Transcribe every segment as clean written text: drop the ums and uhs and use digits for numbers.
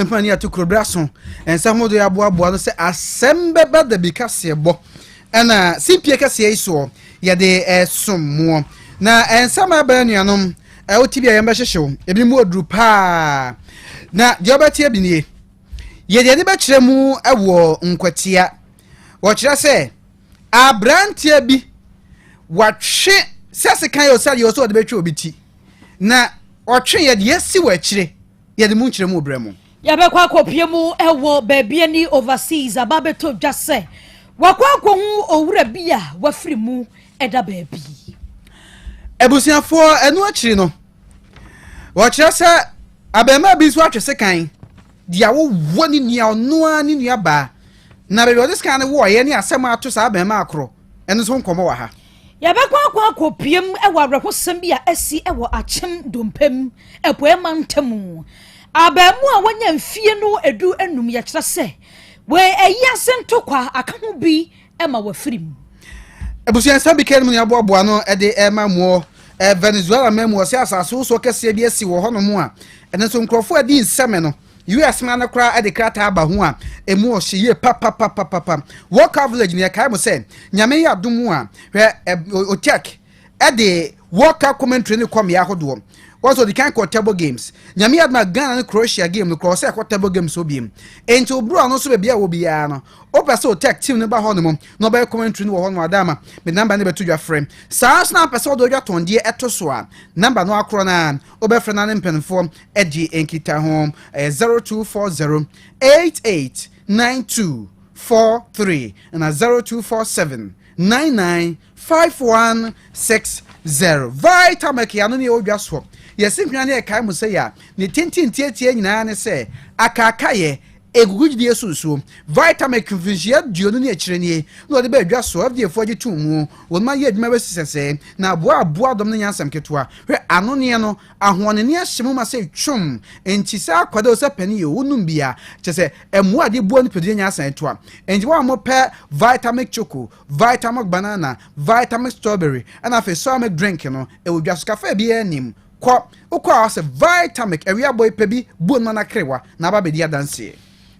Mfa ni ato kuro bra so nsɛm hodoɔ yɛ aboaboa no sɛ asɛm bɛba da bi kaseɛ bɔ ɛna simpie kɛseɛ yi soɔ yɛde ɛsom moɔ na nsɛm a ɛbɛn anuanom ɛwo ti bi a yɛn bɛhyehyew ebi mu oduru paa na deɛ ɔbɛteɛ bi nie yɛde ani bɛkyerɛ mu ɛwɔ nkwatia wɔkyerɛ sɛ aberanteɛ bi watwe sɛ sekan yɛ ɔsɛ deɛ ɔsɛ ɔde bɛtwe obi ti na ɔtwe yɛde asi wɔ akyire Yɛde mu nkyerɛmu brɛ mo. Yɛbɛkɔ akɔpue mu wɔ baabi ani overseas aba abɛtɔ dwa sɛ wakɔ akɔhu owura bi a wafiri mu da baabi. Abusuafoɔ, ɛno akyiri no, wɔkyerɛ sɛ abarimaa bi nso atwe sekan de awowɔ ne nua, ɔno ara ne nua baa, na baabi a ɔde sekan no wɔeɛ ne asɛm a ato saa abarimaa korɔ, ɛno nso ho nkɔmmɔ wɔ ha. Yɛbɛkɔ akɔ akɔpiem wɔ awerɛhosɛm bi a asi wɔ Akyem Dompem, Apueɛ Mantam mu. Abaamuwa a wanya mfie no 15 yɛkyerɛ sɛ wɔ ayi ase ntokwa aka ho bi ma wafiri mu. Abusua nsɛm bi ka mu ne aboaboa no de ɛma muɔ. Venezuela man mu ɔsɛ asase wosoɔ kɛseɛ bi asi wɔ hɔnom a ɛno nso nkurɔfoɔ adi nsɛm no US man no koraa de krataa aba ho a emu ɔhye yie papapapapa. Walker Village no yɛkae mo sɛ Nyame yɛ adom a hwɛ Otek de World Cup commentary no kɔ mmea ahodoɔ. Wɔn nso ɔdi kan kɔ table games. Nyame yɛ adom a Ghana ne Croatia game no koraa ɔsɛ ɛkɔ table games hɔ biem. Enti oburu ano nso baabi a wɔ biara no wopɛ sɛ Otek team no ba hɔ nom na ɔbɛyɛ commentary no wɔ hɔ nom adaama mede number no bɛto dwa frɛ. Saa nso na wopɛ sɛ wode wodwa tɔndeɛ ɛto so a number no akorɔ no a wobɛfrɛ no ne mpanimfoɔ adi nkitaho. Ɛyɛ 0240 88 92 43 na 0247 99 5160. Vitamilk yɛ ano ne ɛwɔ dwa soɔ. Yɛsi hwena ne ɛkae mo sɛ yɛ a ne tenten tietie nyinaa ne sɛ akaakayɛ ɛgugu gyidie so nsuo. Vitamilk mfirinhyia 20 ne akyire nie na wɔde baa dwa soɔ. FDA foɔ gye too mu. Wɔn ayɛ adwuma bɛsi sɛsɛɛ na aboa aboa dɔm no nyɛ asɛm ketewa. Hwɛ anoneɛ no ahoɔnene ahyɛ mu ma sɛ twom enti sɛ akwadaa o sɛ panin o wonom bi a kyerɛ sɛ ɛmmoa adeɛ boa nipadua nyɛ asan atoa. Enti wɔn a wɔpɛ Vitamilk choco Vitamilk banana, Vitamilk strawberry, ɛna afei soy milk drink no, ɛwɔ dwa so. Cafe biara nnim. Kɔ. Wokɔ a wɔsɛ Vitamilk, awia bɔ yi pɛ bi, bu onuma na kerewa, na aba abɛdi adanseɛ.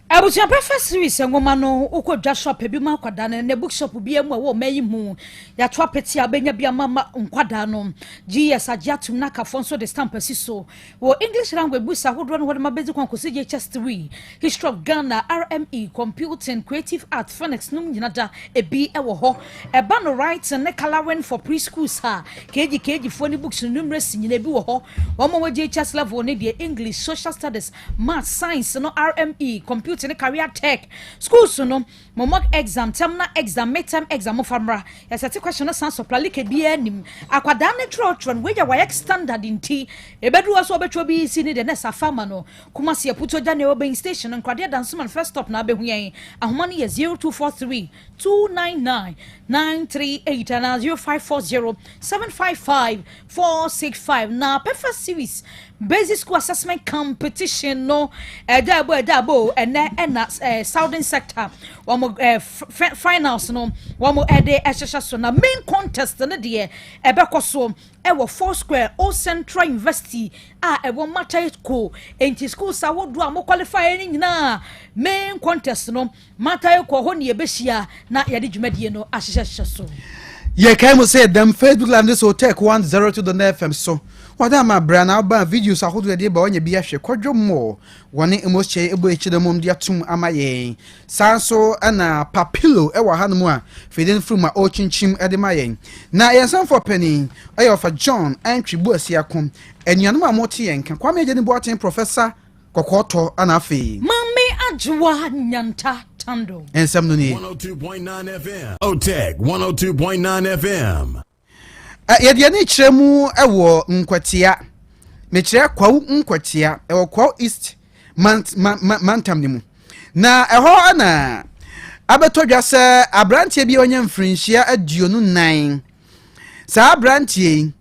Abusua Pɛfɛ Series nwoma no, wokɔ dwa so a pɛ bi ma akwadaa no. Ɛnnɛ bookshop biara mu a ɛwɔ ɔman yi mu, yɛato apete a wobɛnya bi ama ma nkwadaa no. GES agye atom na akafoɔ nso de stamp asi so. Wɔ English language books ahodoɔ no wɔde ma bɛdzi kwan kɔsi JHS 3, History of Ghana, RME, Computing, Creative Art, Phonics nom nyina da ebi wɔ hɔ. Ɛba no writing ne colouring for pre-schools a, KG, KG foɔ ne books no numeracy nyina ebi wɔ hɔ. Wɔn a wɔ JHS level no deɛ English, Social Studies, Maths, Science no RME, Computing ne Career Tech. Schools no, Mo mock exam, terminal exam, mid term exam mofa mmra. Yɛsɛte question no san supply like biara nnim. Akwadaa no twerɛtwerɛ no, wei yɛ WAEC standard nti ɛbɛduru hɔ sɛ ɔbɛtwerɛ BEC no deɛ na ɛsɛ afa ama no. Kumasi Aputuo Gya nea ɛwɔ Bain station no, Nkoradeɛ Dansoman first stop na abɛhu yɛn. Ahoma no yɛ 0243 299 938 anaa 0540 755 465. Na Perfect Series Basic School Assessment Competition no ɛda ɛbɔ ɛda ɛbɔ o ɛnɛ ɛna ɛɛ Southern Sector wɔn ɛɛ finals no wɔn ɛde ɛhyehyɛ so na main contest no deɛ ɛbɛkɔ so ɛwɔ Four Square Old Central University a ɛwɔ Mataheko nti schools ahodoɔ a mo qualify no nyinaa main contest no Matayo kɔɔ hɔ ne yɛbɛhyia na yɛde dwumadie no ahyehyɛhyehyɛ so. Yɛkae mu sɛ dɛm Facebook Live ne so Tech 102 dot FM so. Wɔde ama bra na aba videos ahodoɔ yɛde ba wanya bi ahwɛ. Kwadwo Moore wɔne Amos Kyei ɛbɔ akyire mom de atom ama yɛn. Saa nso na Papilo ɛwɔ hanom a fide no firi mu a ɔrekyinkyim de ma yɛn. Na yɛn sanfoɔ panin ɛyɛ Ɔfa John Antwi Boasiako. Anuanom a mote yɛn nka Kwame Agyani Boateng Professor Kɔkɔɔ tɔ ana afei. Maame Adwoa Nyanta Tando. Nsɛm no nie. 102.9 FM. Otec 102.9 FM. Yɛde ani kyerɛ mu wɔ Nkwatia. Mekyerɛ Kwawu Nkwatia. Ɛwɔ Kwawu East mant, ma, ma, mantam no mu. Na ɛhɔ na abɛtɔ dwa sɛ aberanteɛ bi a ɔnya mfirinhyia 24. Saa aberanteɛ yi,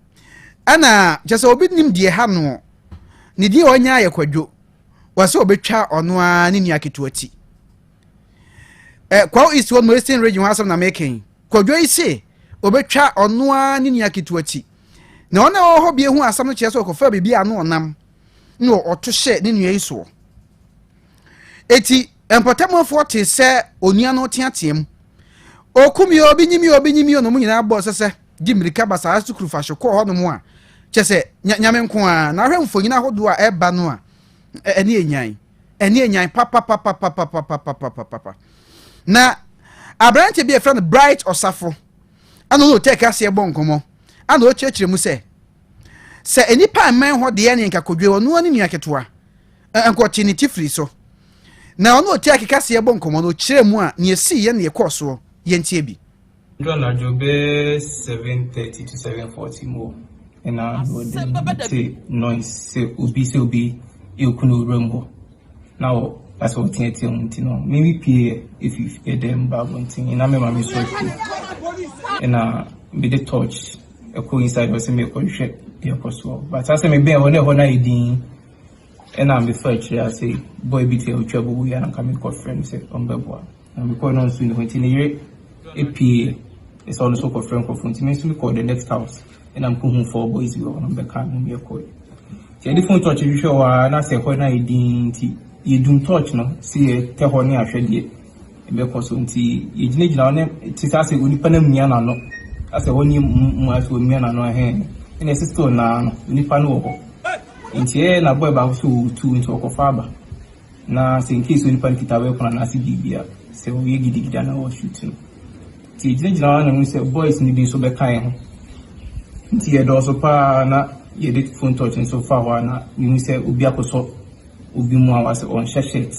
ɛna kyerɛ sɛ obi nim deɛ ha noɔ. Ne din a ɔnya yɛ Kwadwo. Wɔsɛ ɔbɛtwa ɔno ara ne nua ketewa ti. Kwawu East hɔ no Eastern Region hɔ asɛm na meka yi. Kwadwo yi se ɔbɛtwa ɔno ara ne nua ketewa ti. Na ɔno a ɔwɔ hɔ bi ehu asɛm no kyerɛ sɛ ɔkɔfa biribi a ano ɔnam na ɔto hyɛ ne nua yi soɔ. Eti mpɔtamufoɔ tee sɛ onua no teateam, Oku mi o, obi nyi mi o, obi nyi mi o, na wɔn nyinaa bɔɔ sɛsɛ de mmirika basaa sukuru fa so kɔɔ hɔnom a, kyɛ sɛ Nyame nko ara. Na ahwɛ mfonyin ahodoɔ a ɛreba no a, ɛne enyan, ɛne enyan papapapapapapapapapa. Na aberante bi a yɛfrɛ no Bright Ɔsafo, ɛna ɔne Otec aseɛ bɔ nkɔmmɔ, ɛna ɔkyerɛkyerɛ mu sɛ, sɛ nnipa mmɛn hɔ deɛ ne nka kodwe ɔno ne nua ketewa nkɔkye ne ti firi so. Na ɔne Otec kaseɛ bɔ nkɔmmɔ no, ɔkyerɛ mu a, nea ɛsii yɛ ne ɛkɔɔ soɔ, yɛntie bi. Ndu anadwo bɛyɛ 7:30 to 7:40 mu hɔ na mewɔ dan mu mete noise sɛ obi sɛ obi reku no wura mu hɔ na wɔ asɛ ɔteatea mu nti no me me pie efi ɛdan mu ba abɔnten na me maame nso apue ɛna mede torch ɛkɔ inside hɔ sɛ mekɔhwehwɛ deɛ ɛkɔ soɔ but asɛ mebɛn hɔ na ɛhɔ no ayɛ din ɛna mefa akyire ase boy bi te ɔtwa bubu yɛ na nka mekɔfrɛ no sɛ ɔmbɛboa. Na mekɔe no nso nni hɔ nti ne yere pue sɛ ɔno nso kɔfrɛ nkurɔfoɔ nti me nso mekɔɔ the next house ɛna mekɔhu four boys bi wɔ hɔ na mebɛkaa me ho yɛkɔe. Nti yɛde phone torch hwehwɛ hɔ ara na sɛ ɛhɔ no ayɛ dinn nti yɛdum torch no sɛ yɛtɛ hɔ ne ahwɛ deɛ ɛbɛkɔ so nti yɛgyinagyina hɔ ne te sɛ asɛ onipa no amia n'ano asɛ hɔ ne mu asɛ ɔmia n'ano ɛhɛn ɛna ɛsɛ still naa no onipa no wɔ hɔ nti ɛyɛ na boy baako so ɔtu nti ɔkɔfa aba. Na sɛ incase onipa no kita weapon anaasɛ biribi a, sɛ ɔyɛ gidigidi a na wɔ shoot no. Nti yɛgyinagyina hɔ na mehu sɛ boys no bi nso bɛka yɛn ho. Nti yɛdɔɔso paa na yɛde phone torch nso fa hɔ a na mehu sɛ obi akɔsɔ obi mu a wasɛ ɔnhyɛ shirt.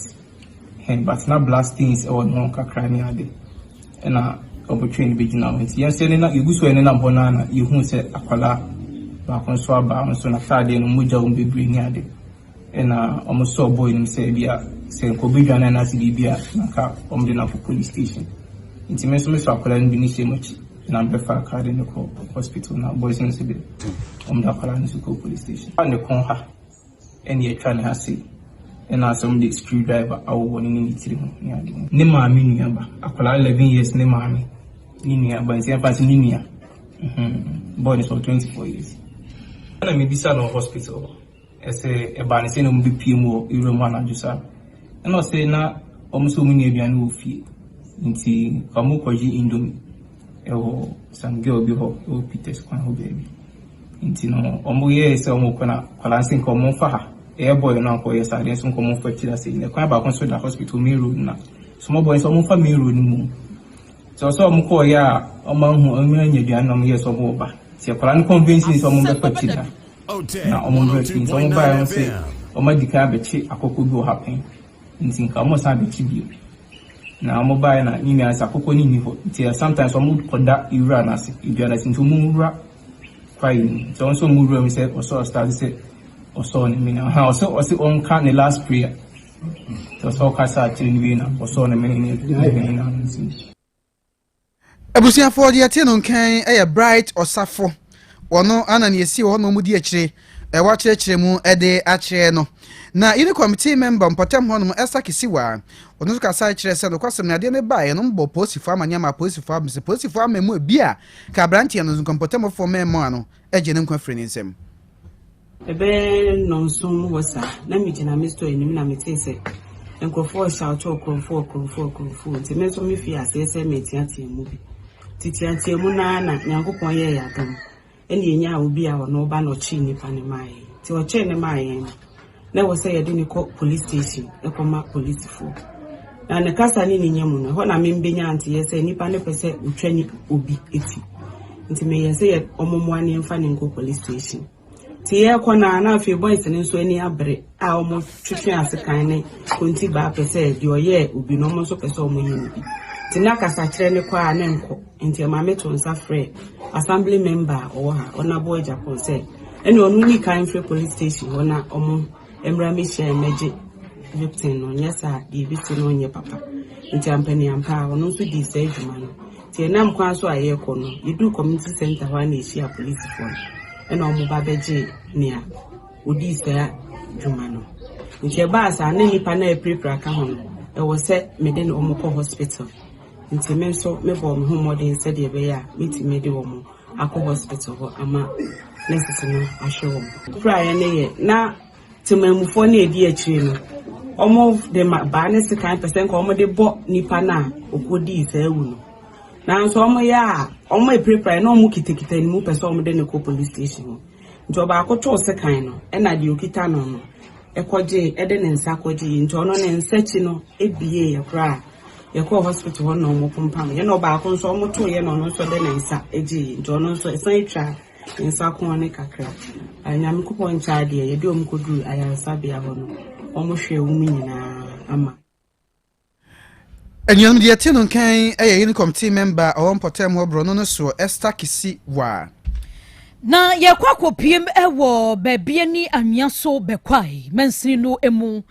Hɛn but na blood stains ɛwɔ ne ho kakra ne ade. Ɛna ɔbɛtwɛn no bɛgyina hɔ. Nti yɛn nso yɛnenam yɛgu so yɛnenam hɔ no ara na yɛhu sɛ akwadaa baako nso aba ɔno nso n'ataadeɛ no mogya wɔ mu bebree ne ade. Ɛna ɔmo sɔɔ boy no mu sɛ ebia sɛ nka obedwane anaasɛ biribi a na nka ɔmo de no akɔ police station. Nti me nso me sɔ akwadaa no bi ne hyɛɛ m'akyi na me bɛfaa car de no kɔ hospital na boys no nso de ɔmo de akwadaa no nso kɔɔ police station. Ne kɔn ha ɛna yɛtwa ne ha sei ɛna asɛ ɔmo de screw driver awowɔ ne ne ne tiri ho ne ade. Ne maame nua ba, akwadaa 11 years ne maame ne nua ba nti yɛmfa no sɛ ne nua. Boy no sɛ ɔwɔ 24 years. Ɛna mebisa no wɔ hospital hɔ. Ɛsɛ ɛbaa no sɛ na wɔbɛpue mu wɔ wuram hɔ anadwo saa. Ɛna ɔsɛ na wɔn nso wɔnni aduane wɔ fie nti wɔkɔgye indomie ɛwɔ some girl bi hɔ ɛwɔ Peters kwan hɔ baabi. Nti no wɔyɛɛ sɛ wɔkɔ na akwadaa no sɛ nka wɔmfa ha. Ɛyɛ boy no ankɔyɛ saa adeɛ nso nka wɔmfa akyiri ase. Na kwan baako nso da hospital main road no na small boy nso wɔmfa main road no mu. Nti ɔsɛ wɔkɔɔyɛ a wɔanhu wɔn anya aduane na wɔyɛɛ sɛ wɔreba. Nti akwadaa no convince sɛ wɔbɛfa akyiri ha. Na wɔn werɛ fii. Nti wɔn baeɛ no sɛ wɔn adi kan abɛkye akokɔ bi wɔ ha pɛn, nti nka wɔn resan abɛkye bio. Na wɔn baeɛ na ne nua sɛ akokɔ no nni hɔ, nti sometimes wɔn kɔda wura no ase, dua no ase, nti wɔn wura kwaeɛ no mu. Nti wɔn nso wɔn wura mu sɛ ɔsɔ ɔstarte sɛ ɔsɔɔ ne mene. Aha, ɔsɛ ɔsɛ ɔnka ne last prayer. Nti ɔsɛ ɔkasa akyerɛ no wie na ɔsɔɔ ne mene ne ne mene na nti. Abusuafoɔ deɛ ɛte no nkan yɛ Bright Ɔsafo. Ɔno ana ne ɛsi wɔ hɔ na wɔn di akyire ɛwɔ akyerɛkyerɛ mu de akyerɛ no. Na yini committee member mpɔtam hɔnom Esther Kisiwa ɔno nso kasa kyerɛ sɛ nokwasɛm no adeɛ no baeɛ no mbɔ polisifoɔ amaneɛ ama apolisifoɔ abɛn sɛ polisifoɔ ama mu ebi a ka aberanteɛ no nso mpɔtamfoɔ mmarima no agye ne nkwa firi ne nsam. Ɛbɛyɛ nnɔnson mu hɔ saa, na migyina me store anim na metee sɛ nkurɔfoɔ reshout ɔkorɔmfoɔ, ɔkorɔmfoɔ, ɔkorɔmfoɔ. Nti me nso mefii aseɛ sɛ mereteatea mu bi. Nti teatea mu no ara na Nyankopɔn yɛɛ yɛn adom ɛna yɛnyaa obi a ɔno ɔba na ɔkyee nipa no maa yɛn. Nti ɔkyee no maa yɛn no, na ɛwɔ sɛ yɛde no kɔ police station kɔma polisifoɔ. Na ne kasa ne ne nya mu no, ɛhɔ na membɛnya nteɛ sɛ nipa no pɛ sɛ ɔtwa ni obi ti. Nti meyɛɛ sɛ yɛ ɔmo mmoa ne yɛmfa no nkɔ police station. Nti yɛrekɔ no a, na afei boys no nso ani abere a ɔmo twetwe asekan ne kontibaa pɛ sɛ deɛ ɔyɛɛ obi no ɔmo nso pɛ sɛ ɔmo yɛ no bi. Nti na kasakyerɛ no kɔ a na ɛnkɔ. Nti ɛma meto nsa frɛɛ assembly member a ɔwɔ ha, Honourable Agyapong sɛ ɛne ɔno nni kan mfrɛ police station hɔ na ɔmo mmra mmɛhyia yɛn mmɛgye victim no, nyɛ saa a deɛ ɛbɛsi no nyɛ papa. Nti ampaniampa a ɔno nso dii saa adwuma no. Nti ɛnam kwan so a yɛrekɔ no, yɛduu community center hɔ a na yɛhyia polisifoɔ no, ɛna ɔmo ba bɛgyee nea ɔdii saa dwuma no. Nti ɛbaa saa na nnipa no a apirapira ka ho no, ɛwɔ sɛ mede wɔn kɔ hospital. Nti me nso mebɔɔ me ho mmɔden sɛdeɛ ɛbɛyɛ a mɛtumi de wɔn akɔ hospital hɔ ama nurses no ahwɛ wɔn. Piraeɛ no yɛ na temanmufoɔ no a ɛdi akyire no, Wɔde ma baa ne sekan pɛ sɛ nka wɔde bɔ nipa no a ɔkɔdii saa awu no. Nanso wɔyɛ a, wɔapirapira na wɔkitakita ne mu pɛ sɛ wɔde no kɔ police station hɔ. Nti ɔbaako too sekan no, ɛna deɛ ɔkita no no kɔgyee, ɛde ne nsa kɔgyee. Nti ɔno ne nsa akyi no bieeɛ koraa. Yɛkɔɔ hospital hɔ na wɔpompam. Ɛna ɔbaako nso wɔtoeɛ na ɔno nso de ne nsa gyeeɛ. Nti ɔno nso ɛsan twaa ne nsa kɔn no kakra. Nyankopɔn nkyɛ adeɛ, yɛde wɔn kɔduruu ayaresabea hɔ no, wɔhwɛɛ wɔn nyinaa ama. Anuanom, deɛ ɛte no nkan yɛ Unicom team member a ɔwɔ mpɔtam hɔ borɔno no soɔ, Esther Kisi Waa. Na yɛkɔ akɔpiem wɔ baabi ani anwea so bɛkwae mansini no mu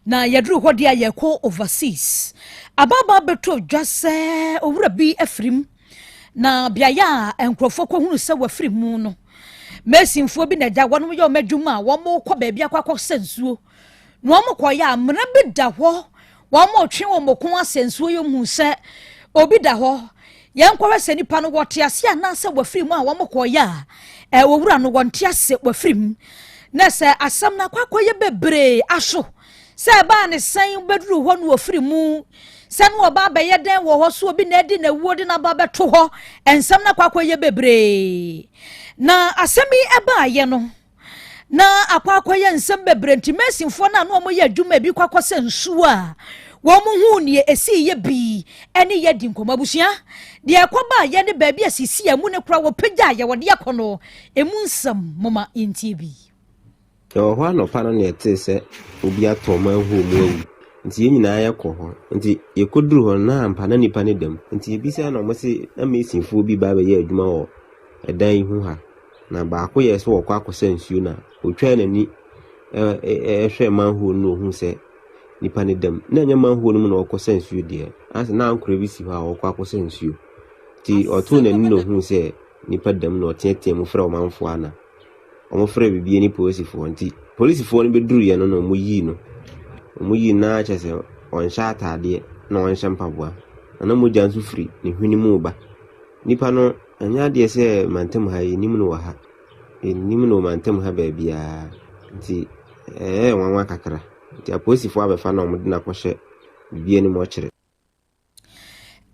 na yɛduru hɔ deɛ a yɛkɔ overseas. Ababaa bɛtɔ dwa sɛ owura bi afirim na beaeɛ a nkurɔfoɔ kɔhunu sɛ wafiri mu no, masonfoɔ bi na agya wɔn yɛ wɔn adwuma a wɔkɔ baabi akɔ akɔsa nsuo na wɔn kɔyɛ a mmara bi da hɔ wɔn retwe wɔn ko asɛ nsuo yi hu sɛ obi da hɔ yɛn kɔhwɛ sɛ nipa no wɔte ase anaasɛ wafiri mu a wɔn kɔyɛ a ɛwɔ no wɔnte ase wafiri mu na sɛ asɛm no akɔ akɔyɛ bebree aso sɛ ɛbaa ne sɛn bɛduru hɔ no wɔfiri mu sɛ no ɔba abɛyɛ dɛn wɔ hɔ so obi na adi n'awuo de n'aba bɛto hɔ nsɛm no akɔ akɔyɛ bebree na asɛm yi ɛbaayɛ no na akɔ akɔyɛ nsɛm bebree nti mɛsinfoɔ no a na wɔyɛ adwuma ebi kɔ akɔsɛ nsuo a wɔn ho nie esi yɛ bii ɛne yɛ di nkɔmɔ abusua deɛ ɛkɔ baa yɛ ne baabi a sisi a mu ne kora wɔpagya a yɛwɔde akɔ no emu nsɛm moma yɛntie bi. Yɛwɔ hɔ anɔpa no na yɛtee sɛ obi atɔ manhole mu awu. Nti yɛn nyinaa yɛkɔ hɔ. Nti yɛkɔduru hɔ no na ampa na nipa no da mu. Nti yɛbisaa na ɔmo se na masonfoɔ bi ba abɛyɛ adwuma wɔ ɛdan yi ho ha. Na baako yɛ sɛ wɔkɔ akɔsa nsuo na otwaa n'ani ɛhwɛ manhole no na ohuu sɛ nipa no da mu. Na ɛnyɛ manhole no mu na ɔrekɔsa nsuo deɛ. Asɛ na ankorɛ bi si hɔ a ɔrekɔ akɔsa nsuo. Nti ɔtoo n'ani na ohuu sɛ nipa da mu na ɔteatea mu frɛ ɔmanfoɔ ana. Wɔfrɛ biribi ne polisifoɔ nti polisifoɔ no bɛduruiɛ no na wɔyii no. Wɔyii no na kyerɛ sɛ ɔnhyɛ ataadeɛ na ɔnhyɛ mpaboa. Na na mogya nso firi ne hwene mu reba. Nipa no ɛnyɛ adeɛ sɛ mantam ha yɛnnim no wɔ ha. Yɛnnim no wɔ mantam ha baabiara. Nti ɛyɛɛ nwanwa kakra. Nti apolisifoɔ abɛfa no a wɔde no akɔhyɛ biribi anim ɔkyerɛ.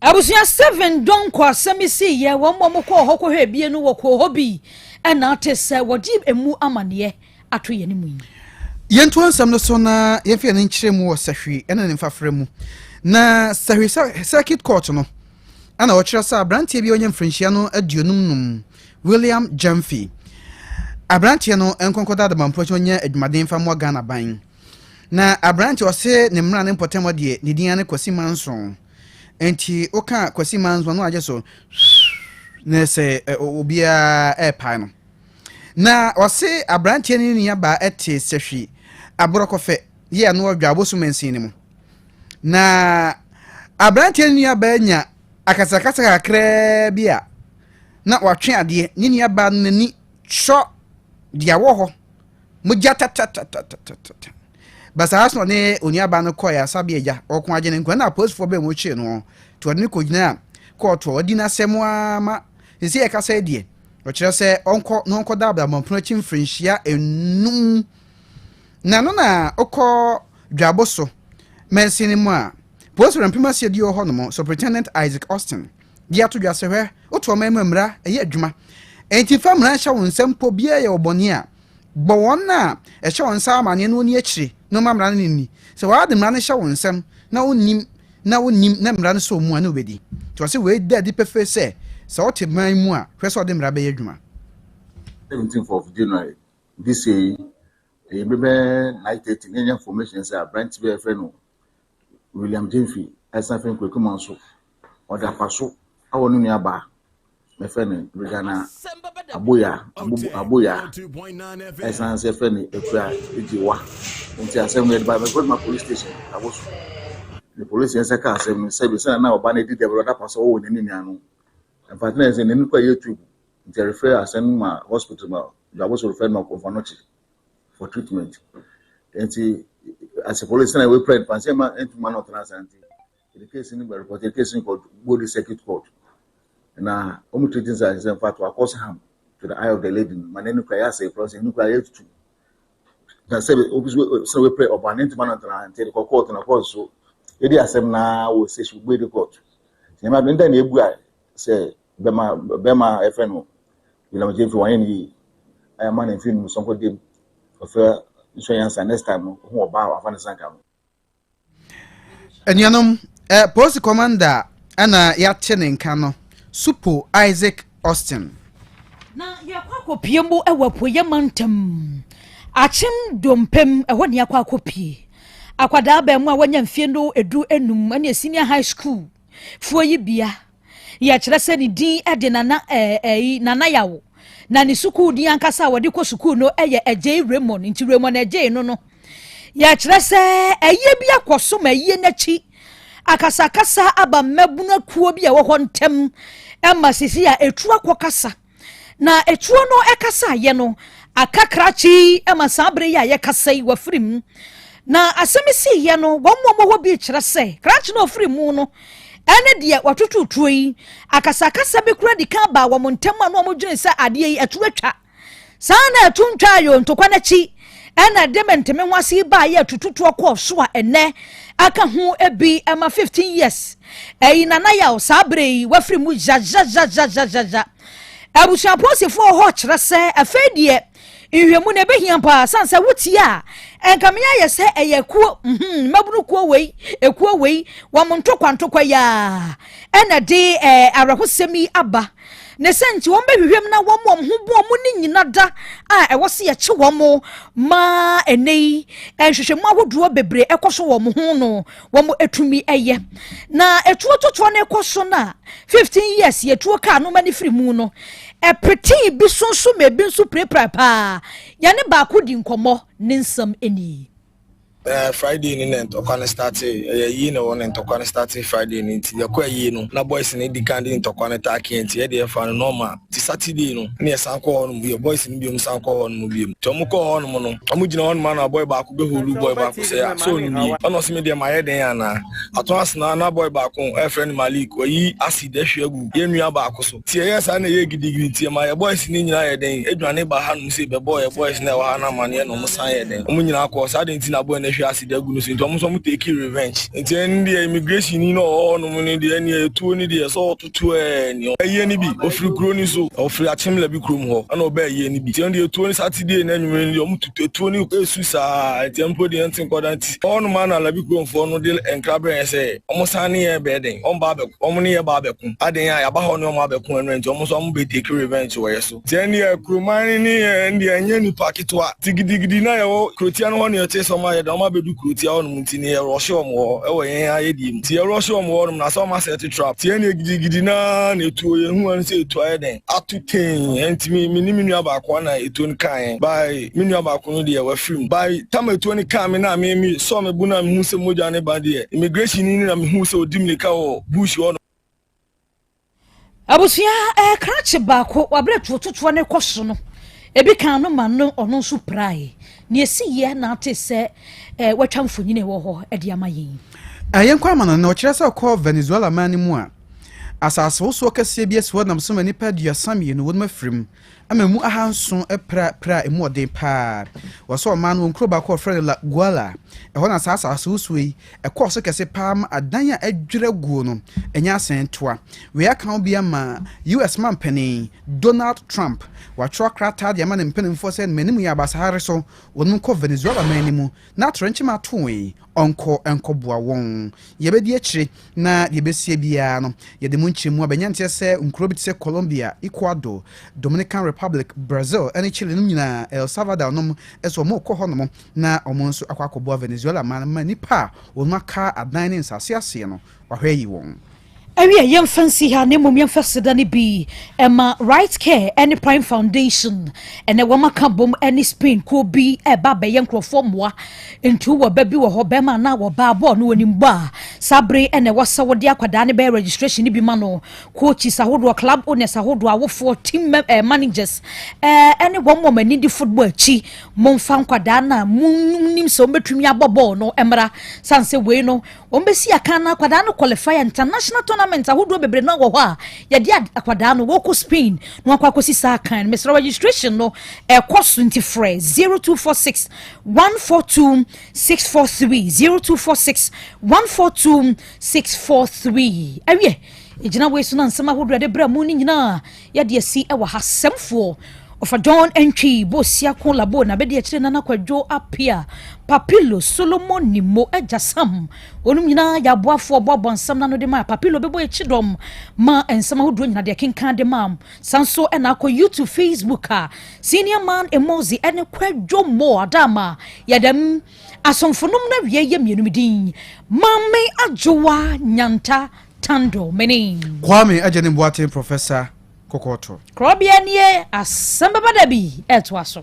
Abusua Stephen Donkor asɛm yi sii yɛ wɔn a wɔkɔɔ hɔ kɔhwɛ ebie no wɔkɔɔ hɔ bi ɛna ate sɛ wɔde emu amaneɛ ato yɛn mu yi. Yɛntoa nsɛm no so na yɛmfa yɛn nkyerɛ mu wɔ Sahwi ne ne mfafra mu. Na Sahwi Circuit Court no ɛna ɔkyerɛ sɛ aberanteɛ bi a ɔnya mfirinhyia no 55, William Gyamfi. Aberanteɛ no nkɔnkɔda adamampo akyi ɔnyɛ adwumaden mfa mmoa Ghana ban. Na aberanteɛ ɔse ne mmara ne mpɔtam deɛ ne din ne Kwasi Manson. Nti woka Kwasi Manson no agye so na sɛ obiara ɛrepae no. Na ɔse aberanteɛ ne ne nuabaa ɛte Sahwi Aborɔkɔfɛ yɛ ano ɔdwa abosom mansin no mu. Na aberanteɛ ne nuabaa nya akasakasa kakraa bi a na watwe adeɛ ne nuabaa no n'ani kyɔ deɛ wɔ hɔ mogya tatatatatata basaa so ɔne onuabaa no kɔɛ asabi agya ɔko agye ne nkwa na apolisifoɔ bɛn mu kyee no nti ɔde no kɔgyina kɔɔto a ɔdi n'asɛm ara ma sisi yɛ kasa deɛ ɔkyerɛ sɛ ɔnkɔ na ɔnkɔda abrabɔmpono akyi mfirinhyia 5 na no na ɔkɔ dwabo so mansin mu a polisi mpem asia di wɔ hɔ nom Superintendent Isaac Austin de ato dwa sɛ hwɛ woto ɔman mu mmara ɛyɛ adwuma enti fa mmara nhyɛ wo nsam mpo biara yɛ ɔbɔne a bɔ wɔn a ɛhyɛ wɔn nsa amanneɛ no oni akyire na ɔma mmara no nni sɛ wɔade mmara no hyɛ wo nsam na wonnim na wonnim na mmara no sɔ mu a ne wobɛdi nti wɔse wei da adi pefee sɛ sɛ wote man mu a hwɛ sɛ ɔde mmara bɛyɛ adwuma. 17th of January this year, ɛyɛ bɛbɛ 9:30 ne information sɛ aberante bi a yɛfrɛ no William Jemfi ɛsan fɛn Kurekuma nso ɔde afa so awɔ ne nua baa yɛfrɛ no Regina Aboya Aboya ɛsan sɛ yɛfrɛ no Ekura Egyewa. Nti asɛm no yɛde ba bɛkɔ ma police station Aboso. Ne police yɛn nsa ka asɛm no sɛbi sɛ na ɔba no adi dɛm ɔda pa so ɔwɔ ne nua no. In fact na yɛ sɛ n'ani kɔ yɛ tubu nti yɛrefer asɛm no ma hospital ma Dwaboso refer no ma Komfo Anokye for treatment. Nti as a police na we pray pansɛ ma ntoma na ɔtena ase nti the case no bɛ report the case no kɔ go the circuit court. Na wɔn treating sɛ sɛ in fact wakɔ harm to the eye of the lady ma n'ani kura yɛ asɛ kura sɛ n'ani kura yɛ tutu. Na sɛ obi so sɛ wepɛ ɔbaa ne ntoma no ntena nti ɛde kɔ court na court so yɛdi asɛm na wɔ station gbé de court. Nneɛma bi nta na ebu a sɛ bɛma bɛma ɛfɛ no William Gyamfi wɔn ayɛ no yie. Ayɛ ma ne mfe num sɔnkɔ dem ɔfɛ nsua yansa next time no ho ɔbaa wafa ne sanka no. Anuanom, polisi commander ɛna yɛate ne nka no, Supo Isaac Austin. Na yɛkɔ akɔpie mu wɔ apueɛ mantam Akyem Dompem, ɛhɔ ne yɛakɔ akɔpie akwadaa bɛn mu a wanya mfie no 15 ɛne senior high school foɔ yi bia. Yɛkyerɛ sɛ ne din de Nana ɛɛ Nana Yawo, na ne sukuu din ankasa a wɔde kɔ sukuu no yɛ Agyei Raymond. Nti Raymond Agyei no, yɛkyerɛ sɛ ɛyie bi akɔ so ma ɛyie n'akyi akasakasa aba mmabunu akuo bi a ɛwɔ hɔ ntɛm, ɛma sisi a etu akɔ kasa na etuo no ɛkasa ayɛ no aka krakye ɛma saa abere yi a yɛkasa yi wafiri mu. Na asɛm si yɛ no, wɔn mu a wɔwɔ bi kyerɛ sɛ krakye no ofiri mu no ɛne deɛ wɔtoto tuo yi akasakasa bi kura di kan ba wɔn ntɛm a na wɔn dwene sɛ adeɛ yi ɛto atwa saa na ɛto ntwa ayɔ ntokwa n'akyi, ɛna de nteme ho ase ba yɛ tututuo kɔɔ so a ɛnɛ aka ho bi ɛma 15 years ɛyi Nana Yaw saa bere yi wafiri mu gyagyagyagyagyagyagya. Abusuapolisifoɔ hɔ kyerɛ sɛ afei deɛ nhwɛmu na ɛbɛhia paa, san sɛ wotie a ɛnkamea ayɛ sɛ ɛyɛ kuo mmabunu kuo wei, ekuo wei wɔn ntokwa ntokwa yaa ɛna de awerɛhosɛm yi aba ne sɛ nti wɔn bɛhwehwɛ mu na wɔn ho bu wɔn ne nyina da a ɛwɔ sɛ yɛkye wɔn ma ɛnɛ yi nhwehwɛmu ahodoɔ bebree ɛkɔ so wɔn ho no wɔn etumi ɛyɛ. Na etuo totoɔ no ɛkɔ so na 15 years yɛtuo kaa no ma ne firi mu no ɛpetee bi so nso ma ebi nso pirapira paa. Yɛne baako di nkɔmmɔ, ne nsɛm ani. Friday ni na ntɔkwa no start. Ɛyɛ yie na ɛwɔ ne ntɔkwa no start Friday no, nti yɛkɔ ayie no na boys no di kan de ntɔkwa no taake, nti yɛde yɛfa no normal. Nti Saturday no ne yɛsan kɔ hɔ nom yɛ boys no biom, san kɔ hɔ nom biom. Nti ɔmo kɔ hɔ nom no, ɔmo gyina hɔ nom ana boy baako bɛholu boy baako sɛ sɛ ɔno nie, ɔna ɔsɛ me deɛ mayɛ den anaa ato asena na boy baako ɛfrɛ no Malik wayi acid ahwie agu yɛn nua baako so. Nti ɛyɛ saa na ɛyɛ gidigidi, nti ɛma yɛ boys no nyinaa yɛ den adwane ba ha nom sɛ bɛbɔ yɛ boys no ɛwɔ ha no amanneɛ na ɔmo san yɛ den ɔmo nyinaa kɔ saa de. Nti na boy no ahwie acid agu no so, nti ɔmo nso ɔmo take revenge. Nti ɛno deɛ immigration ni na ɔwɔ hɔnom no deɛ ɛne etuo no deɛ sɛ ɔtoto ɛɛ ni ɛyie no bi ofiri kuro ni so, ɔfiri Akyemla bi kurom hɔ ɛna ɔbɛ ɛyie no bi. Nti ɛno deɛ etuo no Saturday na enyimire no deɛ ɔmo tutu etuo no esu saa. Nti ɛmpo deɛ ɛnte nkɔda, nti ɔnom ana Labi kuromfoɔ no de nkra brɛ yɛn sɛ ɔmo san ne yɛn bɛɛ den ɔmo ba abɛko, ɔmo ne yɛn ba abɛko aden a yaba hɔ ne ɔmo abɛko ɛno. Nti ɔmo nso ɔmo bɛ take revenge wɔ yɛ so. Nti ɛne yɛ kuroman ne yɛ deɛ ɛnyɛ nipa ketewa nti gidigidi na yɛwɔ kurotia no hɔ ne yɛte sɛ ɔmo ayɛ dɛ ɔmo abɛdu kurotia hɔ nom, nti ne yɛrɔhye ɔmo hɔ ɛwɔ yɛn ayɛdie mu. Nti yɛrɔhye ɔmo hɔ nom na sɛ ɔmo asɛte trap, nti ɛne gidigidi naa na etuo yɛn hu ɛno sɛ etuo ayɛ dɛn ato ten. Ɛnti mi ne mi nua baako ana etuo no kaa yɛn by mi nua baako no deɛ wafiri mu by tam etuo no kaa mi na mi sɔɔ mi bu na mi hu sɛ mogya ne ba deɛ immigration ni na mi hu sɛ odi mirika wɔ bush hɔ. Abusua, krakye baako wabere tuototoɔ ne kɔ so no ebi kan no ma no ɔno nso prae nea esi yɛ na ate sɛ watwa mfonyin wɔ hɔ ɛde ama yɛn. Yɛnkɔ ama no na ɔkyerɛ sɛ ɔkɔ Venezuela man no mu a asase wosoɔ kɛseɛ bi asi hɔ nam so ma nnipa 32 wɔnom afiri mu ama mu 700 pra pra emu ɔden paa. Wɔsɛ ɔman no wɔn kuro baako a wɔfrɛ no La Guala, ɛhɔ na saa asase wosoɔ yi ɛkɔɔ so kɛse paa ma adan a adwira guo no ɛnyɛ asɛn toa. Wei aka ho bi ama US mampanin Donald Trump watwerɛ krataa de ama ne mpanimfoɔ sɛ mmanim yɛ abasahare so wɔnom kɔ Venezuela man no mu na atorɛnkyɛm ato yi ɔnkɔ nkɔboa wɔn. Yɛbɛdi akyire na deɛ yɛbɛsie biara no yɛde mu nkyerɛmu abɛnya nteɛ sɛ nkuro bi te sɛ Colombia, Ecuador, Dominican Republic, Brazil ne Chile nom nyinaa, El Salvador nom ɛsɛ wɔn kɔ hɔ nom na wɔn nso akɔ akɔboa Venezuela man ma nipa a wɔn aka adan ne nsase aseɛ no wahwɛ yi wɔn. Ɛwiɛ yɛmfa nsi ha na mmom yɛmfa seda no bi ɛma Right Care ɛne Prime Foundation. Ɛnɛ wɔn aka bom ɛne Spain kuo bi ɛba abɛyɛ nkurɔfoɔ mmoa. Nti wɔ ba bi wɔ hɔ, bɛrima anaa wɔbaa bɔɔl no wɔnim bɔ a Saa bere na ɛwɔ sɛ wode akwadaa no bɛyɛ registration no bi ma no. Coaches ahodoɔ, club owners ahodoɔ, awofoɔ, team eh, managers eh, ɛne wɔn wɔn ani di football akyi, momfa nkwadaa no a monim sɛ wɔbɛtumi abɔ bɔɔl no mmra. Sane sɛ wei no wɔbɛsi akan na akwadaa no qualify international tournament ahodoɔ bebree no wɔ hɔ a yɛde akwadaa no wɔkɔ Spain na wakɔ akɔsi saa akan no. Mesrɛ, registration no ɛkɔ so, nti frɛ 0246 142 643, 0246 142 643. Awie, ɛgyina wei so na nsɛm ahodoɔ yɛde brɛ mu no nyinaa yɛde asi ɛwɔ ha. Sɛmfoɔ ɔfa John Ntwi Bosiako Labo na bɛde akyire Nana Kwadwo Apia Papilo Solomon Nimo Agya Sam, wɔnom nyinaa yɛ aboafoɔ boaboa nsɛm no de ma Papilo bɛbɔ akyi dɔm ma nsɛm ahodoɔ nyina deɛ kenkan de ma. San so ɛna akɔ YouTube, Facebook a Senior Man Emozi ɛne Kwadwo Mo Adama yɛdɛm asomfonom no awie yɛ mmienu. Din Maame Adwowa Nyanta Tando mene Kwame Agye ne Boaten Professor Kɔkɔɔtɔ. Korɔbea nie, asɛm bɛba da bi ɛtoa so.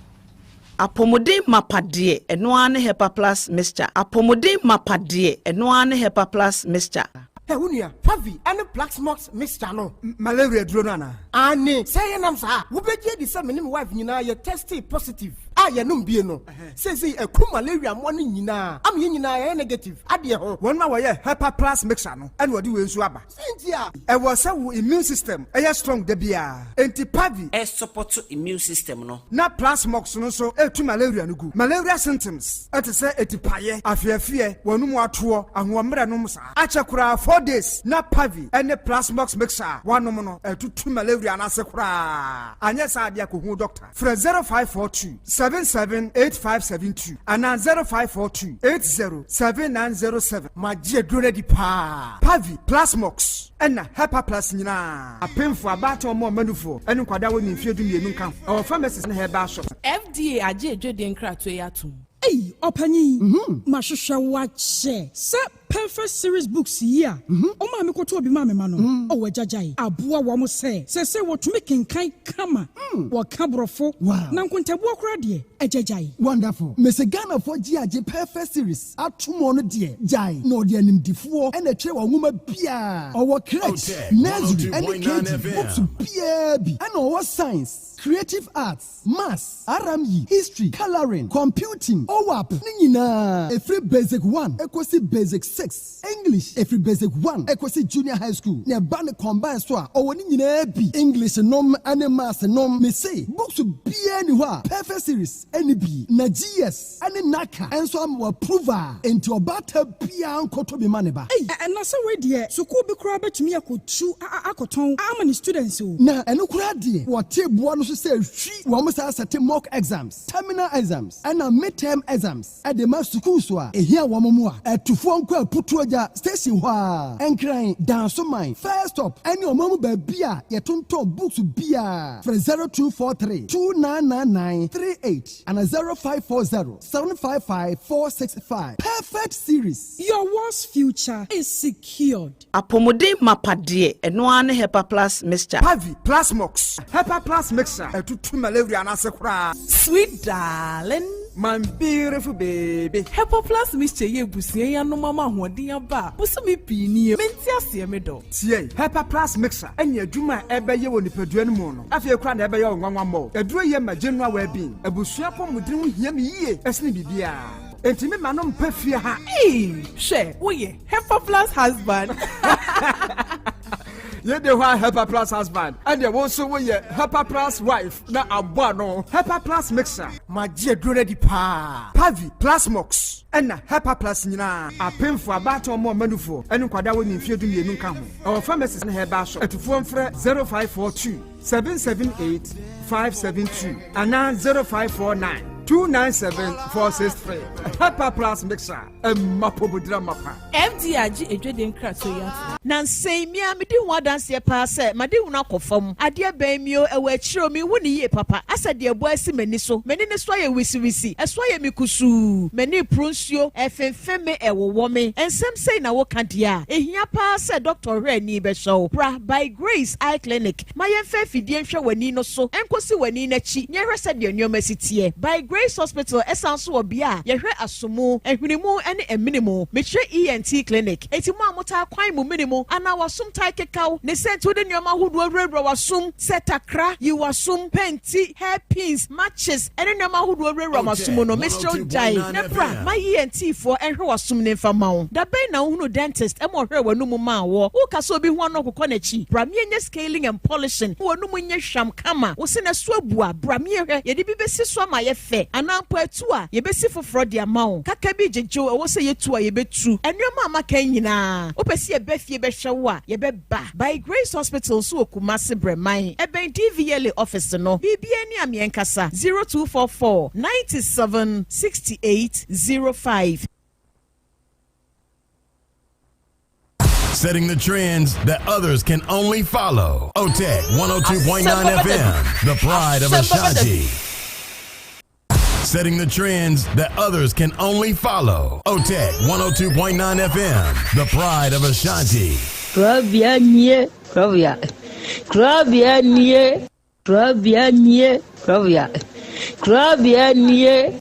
Apɔmuden mapa deɛ, ɛno ara ne Hepa Plus Mixture. Apɔmuden mapa deɛ, ɛno ara ne Hepa Plus Mixture. Ɛ wo nua, Pavi ɛne Plasmox mixture no, malaria duro no anaa? Ane sɛ yɛnam saa, wobɛgye adi sɛ me ne me wife nyinaa yɛ tested positive a yɛnom bie no, seesei ɛku malaria mmoa no nyinaa ama yɛn nyinaa yɛyɛ negative adeɛ ho. Wɔn a wɔyɛ Hepa Plus Mixture no ɛna wɔde wei nso aba. Sɛnti a ɛwɔ sɛ wo immune system ɛyɛ strong da biara, enti Pavi ɛsupport immune system no. Na Plasmox no nso ɛtu malaria no gu. Malaria symptoms ɛte sɛ etipaeɛ, afeafeɛ, wɔn mu atoɔ, ahoɔmmerɛ nom saa akyɛ koraa 4 days na Pavi ɛne Plasmox mixture a wanom no ɛtutu malaria no ase koraa. Anyɛ saa adeɛ, akɔhu doctor. Frɛ 0542 778572 anaa 0542 807907. Magye aduro no adi paa. Pavi, Plasmox ɛna Hepa Plus nyinaa, apemfo, abaatan, ɔmo ɔmanufoɔ ɛne nkwadaa wɔ ne mfeɛ 12 nka ho. Ɛwɔ pharmacies ne herbal shop. FDA agye edwodie nkratoɔ yi atom. Ei, ɔpanyin, mahwehwɛ wakyɛ sɛ Perfect Series books yi a ɔma me kɔtɔ obi ma me ma no. Ɔwɔ agyagyae aboa wɔn sɛ wɔtumi kenkan kama, wɔka borɔfo na nkontabuo koraa deɛ, agyagyae. Wonderful. Mese Ghanafoɔ gye agye Perfect Series atomɔ no deɛ, gyae na ɔde animdifoɔ ɛna ɛtwerɛ wɔn nwoma biaa. Ɔwɔ crèche, nursery ɛne KG books biaa bi, ɛna ɔwɔ science, creative arts, maths, RME, history, colouring, computing, OWAP ne nyinaa, ɛfiri basic 1 ɛkɔsi basic 6, English ɛfiri basic 1 ɛkɔsi junior high school, na ɛba ne combine so a, ɔwɔ ne nyinaa bi, English nom ɛne maths nom. Mese books biaa ni hɔ a Perfect Series ɛne bi, na GS ɛne NaCCA ɛnso ama wɔ approval, enti ɔbaata biaa nkɔtɔ bi ma ne ba. Ei, ɛna sɛ wei deɛ, sukuu bi koraa bɛtumi akɔtu akɔtɔn ama ne students o. Na ɛno koraa deɛ, wɔte boa no so sɛ hwi wɔn saa sɛte mock exams, terminal exams ɛna midterm exams ɛde ma sukuu so a ehia wɔn mu a ɛtufoɔ nkɔ Aputuo Gya station hɔ a Nkran Dansoman first stop ɛne ɔman mu baabi a yɛtontɔn books biara. Frɛ 0243 299938 ana 0540 755 465. Perfect Series. Your world's future is secured. Apɔmuden mapa deɛ, ɛno ara ne Hepa Plus Mixture. Pavi, Plasmox, Hepa Plus Mixture ɛtutu malaria no ase koraa. Sweet darling. My beautiful baby. Hepa Plus Mixture yɛ ebusua yi anom ama ahoɔden aba a bosome pii nie. Mente aseɛ, me dɔ. Tie, Hepa Plus Mixture ɛne adwuma a ɛbɛyɛ wɔ nipadua no mu no, afei koraa na ɛbɛyɛ wo nwanwa mmɔ. Aduro yɛ ma general well-being. Abusua pɔmuden ho hia me yie ɛsene biribiara, enti me ma no mpɛ fie ha. Ee, hwɛ, woyɛ Hepa Plus husband. Yɛde hɔ a Hepa Plus husband, ɛdeɛ wo nso woyɛ Hepa Plus wife na abɔ ano. Hepa Plus Mixture. Magye aduro no adi paa. Pavi, Plasmox ɛna Hepa Plus nyinaa, apemfo, abaatan, ɔmo ɔmanufoɔ ɛne nkwadaa wɔ ne mfeɛ 12 nka ho. Ɛwɔ pharmacies ne herbal shop. Atufoɔ mfrɛ 0542 778 572 anaa 0549 297 463. Hepa Plus Mixture, ɛma pobodira mapa. FDA agye edwodie nkratoɔ yi atom. Na nsɛn mia medi ho adanseɛ paa sɛ made hunu akɔ fam adeɛ bɛn mio ɛwɔ akyire o. Mehu ne yie papa asɛ deɛ ɛbɔ asi m'ani so, m'ani ne so ayɛ wisiwisi, ɛso ayɛ me kusuu, m'ani poro nsuo, ɛfemfem me, ɛwowɔ me. Nsɛm sɛi na woka deɛ a, ɛhia paa sɛ dɔkta ɔhwɛ ani bɛhwɛ wo. Bra By Grace Eye Clinic ma yɛmfa afidie nhwɛ w'ani no so ɛnkɔsi w'ani n'akyi na yɛhwɛ sɛdeɛ nneɛma si teɛ. By Grace Grace Hospital san nso wɔ bea a yɛhwɛ asomu, ahwene mu ne amene mu. Mekyerɛ ENT Clinic. Enti mo a motaa kwan mo mene mu anaa w'asom taa kekaw ne sɛ nti wode nneɛma ahodoɔ wurawura w'asom sɛ takra, yi w'asom, pɛnti, hair pins, matches ne nneɛma ahodoɔ wurawura w'asom no, mesrɛ wo gyae na bra ma ENT foɔ nhwɛ w'asom no mfa mma wo. Da bɛn na wohunuu dentist ma ɔhwɛɛ w'anomu maa woɔ? Woka sɛ obi ho ano kokɔ n'akyi? Bra meɛnyɛ scaling and polishing ma w'anomu nyɛ hwam kama. Wo se na so abu a, bra meɛhwɛ, yɛde bi bɛsi so ama ayɛ fɛ anaa mpo atu a, yɛbɛsi foforɔ de ama wo. Kaka bi gyegye wo, ɛwɔ sɛ yɛtu a, yɛbɛtu. Nnoɔma a maka yi nyinaa, wopɛ sɛ yɛba fie bɛhwɛ wo a, yɛbɛba. By Grace Hospital nso wɔ Kumasi Brɛman, ɛbɛn DVLA office no. Biribiara ni a meɛnkasa, 0244 97 68 05. Setting the trends that others can only follow. OTEC 102.9 FM, the pride of Ashanti. Setting the trends that others can only follow. OTEC 102.9 FM, the pride of Ashanti. Kurabea nie, kurabea. Kurabea nie, kurabea nie, kurabea. Kurabea nie,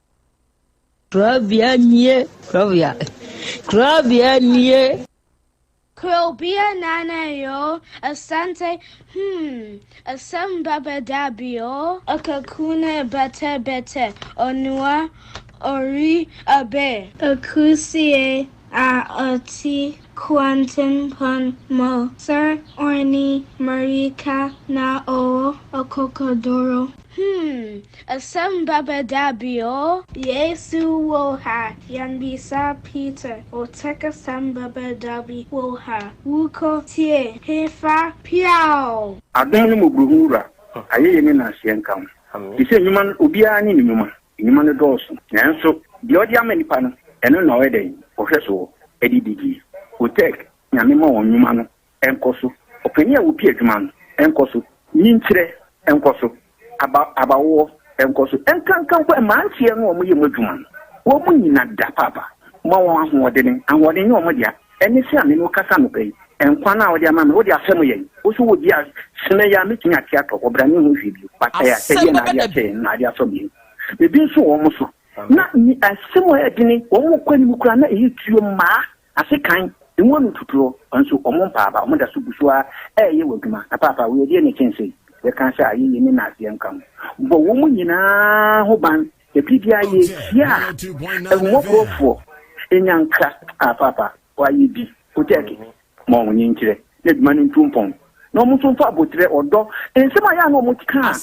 kurabea nie, kurabea. Kurabea nie. Krobea nana yo, asante, hmm, asem baba dabio, akakuna bete bete, onua, ori abe. Akusie a ɔte kwantempɔn mu sɛ ɔne mmirika na ɔwɔ akokoduru. Hmm, asɛm bɛba da bi o. Yesu wɔ ha, yɛmmisa Peter, ɔtɛk asɛm bɛba da bi wɔ ha, wokɔ tie, hefa, piaw! Adom ne mmɔborɔhunu Wura, ayɛyie ne nnaaseɛ nka wo. Te sɛ nnwuma no, obiara ne ne nnwuma, nnwuma no dɔɔso, nanso deɛ ɔde ama nnipa no, ɛno na ɔyɛ dɛn? Ɔhwɛ soɔ de didie. Otec, Nyame ma wɔn nnwuma no nkɔ so, ɔpanin a ɔpi adwuma no nkɔ so, nyinkyerɛ nkɔ so, aba abawoɔ nkɔ so, nkanka mpo mmeranteɛ no a wɔyɛ mu adwuma no, wɔn nyina da paapa, ma wɔn ahoɔdene, ahoɔden nyɛ wɔn dea, ɛne sɛ a me ne wo kasa anɔpa yi, nkwa no a wode ama me, wode afɛm yɛn, wo nso wɔ bi a sene yɛ a mɛtumi ate atɔ, ɔbra ne ho hwee bio, but ɛyɛ akyɛdeɛ na ade akyɛ yɛn, na ade asɔ yɛn, ebi nso wɔ wɔn so, na asɛm a ɛyɛ dene, wɔn kɔ anim koraa na ɛyɛ tuo mmaa. Ase kan, emu ano tutuɔ, nso wɔn mpaa aba, wɔn da so gu so ara reyɛ wɔn adwuma. Na paapa, wei ɛdeɛn na ɛkyɛn sei? Yɛka sɛ ayeyie ne naaseɛ nka ho. Bɔ wɔn nyinaa ho ban, na bere biara yɛrehyia a, ahummɔborɔfoɔ nya nkra, Ah, paapa, wɔayɛ bi, Otɛɛke, ma wɔn nkyerɛ, na adwuma no ntu mpɔn. Na wɔn nso mfa aboterɛ, ɔdɔ, nsɛm a ɛyɛ a na wɔka a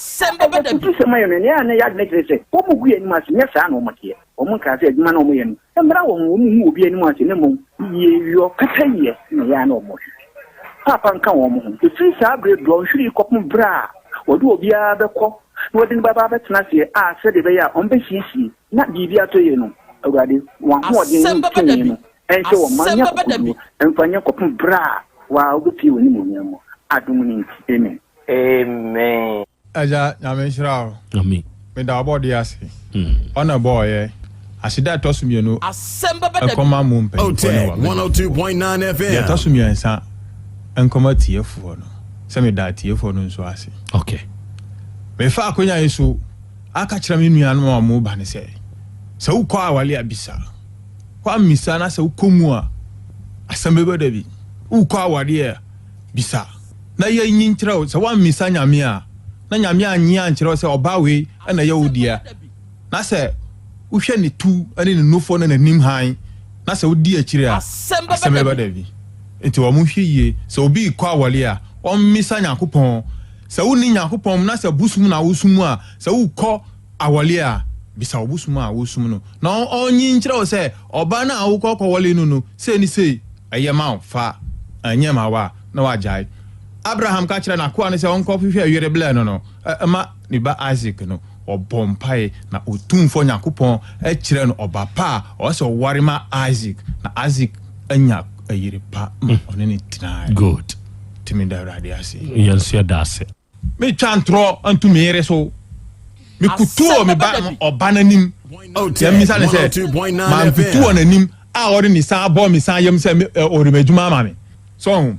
ɛyɛ afutusɛm ayɛ no, nea ɛyɛ a na ɛyɛ adwene kyerɛ sɛ wɔgu yɛn anim ase, nyɛ saa na wɔteɛ. Wɔnkaa sɛ adwuma no a wɔyɛ no mmra wɔn ho, wɔnhu obi anim ase, na mmom yieyɔ, pɛpɛyɛ na ɛyɛ a na wɔhwehwɛ. Paapa nka wɔn ho. Ɛfiri saa berɛ dɔnhwere yi kɔpem berɛ a wɔde obiara bɛkɔ na wɔde no bɛba abɛtena aseɛ a sɛdeɛ ɛbɛyɛ a wɔbɛsiesie na biribi atɔ yie no, Awurade, wɔn ahoɔden ne wo tumi no nhyɛ wɔn ma nyɛ akokoɔduro mfa nyɛ kɔpem berɛ a wo ara wobɛpue w'animuonyam mu. Adom no nti, amen. Amen. Agya Nyame nhyira wo. Amen. Meda ɔbɔdeɛ ase. Ɔna ɛbɔɔ yɛ. Aseda ɛtɔ so mienu Asɛm bɛba da bi. nkɔma mo mpanyinfoɔ ne Otec w'abadwafoɔ. 102.9 Deɛ ɛtɔ FM. so miɛnsa nkɔma atiefoɔ no sɛ meda atiefoɔ no nso ase. Okay. Mefa akonya yi so aka kyerɛ me nuanom a wɔn ba no sɛ, sɛ wokɔ awale a bisa. Woammisa na sɛ wokɔ mu a asɛm bɛba da bi. Wokɔ awadeɛ a bisa na yɛnyi nkyerɛ wo. Sɛ woammisa Nyame a, na Nyame annye ankyerɛ wo sɛ ɔbaa wei na ɛyɛ wo dea, na sɛ wohwɛ ne tu ne ne nufoɔ ne n'anim hann, na sɛ wodi akyire a, Asɛm asɛm bɛba da bɛba bi. da bi. Nti wɔn hwɛ yie, sɛ obi rekɔ awɔre a, ɔmmisa Nyankopɔn. Sɛ wonni Nyankopɔn mu na sɛ bosom na wosom a, sɛ wokɔ awɔre a, bisa wo bosom a wosom no, na ɔnyi nkyerɛ wo sɛ ɔbaa no a wokɔ kɔwɔre no no, sei ne sei. Ɛyɛ ma wo, fa, ɛnyɛ ma wo a, na woagyae. Abraham ka kyerɛɛ n'akoa no sɛ ɔnkɔhwehwɛ yere brɛ no no, ma ne ba Isak no. Ɔbɔɔ mpae, na Otumfoɔ Nyankopɔn kyerɛɛ no ɔba pa a ɔwɔ sɛ ɔware ma Isak, na Isak anya yere pa ma ɔne no tenae. Good. Nti meda Awurade ase. Yɛn nso yɛda ase. Metwa ntorɔ nto me yere so. Mekutu wɔ me ba ɔba n'anim. Yɛmmisa ne sɛ, mankutu wɔ n'anim a ɔde ne san bɔ me san yam sɛ ɔde m'adwuma ama me. So ho.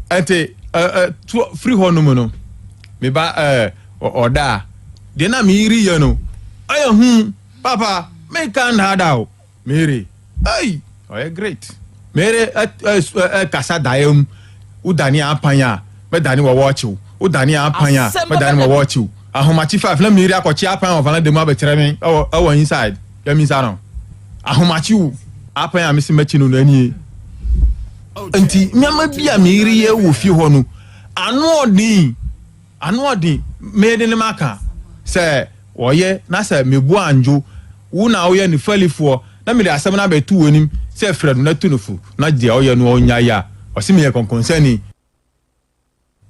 Ɛnti firi hɔ nom no, me ba ɔda a, deɛ na me yere yɛ no, ɛyɛ hu. Papa, menka nnaadaa o. Mary, ei, ɔyɛ great. Mary kasa daeɛ mu. Wodane apan a, mɛdane wɔ wɔɔkye wo. Wodane apan a, mɛdane wɔ wɔɔkye wo. Ahomakye five na Mary akɔkye apan wɔ valanda mu abɛkyerɛ me ɛwɔ ɛwɔ inside. Yɛmisa no. Ahomakye o. Apan a mese mɛkye no no ɛnie. Nti nneɛma bi a Mary yɛ wɔ fie hɔ no, ano ɔden. Ano ɔden, mede ne maka sɛ wɔyɛ na sɛ mebu andwo wo na woyɛ ne falifoɔ na mede asɛm no abɛto w'anim sɛ frɛ no na tu no fo na deɛ ɔyɛ no ɔnnyae a, ɔse meyɛ kɔnkɔnsani.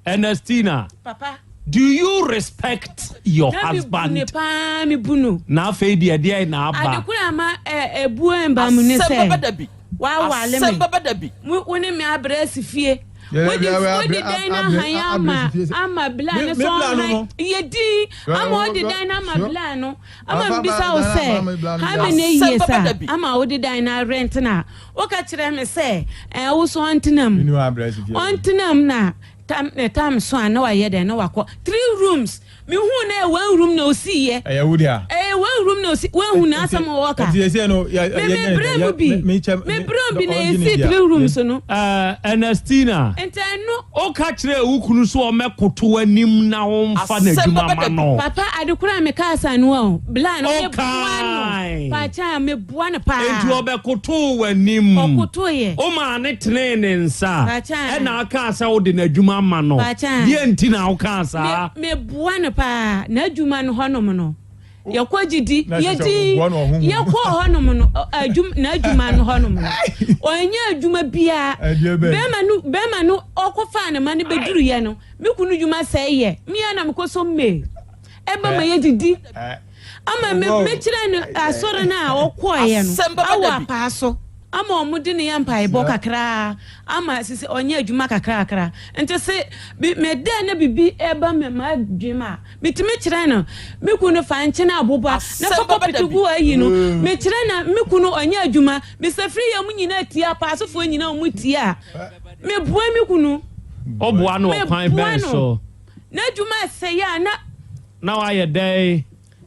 Ernestina, Papa. do you respect your Na me bu husband? ne paa, me bu no. Na afei deɛ deɛn na aba? Ade koro a ama ɛ ebuo mba mu ne Asɛm sɛ bɛba da bi. wawale Asɛm me. bɛba da bi. Wo wo ne me abrɛ asi fie. Wode wode dan no ahan ama ama bla no so ɔhan yɛ din ama wode dan no ama bla no ama mbisa wo sɛ how many years a ama wode dan no arent na woka kyerɛ me sɛ ɛɛ wo so ɔntena mu ɔntena mu na tam ne tam so a na wayɛ dɛn na wakɔ three rooms Mehuu na ɛyɛ one room na osii yɛ. Ɛyɛ wo dea. Ɛyɛ one room na osi wahu na asɛm a wɔka. Nti ese no yɛ Me me brɛ mu bi. Me brɛ mu bi na esi three rooms no. Ɛɛ Ernestina. Nti ɛno. Woka kyerɛɛ wo kunu sɛ ɔmmɛkoto w'anim na womfa n'adwuma ma no. Papa ade koro a mekaa saa no o bla no meboa no Ɔkae. paakyɛ meboa no paa. Enti ɔbɛkotoo w'anim. Ɔkotoeɛ. Womaa no tenee ne nsa. Paakyɛ. Ɛna ɔkaa sɛ wode n'adwuma ama no. Paakyɛ. Deɛ nti na wokaa saa? Me meboa no paa. N'adwuma no hɔnom no, yɛkɔ gyidi, yɛdi, yɛkɔ hɔnom no, adwuma, n'adwuma no hɔnom no, ɔnyɛ adwuma biara. Bɛrima no, bɛrima no ɔkɔfaa ne ma no bɛduruyɛ no, me kunu dwuma sɛe yɛ. Me ara na mekɔ so mmee. Ɛba ma yɛdidi. Ama me mekyerɛ no asɔre no a ɔkɔeɛ no, awɔ apaa so. Ama ɔmo de no yɛ mpaebɔ kakraa ama sisi ɔnyɛ adwuma kakrakra nti se bi me dɛ na bibi ɛba me m'adwene mu a metumi kyerɛ no me kunu fa nkyene aboba na fa kɔ pete gu ayi no me kyerɛ na me kunu ɔnyɛ adwuma Mister Free yɛ ɔmo nyinaa tie apaasofoɔ nyinaa ɔmo tie a me boa me kunu. Ɔboa no ɔkwan bɛn so? N'adwuma ɛsɛe a na. Na wayɛ dɛn?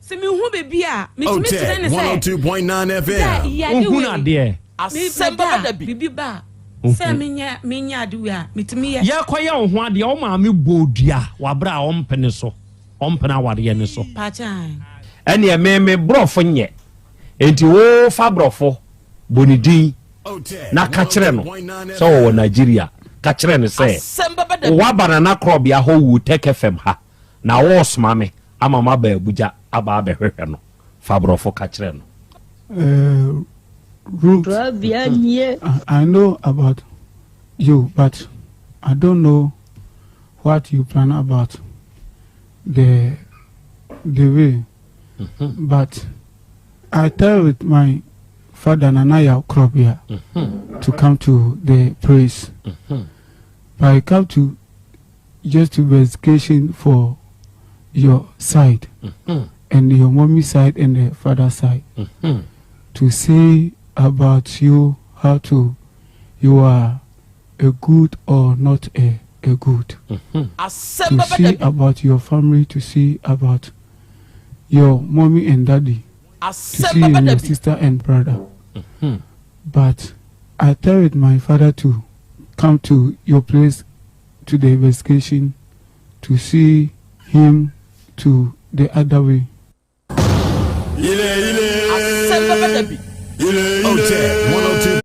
Sɛ mehu biribi a, metumi kyerɛ no sɛ, da yi ade Wohunu wei, adeɛ. me meda a, biribi ba a, sɛ menyɛ menyɛ ade wei a, metumi yɛ. Yɛrekɔyɛ wo ho adeɛ, wo maame bɔɔ dua wɔ aberɛ a ɔmpene so, ɔmpene awareɛ no so. Pakyɛ ae. Ɛneɛ me me brɔfo nyɛ enti wo fa brɔfo bɔ ne din na ka kyerɛ no sɛ ɔwɔ Nigeria ka kyerɛ no sɛ waba Nana Korɔbea hɔ wu Tech FM ha na wɔresoma me ama maba Abuja aba abɛhwehwɛ no fa brɔfo ka kyerɛ no. Ruth, I know about you, but I don't know what you plan about the the way. Mm-hmm. But I tell with my father Nanaya Krobia mm-hmm. to come to the place. Mm-hmm. But I come to just to investigation for your side mm-hmm. and your mommy side and the father side mm-hmm. to see about you how to you are a good or not a, a good. Mm-hmm. To see about your family, to see about your mommy and daddy, to see your sister and brother. Mm-hmm. But I tell it my father to come to your place to the investigation to see him to the other way. Asɛm bɛba da bi. OTEC 102.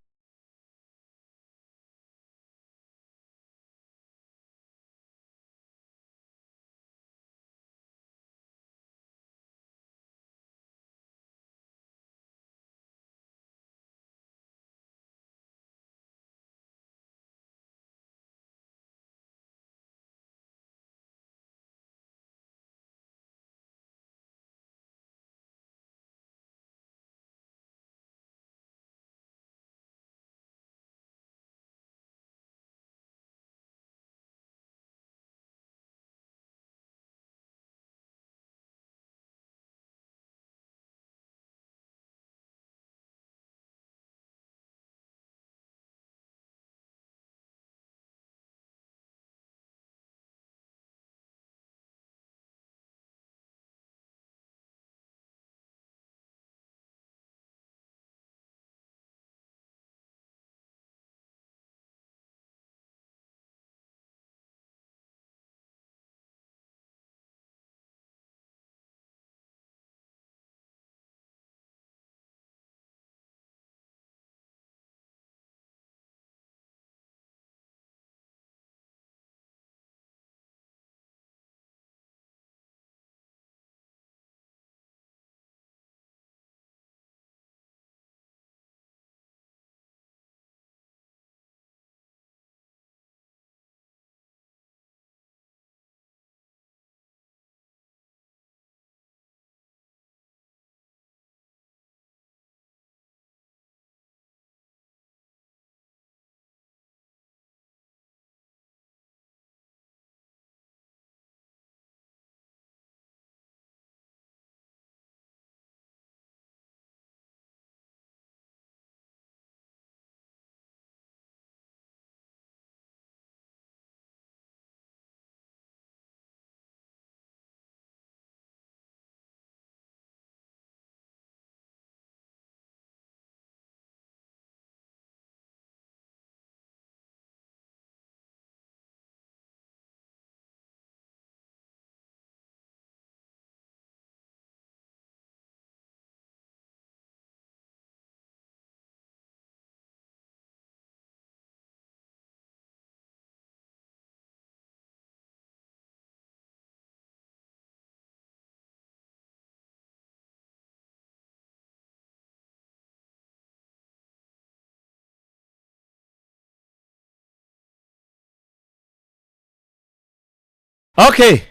Ok,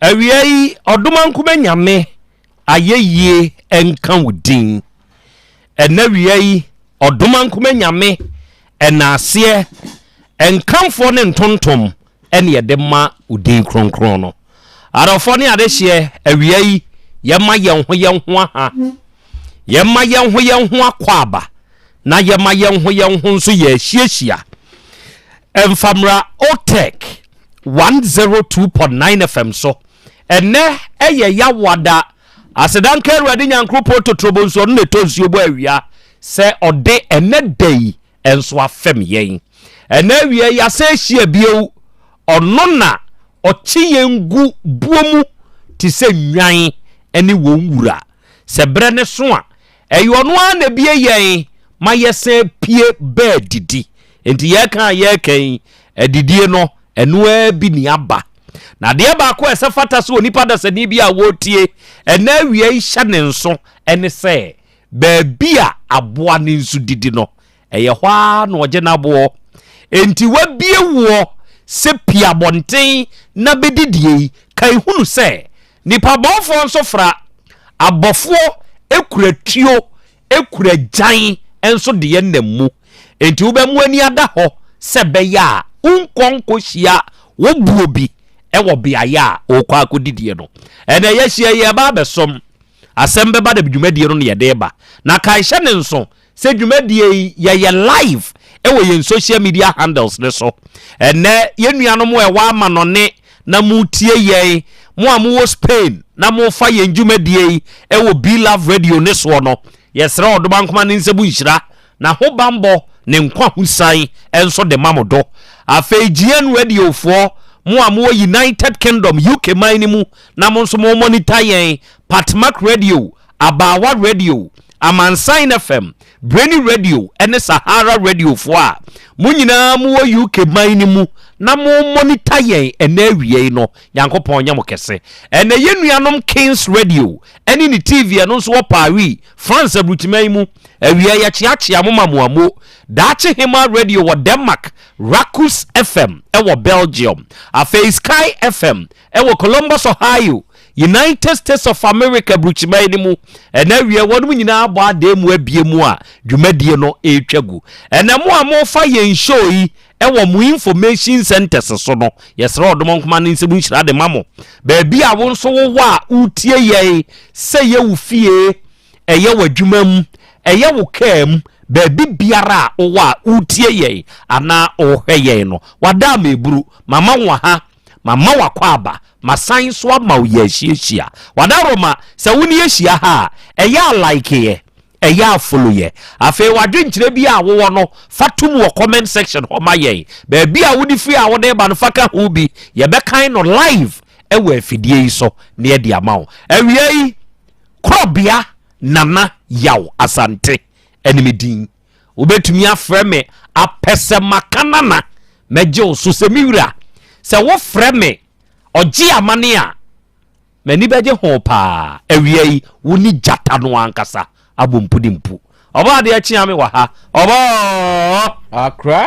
awia yi Ɔdomankoma Nyame ayɛyie nka wo din. Ɛnɛ awia yi Ɔdomankoma Nyame ɛnaaseɛ, nkamfoɔ ne ntontom ɛne yɛde ma wo din kronkron no. Adɔfoɔ ne adehyeɛ, awia yi yɛma yɛn ho yɛn ho aha, yɛma yɛn ho yɛn ho akwaaba, na yɛma yɛn ho yɛn ho nso yɛahyiahyia. Mfamra Otec 102.9 FM so. Ɛnnɛ ɛyɛ Yawoada. Aseda nka Awurade Nyankoropɔn totorobɔ nsuo ɔno na ɛtɔ nsuo bɔ awia sɛ ɔde ɛnnɛ da yi nso afɛm yɛn. Ɛnnɛ awia yi asɛ ahyia bio. Ɔno na ɔkye yɛn gu buo mu te sɛ nnwan ne wɔn wura. Sɛ berɛ no so a, Ɛyɛ ɔno ara na ebue yɛn ma yɛsan pue ba adidi. Enti yɛreka a yɛreka yi, adidie no, ɛno ara bi ne aba. Na adeɛ baako a ɛsɛ fata sɛ onipa dasani bi a wɔretie ɛnɛ awia yi hyɛ ne nso ne sɛ, baabi a aboa no nso didi no, Ɛyɛ hɔ ara na ɔgye n'aboɔ. Enti wabue woɔ sɛ pue abɔnten na bɛdidie yi, kae hunu sɛ, nnipa bɔnfoɔ nso fra, abɔfoɔ kura tuo, kura gyan nso deɛ nam mu. Enti wobɛma w'ani ada hɔ sɛ ɛbɛyɛ a wonkɔ nkɔhyia wo boɔ bi wɔ beaeɛ a worekɔ akɔdidie no. Ɛnnɛ yɛahyia yi, yɛreba abɛsom. Asɛm bɛba da bi dwumadie no na yɛde reba. Na kae hyɛ ne nso sɛ dwumadie yi yɛyɛ live wɔ yɛn social media handles no so. Ɛnnɛ yɛn nuanom a ɛwɔ amanɔne na moretie yɛn, mo a mowɔ Spain na morefa yɛn dwumadie yi wɔ Be Love Radio ne soɔ no, yɛsrɛ Ɔdomankoma ne nsam nhyira, n'ahobanbɔ, ne nkwa ho sian nso de ma mo do. Afei GN Radio foɔ, mo a mowɔ United Kingdom, UK man no mu na mo nso mo monitor yɛn, Patmak Radio, Abaawa Radio, Amansan FM, Breni Radio ne Sahara Radio foɔ a mo nyinaa mo wɔ UK man no mu na mo monitor yɛn ɛnɛ awia yi no, Nyankopɔn nyɛ mo kɛse. Ɛnɛ yɛn nuanom Kings Radio ne ne TV ɛno nso wɔ Paris, France aburukyiman yi mu, awia yi yɛkyeakyea mo ma mo amo. Daakye Hemaa Radio wɔ Denmark, Rakus FM wɔ Belgium, afei Sky FM wɔ Columbus, Ohio, United States of America aburukyiman no mu. Ɛnɛ awia wɔnom nyinaa abɔ adan mu abie mu a dwumadie no retwa gu. Ɛnɛ mo a mofa yɛn show yi wɔ mo information centers so no, yɛsrɛ ɔdom nkoma ne nsɛm nhyira de ma mo. Baabi a wo nso wowɔ a wotie yɛn, sɛ yɛ wo fie, ɛyɛ w'adwuma mu, ɛyɛ wo kaa mu, baabi biara a wowɔ a wotie yɛn anaa wohwɛ yɛn no, wada ama eburu, mama wo aha, Mama w'akwaaba, masan nso ama wo yɛahyiahyia. W'adaworoma, sɛ wo ne yɛhyia ha a, ɛyɛ a like yɛ, ɛyɛ a follow yɛ. Afei w'adwenkyerɛ biara a wowɔ no, fa tom wɔ comment section hɔ ma yɛn. Baabi a wode firi a wode reba no, fa ka ho bi. Yɛbɛkan no live wɔ afidie yi so na yɛde ama wo. Awia yi, Korɔbea Nana Yaw Asante ɛne me din. Wobɛtumi afrɛ me Apɛsɛmakanana, mɛgye wo so sɛ me wura. Sɛ wofrɛ me Ɔgye Amane a, m'ani bɛgye ho paa. Awia yi, wo ne gyata no ankasa abɔ mpu-ne-mpu. Ɔbɔadeɛ kyea me wɔ ha. Ɔbɔɔ! Akra.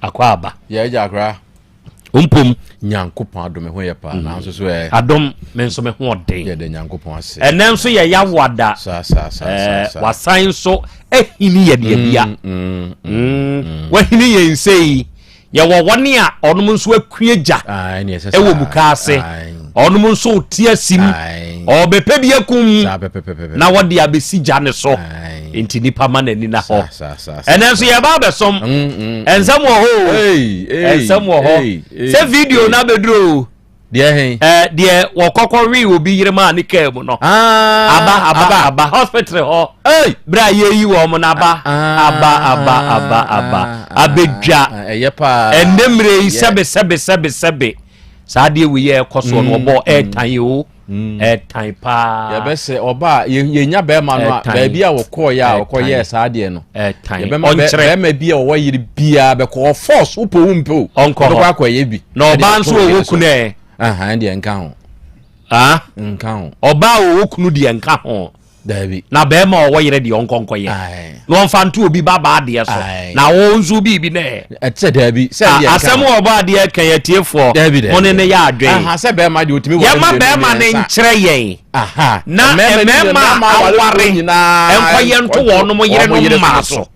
Akwaaba. Yɛ agya akra. Mpom. Nyankopɔn adom me ho yɛ paa mm. nanso so ɛ. Adom me nso me ho ɔden. Yɛda Nyankopɔn ase. Ɛnɛ nso yɛ yawoada. Saa saa saa saa. Eh, wasan nso ahini yɛ deɛ bia. Mm, mm, Wahini yɛn nsɛ yi. Yɛwɔ wɔn a ɔnom nso akue gya ɛwɔ muka ase. Ɔnom nso te asim. Ɔbɛpɛ bi akum na wɔde abɛsi gya ne so. Nti nipa ma n'ani na hɔ. Ɛnɛ nso yɛba abɛsom. Mm, mm, mm. Nsɛm wɔ hɔ o. Nsɛm wɔ hɔ. Sɛ video no abɛduru o. Deɛ he? Ɛɛ deɛ wɔkɔkɔ wee obi yere maa ne kaa mu no. Ah, aba aba aba hospital hɔ. Bere a yɛyi wɔn no aba ah, aba aba aba aba abɛdwa. Ɛyɛ paa. Ɛnɛ mmerɛ yi sɛbe sɛbe sɛbe sɛbe saa adeɛ wei yɛ ɛkɔ soɔ no mm, ɔbɔ ɛɛtan yi o. Mm. Ɛtan paa. Yɛbɛsɛ ɔba a yɛnya bɛrima no a baabi a wɔkɔɔyɛ a wɔkɔyɛɛ saa adeɛ no. Ɛtan. Yɛbɛma bɛrima bi a ɔwɔ yere biara bɛkɔ hɔ force wopɛ wo mpɛ o. Ɔnkɔ hɔ. Ɔbɛkɔ akɔyɛ bi. Na ɔbaa nso ɔwɔ kunu ɛ. Ahan deɛ nka ho. Ah? Nka ho. Ɔbaa ɔwɔ kunu deɛ nka ho. Dabi. Na bɛrima a ɔwɔ yere deɛ ɔnkɔ nkɔyɛ. Na ɔmfa nto obi ba baa deɛ so. Na wo nso biribi nɛ. Ɛte dabi. Sɛ deɛ Asɛm wɔ ɔbɔ adeɛ ka yɛ tiefoɔ. Dabi dabi. Mo ne ne yɛ adwen. Aha sɛ bɛrima deɛ otumi wɔ Yɛma bɛrima ne nkyerɛ yɛn. Aha. Na mmarima aware nkɔyɛ nto wɔn yere no mmaa so.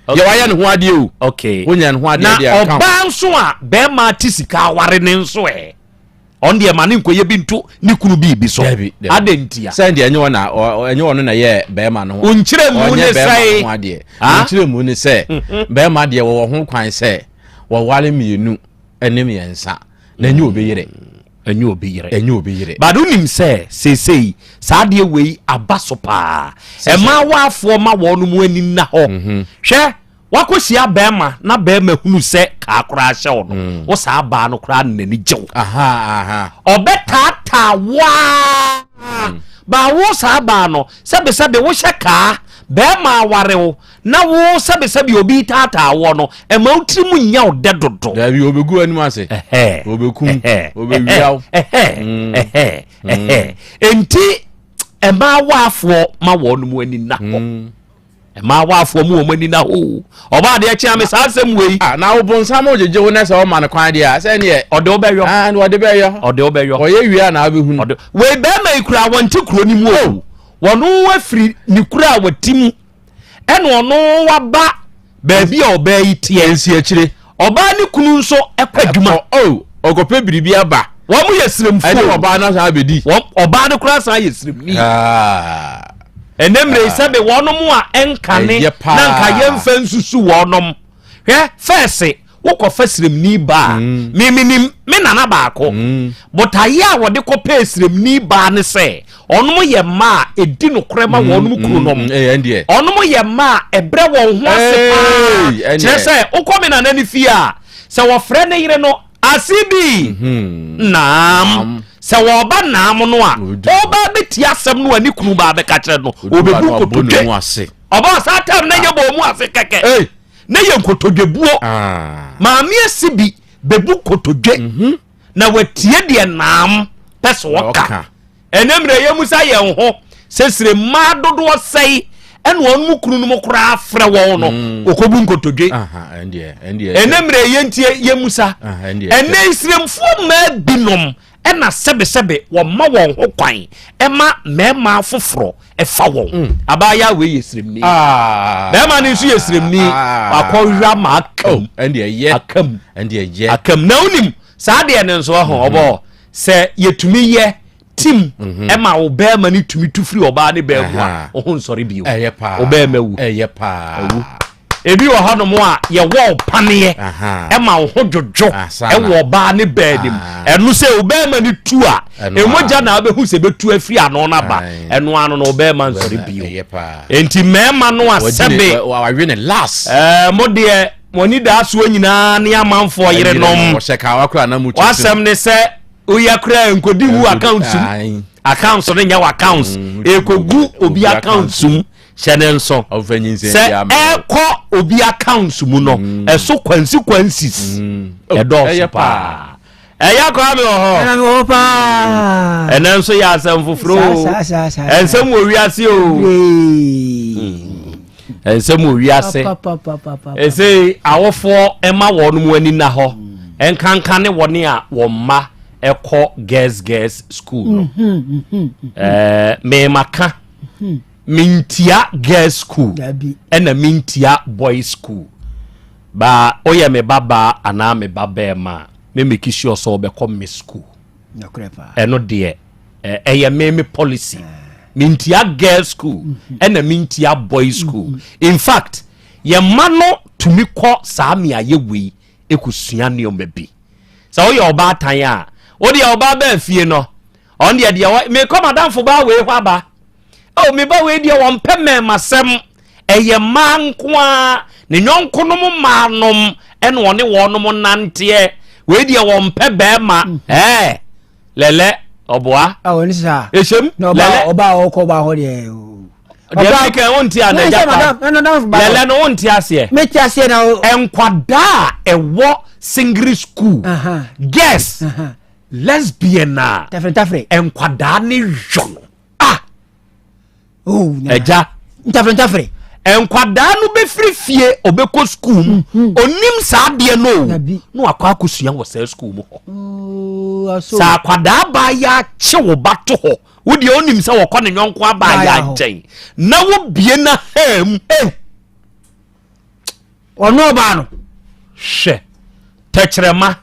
Yɛ wayɛ ne ho adeɛ o. Okay. Wonya ne ho adeɛ deɛ Na ɔbaa nso a bɛrima te sika aware ne nso ɛ. Ɔno deɛ ma ne nkɔyɛ bi nto ne kunu biribi so. Adɛn ntia? Sɛ deɛ ɛnyɛ wɔn na ɛnyɛ wɔn na yɛ bɛrima no ho. Nkyerɛ mu ne sɛ. Ɔnyɛ bɛrima ho adeɛ. Nkyerɛ mu ne sɛ bɛrima deɛ wɔwɔ ho kwan sɛ wɔware mmienu ne mmiɛnsa na ɛnyɛ obi yere. Ɛnyɛ obi yere. Ɛnyɛ obi yere. But wonim sɛ seesei saa adeɛ wei aba so paa. Ɛmaa waafoɔ ma wɔn mu ani nna hɔ. Hwɛ. Wakɔhyia bɛrima na bɛrima hunu sɛ kaa koraa hyɛ wo no, mm. wo saa baa no koraa na n'ani gye wo. Ɔbɛtaataa waa mm. baa wo saa baa no sɛbesɛbe wohyɛ kaa bɛrima aware wo na wo sɛbesɛbe obi taataa woɔ no ɛma wo tiri mu nya wo dɛ dodo. Dabi obegu anim ase. Obekum. Obewia wo. Mm. Enti ɛma awaafoɔ ma wɔn mu ani nna hɔ. Mmaa awaafoɔ mu wɔn ani na hoo. Ɔbaa adeɛ kyea me saa asɛm wei. Ah, na wo bonsam gyegye wo na sɛ ɔma no kwan deɛ a, sɛ neɛ. Ɔde wo bɛyɔ. Ah, na ɔde bɛyɔ. Ɔde wo bɛyɔ. Ɔyɛ wie a na abɛhunu. Ɔde wei bɛrima yi koraa wɔnte kuro no mu o. Wɔn afiri ne kuro a wɔte mu ɛna ɔno waba baabi a ɔbaa yi teɛ. Nsi akyire. Ɔbaa ne kunu nso kɔ adwuma. Oh, ɔkɔpɛ biribi aba. Wɔn yɛ siremfoɔ. Ɛne ɔbaa no san abɛdi. Wɔn ɔbaa no koraa san yɛ siremni. Ah. Ɛnɛ mmerɛ yi sɛbe wɔnom a ɛnkane na nka yɛmfa nsusu wɔnom. Hwɛ fɛɛse wokɔfa siremni baa. Mm. Me menim me nana baako. Mm. Botaeɛ a wɔde kɔpɛɛ siremni baa ne sɛ Ɔnom yɛ mma a ɛdi nokorɛ ma wɔnom kununom. Ɔnom yɛ mma a ɛbrɛ wɔn ho ase paa. Kyerɛ sɛ, wokɔ me nana no fie a, sɛ wɔfrɛ ne yere no Asibi, Naam. Sɛ wɔba Naam no a, ɔba bɛtie asɛm no a ne kunu ba bɛka kyerɛ no, ɔbɛbu nkotodwe. Ɔba saa tam na nyɛ bɔ mu ase kɛkɛ. Na yɛ nkotodwebuo. Maame Asibi bɛbu nkotodwe. na watie deɛ naam pɛ sɛ ɔka. Ɛnɛ mmerɛ yɛmusa yɛn ho sɛ sire mmaa dodoɔ sɛe ɛna wɔn mu kunu no mu koraa frɛ wɔn no mm. wɔkɔbu nkotodwe. Ɛnɛ mmerɛ yɛntie yɛmusa ɛnɛ nsiremfoɔ mmaa binom ɛna sɛbesɛbe wɔma wɔn ho kwan ɛma mmarima foforɔ ɛfa wɔn mm. abaayewa wei yɛ siremni ah. bɛrima no nso yɛ siremni ah. wakɔwia ma akam oh, akam akam na wonim saa deɛ no nso ɔho mhm. ɔbɔ sɛ yɛtumi yɛ tim mhm. ɛma wo bɛrima no tumi tu firi ɔbaa ne bɛɛ mu a wo ho nsɔre bio wo bɛrima wu ɛwu Ebi wɔ hɔnom a yɛwɔ wo paneɛ ɛma wo ho dwodwo ɛwɔ ɔbaa ne bɛɛ nim. Ɛno sɛ ɔbɛɛma no tu a, ɛmogya na abɛhu sɛ ɛbɛtu afiri ano no aba. Ɛno ano no ɔbɛɛma nsɔre bio. Enti mmarima no a sɛbe ɛɛ mo deɛ mo ani daa soɔ nyinaa ne amanfoɔ yerenom. W'asɛm ne sɛ woyɛ koraa nkɔdi wu accounts mu. Accounts no nyɛ w'accounts. Ɛkɔgu obi accounts mu. Hyɛ ne nso sɛ ɛkɔ obi accounts mu no mm. ɛso kwansi kwansis mm. ɛdɔɔso paa ɛyɛ akɔa mi wɔ hɔ ɛna mi wɔ hɔ paa ɛnɛ nso yɛ asɛm foforɔ o ɛnsɛm wɔ wiase o ɛnsɛm wɔ wiase ɛsɛ awofoɔ ɛma wɔn mu ani na hɔ ɛnkanka ne wɔn a wɔn mma ɛkɔ girls girls school no ɛɛ mɛɛma ka. Mentia girls school ɛna mentia boys school ba woyɛ me ba baa anaa me ba bɛɛma a me make sure sɛ wobɛkɔ me school ɛno deɛ ɛyɛ me me policy mentia girls school mhm. ɛna mentia boys school mhm. in fact yɛn mma no tumi kɔ saa mmeayɛ wei ɛkɔsua nneɛma bi sɛ woyɛ ɔbaatan a wodeɛ ɔbaa bɛɛ fie no Ɔno deɛ deɛ wɔ mekɔ madamfo baa wei hɔ aba. Oh, me ba wei deɛ wɔmpɛ mmɛɛmasɛm. Ɛyɛ mmaa nko ara, ne nyɔnkonom mmaa nom ɛna ɔne wɔnom nanteɛ. Wei deɛ wɔmpɛ bɛɛma. Mm. Ɛɛ, lɛlɛ, ɔboa. Ah, wɔn saa. Ehyɛm, lɛlɛ. Ɔbaa ɔkɔ ɔbaa hɔ deɛ. Deɛ mi kɛ wɔn ti a na ɛgya pa. Lɛlɛ no wɔn ti aseɛ. Mi ti aseɛ na o. Nkwadaa ɛwɔ singiri school. Girls. Lesbian a Tafere tafere. nkwadaa ne yɔ no. Ah! Oh, Agya. Ntafere ntafere. Nkwadaa no bɛfiri fie ɔbɛkɔ sukuu mu. Mhm. Onim saa adeɛ no o. Na wakɔ akɔsua wɔ saa sukuu mu hɔ. Oh, Sɛ akwadaa baa yɛ akye wo ba to hɔ, wo deɛ onim sɛ wɔkɔ ne yɔnko abaa yɛ nkyɛn na wobie na haa mu. Eh. Ɔno ɔbaa no. Hwɛ tɛkyerɛma.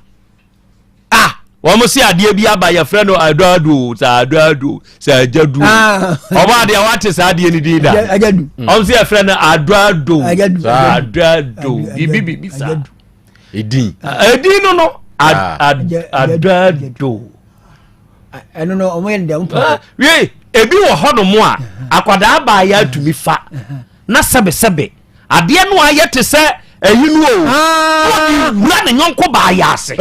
Ah, wɔn si adeɛ bi aba yɛfrɛ no aduadu sɛ aduadu sɛ agyadu ah. ɔbɔ adeɛ wate saa adeɛ no din da wɔn si yɛfrɛ no aduadu aduadu bibi bibi saa edin edin no no ah. aduadu ɛno no wɔn yɛ no deɛ wɔn pɔ ah, wie ebi wɔ hɔ nom a akwadaa baayɛ atumi fa na sɛbesɛbe adeɛ no ayɛ te sɛ ɛyi no o ah. ɔde wura ne nyɔnko baa yɛ ase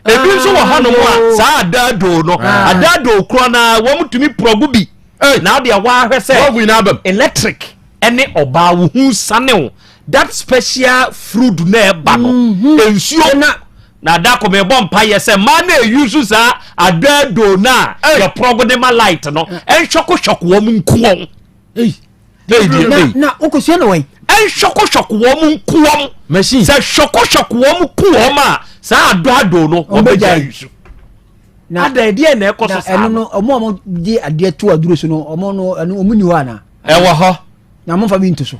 ebi nso wɔ hɔnom a ah. saa adaadoo no ah. adaadoo korɔ na wɔn tumi prɔgo bi na ɔde wɔahwɛ sɛ electric ɛne ɔbaa wo ho sane o that special fruit na ɛba no mhm. nsuo na na da kɔ mebɔ mpa yɛ sɛ mmaa na eyi so saa adaadoo na yɛ prɔgo de ma light no ɛnhwɛkohwɛko wɔn nko wɔn. Na na wokɔsua no wɔn. Ɛnhwɔkɔhwɔko wɔn nko wɔn. Machine. Sɛ hwɔkɔhwɔko wɔn ko wɔn a saa adoado no wɔbɛgya yi so. Na ada ɛdeɛ na ɛkɔ so saa. Na ɛno no ɔmo a wɔn de adeɛ to aduro so no ɔmo no ɛno ɔmo ni hɔ ana. Ɛwɔ hɔ. Na mo nfa bi nto so.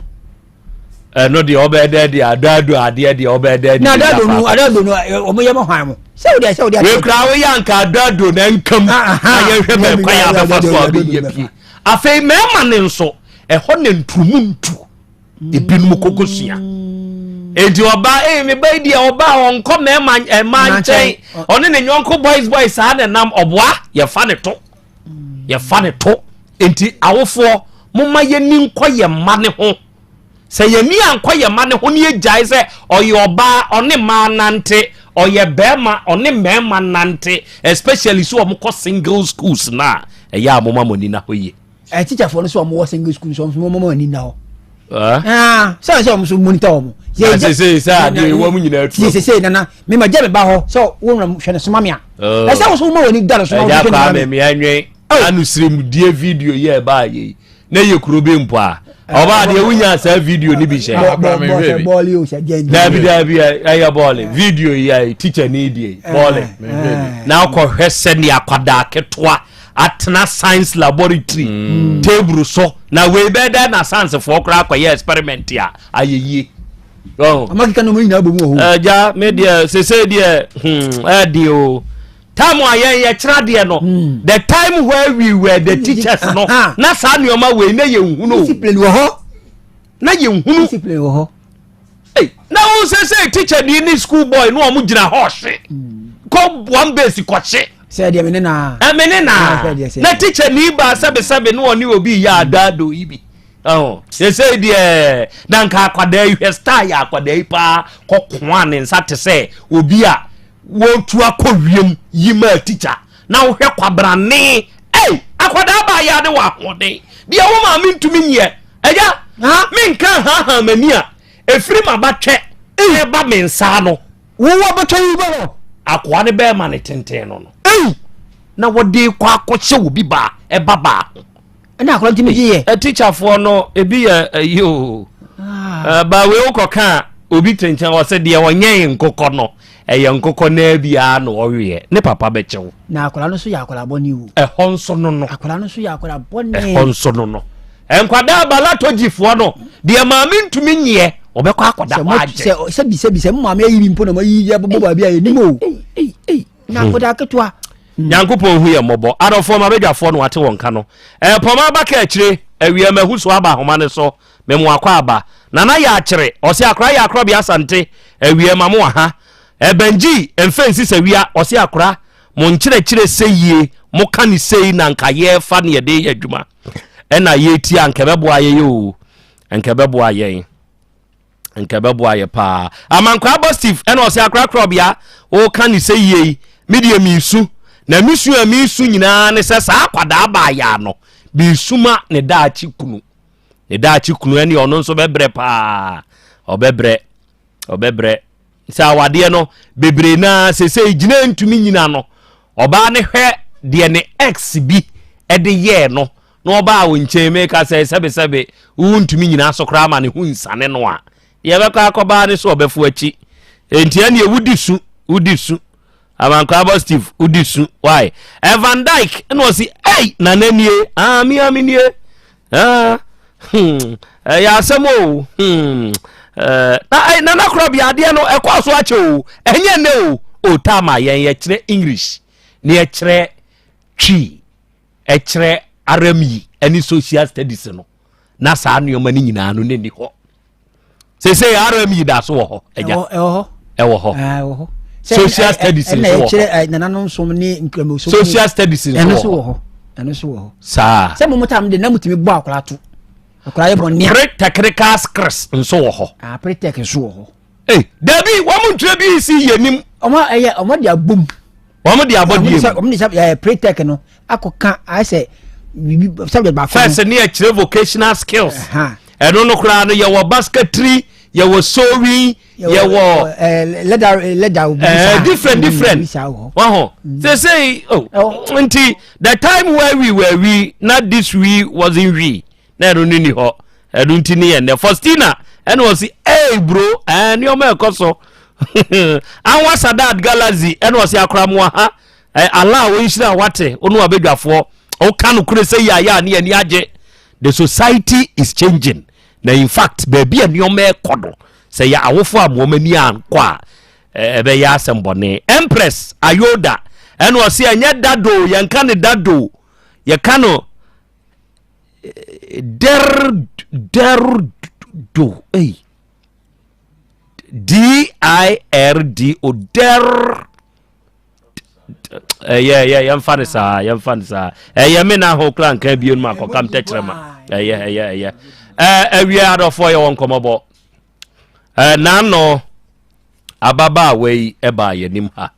Ɛno deɛ ɔbɛyɛ dɛ deɛ adoado adeɛ deɛ ɔbɛyɛ dɛ deɛ. Na adoado no adoado no ɔmo yɛ mo hwan mo. Sɛ wode sɛ wode adeɛ. Wekura woyɛ anka adoado na nkam. Na yɛhwɛ bɛn kwan a bɛfa so a bɛyɛ pie. Afei mmarima no nso, ɛhɔ na nturumu ntu ebinom koko sua. Enti ɔbaa ee me ba yi deɛ ɔbaa ɔnkɔ mmarima mmaa nkyɛn ɔne ne nyɔnko boys boys saa na nam ɔboa yɛfa ne to yɛfa ne to enti awofoɔ momma yɛni nkɔ yɛn mma ne ho. Sɛ yɛn ani ankɔ yɛn mma no ho na yɛgyae sɛ ɔyɛ ɔbaa ɔne mmaa nante, ɔyɛ barima ɔne mmarima nante, especially sɛ wɔkɔ single schools no a, ɛyɛ a moma mo ani nna hɔ yie. Ɛ teacherfoɔ no sɛ wɔn wɔ single school nso wɔn nso wɔn ani nna hɔ. Sɛ sɛ wɔn nso monitor wɔn. Na sese sɛ adeɛ wɔn nyinaa tu. Sese sese nana mema gya me ba hɔ sɛ wɔn na hwɛ ne soma me a. Ɛsɛ wɔn nso wɔn ma wɔn ani da no so na wɔn hwɛ ne ma me. Ɛgya kwame mmea nwen ano sirimudie video yɛ ɛbaa yɛ yi. na yɛ kuro bi mpo a ɔbaa deɛ wonya saa video no bi hyɛ daabi daabi ɛyɛ bɔɔle video yi a teacher ni die bɔɔle na akɔhwɛ sɛnea akwadaa ketewa atena science laboratory mm. table so na wei bɛɛ dɛ na sciencefoɔ koraa akɔyɛ experiment a ayɛ yie ɔmakeka no mu nyinaa bɔ mu wɔ hɔ ɛgya me deɛ sese deɛ ɛde o Time a yɛn yɛkyerɛ adeɛ no, hmm. the time where we were the teachers no, na saa nneɛma wei na yɛn hunu. Discipline wɔ hɔ. Na yɛn hunu. Discipline wɔ hɔ. Hey, na wo sɛ sɛ teacher ni ne school boy no wɔn gyina hɔ hye. Hmm. Kɔ one base kɔhye. Sɛ deɛ mene naa. Ɛmene naa. Na teacher ni ba sɛbesɛbe no ɔne obi yɛ adaado yi bi. Oh, sɛsɛi deɛ na nka akwadaa yi hwɛ star yɛ akwadaa yi paa kɔkoa ne nsa te sɛ obi a wɔtu akɔ wiem yi maa tikya na wohwɛ kwabrane ei akwadaa baa yɛ ade wɔ ahoɔden deɛ wo maame ntumi nyɛ ɛgya menka haha m'ani a ɛfiri m'abatwɛ ɛba me nsa no wowɔ abatwɛ yi bɛ hɔ akoa ne bɛɛma ne tenten no no ei na wɔde kɔ akɔhyɛ obi baa ɛba baa ho ɛna akora ntumi gye yɛ. Tikyafoɔ no ebi yɛ ayi o ah. ba wei wokɔka a obi te nkyɛn ɔsɛ deɛ ɔnyɛn nkokɔ no ɛyɛ nkokɔ naa biara na ɔweɛ ne papa bɛkyɛw. Na akora no nso yɛ akora bɔne o. Ɛhɔ nso no no. Akora no nso yɛ akora bɔne. Ɛhɔ nso no no. Nkwadaa balatɔgyifoɔ no deɛ maame ntumi nyeɛ ɔbɛkɔ akɔda hɔ agye. Sɛ sɛbi sɛbi sɛ maame ayi bi mpo na ma yi abobɔ baabi a yɛ nim o. Na akwadaa ketewa. Nyankopɔn hu yɛn mmɔbɔ. Adɔfoɔ m'abadwafoɔ na wate wɔn nka no. Ɛpɔm aba ka akyire, awia mahu so aba ahoma no so, me mo akɔ aba. Nana Yaakyere, ɔse akora yɛ akorɔbea Asante, awia ma mo aha. Ɛbɛngyi, mfɛ nsi sɛ wia, ɔse akora, mo nkyerɛkyerɛ sɛ yie, mo ka ne sei na nka yɛfa ne yɛde yɛ adwuma. Ɛna yɛtia nka ɛbɛboa yɛn o, nka ɛbɛboa yɛn. nka ɛbɛboa yɛ paa amankwaa bɔ steve ɛna ɔsɛ akorakora ɔbea woka ne sɛ yie yi me deɛ mesu na mesu a mesu nyinaa ne sɛ saa akwadaa baayaa no mesu ma ne daakye kunu ne daakye kunu ɛne ɔno nso bɛbrɛ paa ɔbɛbrɛ ɔbɛbrɛ sɛ awadeɛ no bebree naa sɛsɛ gyina ntumi nyina no ɔbaa ne hwɛ deɛ ne ex bi ɛde yɛɛ no. na ɔbaa wo nkyɛn meka sɛ sɛbesɛbe wontumi nyina so koraa ma ne ho nsane no a, yɛbɛkɔ akɔbaa ne so ɔbɛfo akyi. Enti ɛneɛ wodi su, wodi su. Amankwabɔ Steve wodi su why? Evan Dyke ɛna ɔsi ei nana nie ah mi ami nie ah hmm ɛyɛ asɛm o hmm eh, na eh, nana korɔ bi adeɛ no ɛkɔɔ so akyɛ o ɛnyɛ nnɛ o o taama yɛn yɛkyerɛ English ne yɛkyerɛ Twi ɛkyerɛ RME ɛne social studies no na saa nneɛma no nyinaa no n'ani hɔ sese rme da so wɔ hɔ ɛgya ɛwɔ hɔ ɛwɔ hɔ social studies nso wɔ hɔ nananom som ne nkramosom social studies nso wɔ hɔ ɛno nso wɔ hɔ saa sɛ mo mo tam de na mo tumi bɔ akora to akora yɛ bɔ nea pre technical skills nso wɔ hɔ ah pre tech nso wɔ hɔ ee dabi wɔn mo ntwerɛ bi si yɛ nim wɔn ɛyɛ wɔn de abom wɔn de abɔ die mu wɔn de sɛ ɛɛ pre tech no akɔka ayɛ sɛ biribi subject baako first ne yɛkyerɛ vocational skills ɛno no koraa no yɛwɔ basketry yɛwɔ sewing yɛwɔ eh, leather eh, leather obi eh, saa different mm, different wɔho mm. sesei oh nti the time where we were we na this we wasn't we na ɛno no ni hɔ ɛno nti ne yɛ nnɛ Faustina ɛna ɔsi ee bro ɛɛ nneɛma ɛkɔ so anwa Sadat Galaxy ɛna ɔsi akoramoa ha ɛ Allah a ɔnhyira wate ɔno abadwafoɔ ɔka no kure sɛ yɛ a ne ani agye the society is changing na in fact baabi a nneɛma ɛkɔ no sɛ yɛ awofo a wɔn ani ankɔ a ɛbɛyɛ asɛm bɔne Empress Ayoda ɛna ɔsi ɛnyɛ dado yɛnka ne dado yɛka no der der do ei d i r d o der ɛyɛ ɛyɛ yɛmfa no saa yɛmfa no saa ɛyɛ me na ho kora nka bio no mu akɔkam tɛkyerɛma ɛyɛ ɛyɛ ɛyɛ ɛɛ awie adɔfoɔ yɛ wɔ nkɔmmɔbɔ ɛɛ n'ano ababaawa yi ɛbaa yɛn anim ha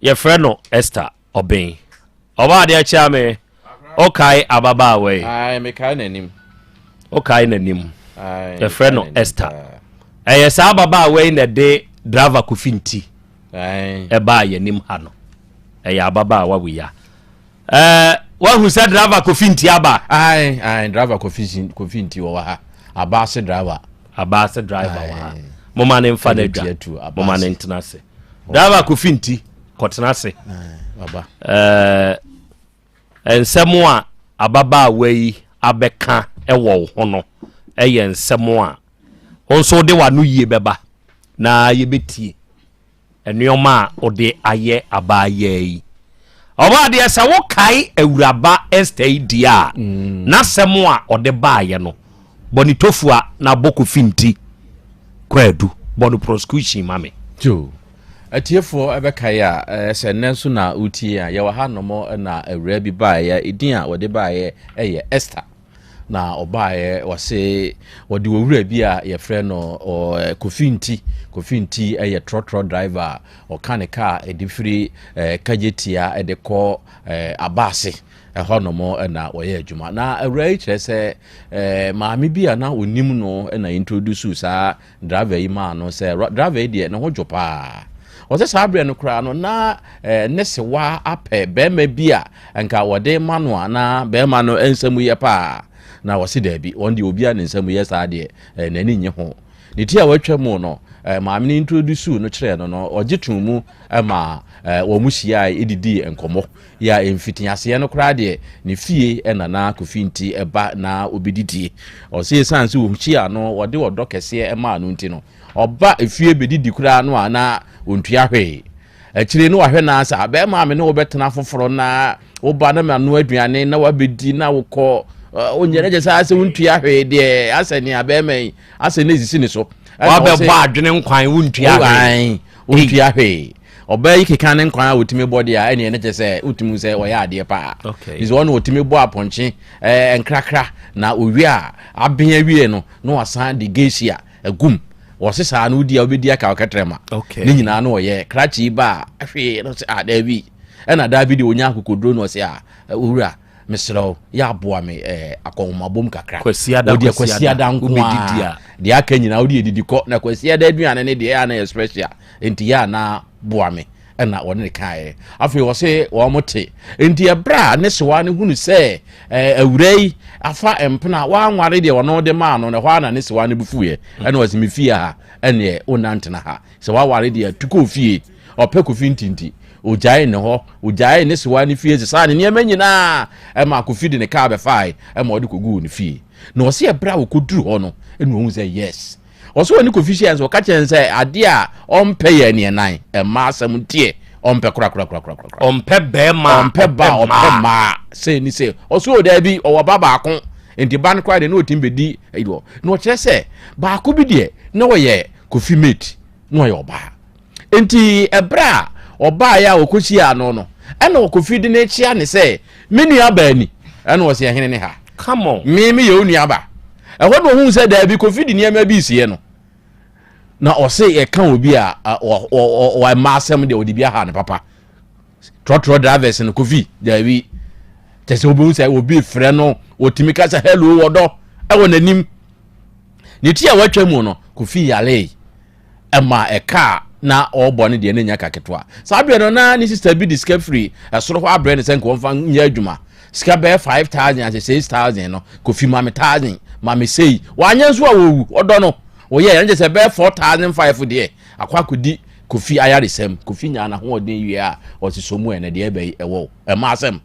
yɛfrɛ no Esther Ɔben. Ɔbaa adeɛ kyea me. Wokae ababaawa yi? Ae, mekae n'anim. Wokae n'anim. Yɛfrɛ no Esther. Ɛyɛ saa ababaawa yi na ɛde driver Kofi Nti ɛbaa yɛn anim ha no. Ɛyɛ ababaawa wei a. Ɛɛ wahu sɛ driver Kofi Nti aba? Ae, ae, driver Kofi Kofi Nti wɔ ha. Abaase driver. Abaase driver wɔ ha. Moma ne mfa n'adwa. Moma ne ntena ase. Driver Kofi Nti kɔtena ase. Ɛɛ nsɛm a ababaawa yi abɛka wɔ wo ho no yɛ nsɛm a wo nso wode w'ano yie bɛba na yɛbɛtie nneɛma a wode ayɛ abaayaa yi. Ɔbaa deɛ sɛ wokae awuraba Esther yi deɛ a mm. n'asɛm a ɔde baayɛ no bɔ ne tofua na bɔ kofi nti kwaadu bɔ no prosecution ma me. Joe. Atiefoɔ bɛkae a, sɛ nnɛ nso na wotie a, yɛwɔ ha nom na awuraa bi baeɛ, edin a wɔde baeɛ yɛ Esther. Na ɔbaeɛ wɔse wɔde owura bi a yɛfrɛ no Kofi Nti. Kofi Nti yɛ trɔtrɔ driver a ɔka ne kaa ɛde firi Kagyetia de kɔ Abaase ɛhɔ nom na wɔyɛ adwuma. Na awuraa yi kyerɛ sɛ maame bi a na ɔnim no na introduce saa driver yi maa no sɛ driver yi deɛ ne ho dwo paa. Ɔsɛ saa berɛ no koraa no na eh, ne sewa apɛ bɛrima bi a nka wɔde ma no a na bɛrima no nsa mu yɛ paa. Na wɔse daabi, wɔn deɛ obiara ne nsa mu yɛ saa deɛ eh, n'ani nye ho. Ne ti a watwa mu no, eh, maame no introduce no kyerɛɛ no no, ɔgye too mu ma eh, wɔn hyiae didii nkɔmmɔ. Yɛ a mfitiaseɛ no koraa deɛ ne fie na na Kofi Nti ba na ɔbɛdidie. Ɔse ɛsiane sɛ ɔhyia no wɔde ɔdɔ kɛseɛ maa no nti no, ɔba efie bɛdidi koraa no a na ɔntua hwee. Akyire no wahwɛ no ara sɛ bɛrima a me ne wo bɛtena foforɔ na woba na manoa aduane na wabɛdi na wokɔ wonyɛ no kyɛ sɛ asɛ wontua hwee deɛ asɛ nea bɛrima yi asɛ ne ɛsisi ne so. Wabɛbɔ adwene nkwan wontua hwee. Wontua hwee. Ɔbaa yi keka ne nkwan a ɔtumi bɔ deɛ a ɛneɛ ne kyɛ sɛ wotumi sɛ ɔyɛ adeɛ paa. Okay. Sɛ ɔno ɔtumi bɔ apɔnkye ɛɛ nkrakra na owie a aben awie no na wasan de gesia agum. Wɔse saa no wodi a wobɛdi aka ɔkɛtrɛma. Okay. Ne nyinaa no ɔyɛ krakye yi ba a hwee no sɛ ah daabi. Ɛna daabi deɛ ɔnya akokoduro no ɔse ah owura mesrɛ wo yɛ aboa me ɛɛ akɔnhomabom kakra. Kwasiada Wodeɛ kwasiada nko a deɛ aka nyinaa wode yɛdidi kɔ na kwasiada aduane ne deɛ ɛyɛ a na yɛ special. Enti yɛ a na boa me. ɛna wɔne ne kaeɛ. Afei wɔse wɔn te. Nti ɛberɛ a ne sewa no hunu sɛ awura yi afa mpena wanware deɛ ɔno de maa no na ɛhɔ ara na ne sewa no bufuiɛ. Ɛna ɔse me fie ha ɛneɛ wonantena ha. Sɛ waware deɛ tu kɔ fie. Ɔpɛ Kofi ntinti. Ogyaee ne hɔ, ogyaee ne sewa ne fie sesaa ne nneɛma nyinaa ɛma Kofi de ne kaa bɛfae ɛma ɔde kɔguu ne fie. Na ɔse ɛberɛ a ɔkɔduru hɔ no ɛna ɔhu sɛ yes. Ɔse ɔne Kofi hyia nso ɔka kyerɛ no sɛ adeɛ a ɔmpɛ yɛ neɛ nan ɛma asɛm nteɛ ɔmpɛ korakorakorakorakora. Ɔmpɛ bɛrima a ɔmpɛ ba a ɔpɛ mmaa sɛ ni sɛ ɔse o daabi ɔwɔ ba baako nti ba no koraa deɛ na ɔtumi bɛdi ɛyi wɔ na ɔkyerɛ sɛ baako bi deɛ na ɔyɛ Kofi mate na ɔyɛ ɔbaa. Enti ɛberɛ a ɔbaeɛ a ɔkɔhyiaa no no, ɛna Kofi de no kyea ne sɛ, Me nua baa ni. Ɛna ɔse, Ɛhene ne ha? Come on. Me meyɛ wo nua ba. Ɛhɔ na ɔhuu sɛ daabi, Kofi de nneɛma bi resie no. Na ɔse ɛka obi a ɛma asɛm deɛ ɔde bi aha no papa. Trɔtrɔ drivers no, Kofi, daabi. Kyɛ sɛ wobɛhu sɛ obi frɛ no, ɔtumi ka sɛ hello ɔdɔ ɛwɔ n'anim. Ne ti a watwa mu no, Kofi yaree. Ɛma ɛka a na ɔrebɔ no deɛ na ɛnya ka ketewa. Saa berɛ no na ne sista bi de sika firi ɛsoro hɔ abrɛ no sɛ nka ɔmfa nyɛ adwuma. Sika bɛyɛ 5000 ase 6000 no, Kofi ma me 1000, ma me sei. Wanyɛ nso a wɔwu, ɔdɔ no. Ɔyɛɛ, ɛno kyerɛ sɛ bɛyɛ 4500 deɛ akɔ akɔdi Kofi ayaresɛm. Kofi nyaa n'ahoɔden wie a, ɔse sɔ mu ɛ, na deɛ ɛba yi ɛwɔ wo. Ɛma asɛm.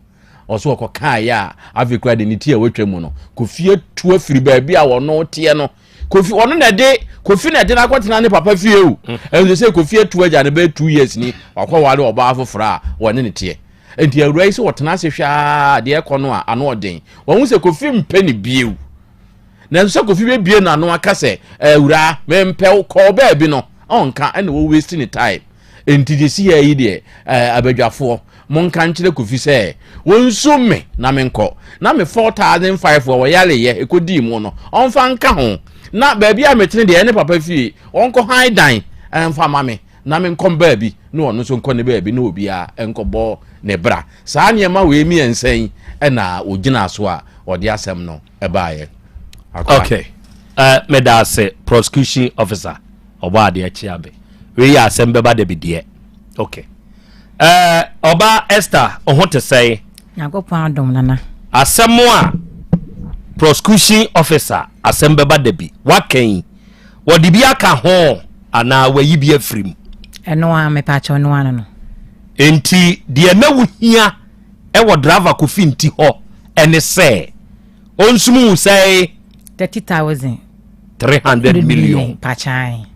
Ɔso ɔkɔkaeɛ a, afei koraa deɛ ne ti a watwa mu no, Kofi atu afiri baabi a ɔno teɛ no. Kofi ɔno na ɛde Kofi na ɛde no akɔtena ne papa fie o. Ɛnso sɛ Kofi atu agya no bɛyɛ 2 years ni, wakɔware ɔbaa foforɔ a wɔne ne teɛ. Nti awura yi sɛ ɔtena ase hwɛ a deɛ ɛkɔ no a ano ɔden. Wɔn sɛ Kofi mpɛ ne bio. Nanso sɛ Kofi bɛbie n'ano aka sɛ awura mempɛ wo kɔɔ baabi no ɔnka, ɛna wɔ waste ne time. Nti deɛ si yɛ yi deɛ abadwafoɔ monka nkyerɛ Kofi sɛ wɔnsu me na menkɔ na me 4005 a wɔyareyɛ ɛkɔdii mu no ɔmfa nka ho, na baabi a metene deɛ ɛne papa fie ɔnkɔ han dan ɛmfa ma me na menkɔ baabi na ɔno nso nkɔ ne baabi na obiara nkɔbɔ ne bra. Saa nneɛma wei mmiɛnsa yi ɛna ɔgyina so a ɔde asɛm no ɛbaeɛ. Okay. Meda ase prosecution officer ɔbɔ adeɛ kyea me. Wei yɛ asɛm bɛba da bi deɛ. Okay. Ɔba Esther, ɔho te sɛn? Nyankopɔn adom nana. Asɛm a prosecution officer asɛm bɛba da bi waka yi, wɔde bi aka ho anaa wayi bi afiri mu? Ɛno a mepaakyɛw no ano no. Enti deɛ na wohia ɛwɔ driver Kofi nti hɔ ɛne sɛ ɔnsum wo sɛe 30,000. 300 million. Pakyan.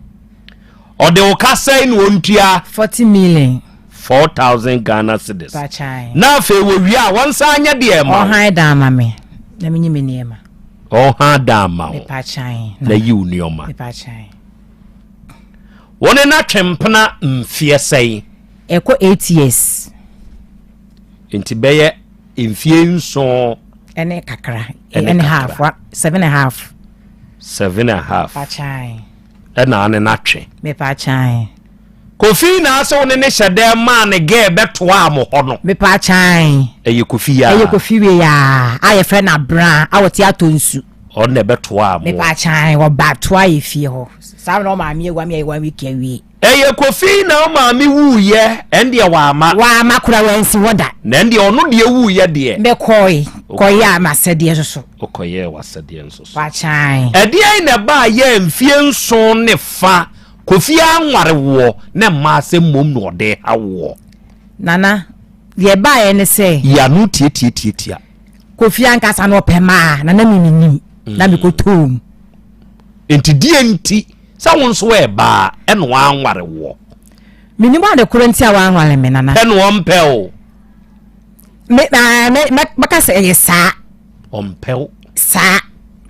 Ɔde wo ka sɛe na ɔntua 40 million. 4,000 Ghana cedis. Pakyan. Na afei wɔwie a wɔnsan nyɛ deɛ ma wo. Ɔhan dan ma me na menyi me nneɛma. Ɔhan dan ma wo. Mepakyan. Na yi wo nneɛma. Mepakyan. Wo ne no atwe mpena mfeɛ sɛn? Ɛkɔ 8 years. Nti bɛyɛ mfie 7. Ɛne kakra. Ɛne half. 7.5. 7.5. Pakyan. Ɛna ane no atwe. Mepakyan. Kofi na asɛ wo ne ne hyɛ dɛm maa ne gɛɛ bɛtoaa mo hɔ no. Mepakyan. Ɛyɛ Kofi yaa. Ɛyɛ Kofi wei yaa a yɛfrɛ no Abran a wɔte atɔ nsu. Ɔno na ɛbɛtoaa mo. Mepakyan wɔba toa yɛ fie hɔ. Saa na ɔmaame awu ama yɛ one week awie. Ɛyɛ Kofi na ɔmaame wuiɛ ɛndeɛ wama. Wama kora wansi hɔ da. Na ɛndeɛ ɔno deɛ wuiɛ deɛ. Mɛkɔe kɔyɛ a masɛdeɛ nso so. Wokɔyɛɛ w'asɛdeɛ nso so. Pakyan. Ɛdeɛn na ɛbaa yɛ mfie 7 ne fa Kofi anware woɔ na mmaa sɛ mmom na ɔde ha woɔ? Nana, deɛ ɛbaeɛ ne sɛ. Yi ano tiatiatiatia. Kofi ankasa no ɔpɛ mmaa na na me mennim na mekɔtɔɔ mu. Nti deɛ nti sɛ wo nso ɛbaa ɛna wanware woɔ? Menim ade korɔ nti a wanware me nana. Pɛ na ɔmpɛ o. Me me mɛka sɛ ɛyɛ saa. Ɔmpɛ wo. Saa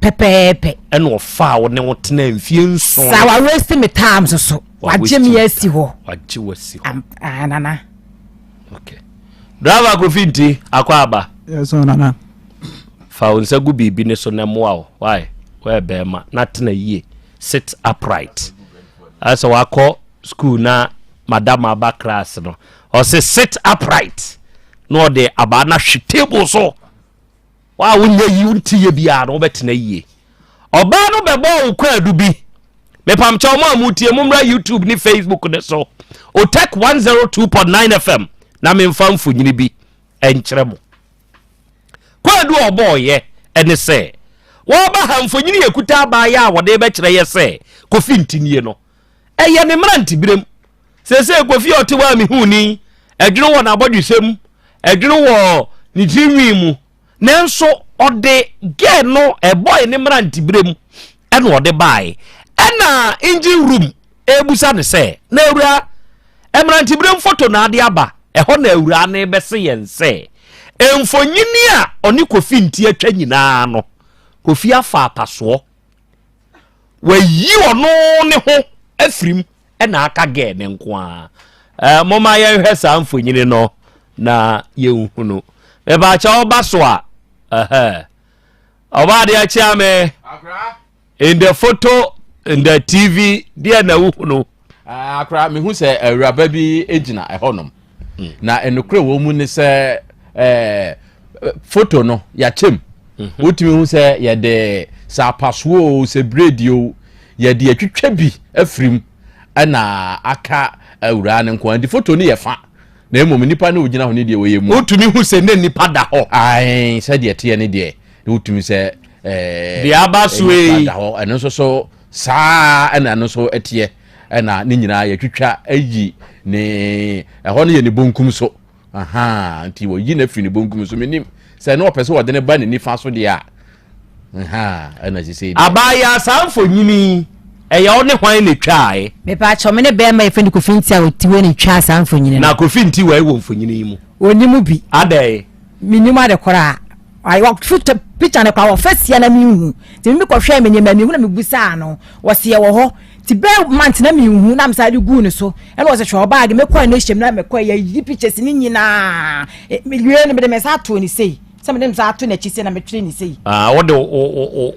pɛpɛɛpɛ. Ɛna ɔfaa wo ne wo tena mfie 7. Saa wa waste me time so so. Wagye me asi hɔ. Wagye wo asi hɔ. Ah nana. Okay. Driver Kofi nti akɔ aba. Yes o nana. Fa wo nsa gu biribi ne so na mmoa wo. Why? Wɔyɛ bɛrima na tena yie. Sit upright. Asɛ wakɔ school na madam aba class no. Ɔse sit upright. Na ɔde abaa no ahwe table so. Wa wonyɛ yi wonte yɛ biara no wobɛtena yie. Ɔbaa no bɛbɔɔ wo kwaadu bi. Mepamkyɛw mo a motie mommra YouTube ne Facebook ne so. Otec 102.9 FM na memfa mfonyini bi nkyerɛ mo. Kwaadu a ɔbɔɔyɛ ne sɛ wɔreba ha mfonyini yɛ kuta abaayɛ a wɔde bɛkyerɛ yɛ sɛ Kofi Ntinie no ɛyɛ ne mmeranteberem. Seesei Kofi a ɔte hɔ a mehu ni, ɛdwene wɔ n'abɔdwesɛ mu, ɛdwene wɔ ne tirinwi mu, nanso ɔde gɛɛ no ɛbɔe ne mmeranteberɛ mu ɛna ɔde baeɛ. Ɛna engine room ɛrebusa no sɛ, na awura, mmeranteberɛ mu foto na ade aba? Ɛhɔ na awura no bɛse yɛn sɛ, mfonyini a ɔne Kofi Nti atwa nyinaa no, Kofi afa apasoɔ. Wayi ɔno ne ho afiri mu ɛna aka gɛɛ ne nko ara. Eh, momma yɛnhwɛ saa mfonyini no na yɛnhunu. Mebaakyɛ ɔba so a, ɛhɛ. Ɔba adeɛ kyea me. In the photo, in the TV, deɛ na wohunu. Ah, akora mehu sɛ awuraba bi gyina ɛhɔnom. Hmm. Na ɛnokorɛ wɔ mu ne sɛ eh, foto no yɛakyɛm. Mhm. Wotumi hu sɛ yɛde sɛ apasoɔ o, sɛ biredi o, yɛde atwitwa bi afiri mu ɛna aka awuraa no nko nti foto no yɛ fa na mmom nipa no ogyina hɔ no deɛ wɔyɛ mu. Wotumi hu sɛ ne nipa da hɔ. Ae sɛdeɛ teɛ ne deɛ wotumi sɛ ɛɛ deɛ aba so yi nipa da hɔ ɛno nso so saa ɛna ɛno nso ɛteɛ ɛna ne nyinaa yɛtwitwa ayi ne ɛhɔ no yɛ ne bonkum so. Ahaa, nti wɔyi no afiri ne bonkum so. Menim sɛ na ɔpɛ sɛ wɔde no ba ne nifa so deɛ a. Ahaa, ɛna sisei deɛ. Abaayaa saa mfonyini yi, ɛyɛ wo ne hwan na ɛtwaae? Mepaakyɛw, me ne bɛɛma a yɛfrɛ no Kofi Nti a ɔte hɔ yi na ɛtwaa saa mfonyini no. Na Kofi Nti wai wɔ mfonyini yi mu? Ɔnni mu bi. Adɛn? Mennim ade koraa. Ayi wɔ foto picture no koraa wɔfa sia na menhu. Nti me kɔhwɛɛ me nneɛma mehu na mebusaa no. Wɔse ɛwɔ hɔ. Nti bɛɛ month na menhu na mesan de guu ne so. Ɛna ɔse hwɛ ɔbaage mekɔɛ no hyɛm na mekɔɛ yɛyi pictures no nyinaa. Mewie no mede me nsa atoo ne sei. Sɛ mede me nsa ato n'akyi sei na metwere ne sei. Ah, wode wo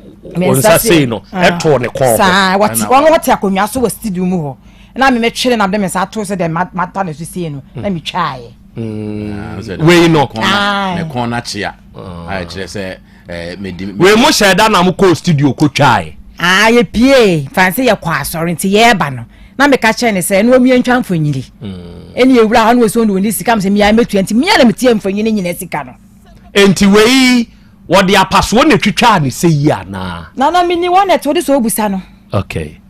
nsa sei no ɛtoo ne kɔn ho. Saa wɔte wɔn wɔte akonnwa so wɔ studio mu hɔ. Na me metwere na mede me nsa ato sɛ deɛ mata ne so sei no na metwaeɛ. Mm. Wei no. Ne kɔn no akyea. A ɛkyerɛ sɛ eh, medi. Wei mo hyɛ da na mo kɔɔ studio kɔtwae. Ah, yɛpie fanse yɛkɔ asɔre nti yɛreba no na meka kyerɛ ne sɛ ɛno ɔmi yɛntwa mfonyini mm. ɛne yɛwura hɔ no wɔ sɛ ɔne ɔni sika m sɛ mea mɛtua nti mea na metua mfonyini nyina sika no. Enti wei wɔde apasoɔ na ɛtwitwaa ne sɛ yi anaa? Nana menni wɔn ɛte wode sɛ ɔbusa no. Okay.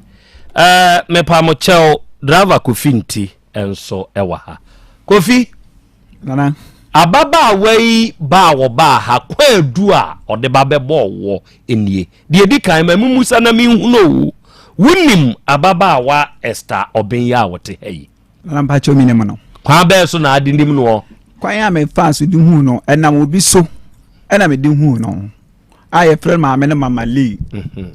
Uh, mepa mo kyɛw driver Kofi nti nso wɔ ha. Kofi. Nana. Ababaawa yi ba a wɔbaa ha kwaadu a ɔde ba bɛbɔɔ woɔ nie. Deɛ ɛdi kan ma memmusa na menhunu o, wonim ababaawa Esther Ɔben yi a ɔte ha yi? Nana mpakyɛw menim no. Kwan bɛn so na ade nim noɔ? Kwan a mefaa so de huu no, ɛnam obi so ɛna mede huu no. a yɛfrɛ no maame no Mama Lee. Mhm.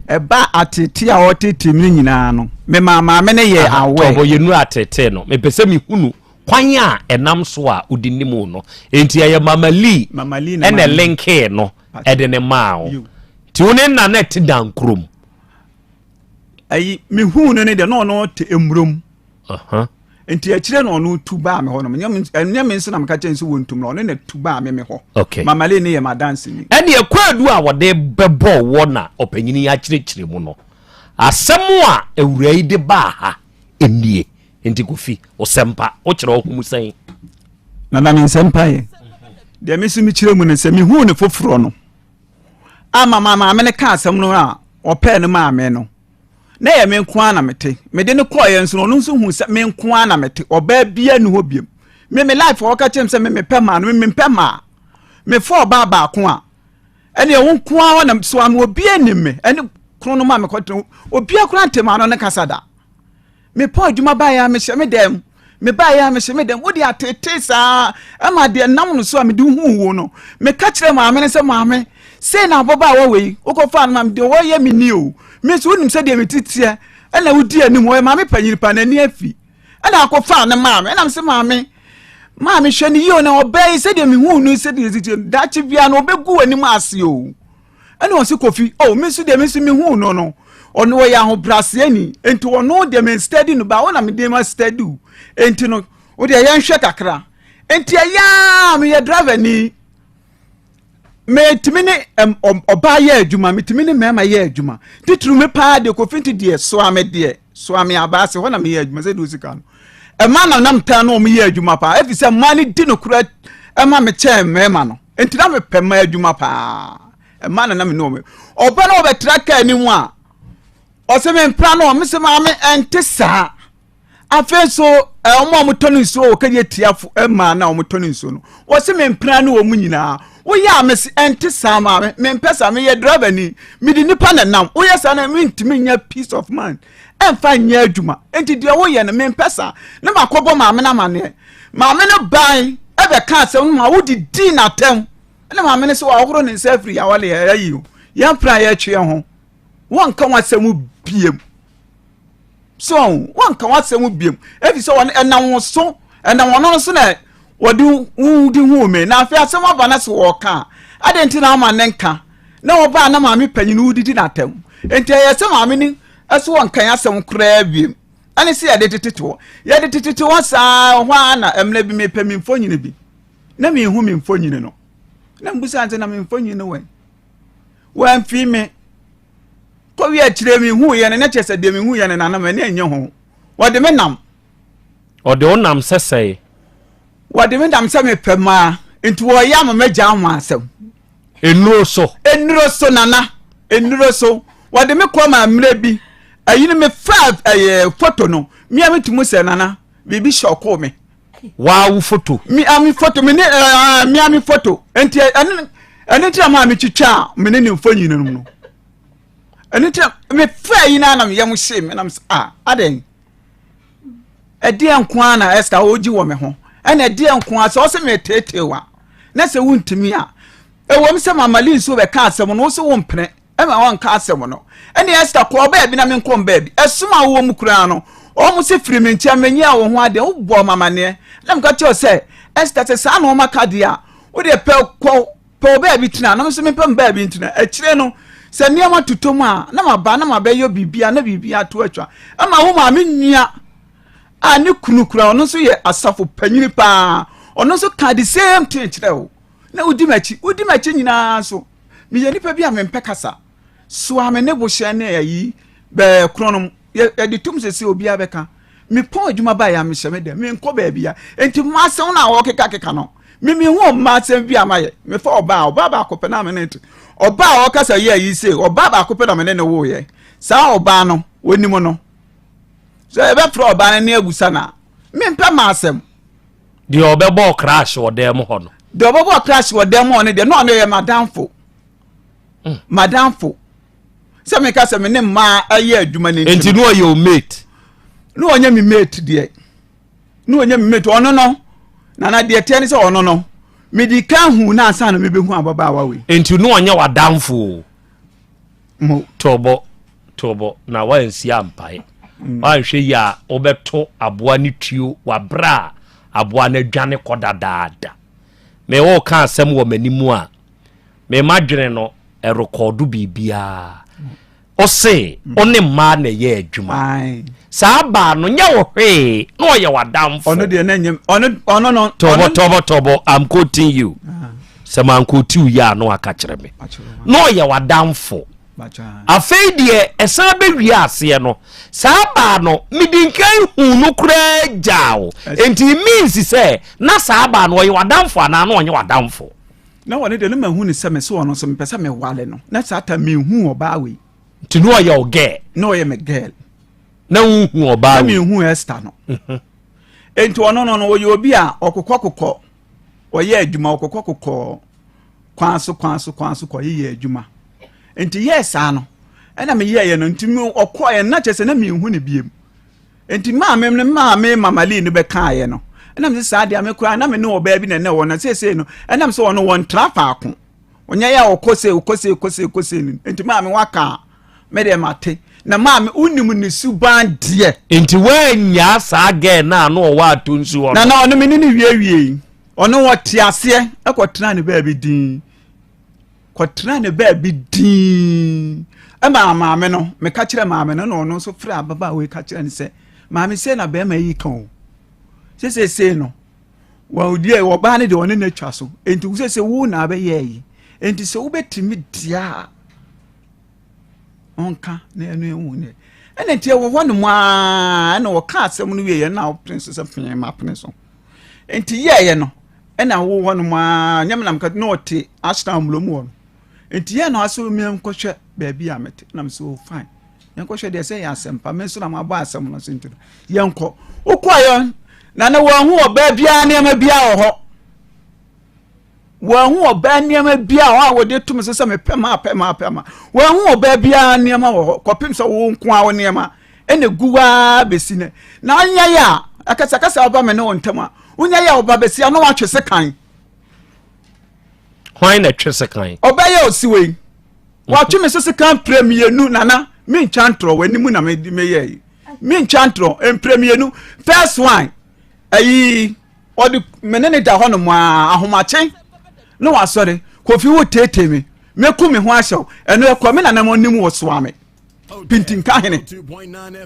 Ɛba atete a ɔtete mu no nyinaa no, memaa maame no yɛ awɛ. Tɔbɔ yɛnu atete no, mepɛ sɛ mehunu kwan a ɛnam so a wodi nim no. Enti ɛyɛ Mama Lee ɛna linkee no ɛde ne maa wo. Nti wo ne nna na ɛte dankurom. Ayi, mehuu no ne deɛ na ɔno te mmurom. Nti akyire na ɔno tu baa me hɔ nom. Ɛnyɛ me nso na meka kyerɛ no sɛ wɔntum no, ɔno na tu baa me me hɔ. Okay. Mama Lee ne yɛ m'adanseni. Ɛneɛ kwaadu a wɔde bɛbɔɔ wɔ na ɔpanyini yi akyerɛkyerɛ mu no, asɛm a awuraa yi de baa ha nie. Nti Kofi, wo sɛmpa, wokyerɛ wo ho mu sɛn? Nana me nsɛmpa yɛ. Deɛ me nso mekyerɛ mu no sɛ mehuu no foforɔ no, ama ma maame no ka asɛm no a ɔpɛɛ no maa me no, na ɛyɛ me nko ara na mete. Mede no kɔeɛ nso no, ɔno nso huu sɛ me nko ara na mete. Ɔbaa biara nni hɔ biom. Me me life a ɔka kyerɛ me sɛ me mepɛ maa no, me mempɛ maa. Mefa ɔbaa baako a, ɛne ɛwo nko ara na so ano obiara nim me. Ɛne krono ma mekɔtena obiara koraa nte m'ano ne kasa da. Mepɔn adwuma baeɛ a mehyɛ me dɛm. Mebaeɛ a mehyɛ me dɛm. Wode atetee saa ɛma deɛ nam no so a mede huu wo no. Meka kyerɛ maame no sɛ maame, sei na ababaawa wei wokɔfaa no ma me deɛ wɔyɛ me ni o. Me nso wonim sɛdeɛ me ti teɛ ɛna wodi anim ɔyɛ maame panyin pa n'ani afi. Ɛna akɔfaa no maa me. Ɛna me sɛ maame, maame hwɛ no yie o na ɔbaa yi sɛdeɛ mehuu no sɛdeɛ ɛsi teɛ daakye biara no ɔbɛgu w'anim ase o. Ɛna ɔse Kofi, oh me nso deɛ me nso mehuu no no, ɔno ɔyɛ ahobrɛaseɛni, enti ɔno deɛ me steady no ba, wo na mede ma steady wo, enti no wo deɛ yɛnhwɛ kakra. Enti ɛyɛ a meyɛ driver ni. Metumi ne ɔbaa yɛ adwuma, metumi ne mmarima yɛ adwuma. Titiriw me paa deɛ Kofi nti deɛ soa me deɛ, soa me abaase hɔ na meyɛ adwuma sɛdeɛ osi ka no. Mmaa na nam taa na wɔn yɛ adwuma paa, ɛfiri sɛ mmaa no di nokorɛ ɛma me kyɛn mmarima no. Nti na mepɛ mmaa adwuma paa. Mmaa na na me ne wɔn. Ɔba na ɔbɛtra kaa anim a, ɔsɛ me mpra no, me sɛ maame ɛnte saa. Afei nso, wɔn a wɔtɔ no nsuo wɔ kɛdeɛ tiafo mmaa no a wɔtɔ no nsuo no, wɔse me mpena ne wɔn nyinaa. Woyɛ a mese ɛnte saa maame, mempɛ saa, meyɛ driver ni, mede nipa na nam. Woyɛ saa na mentumi nya peace of mind ɛmfa nyɛ adwuma. Enti deɛ woyɛ no mempɛ saa. Na makɔbɔ maame no amaneɛ. Maame no bae ɛbɛka asɛm no ma wode dii n'atɛm. Ɛna maame no sɛ wahoro ne nsa afiri yɛawale ayi o. Yɛn mpena a yɛtwe yɛn ho. Wɔnka wɔn asɛm biem. So wɔnka w'asɛm biom, efisɛ wɔn ɛnam wo so, ɛnam ɔno no so na wɔde wo di huu me. Na afei asɛm aba na sɛ wɔka a, adɛn nti na ama ne nka? Na wɔbaa na maame panyin wodidi n'atam. Enti ɛyɛ sɛ maame no ɛso wɔnka yɛn asɛm koraa biom. Ɛne sɛ yɛde tetete hɔ. Yɛde tetete hɔ saa hɔ ara na mmerɛ bi mepɛ me mfonini bi. Na menhu me mfonini no. Na mbusa sɛ na me mfonini no wɛn? Wɔamfi me. Kɔwie akyire mehu yɛ no na kyerɛ sɛ deɛ mehu yɛ no nana m'ani annye ho. Wɔde me nam. Ɔde wo nam sɛ sɛe. Wɔde me nam sɛ mepɛ mmaa nti wɔyɛ ama m'agya ho asɛm. Nnuro so. Nnuro so nana nnuro so wɔde me kɔ ma mmerɛ bi ɛyi no mefa ɛyɛ foto no mmea me tumu sɛ nana biribi hyɛ me. Waa wo foto. Mi a mi foto mi ne ɛɛ mi a mi foto nti ɛne ɛne ti na maa mi twitwa mi ne ne mfonyin no no ɛne ti na mi fɛ yi na na mi yam hyee mi na mi sɛ ah adɛn ɛdeɛ nko ara na Esther ɔgye wɔ me ho ɛna ɛdeɛ nko ara sɛ ɔsɛ mi teetee wa na sɛ wuntumi a ɛwɔ mu sɛ mama lee nso bɛka asɛm no wosɛ wo mpene. Ɛma wɔnka asɛm no. Ɛnna Ester kɔɔ baabi na menkɔɔ baabi. Ɛsom a wowɔ mu koraa no, wɔn se firi me nkyɛn, menyɛɛ wo ho adeɛ, wobɔɔ me amanneɛ. Na meka kyerɛɛ wo sɛ, Ester, sɛ saa na wɔaka deɛ a, wo deɛ pɛ kɔ, pɛ wo baabi tena, na me nso mempɛ me baabi ntena. Akyire no, sɛ nneɛma totɔ mu a, na maba na mabɛyɛ biribiara na biribiara ato atwa. Ɛma wo maame nua a ne kunu koraa, ɔno nso yɛ asafo panyini paa, ɔno nso kaa the same thing kyerɛɛ wo. Na wodi m'akyi, wodi m'akyi nyinaa nso. Meyɛ nipa bi a mempɛ kasa. Soa me ne bohyɛn ne ayi bɛɛ korɔnom. Yɛde tom sɛ sɛ obiara bɛka. Mepɔn adwuma baeɛ a mehyɛ me dɛm. Menkɔ baabia. Enti mma asɛm no a wɔkekakeka no, me mehu mma asɛm bi a mayɛ. Mefa ɔbaa, ɔbaa baako pɛ na me ne te. Ɔbaa a ɔkasa yɛ ayi sei, ɔbaa baako pɛ na me ne no woeɛ. Saa ɔbaa no, wɔnim no. Sɛ yɛbɛfrɛ ɔbaa no ne abusa no a, mempɛ mma asɛm. Deɛ ɔbɛbɔɔ crash wɔ dan mu hɔ no. Deɛ ɔbɛbɔɔ crash wɔ dan mu hɔ no deɛ na ɔno yɛ madamfo. Hmm. Madamfo. Sɛ meka sɛ me ne mmaa ɛyɛ adwuma no nti. Nti no ɔyɛ o mate. Na ɔnyɛ me mate deɛ. Na ɔnyɛ me mate ɔno no. Nana deɛ teɛ ne sɛ ɔno no. Mede ka hu na ansa na mebɛhu ababaawa wei. Nti no ɔnyɛ w'adamfo o. Mo. Tɔbɔ tɔbɔ na wansi ampae. Mm. Wanhwɛ yi a wobɛto aboa no tuo wabrɛ a aboa no adwane kɔ dadaada. Me wo ka asɛm wɔ m'anim a me madwene no ɛrekɔdo biribiara. Ɔse mm. ɔne mmaa na ɛyɛ adwuma. Saa baa no nyɛ wo hwee na ɔyɛ w'adamfo. Ɔno deɛ na nyɛ ɔno ɔno no. Tɔbɔ tɔbɔ tɔbɔ I'm quoting you. Ah. Sɛ mankɔti wo yɛ a na waka kyerɛ me. Na ɔyɛ w'adamfo. Afei deɛ ɛsan bɛwie aseɛ no, saa baa no medi nkan huu no koraa gyaa wo. Enti it means sɛ na saa baa no ɔyɛ w'adamfo anaa na ɔnyɛ w'adamfo. Na ɔno deɛ na mahu no sɛ mese ɔno nso mepɛ sɛ mewale no. Na saa time menhuu ɔbaa wei. Nti na ɔyɛ wo girl? Na ɔyɛ me girl. Na wonhu ɔbaa wei? Na menhu Esther no. Mhm. Enti ɔno no no ɔyɛ obi a ɔkokɔkokɔ, ɔyɛ adwuma ɔkokɔkokɔ kwan so kwan so kwan so kɔyeyɛ adwuma. Nti yɛɛ saa no, ɛna meyɛeɛ no, nti ɔkɔeɛ no na kyerɛ sɛ na menhu no biem. Nti maame no maame Mama Lee no bɛkaeɛ no, ɛna mese saa deɛ me koraa na me ne ɔbaa bi na ɛna wɔ na seesei no, ɛnam sɛ ɔno wɔntra faako. Ɔnyɛ yɛ a ɔkɔ sei, ɔkɔ sei, ɔkɔ sei, ɔkɔ sei no. Nti maame waka a, me deɛ mate. Na maame wonim ne suban deɛ. Nti woannyaa saa girl no a na ɔwɔ atonsu hɔ no? Nana ɔno me ne no wiewiei. Ɔno ɔte aseɛ kɔtena ne baabi din. Kɔtena ne baabi din. Ɛma maame no, meka kyerɛ maame no na ɔno nso frɛ ababaawa yi ka kyerɛ no sɛ, maame sei na bɛrima yi ka o. Sesesei no, wɔn deɛ ɔbaa no deɛ ɔne no atwa so. Enti sesei wo na abɛyɛ yi. Enti sɛ wobɛtumi deɛ a ɔnka na ɛno ɛhu ne ɛna nti ɛwɔ hɔ nom aa ɛna ɔka asɛm no wieɛ na ɔpene so sɛ pee ma pene so nti yɛɛyɛ no ɛna wɔ hɔ nom aa nyɛ menam ka na ɔte asena mmulom hɔ no nti yɛɛ no asɛ omi nkɔhwɛ baabi a mete na mesɛ oh fine yɛnkɔhwɛ deɛ sɛ yɛ asɛmpa me nso na mabɔ asɛm no so nti no yɛnkɔ wokɔɛ na ne wɔahu ɔbaa biara nneɛma biara wɔ hɔ Wɔanhu ɔbaa nneɛma biara hɔ a wɔde to me so sɛ mepɛ ma apɛ ma apɛ ma. Wɔanhu ɔbaa biara nneɛma wɔ hɔ kɔpem sɛ wo nko ara wo nneɛma ɛna gu waa bɛsi nɛ. Na anyɛ yɛ a akasakasa aba me ne wo ntam a wonya yɛ a ɔba bɛsi a na watwe sekan. Hwan na twe sekan? Ɔbaa yɛ ɔsi wei. Watwe me so sekan mprɛ mmienu nana mentwa ntorɔ w'anim na meyɛ yi. Mentwa ntorɔ mprɛ mmienu. First one ayi ɔde me ne ne da hɔ nom a ahomakye na wasɔre kofi wo teetee me mɛku me ho ahyɛw ɛno ɛkɔ me nanam anim wɔ soa me pintinka hene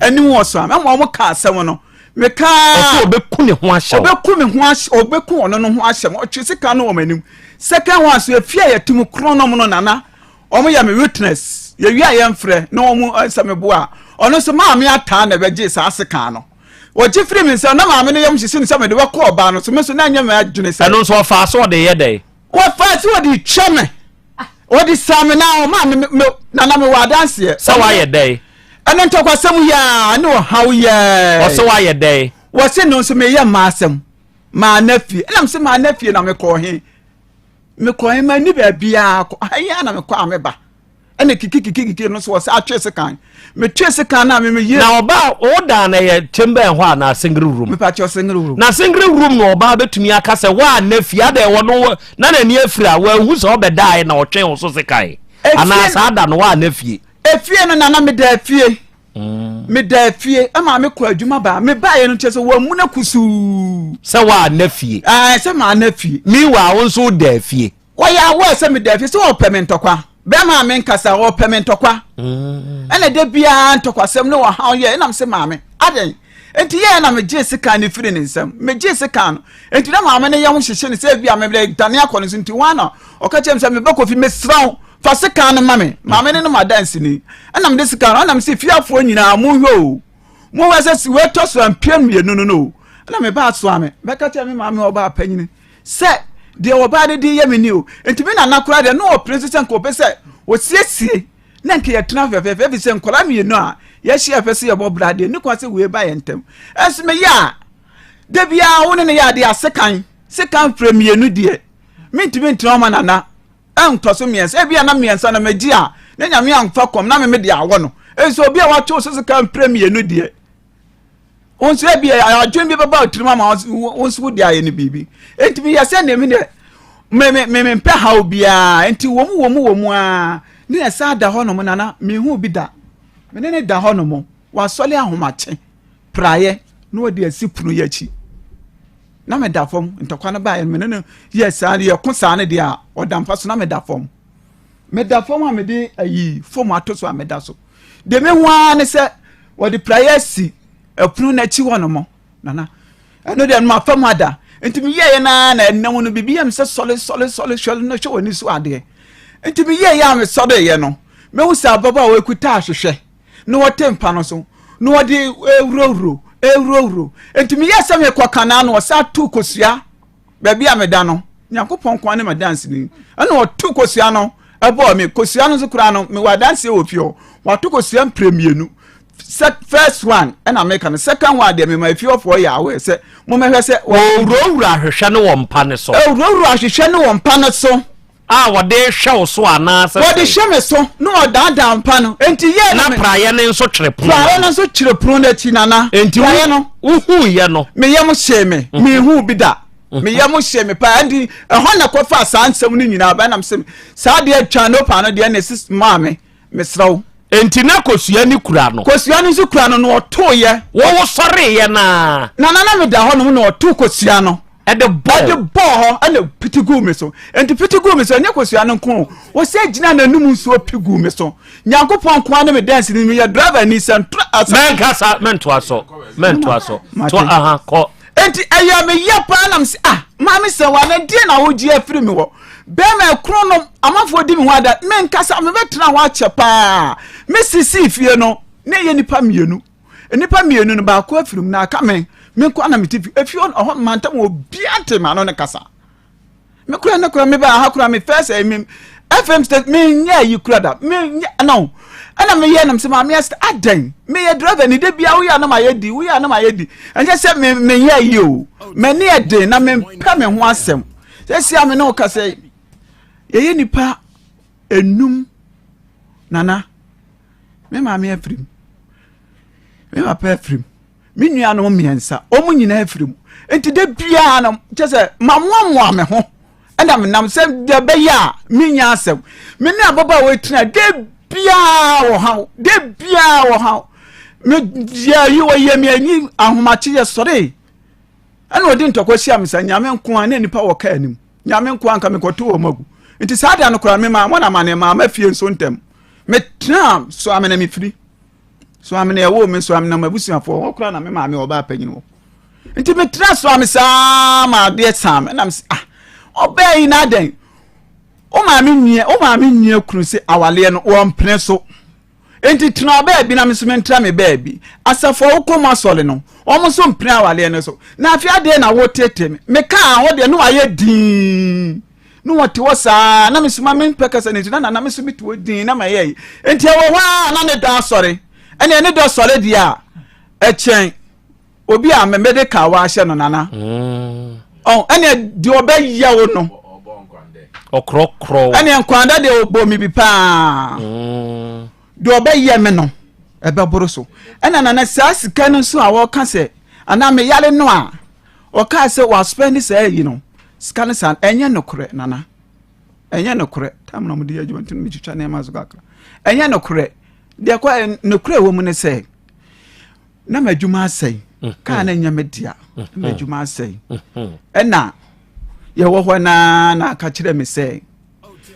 anim wɔ soa me ama wɔn ka asɛm no mekaa ɔsɛ ɔbɛku ne ho ahyɛw ɔbɛku me ho ahyɛ ɔbɛku ɔno no ho ahyɛ ɔtwe sika no wɔ m'anim second one so efie a yɛte mu korɔn nom no nana wɔn yɛ me witness yɛwie a yɛmfrɛ na wɔn sɛ meboa ɔno nso maame ataa na ɛbɛgye saa sekan no Wɔgye firi me nsam, na maame no yam hyehye no sɛ mede bɛkɔ ɔbaa no so. Me nso, na ɛnyɛ m'adwene sɛ. Ɛno nso, ɔfaa so ɔde yɛ dɛn? Wɔfaa so ɔde twa me. Ɔde saa me na ɔmaa me me na na mewɔ adanseɛ. Sɛ wayɛ dɛn? Ɛno ntɔkwasɛm yi ara ne ɔhaw yi ara. Ɔsɛ wayɛ dɛn? Wɔse no nso meyɛ mmaa asɛm. Maa na fie. Ɛna mese maa na fie na mekɔɔ he? Mekɔɔ he manni baabiara kɔ. Ha yi ara na mekɔ a meba. ɛna kikikikiki no so wɔsɛ atwe sekan metwe sekan na meme yie. Na ɔbaa ɔda na ɛyɛ chamber hɔ a na single room. mepa kyɛw single room. Na single room na ɔbaa bɛtumi aka sɛ waa na fie ada ɛwɔ no na n'ani afiri a wɔahu sɛ ɔbɛdaeɛ na ɔtwe wo so sekan anaa saa da no waa na fie. Efie no nana meda efie mm. meda efie ɛma mekɔ adwuma baa mebaeɛ no kyerɛ sɛ wɔamuna kusuu. Sɛ waa na fie. Ɛɛ sɛ maa na fie. Meanwhile wo nso woda fie. Wɔyɛ aware sɛ meda fie sɛ wɔpɛ me ntɔkwa. Bɛrima a menkasa wɔpɛ me ntɔkwa. Mm. Ɛna da biara ntɔkwasɛm ne ɔhaw yɛ ɛnam sɛ maame adɛn nti yɛɛ na megyee sekan no firi ne nsam megyee sekan no nti na maame no yɛ ho hyehye no sɛ ebi a mede dane akɔ no so nti wɔn na ɔka kyerɛ me sɛ mebɛkɔ fi mesrɛ wo fa sekan no ma me maame no no ma danseni ɛna mede sekan no ɛna mese fiafoɔ nyinaa monhwɛ o monhwɛ sɛ si wɔatɔ so ampia mmienu no no o ɛna mebaa soa me bɛka kyerɛ me maame ɔbaa panyini sɛ deɛ ɔbaa no de yɛ me ni o nti me nana koraa deɛ na ɔpene so sɛ nka ɔpɛ sɛ ɔsiesie na nka yɛtena fɛfɛɛfɛ ɛfiri sɛ nkwadaa mmienu a yɛahyia fɛ sɛ yɛbɔ bra deɛ ne kwan sɛ wei ba yɛn ntam ɛnso meyɛ a da biara wo ne no yɛ adeɛ a sekan sekan frɛ mmienu deɛ mentumi ntena ɔma nana ɛntɔ so mmiɛnsa ebi a na mmiɛnsa na magye a na nyame amfa kɔm na meme de awɔ no ɛnso obi a wato so sekan frɛ mmienu deɛ wo nso ebi adwene bi bɛba tirim ama wo nso wode ayɛ no biribi nti meyɛ sɛ nea me deɛ me me me mempɛ haw biara nti wɔ mu wɔ mu wɔ mu ara ne yɛ saa da hɔ nom nana mehu bi da me ne ne da hɔ nom wasɔle ahomakye praeɛ na wɔde asi pono yɛ akyi na meda fam ntɔkwa no baeɛ me ne no yɛ saa yɛko saa no deɛ a ɔda mpa so na meda fam meda fam a mede ayi fam ato so a meda so deɛ mehu ara ne sɛ Wɔde praeɛ asi ɛpono no akyi hɔ nom nana ɛno deɛ no mafa mu ada nti meyɛeɛ no ara na ɛnam no biribi yɛ me sɛ sɔle sɔle sɔle sɔle no hwɛ w'ani so adeɛ nti meyɛeɛ a mesɔreeɛ no mehu sɛ ababaawa ekuta ahwehwɛ na wɔte mpa no so na wɔde ewurawuro ewurawuro nti meyɛɛ sɛ mekɔ kanaa no ɔsan tu kosua baabi a meda no nyankopɔn nko ne m'adanseni ɛna ɔto kosua no ɛbɔɔ me kosua no nso koraa no mewɔ adanseɛ wɔ fie hɔ wato kosua mprɛ mmienu sɛ first one ɛna meka no second one deɛ mema efie hɔfoɔ yɛ awɛ sɛ momɛhwɛ sɛ wɔwurawura ahwehwɛ no wɔ mpa no so ewurawura ahwehwɛ no wɔ mpa no so A wɔde rehwɛ wo so anaasɛ Wɔde hwɛ me so na wɔdaadaa mpa no. Enti yɛɛ na me. Na praeɛ no nso twere pono no. Praeɛ no nso twere pono no akyi, Nana. Enti wo, no, wohuiɛ no. Me yam hyee me. Mhm. Menhuu bi da. Mhm. Me yam hyee me paa. Enti ɛhɔ na kɔfaa saa nsɛm no nyinaa ba. Ɛnam sɛ saa deɛ twa no paa no deɛ na ɛsi maame. Mesrɛ wo. Enti na kosua no kura no. Kosua no nso kura no na ɔtoeɛ. Wo wosɔreeɛ no ara. Nana na meda hɔnom na ɔtoo kosua no. Ɛde bɔɔ. Ɛde bɔɔ hɔ ɛna piti guu me so. Enti piti guu me so ɛnyɛ kosua no nko o. Wɔsɛ gyina n'anum nsuo pi guu me so. Nyankopɔn nko ara ne me danseni meyɛ driver ni sɛ ntra asɛ. Mɛnkasa mɛntoa so mɛntoa so. To aha kɔ. Enti ɛyɛ me ya paa na mese ah maame sɛ wa na deɛ na wogye afiri me hɔ. Bɛrima ɛkono no amanfoɔ di me ho ada me nkasa mebɛtena hɔ akyɛ paa me sisi fie no na ɛyɛ nipa mmienu nipa mmienu no baako afiri mu na aka me me nko na mete fie efie hɔ mantam obiara nte ma no ne kasa me kura ne kura me ba ha kura me first eh, me fm state me nyɛ yi kura da me nyɛ no ɛna me yɛ nam sɛ maame asɛ adɛn me yɛ driver ni de bia woyɛ anam ayɛ di woyɛ anam ayɛ di ɛnyɛ sɛ me me yɛ yi o m'ani ɛden na me mpɛ me ho asɛm sɛ si a me ne wo kasa yi yɛyɛ nipa enum nana me maame afirim me papa afirim me nuanom mmiɛnsa wɔn nyinaa afiri mu nti da biara no kyɛ sɛ mamoamoa me ho ɛna menam sɛ deɛ bɛyɛ a menya asɛm me ne ababaawa tena da biara wɔ haw da biara wɔ haw me yɛ yi wɔyɛ me ani ahomakye yɛ sɔre ɛna ɔde ntɔkwa hyia me sɛ nyame nko a ne nipa wɔ kaa anim nyame nko a nka mekɔto wɔn agu nti saa da no koraa me maa wɔn amane maa ma fie nso ntɛm metena so amena mefiri so amena ɛwɔ me so amena m'abusuafoɔ hɔ koraa na me maame ɔbaa panyin wɔ nti metena so ame saa ma adeɛ saa me nam sɛ ah ɔbaa yi na adɛn wo maame nua wo maame nua kunu sɛ awaleɛ no wɔmpene so nti tena baabi na me nso mentra me baabi asafo a wokɔ mu asɔre no wɔn nso mpene awaleɛ no so na afei adeɛ na wotete me mekaa hɔ deɛ ne wayɛ dinn na wɔte hɔ saa na mesoma mempɛ kasa no nti na nana me so mete hɔ din na mayɛ yi nti ɛwɔ hɔ a na ne dɔ asɔre ɛne ne dɔ sɔre deɛ a ɛkyɛn obi a mede ka wa ahyɛ no nana mm. ɔn ɛne deɛ ɔbɛyɛ wo no ɔkorɔkorɔ ɛne nkwanda deɛ ɔbɔ mi bi paa mm. deɛ ɔbɛyɛ me no ɛbɛboro so ɛna nana saa sika no nso a wɔka sɛ anaa meyare no a Ɔkaa sɛ waspɛnde saa ayi no sika no saa ɛnyɛ nokorɛ nana ɛnyɛ nokorɛ tam na wɔde yɛ adwuma nti no metwitwa nneɛma so kakra ɛnyɛ nokorɛ deɛ kɔ nokorɛ wɔ mu ne sɛ na m'adwuma asɛe mm-hmm. kaa na ɛnyɛ me dea na mm-hmm. m'adwuma asɛe mm-hmm. ɛna yɛwɔ hɔ naa na aka kyerɛ me sɛ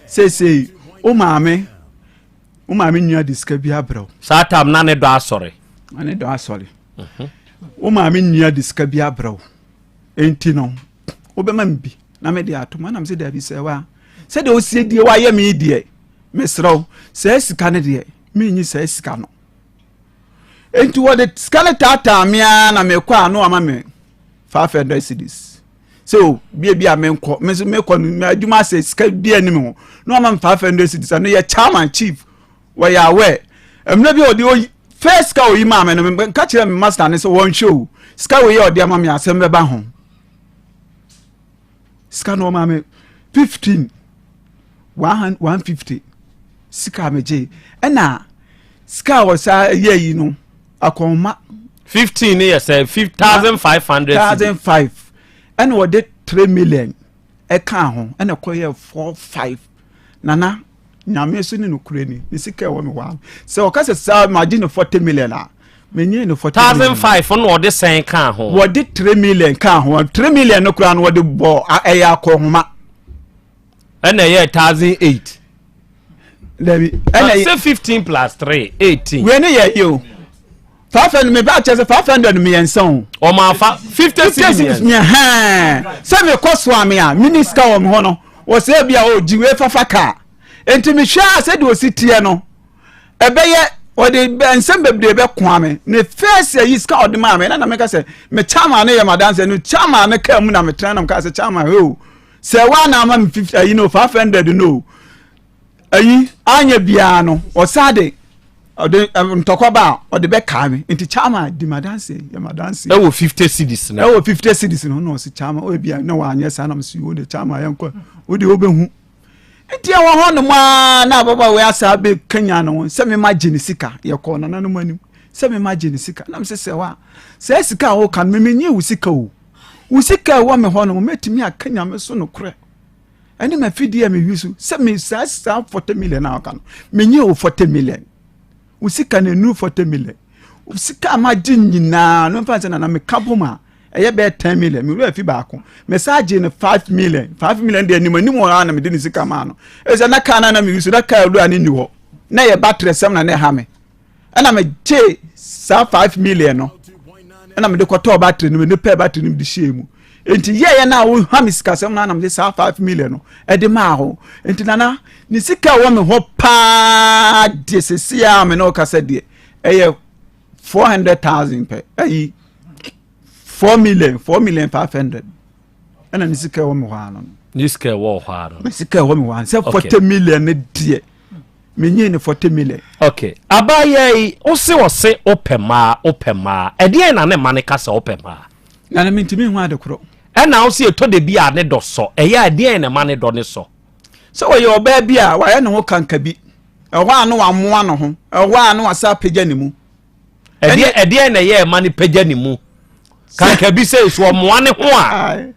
seesei wo maame wo maame nua de sika bi abrɛ wo saa tam na ne dɔ asɔre na ne dɔ asɔre Wo maame nua de sika bi abrɛ wo nti no wobɛma me bi na mede ato mu anam sɛ daabi sɛ wa sɛdeɛ wosie die woayɛ me deɛ mesrɛ wo saa sika no deɛ menyi saa sika no nti wɔde sika no taataa me ara na mekɔ a na wama me 500 cedis sɛ o bia bi a menkɔ me nso mekɔ no adwuma asɛ sika bi anim ho na wama me 500 cedis ɛno yɛ chairman chief Wɔyɛ aware. Mmerɛ bi a ɔde oyi first sika oyi maa me no nka kyerɛ me master ne sɛ wɔnhwɛ o sika wei a ɔde ama me asɛm bɛba ho. Sika no ɔmaa me 15 150 sika a megye ɛna sika a wɔsa yɛ yi no akɔnma. 15 ne yɛ sɛ 5500 1005 ɛna wɔde 3 million ɛkaa ho ɛna ɛkɔyɛ 4 5 nana Nyame so ne nokorɛ ni, ne sika ɛwɔ me hɔ ano. Sɛ ɔka sɛ saa magye no 40 million a, menye no 40 million. 1005 no ɔde sɛn kaa ho? Wɔde 3 million kaa ho. 3 million no koraa no wɔde bɔ ɛyɛ akɔnhoma. Ɛna ɛyɛ 1008. Dabi. Ɛna sɛ 15 plus 3 18. Wei ne yɛ yi o. 500 me ba kyɛ sɛ 500 mmiɛnsa o. Ɔmo afa 50 cedis mmiɛnsa. Sɛ mekɔ so ame a mini sika wɔ me hɔ no wɔsɛ ebi a ɔgye wei fafa kaa nti mehwɛ a sɛdeɛ ɔsi teɛ no ɛbɛyɛ ɔde nsɛm bebree bɛkoa me ne first ayi sika ɔde maa me na na meka sɛ me chairman no yɛ madanse no chairman no kaa mu na metena na meka sɛ chairman o sɛ wa na ama me 50 ayi no 500 no ayi anyɛ biara no ɔsan de ɔde ntɔkwa ba a ɔde bɛkaa me nti chairman di madanse yɛ madanse ɛwɔ 50 cedis no ɛwɔ 50 cedis no na ɔsi chairman ɔyɛ bia na wanyɛ saa na mesi wo de chairman yɛn kɔ wo de wobɛhu nti ɛwɔ hɔ nom a na ababaawa yi asa abɛkanya no sɛ mema gye ne sika yɛkɔɔ nananom anim sɛ mema gye ne sika na mesɛ sɛ wa saa sika a woka no memenye wo sika o wo sika ɛwɔ me hɔ no mɛtumi aka nyame so nokorɛ ɛne mafidie a mewi so sɛ me saa saa 40 million a woka no menye wo 40 million wo sika no ɛnuru 40 million sika a magye nyinaa no mfa sɛ nana meka bom a ɛyɛ bɛyɛ 10 million me wura fi baako mesaa gye no 5 million 5 million deɛ anim anim hɔ a na mede ne sika maa no ɛsɛ na kaa no na mewi so na kaa wura no nni hɔ na yɛ battery sɛm na na ɛha me ɛna megye saa 5 million no ɛna mede kɔtɔɔ battery no mede pɛɛ battery no mede hyɛɛ mu. Nti yɛyɛ no a woha me sikasɛm no anam de saa 5 million no ɛde maa hɔ. Nti nana ne sika ɛwɔ me hɔ paa deɛ sɛsi a me ne ɔkasa deɛ ɛyɛ 400,000 pɛ ayi 4 million 4 million 500 ɛna ne sika ɛwɔ me hɔ ano no. Ne sika ɛwɔ hɔ ano. Ne sika ɛwɔ me hɔ ano sɛ 40 million ne deɛ menyee ne 40 million. Okay abaayɛ yi wose ɔse wopɛ mmaa wopɛ mmaa ɛdeɛn na ne ma ne ka sɛ wopɛ mmaa. Nana mentumi nhu ade korɔ. Ɛna wose ɛtɔ da bi a ne dɔ sɔ ɛyɛ a ɛdeɛn na ɛma ne dɔ ne sɔ. Sɛ ɔyɛ ɔbaa bi a wayɛ ne ho kankabi ɛhɔ a na wamoa ne ho ɛhɔ a na wasa apagya ne mu. Ɛdeɛ ɛdeɛn na ɛyɛ ɛma ne pagya ne mu kankabi sɛ so ɔmoa ne ho a.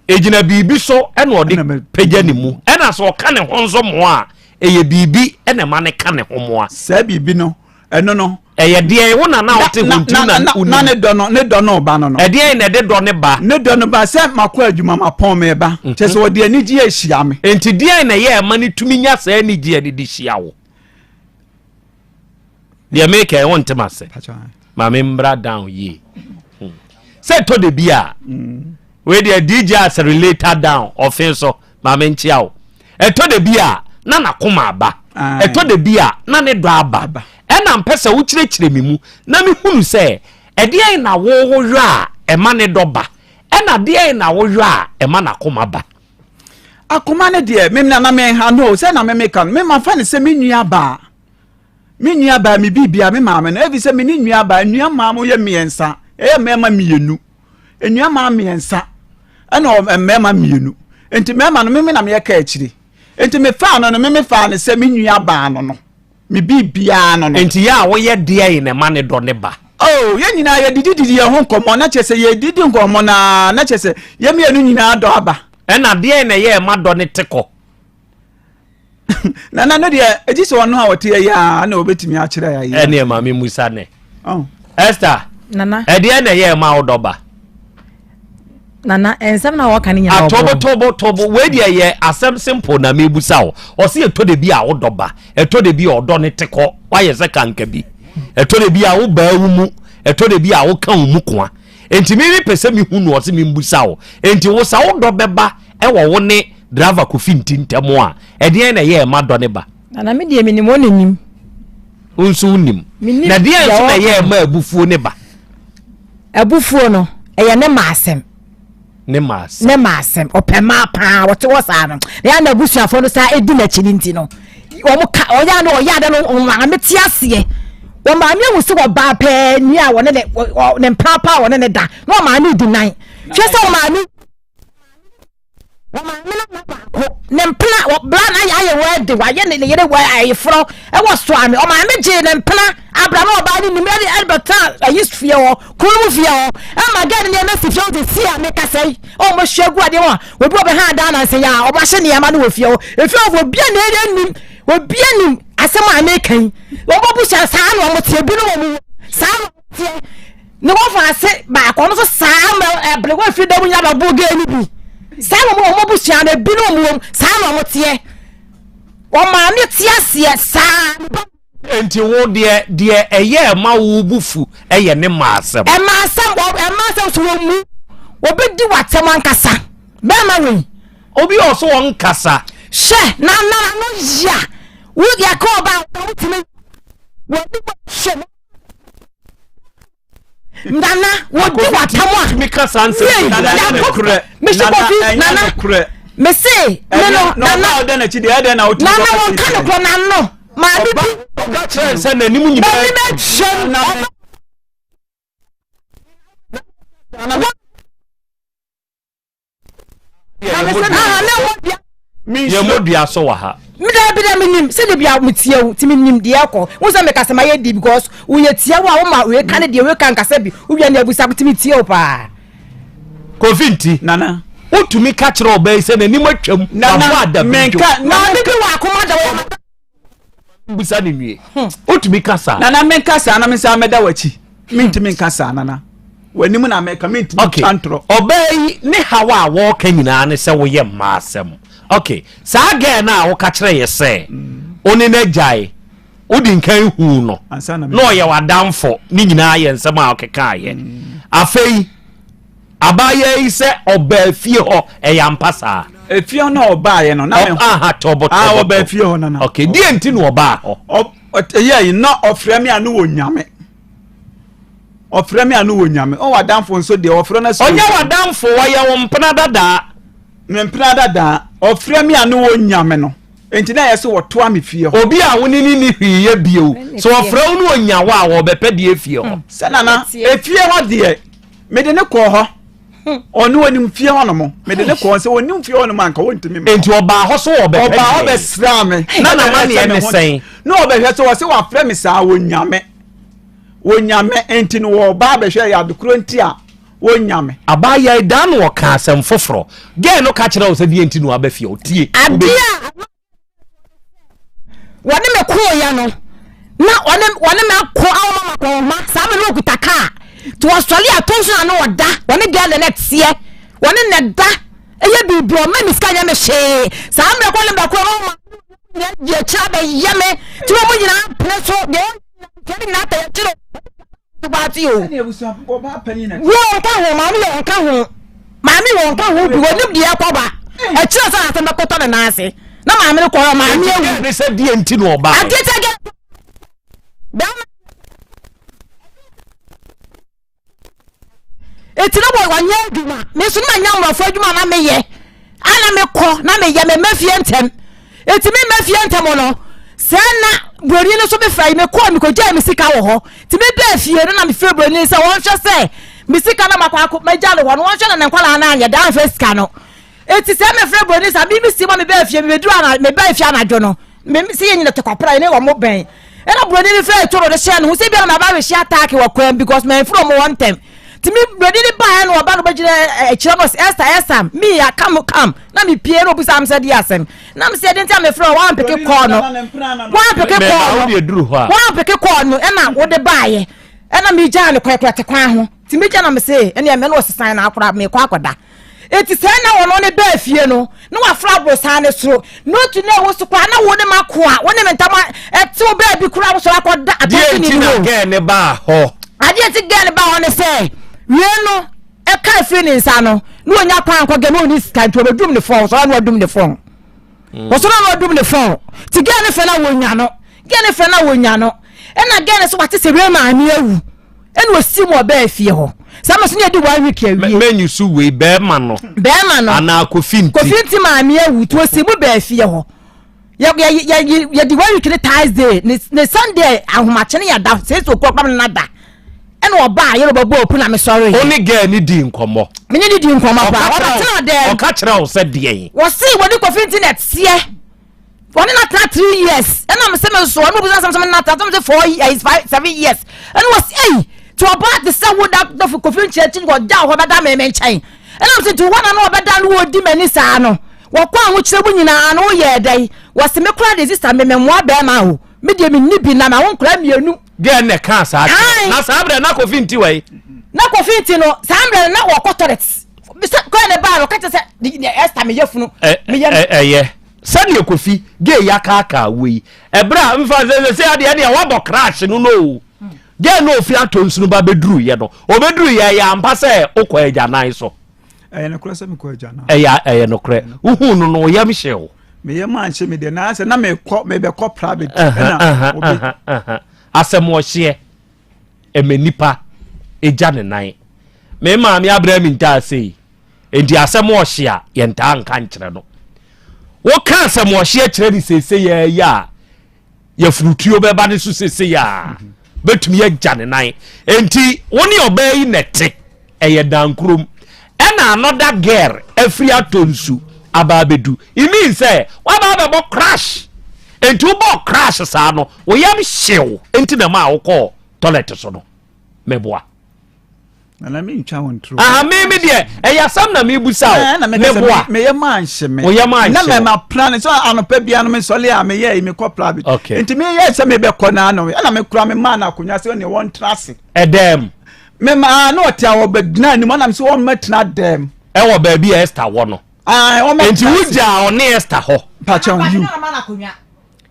Egyina biribi so ɛna ɔde pagya ne mu ɛna sɛ ɔka ne ho nso moa a ɛyɛ biribi ɛna ɛma ne ka ne ho moa. Saa biribi no ɛno no. Ɛyɛ deɛn wo na na ɔte ho nti na wonim. Na ne dɔ no ne dɔ no ba no no. Ɛdeɛn na ɛde dɔ ne ba. Ne dɔ no ba sɛ makɔ adwuma mapɔn me ba mhm. kyɛ sɛ ɔde anigyeɛ ahyia me. Nti deɛn na ɛyɛ ɛma ne tumi nya saa anigyeɛ de de hyia wo. Deɛ meka ɛho ntem ase. Ma me mbra down yie. Hmm. Sɛ ɛtɔ de bi a. Mm. Wei deɛ DJ as relator down ɔfe so ma me nkyea wo. Ɛtɔ de bi a na n'akoma aba. Ɛtɔ de bi a na ne dɔ aba. Ɛna mpɛ sɛ wokyerɛkyerɛ me mu na mehunu sɛ ɛdeɛn na woyɔ a ɛma ne dɔ ba ɛna deɛn na woyɔ a ɛma n'akoma ba. Akoma no deɛ me na na menha no sɛ na memeka no memafa no sɛ me nua baa. Me nua baa me biribia me maame no ɛfiri sɛ me ne nua baa nua maa mo yɛ mmiɛnsa ɛyɛ mmarima mmienu nua maa mmiɛnsa ɛna mmarima mmienu nti mmarima no meme na meyɛ ka akyire nti mefaa no no meme faa no sɛ me nua baa no no me biribiara no no. Nti yɛ a woyɛ deɛ na ɛma ne dɔ ne ba. Oh, yɛn nyinaa yɛdidididi yɛn ho nkɔmmɔ na kyerɛ sɛ yɛdidi nkɔmmɔ na na kyerɛ sɛ yɛn mmienu nyinaa dɔ aba. Ɛna deɛ na ɛyɛ ɛma dɔ ne te kɔ. Nana no deɛ ɛgye sɛ ɔno a ɔte ɛyɛ a na ɔbɛtumi akyerɛ ayɛ. Ɛne ɛma me musa ne. Oh. Esther. Nana. Ɛdeɛ na ɛyɛ ɛma wo dɔ ba. Nana nsɛm na wɔka ne nyinaa ɔbɔ. Atobo tobo tobo wei deɛ yɛ asɛm simple na mebusa wo. Ɔsi ɛtɔ de bi a wo dɔ ba ɛtɔ de bi a ɔdɔ ne te kɔ wayɛ sɛ kanka bi ɛtɔ de bi a wo baa wo mu ɛtɔ de bi a wo ka wo mu koa nti mi mi pɛ sɛ mi hu no ɔsi mi mbusa wo nti wo sa wo dɔ bɛba ɛwɔ wo ne driver kofi nti ntɛm a ɛdeɛn na ɛyɛ ɛma dɔ ne ba. Nana mi deɛ mi nim wɔn anim. Nso wonim. Na deɛn nso na ɛyɛ ɛma abufuo ne ba. Abufuo no ɛyɛ ne ma asɛm. Ne ma asɛm. Ne ma asɛm ɔpɛ maa paa wɔte hɔ saa no na yɛn abusuafoɔ no saa edi n'akyi ne nti no wɔn ka ɔyɛ ano ɔyɛ ada no wɔn maame te aseɛ wɔn maame ehu sɛ ɔbaa pɛɛ ni a wɔne ne ne mpaapaa wɔne ne da na wɔn maame di nan hwɛ sɛ wɔn maame. Wɔ maame no mma baako ne mpena wɔ bra na ayɛ ayɛ wɛdi wayɛ ne ne yere wɔ ayeforɔ ɛwɔ soame ɔmaame gyee ne mpena abra na ɔbaa ne nim ɛde ɛde bɛtena ayi fie hɔ kuro mu fie hɔ ɛma gɛn ne nneɛma si fie hɔ te si a mekasa yi ɔmo hyɛ gu adeɛ hɔ a obi ɔbɛha adan nansa yi a ɔmo ahyɛ nneɛma no wɔ fie hɔ efie hɔ obi a na ɛyɛ nim obi anim asɛm a meka yi wɔn bɔ busa saa na wɔn te ebinom wɔn saa na teɛ ne wɔfa ase baako ɔno nso saa ma ɛbere wɔn afiri dɛm nyina bɛbɔ gee no bi saa na wɔn wɔn abusua no ebi ne wɔn wɔm saa na wɔn teɛ wɔn maame te aseɛ saa. Nti wo deɛ deɛ ɛyɛ ɛma wo bu fu ɛyɛ ne mma asɛm. Ɛma asɛm ɛma asɛm so wɔn mu obi di w'atɛm ankasa bɛrima wei. Obi a ɔso wɔn nkasa. Hwɛ na na ano yia wo yɛ kɔ ɔba wɔn tumi wɔn ni wɔ hwɛ. Nana wɔdi w'atam a tumi ka saa nsɛm yei yako mesi kofi nana mese me no nana nana wɔn ka nokorɛ n'ano maame bi ɔka kyerɛ sɛ n'anim nyinaa n'anim akyɛm ɔba Yɛn mu dua so wɔ ha. Me da bi da me nim sɛ de bia me tie wo ti me nim deɛ ɛkɔ wo sɛ me kasa ma yɛ di because wo yɛ tie wo a wo ma wo ka ne deɛ wo ka nkasa bi wo wia ne abusa ti me tie wo paa. Kofi nti. Nana. Wotumi ka kyerɛ ɔbaa yi sɛ n'anim atwam. Nana wabɔ adabidwo. Menka. Maame bi wɔ akoma da wɔ. Bisa ne nwie. Wotumi ka saa. Nana menka saa na mensan mɛda w'akyi. Mentumi nka saa nana. W'anim na mɛka mentumi Okay. ntwa ntorɔ. Ɔbaa yi ne haw a wɔreka nyinaa ne sɛ woyɛ mmaa asɛm. Okay. Saa girl no a woka kyerɛ yɛ sɛ wo ne no agyae, wodi nkan huu no Ansa na na ɔyɛ w'adamfo ne nyinaa yɛ nsɛm a ɔkekaeɛ. Afei. Abaayewa yi sɛ ɔbaa fie hɔ ɛyɛ ampa saa. Efie hɔ na ɔbaayɛ no na mɛ. Aha tɔbɔ tɔbɔ. Ah ɔbaa fie hɔ nana. Okay deɛ nti na ɔbaa hɔ. Ɔ ɛyɛ yi na ɔfrɛ mi a no wɔ nyame. Ɔfrɛ mi a no wɔ nyame. Ɔwɔ adamfo nso deɛ ɔfrɛ no sɛ. Ɔnyɛ w'adamfo ɔyɛ wo mpena dadaa. Me mpena dadaa ɔfrɛ mi a no wɔ nyame no. Nti na yɛ sɛ wɔtoa me fie hɔ. Obi a wo ne ne ni hwee yɛ bio sɛ ɔfrɛ wo no ɔnya wo a wɔbɛpɛ deɛ fie hɔ. Sɛ nana efie hɔ deɛ. Mede ne kɔɔ hɔ. Ɔno onim fie hɔ nom. Mede ne kɔɔ sɛ onim fie hɔ nom anka wɔntumi mma. Enti ɔbaa hɔ so ɔbɛpɛ Ɔbaa hɔ bɛsraa me. Na n'amanneɛ ne sɛn? Na ɔbɛhwɛ sɛ wɔse wafrɛ me saa wɔnya me. Wɔnya me enti no wɔba abɛhwɛ yɛ adekoro nti a wɔnya me. Abaayewa yi daa no ɔka asɛm foforɔ. Gɛɛ no ka kyerɛ wo sɛ deɛ nti na waba fie hɔ. Tie. Adeɛ a wɔne me kooyɛ no na ɔne wɔne me ako awoma ma kɔnhoma saa me no okuta kaa nti wɔsɔre ato nso na no ɔda wɔne girl na teɛ wɔne na da ɛyɛ biribi ɔma me sika nyɛ me hwee saa mmerɛ kɔ ne bɛkɔ no ɔma nyɛ deɛ kyerɛ abɛyɛ me nti wɔn nyinaa pene so deɛ wɔn nyinaa tɛ kyerɛ baate o. Wo nka ho maame yɛ nka ho maame wɔ nka ho bi wɔnim deɛ ɛkɔ ba ɛkyerɛ sɛ asɛm bɛkɔtɔ ne nan ase na maame no kɔɔ maame awu. Ne sɛ deɛ nti na ɔbaa. Adeɛ sɛ gɛ bɛrima Eti na wɔnyɛ adwuma. Me nso na manya mmorɔfo adwuma na meyɛ. A na mekɔ na meyɛ mema fie ntɛm. Eti me mma fie ntɛm no, sɛ na buroni no nso befra yi mekɔɔ mekɔgyaa me sika wɔ hɔ. Nti mebaa fie no na mefrɛ buroni no sɛ wɔnhwɛ sɛ me sika na makɔ akɔ magya no hɔ no wɔnhwɛ na ne nkwadaa no anyɛ dɛ anhwɛ sika no. Eti sɛ mefrɛ buroni saa me me si ma mebaa fie mebɛduru ana mebaa fie anadwo no me sɛ yɛn nyina te kwapra ne wɔn bɛn ɛna buroni bi fɛ toro de hyɛ ne ho sɛ bi na maba rehyɛ ataake wɔ kwan because mɛnfiri wɔn wɔ ntɛm nti me buroni ne baeɛ na ɔba no bɛgyina akyirɛ no ɔsɛ Esther Esther me ya come come na me pie na ɔbusa me sɛ deɛ asɛm na me sɛ ɛde nti a mefrɛ wɔn ampeke kɔɔ no wɔn ampeke kɔɔ no wɔn ampeke kɔɔ no ɛna wɔde baeɛ ɛna megyaa no kwan kora te kwan ho nti megya na me se ɛne ɛmɛ na ɔsesan na akora mekɔ akɔda Enti sɛɛ na wɔne no baa fie no, na waforo aborosan no soro. Na otu na ɛwo so koraa, na wo ne m'akoa, wo ne me ntam ɛtew baabi koraa, wosɔre akɔda Deɛ atɔnso nti ne na mu. gɛɛ ne baa hɔ? Adeɛ nti gɛɛ ne baa hɔ ne sɛ, wie no ɛka afiri ne nsa no, na wɔnya kwan nkɔ gɛɛ na ɔni sika nti wɔbɛdum ne fɔn, wɔsɔre na wɔadum ne fɔn. Wɔsɔre na wɔadum ne fɔn. Nti gɛɛ ne fɛ na wɔnya no, gɛɛ ne fɛ na wɔnya no. Ɛna gɛɛ ne sɛ wate sɛ wei maame awu. Ɛna osi mu ɔbɛɛ fie hɔ. Saa ma so ne yɛdi one week awie. Mɛnyi so wei bɛrima no. Bɛrima no. Anaa kofi nti. Kofi nti maame awu nti osi mu bɛɛ fie hɔ. Yɛ yɛ yɛ yɛdi one week ne Thursday ne ne Sunday ahomakye ne yɛda six o'clock kpam ne nada. Ɛna ɔbaa yɛrɛ ɔbɛbɔ opu na mesɔre. O ne girl ne di nkɔmɔ. Me ne ne di nkɔmɔ paa. Ɔbɛtena dɛm. Ɔka kyerɛ wo sɛ deɛn. Wɔsi wɔde kofi nti na ɛteɛ. Wɔne no atena three years ɛna me sɛ me nso ɔno bisa sɛ me no atena sɛ 4 years 5 7 years ɛna wɔsi ɛyi ti ɔbaa te sɛ wo da dɔfo kofi nkyɛn akyi ɔgya hɔ bɛda me me nkyɛn ɛna me sɛ ti wɔn na no ɔbɛda no wɔdi m'ani saa no wɔkɔ ahokyerɛ mu nyinaa no woyɛ ɛdɛ wɔsi me kora de sista me me mmoa bɛrima o me deɛ me nni bi na ma wo nkora mmienu. Deɛ na ɛka saa kyerɛ na saa berɛ na kofi nti wɔ yi. Na kofi nti no saa mmerɛ no na wɔkɔ toilet sɛ kɔɛ ne baa no ɔka kyerɛ sɛ Esther meyɛ funu meyɛ. Ɛyɛ Sɛdeɛ Kofi gay yi akaakaa wo yi, ɛberɛ a mfa sɛ sɛ adeɛ deɛ wabɔ crash no no o. Gay no ofi atɔ nsu no ba bɛduru yɛ no, ɔbɛduru yɛ ɛyɛ ampa sɛ wokɔ agyanan so. Ɛyɛ nokorɛ sɛ mekɔ agyanan. Ɛyɛ ɛyɛ nokorɛ. Wohuu no no, wo yam hye wo. Me yam anhye me deɛ, na sɛ na mekɔ mebɛkɔ private. Ɛna obi. Asɛm ɔhyeɛ ɛmɛ nipa egya ne nan. Me maame abrɛ mi ntaa sei. Enti asɛm ɔhye a, yɛntaa nka nkyerɛ no. Woka asɛm ɔhye kyerɛ no seesei ara yi a, yɛfurutuo bɛba ne so seesei a, bɛtumi agya ne nan. Enti wo ne ɔbaa yi na ɛte, ɛyɛ dankurom. Ɛna another girl afiri atɔ nsu aba abɛdu. It means sɛ waba abɛbɔ crash. Enti wobɔɔ crash saa no, wo yam hyew enti na ɛmaa wokɔɔ toilet so no. Meboa. Nana mi ntwa wɔn turo. Aha mi mi deɛ ɛyɛ asɛm na mi busa o. Mi boa. Mi yɛ maa nhyɛ mi. O yɛ maa nhyɛ. Na mɛ ma plan sɛ anɔpɛ bia no mi sɔle a mi yɛ yi mi kɔ private. Okay. Nti mi yɛ sɛ mi bɛ kɔ n'ano ɛna mi kura mi maa na akonnwa sɛ ɔne wɔn tena ase. Ɛdɛm. Mi maa na ɔte a ɔbɛ gyina anim ɛna mi sɛ wɔn mɛ tena dɛm. Ɛwɔ baabi a Esther wɔ no. Aa wɔn mɛ tena ase. Nti wugya ɔne Esther hɔ. Mpakyɛw yiw.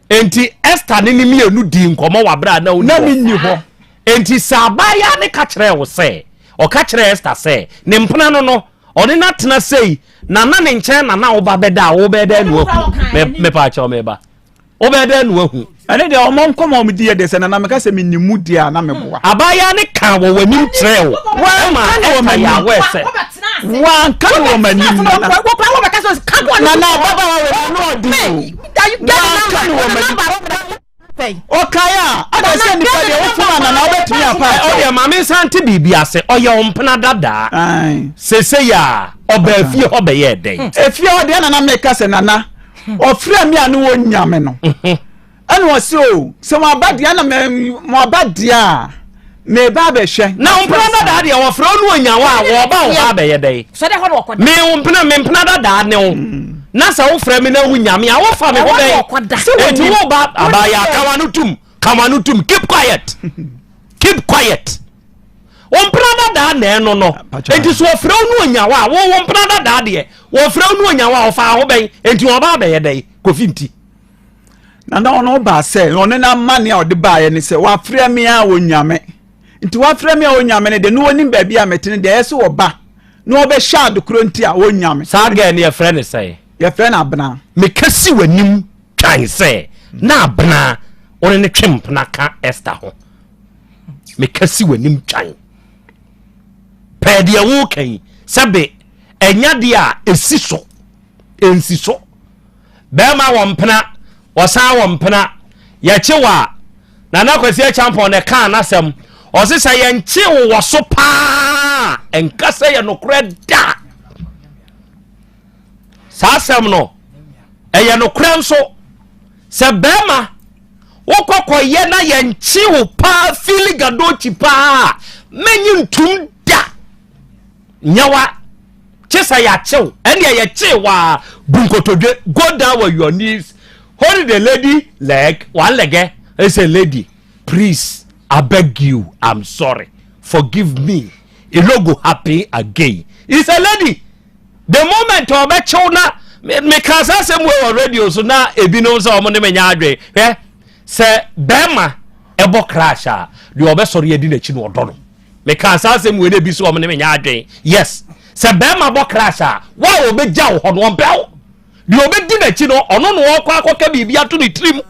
Enti Esther ne ne mmienu dii nkɔmmɔ wɔ abere a na onni Na hɔ. menni hɔ. Enti sɛ abaayewa no ka kyerɛɛ wo sɛ Ɔka kyerɛɛ Esther sɛ ne mpena no no, ɔne no atena sei, na na ne nkyɛn na na woba bɛda a wobɛyɛ dɛn na wahu? Mepaakyɛw meba. Wobɛyɛ dɛn na wahu? Ɛne deɛ ɔmo nkɔmɔ ɔmo di yɛ deɛ sɛ nana meka sɛ menim mu deɛ a na meboa. Abaayewa no kaa wɔ w'anim kyerɛɛ wo. Ɛma Esther yɛ aware sɛ. Wanka no wɔ m'anim nana. Nana ababaawa wɔ mu no ɔde o. Wanka no wɔ m'anim. Ɔkae a, ada sɛ nipa deɛ wofom a nana wobɛtumi apa akyɛw. Ɔdeɛ ma me nsa nte biribi ase, ɔyɛ wo mpena dadaa. Seesei a ɔbaa fie hɔ bɛyɛɛ dɛn? Efie hɔ deɛ nana meka sɛ nana ɔfrɛ me a ne wɔnya me no ɛna ɔse o sɛ wɔaba deɛ na wɔaba deɛ a meba abɛhwɛ. Na wo mpena dadaa deɛ wɔfrɛ wo ne ɔnya wo a wɔba wo hɔ abɛyɛ dɛn? Me wo mpena me mpena dadaa ne wo na sɛ wofrɛ me na wonya me a wofa me ho bɛn? Enti woba abaayaa kawa no tum kawa no tum keep quiet keep quiet. Wo mpena dadaa na ɛno no enti so wɔfrɛ wo ne ɔnya wo a wo wo mpena dadaa deɛ wɔfrɛ wo ne ɔnya wo a wɔfa ho bɛn? Enti wɔba abɛyɛ dɛn? Kofi nti. Na na ɔno baa sɛ ɔno n'amanneɛ a ɔde baeɛ ne sɛ wafrɛ me a ɔnya me nti wafrɛ me a ɔnya me no deɛ na ɔnim baabi a mete no deɛ ɛyɛ sɛ ɔba na ɔbɛhyɛ ade korɔ nti a ɔnya me. Saa girl no yɛfrɛ no sɛn? Yɛfrɛ no Abena. Meka si w'anim twan sɛ na Abena wo ne no twe mpena ka Esther ho. Meka si w'anim twan. Pɛɛ deɛ woka yi sɛbe ɛnya deɛ a ɛsi so ɛnsi so. Bɛrima wɔ mpena, ɔsan wɔ mpena. Yɛkye wo a, Nana Kwasi Acheampong na ɛkaa n'asɛm. Ɔse sɛ yɛnkye wo wɔ so paa a, ɛnka sɛ yɛ nokorɛ da. Saa asɛm no, ɛyɛ nokorɛ nso. Sɛ bɛrima wokɔkɔyɛ na yɛnkye wo paa fili gadokyi paa a, mɛnyi ntum da. Nyawa, kye sɛ yɛakye wo, ɛnneɛ yɛkyee wo a, bu nkotodwe, go down on your knees, hold the lady leg, one leg, and say, lady, please, I beg you, I'm sorry, forgive me, it no go happen again. It's a lady. The moment ɔbɛkyew na meka saa asɛm wei wɔ radio so na ebinom sɛ ɔmo ne me nya adwen hwɛ sɛ bɛrima ɛbɔ crash a deɛ ɔbɛsɔre adi n'akyi no ɔdɔ no. Mekaa saa asɛm wei na ebi so wɔn ne me nyɛ adwen. Yes, sɛ bɛrima bɔ crash a, wo a ɔbɛgya wo hɔ no ɔmpɛ wo. Deɛ ɔbɛdi n'akyi no, ɔno na ɔrekɔ akɔka biribi ato ne tirim.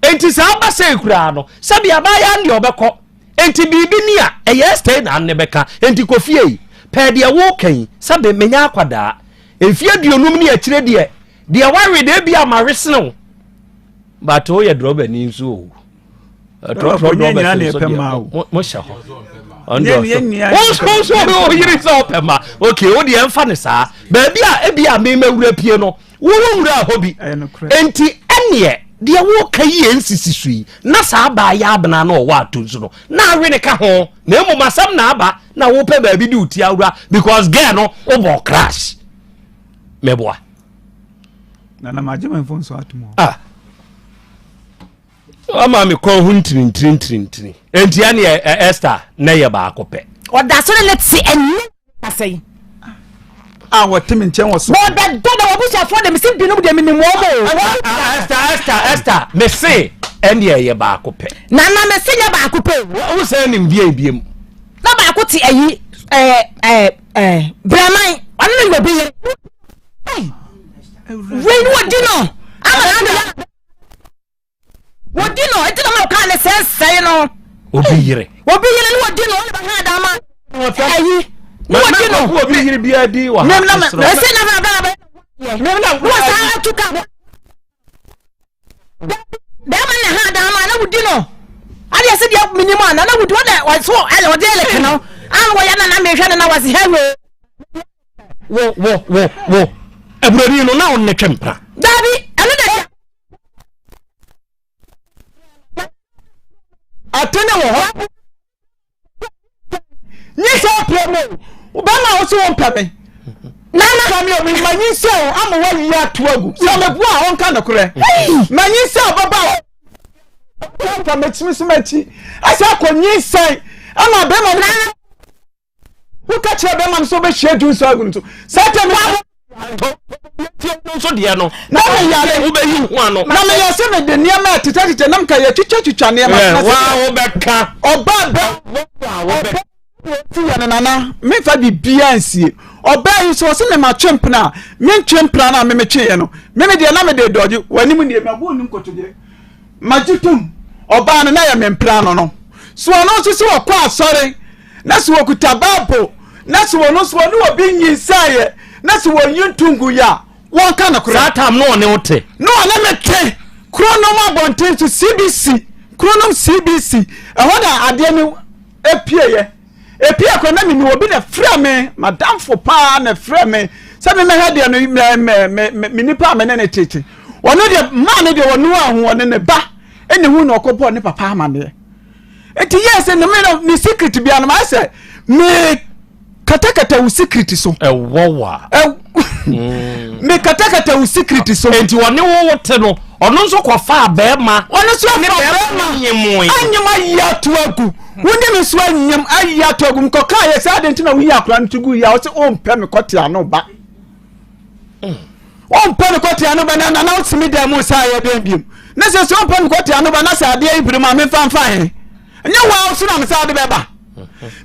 Enti saa aba sei koraa no, sɛbi abaayaa no deɛ ɔbɛkɔ. Enti biribi ni a, ɛyɛ Esther na ne bɛka. Enti kɔ fie yi, pɛɛ deɛ woreka yi, sɛbi menyɛ akwadaa. Mfeɛ aduonum ne akyire deɛ, deɛ wawe deɛ ebia mawe sene wo. But woyɛ drɔbani nso o. trɔtrɔ drɔbɛs nso deɛ mo hyɛ hɔ ɔnso oyiri sɛ ɔpɛ ma ok o deɛ nfa ne saa baabi a ebi a mema wura pie no wowɔ wura hɔ bi nti ɛneɛ deɛ woka yi yɛ nsisi so yi na saa baa yɛ abena na ɔwɔ ato nso no na awe ne ka ho na mmom asɛm na aba na wopɛ baabi de wo ti awura because girl no wobɔ crash mɛboa na na magye me mfomso atom ah Wama me kɔn ho ntirintirintirintini. Enti ɛne Esther na yɛ baako pɛ. Ɔda so ne ne te ɛnɛ kasa yi. A wɔte me nkyɛn wɔ so. Wɔbɛdɔ na wɔbusuafoɔ de mese binom deɛ menim wɔn o. Esther Esther Esther mese ɛne ɛyɛ baako pɛ. Nana mese nyɛ baako pɛ o. Wo sɛ nim deɛ ebiem. Na baako te ayi ɛɛ ɛɛ ɛɛ Brɛman ɔno ne yɛ obi yere. Wei ni wɔdi no ama na ade. Wɔdi no, eti na ma ɔkaa ne sɛ sɛe no. Obi yere. Obi yere ne wɔdi no, ɔne bɛha adama. Ayi. Ne wɔdi no. Obi yere bi adi wɔ ha. Ɛsɛ na ma bɛrɛ bɛ. Ne wɔsan atu ka. Bɛrima na ha adama na wodi no. Ade ɛsɛ deɛ minim a na na wodi ɔdɛ ɔso ɛlɛ ɔde ɛlɛ kano. An wɔyɛ na na mehwɛ no na wɔsi hɛwɛ. Wo wo wo wo. Aburoni no na ɔne twɛmpra. Dabi ɛno de. Atene wɔ hɔ. Nye sɛ ɔpɛ mu o. Bɛma wo sɛ wɔmpɛ me. Nana ka me o ma nyinsɛ o ama wayi ato agu. Sɛ meboa a ɔnka nokorɛ. Ma nyinsɛ ɔbɛba o. Ɔmfa m'akyimi so m'akyi. Asɛ akɔ nyinsɛn ama bɛma no. Woka kyerɛ bɛrima no sɛ wobɛhyia dwu nso agu no so. Saa tɛm no nso deɛ no. Na meyare. Wobɛyi ho ano. Na meyɛ sɛ mede nneɛma a ɛtetɛtetɛ nam ka yɛtwitwatwitwa nneɛma. Waa wobɛka. Ɔbaa bɛ. Waa wobɛka. Ti yɛ no nana memfa biribiara nsie ɔbaa yi nso ɔse me matwe mpena a mentwe mpena no a me metweeɛ no me me deɛ na mede dɔgye w'anim nie mabu onim kotodwe magye tom ɔbaa no na yɛ me mpena no no so ɔno nso sɛ ɔkɔ asɔre na sɛ ɔkuta bible na sɛ ɔno nso ɔne obi nyinsɛeɛ na sɛ wɔnyi ntongu yɛ a wɔnka nokorɛ. Saa tam no ɔne wo te. Na ɔne me te Kronom abɔnten so CBC Kronom CBC ɛhɔ na adeɛ no epieɛ epie kora na meni obi na frɛ me madamfo paa na frɛ me sɛ memɛhwɛ deɛ no mɛ mɛ mɛ me nipa a me ne ne tete ɔno deɛ maa no deɛ ɔno ahu ɔne ne ba ɛna hu na ɔkɔbɔɔ ne papa amaneɛ nti yɛ sɛ ne me no me secret bia no mayɛ sɛ me katakata wo secret so. Ɛwɔ wa. Mm. Me katakata wo secret so. Nti ɔne wo wo te no ɔno nso kɔ fa bɛrima. Ɔno nso afa bɛrima. Nyim anyim ayi ato agu. Wo ne me nso anyim ayi ato agu. Nkɔka yɛ sɛ adi nti na woyi akora no to gu yi a ɔsɛ ɔmpɛ me kɔte ano ba. Ɔmpɛ me kɔte ano ba na na na ɔsimi dan mu sɛ ayɛ dɛn biom. Ne sɛ sɛ ɔmpɛ me kɔte ano ba na sɛ adeɛ yi bere ma memfa mfa he. Nyɛ wo a wo so na me sɛ ade bɛba.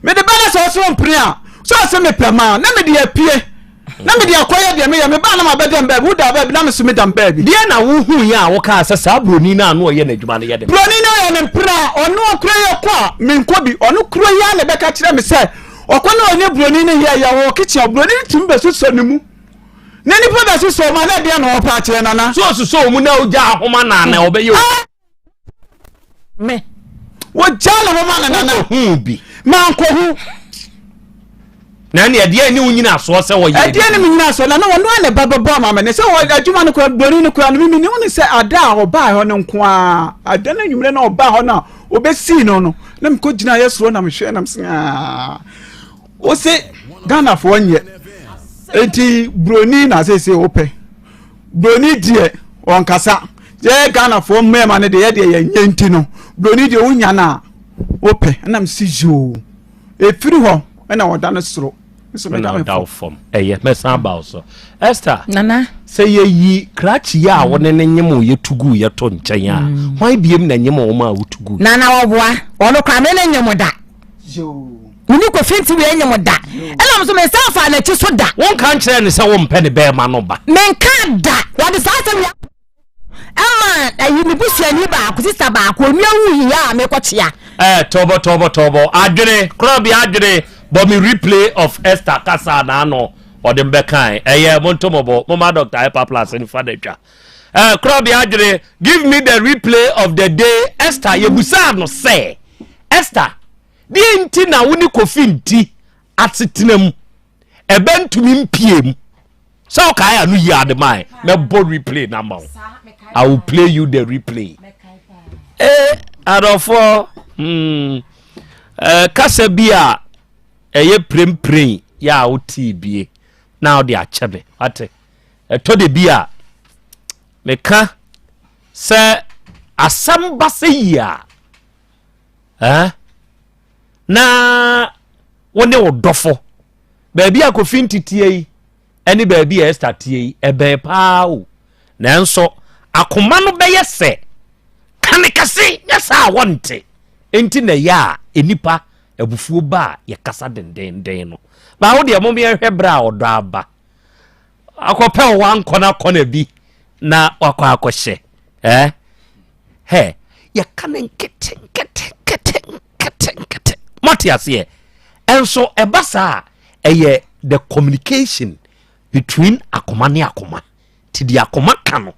Mede ba na sɛ ɔso mpene a, sɛ ɔse mepɛ ma na mede apue na mede akɔyɛ deɛ meyɛ. Meba na mabɛdam baabi, woda baabi na me so medam baabi. Deɛ na wohuiɛ a wokaa sɛ saa buroni no a na ɔyɛ n'adwuma no yɛ de. Buroni no yɛ ne mpena a ɔno ɔkura yɛ kɔ a menkɔ bi. Ɔno kura yi ara na ɛbɛka kyerɛ me sɛ ɔkɔ na ɔne buroni no yɛ yɛ wɔ kitchen a buroni no tumi bɛsosɔ ne mu. Na nipa bɛsosɔ mu a na ɛdeɛ na ɔpɛ akyerɛ nana. So ɔsosɔ mu na ɔgya ahoma na na ɔbɛyɛ o. Me. Wɔgyaa ne ho ma ne nana. Wohu bi. Mankɔhu. Na ɛne ɛdeɛ ne wo nyina soɔ sɛ wɔyɛ. Ɛdeɛ ne me nyina soɔ na na wɔn a ne ba bɛbɔ ama me ne sɛ wɔ adwuma no kora buroni no kora no mimi ne wo ne sɛ ada a ɔbaa hɔ no nko ara ada no anwummerɛ na ɔbaa hɔ no a ɔbɛsii no no na mekɔ gyina yɛ soro na mehwɛ na mesɛ wo se Ghanafoɔ nyɛ enti buroni na seesei wopɛ Broni deɛ ɔnkasa. Yɛ Ghanafoɔ mmarima no deɛ yɛ deɛ yɛnyɛ nti no broni deɛ wonya no a wopɛ ɛna mesi yoo ɛfiri hɔ ɛna ɔda no soro nso meda me fam. fam ɛyɛ mɛsan aba wo so Esther Nana sɛ yɛyi krakye yɛ a wo ne ne nyem yɛ to gu yɛ to nkyɛn a mm. hwan biem na nyem wɔn a wotu gu Nana wɔboa ɔno koraa me ne nyem da mene kofi nti wei nyem da ɛna nso mensa mfa n'akyi so da wonka nkyerɛ ne sɛ wompɛ ne bɛrima no ba menka da wɔde saa asɛm yɛ ɛma ayi me busuani baako sista baako onua wu yi a mekɔkyea ɛɛ tɔbɔ tɔbɔ tɔbɔ adwene korɔbea adwene bɔ me replay of Esther kasa n'ano ɔde mbɛkae ɛyɛ monto mo bo moma Dr. Hyper Plus nfa n'atwa ɛɛ korɔbea adwene give me the replay of the day Esther yɛbusaa no sɛ Esther, deɛ nti na wo ne Kofi nti asetena mu ɛbɛ ntumi mpie mu sɛ ɔkae ano yi ade mae mɛbɔ replay na ma wo I will play you the replay eh adɔfoɔ hmm eh, kasa bi a ɛyɛ prempren yɛ a wotee bie na wode akyɛ me wate ɛtɔ de bi a meka sɛ asɛm ba sɛ yi a eh? na wo ne wo dɔfo baabi a kofi nteteɛ yi ɛne baabi a Esther teɛ yi ɛbɛn paa o nanso akoma no bɛyɛ sɛ kane kɛse nyɛ saa a wɔnte nti na ɛyɛ a nnipa abufuo ba a yɛkasa dendenden no baa wo deɛ mom yɛnhwɛ berɛ a ɔdɔ aba akɔpɛ wo wankɔna kɔna bi na wakɔ akɔhyɛ eh? Hɛ, yɛka no nkete nkete nkete nkete nkete. Moate aseɛ? Ɛnso ɛba saa a, ɛyɛ the communication between akoma ne akoma. Ti deɛ akoma ka no,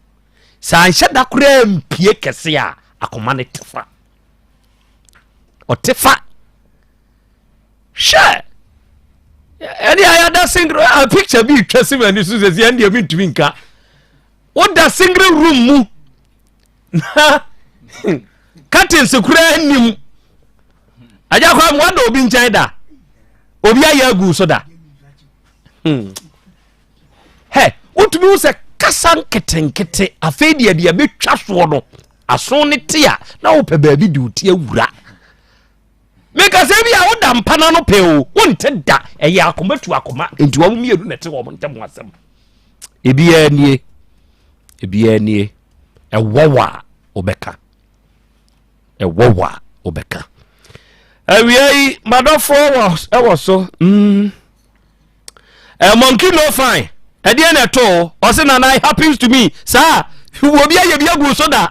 sɛ anhyɛ da koraa mpie kɛse a, akoma no te fa. Ɔte fa. Hwɛ! Ɛne ayada single a picture bi twa si m'ani so sɛ si ɛne deɛ mentumi nka. Woda single room mu. na curtains koraa nnim agya kwa wada obi nkyɛn da obi ayɛ agu so da hmm. hɛ wotumi wo sɛ kasa nketenkete afei deɛ deɛ bɛtwa soɔ no aso ne te a na wopɛ baabi de wo ti awura mekasa bi a woda mpa no ano pɛ o wonte da ɛyɛ akoma tu akoma nti wɔn mmienu na ɛte wɔn ntam asɛm ebiara nie ebiara nie ɛwɔwɔ a wobɛka ɛwɔwɔ a wobɛka. Awia yi madɔfoɔ wɔ ɛwɔ so. Mm. Eh, monkey no fine. Ɛdeɛ na ɛto ɔse nana it happens to me. Saa wɔ bi ayɛ bi agu so da.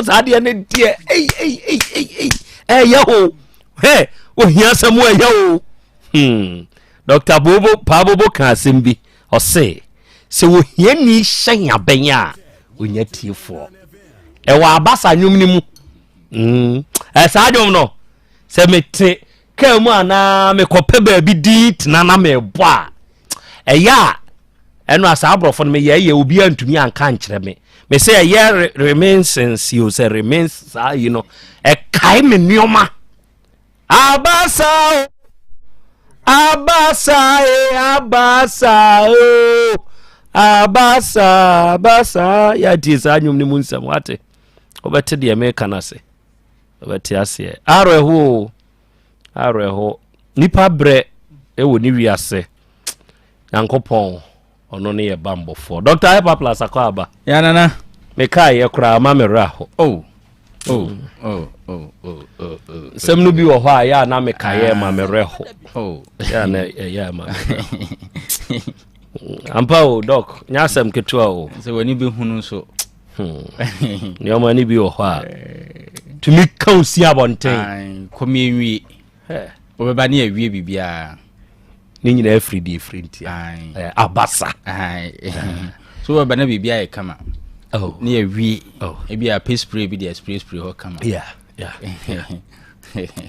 Saa deɛ ne deɛ. Ei ei ei ei ei. Ɛyɛ ho. Hɛ ohia sɛm ɛyɛ o. Hmm. Dr. Bobo Paabobo ka asɛm bi. Ɔse sɛ ohiani hyɛn abɛn a onya tiefoɔ. Ɛwɔ abasa nnwom no mu. Mm. Saa dwom no, sɛ mete kaa mu anaa mekɔpɛ baabi din tena na mebɔ a, ɛyɛ a ɛno a saa aborɔfo no meyɛ ɛyɛ obiara ntumi anka nkyerɛ me. Me sɛ ɛyɛ reminiscence o sɛ remins saa yi no, ɛkae me nneɛma. Abasa o, abasa e, abasa o, abasa, abasa. Yɛatie saa nnwom no mu nsɛm, wate? Wobɛte deɛ meka no ase. Wobɛte aseɛ. Awerɛho o, awerɛho. Nipa brɛ wɔ ne wiase. Nyankopɔn, ɔno ne yɛ bambɔfoɔ. Dr. Hyperplus akɔ aba. Ya nana. Mekaeɛ koraa ma me werɛ aho. Oh. Oh, oh, oh, oh, oh, oh. Nsɛm no bi wɔ hɔ a yɛ a na mekaeɛ ma me werɛ ho. Oh. Yɛ a na ɛyɛ ma me werɛ ho. Ampa o, Doc, nyɛ asɛm ketewa o. Sɛ w'ani bɛhunu nso. Hmm. Nneɛma no bi wɔ hɔ a tumi ka wo si abɔnten. Kɔm yɛnwie. Wobɛba ne awie biribiara. Ne nyinaa firi deɛ firi ntia. Abasa. So wobɛba na biribiara yɛ kama. Oh. Ne yɛwie. Oh. Ebi a pɛ spray bi deɛ spray spray hɔ kama. Yeah. Yeah.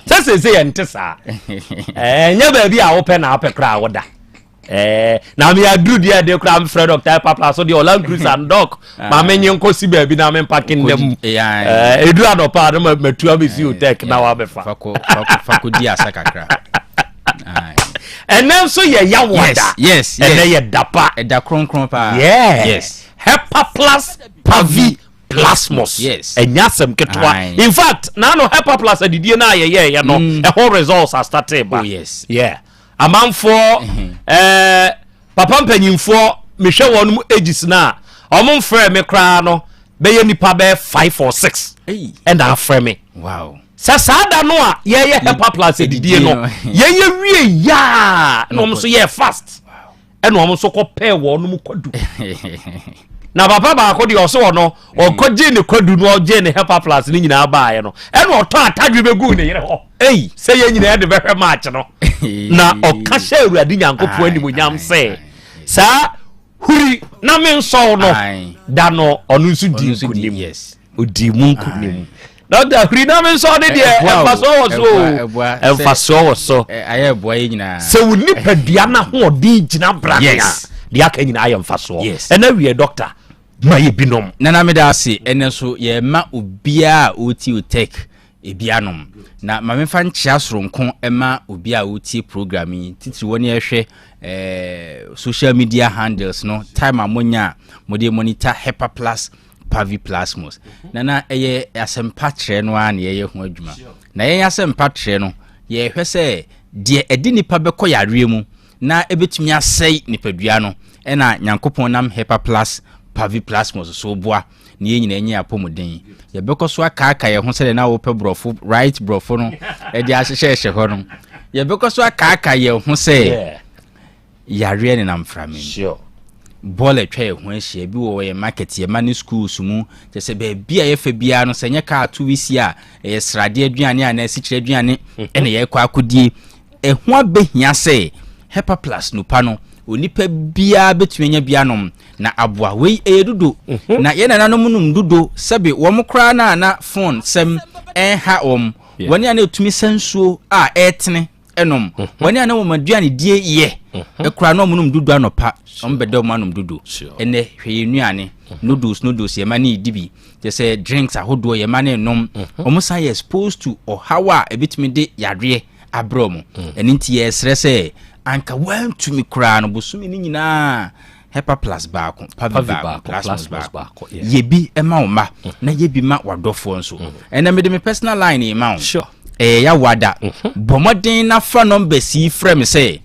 Sɛ sese yɛnte saa. Ɛnyɛ baabi a wopɛ na wopɛ koraa woda. Eh, na me aduru deɛ de koraa mefrɛ dɔkta ɛpapla so deɛ ɔlan cruiser no dɔk ah. ma menye nkɔ si baabi na mempake nna mu ɛduru eh, anɔpa a no matu abɛsi hotek na wabɛfa fakɔdi asa kakra ɛnɛ nso yɛ yawada yes ɛnɛ yɛ dapa ɛda kronkron paa yes hepa plus pavi plasmos yes ɛnyɛ asɛm ketewa in fact naano hepa plus adidie no a yɛyɛɛyɛ no mm. ɛho results astate ba oh, yes yeah Amanfoɔ ɛɛ papa mpanyinfoɔ mehwɛ wɔn mu ages no a wɔn mfrɛ me koraa no bɛyɛ nipa bɛyɛ five or six ɛna afrɛ me. Wow. Sɛ saa da no a yɛyɛ hepa plus adidie no yɛyɛ wie yaa na wɔn nso yɛ fast ɛna wɔn nso kɔ pɛɛ wɔn mu kwadu. Na papa baako deɛ ɔso wɔ no ɔkɔgye ne kwadu no ɔgye ne hepa plus ne nyinaa baeɛ no ɛna ɔtɔ atadwe bɛguu ne yere hɔ. Ei, sɛ yɛn nyinaa de bɛhwɛ match no. Na ɔka hyɛ Awurade Nyankopɔn animuonyam sɛ saa huri na me nsɔw no da no ɔno nso di nkunim. Odi mu nkunim. Dɔkta huri na me nsɔw no deɛ ɛmfasoɔ wɔ so o. Ɛmfasoɔ wɔ so. Ayɛ ɛboa yɛ nyinaa. Sɛ wo nipadua no ahoɔden gyina brane a, deɛ aka nyinaa yɛ mfasoɔ. Ɛna wie dɔkta ma yɛ binom. Nana meda ase ɛnɛ nso yɛma obiara a ɔretie Otech ebi anom. Na ma memfa nkyea soronko ma obi a ɔretie program yi, titiri wɔn a ɛhwɛ eh, social media handles no, time a monya a mode monitor Hepa Plus Pavi Plasmos. Na na ɛyɛ asɛmpa trɛ no ara na yɛyɛ ho adwuma. Na yɛn asɛmpa trɛ no, yɛhwɛ sɛ deɛ ɛde nipa bɛkɔ yareɛ mu na ɛbɛtumi asɛe nipadua no, ɛna Nyankopɔn nam Hepa Plus Pavi Plasmos so boa na yɛn nyinaa nya apɔmuden. Yɛbɛkɔ so akaaka yɛn ho sɛdeɛ na wopɛ borɔfo right borɔfo no de ahyehyɛhyɛ hɔ no. Yɛbɛkɔ so akaaka yɛn ho sɛ yareɛ nenam mframa mu. Bɔɔl atwa yɛn ho ahyia, ebi wɔ yɛn market, yɛn ma ne schools mu. Kyerɛ sɛ baabi a yɛfa biara no, sɛ nyɛ kaa to wisi a, ɛyɛ sradeɛ aduane anaa asikyire aduane ɛna yɛrekɔ akɔdie. Ɛho abɛhia sɛ Hepaplus nupa no, onipa biara bɛtumi anya bi anom na aboa. Wei ɛyɛ dudo. Mhm. Na yɛn nananom nom dudo sɛbe wɔn koraa na na phone sɛm ɛnha wɔn. Wɔn a na ɛtumi sa nsuo a ɛretene ɛnom. Mhm. Wɔn a na wɔn aduane die yɛ mhm. ɛkoraa na wɔn nom dudo anɔpa. Wɔn bɛda wɔn anom dudo. Ɛnɛ hwɛ yɛn nnuane noodles noodles yɛn ma ne yɛdi bi. Kyerɛ sɛ drinks ahodoɔ yɛn ma ne nom. Wɔn san yɛ exposed to ɔhaw a ɛbɛtumi de yareɛ abrɛ wɔn. Ɛno nti yɛsrɛ sɛ anka wɔantumi koraa no bosome no nyinaa hepa plus baako pavi baako plasmos baako yɛ bi ma wo mma mm. na yɛ bi ma w'adɔfoɔ nso mm. ɛnna mede me personal line yi ma wo ɛyɛ yawada mm-hmm. bɔ mmɔden na fa numbers yi frɛ me sɛ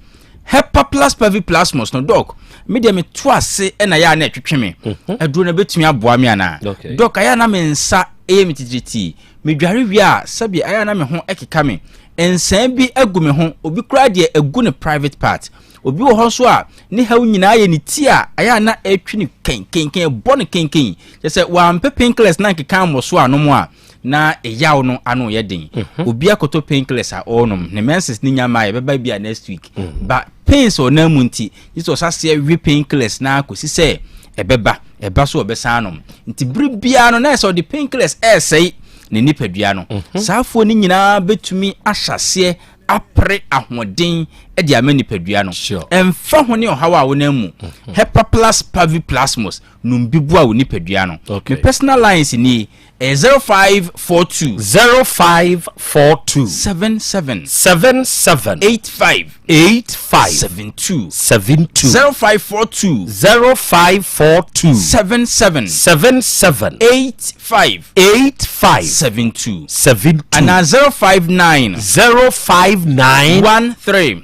hepa plus pavi plasmos no dɔk me deɛ meto ase ɛna yɛ a na ɛtwetwe me mm-hmm. aduro no bɛtumi aboa me anaa dɔk ayɛ a na me nsa ɛyɛ me titiritii Medware wie a, sɛbe ayɛ a na me ho keka me. Nsɛn bi agu me ho, obi koraa deɛ agu ne private part. Obi wɔ hɔ nso a ne haw nyinaa yɛ ne ti a ɛyɛ a na ɛtwi no kenkenken, ɛbɔ no kenken. Kyerɛ sɛ wampɛ painkillers na nkeka mmɔ so anom a, na ɛyaw no ano yɛ den. Mhm. Obi akɔtɔ painkillers a ɔrenom, ne menses ne nya mmaa yɛbɛba bi a next week. Mm. Ba pains a ɔnam mu nti, gye sɛ ɔsaseɛ we painkillers na kɔsi sɛ ɛbɛba, ɛba so ɔbɛsan anom. Nti bere biara no na ɛsɛ ɔde painkillers ɛresɛe ne nipadua no. Mhm. Saa afoɔ no nyinaa bɛtumi ahyɛ aseɛ apere ahoɔden de ama nipadua no. Ɛmfa ho ne ɔhaw a wonam mu. Mhm. Hepaplus paviplasmus nom bi boa wo nipadua no. Me personal lines nie, ɛyɛ 0542. 0542. 77. 77. 85. 85. 72. 72. 0542. 0542. 77. 77. 85. 85. 72. 72. Anaa 059. 059. 13.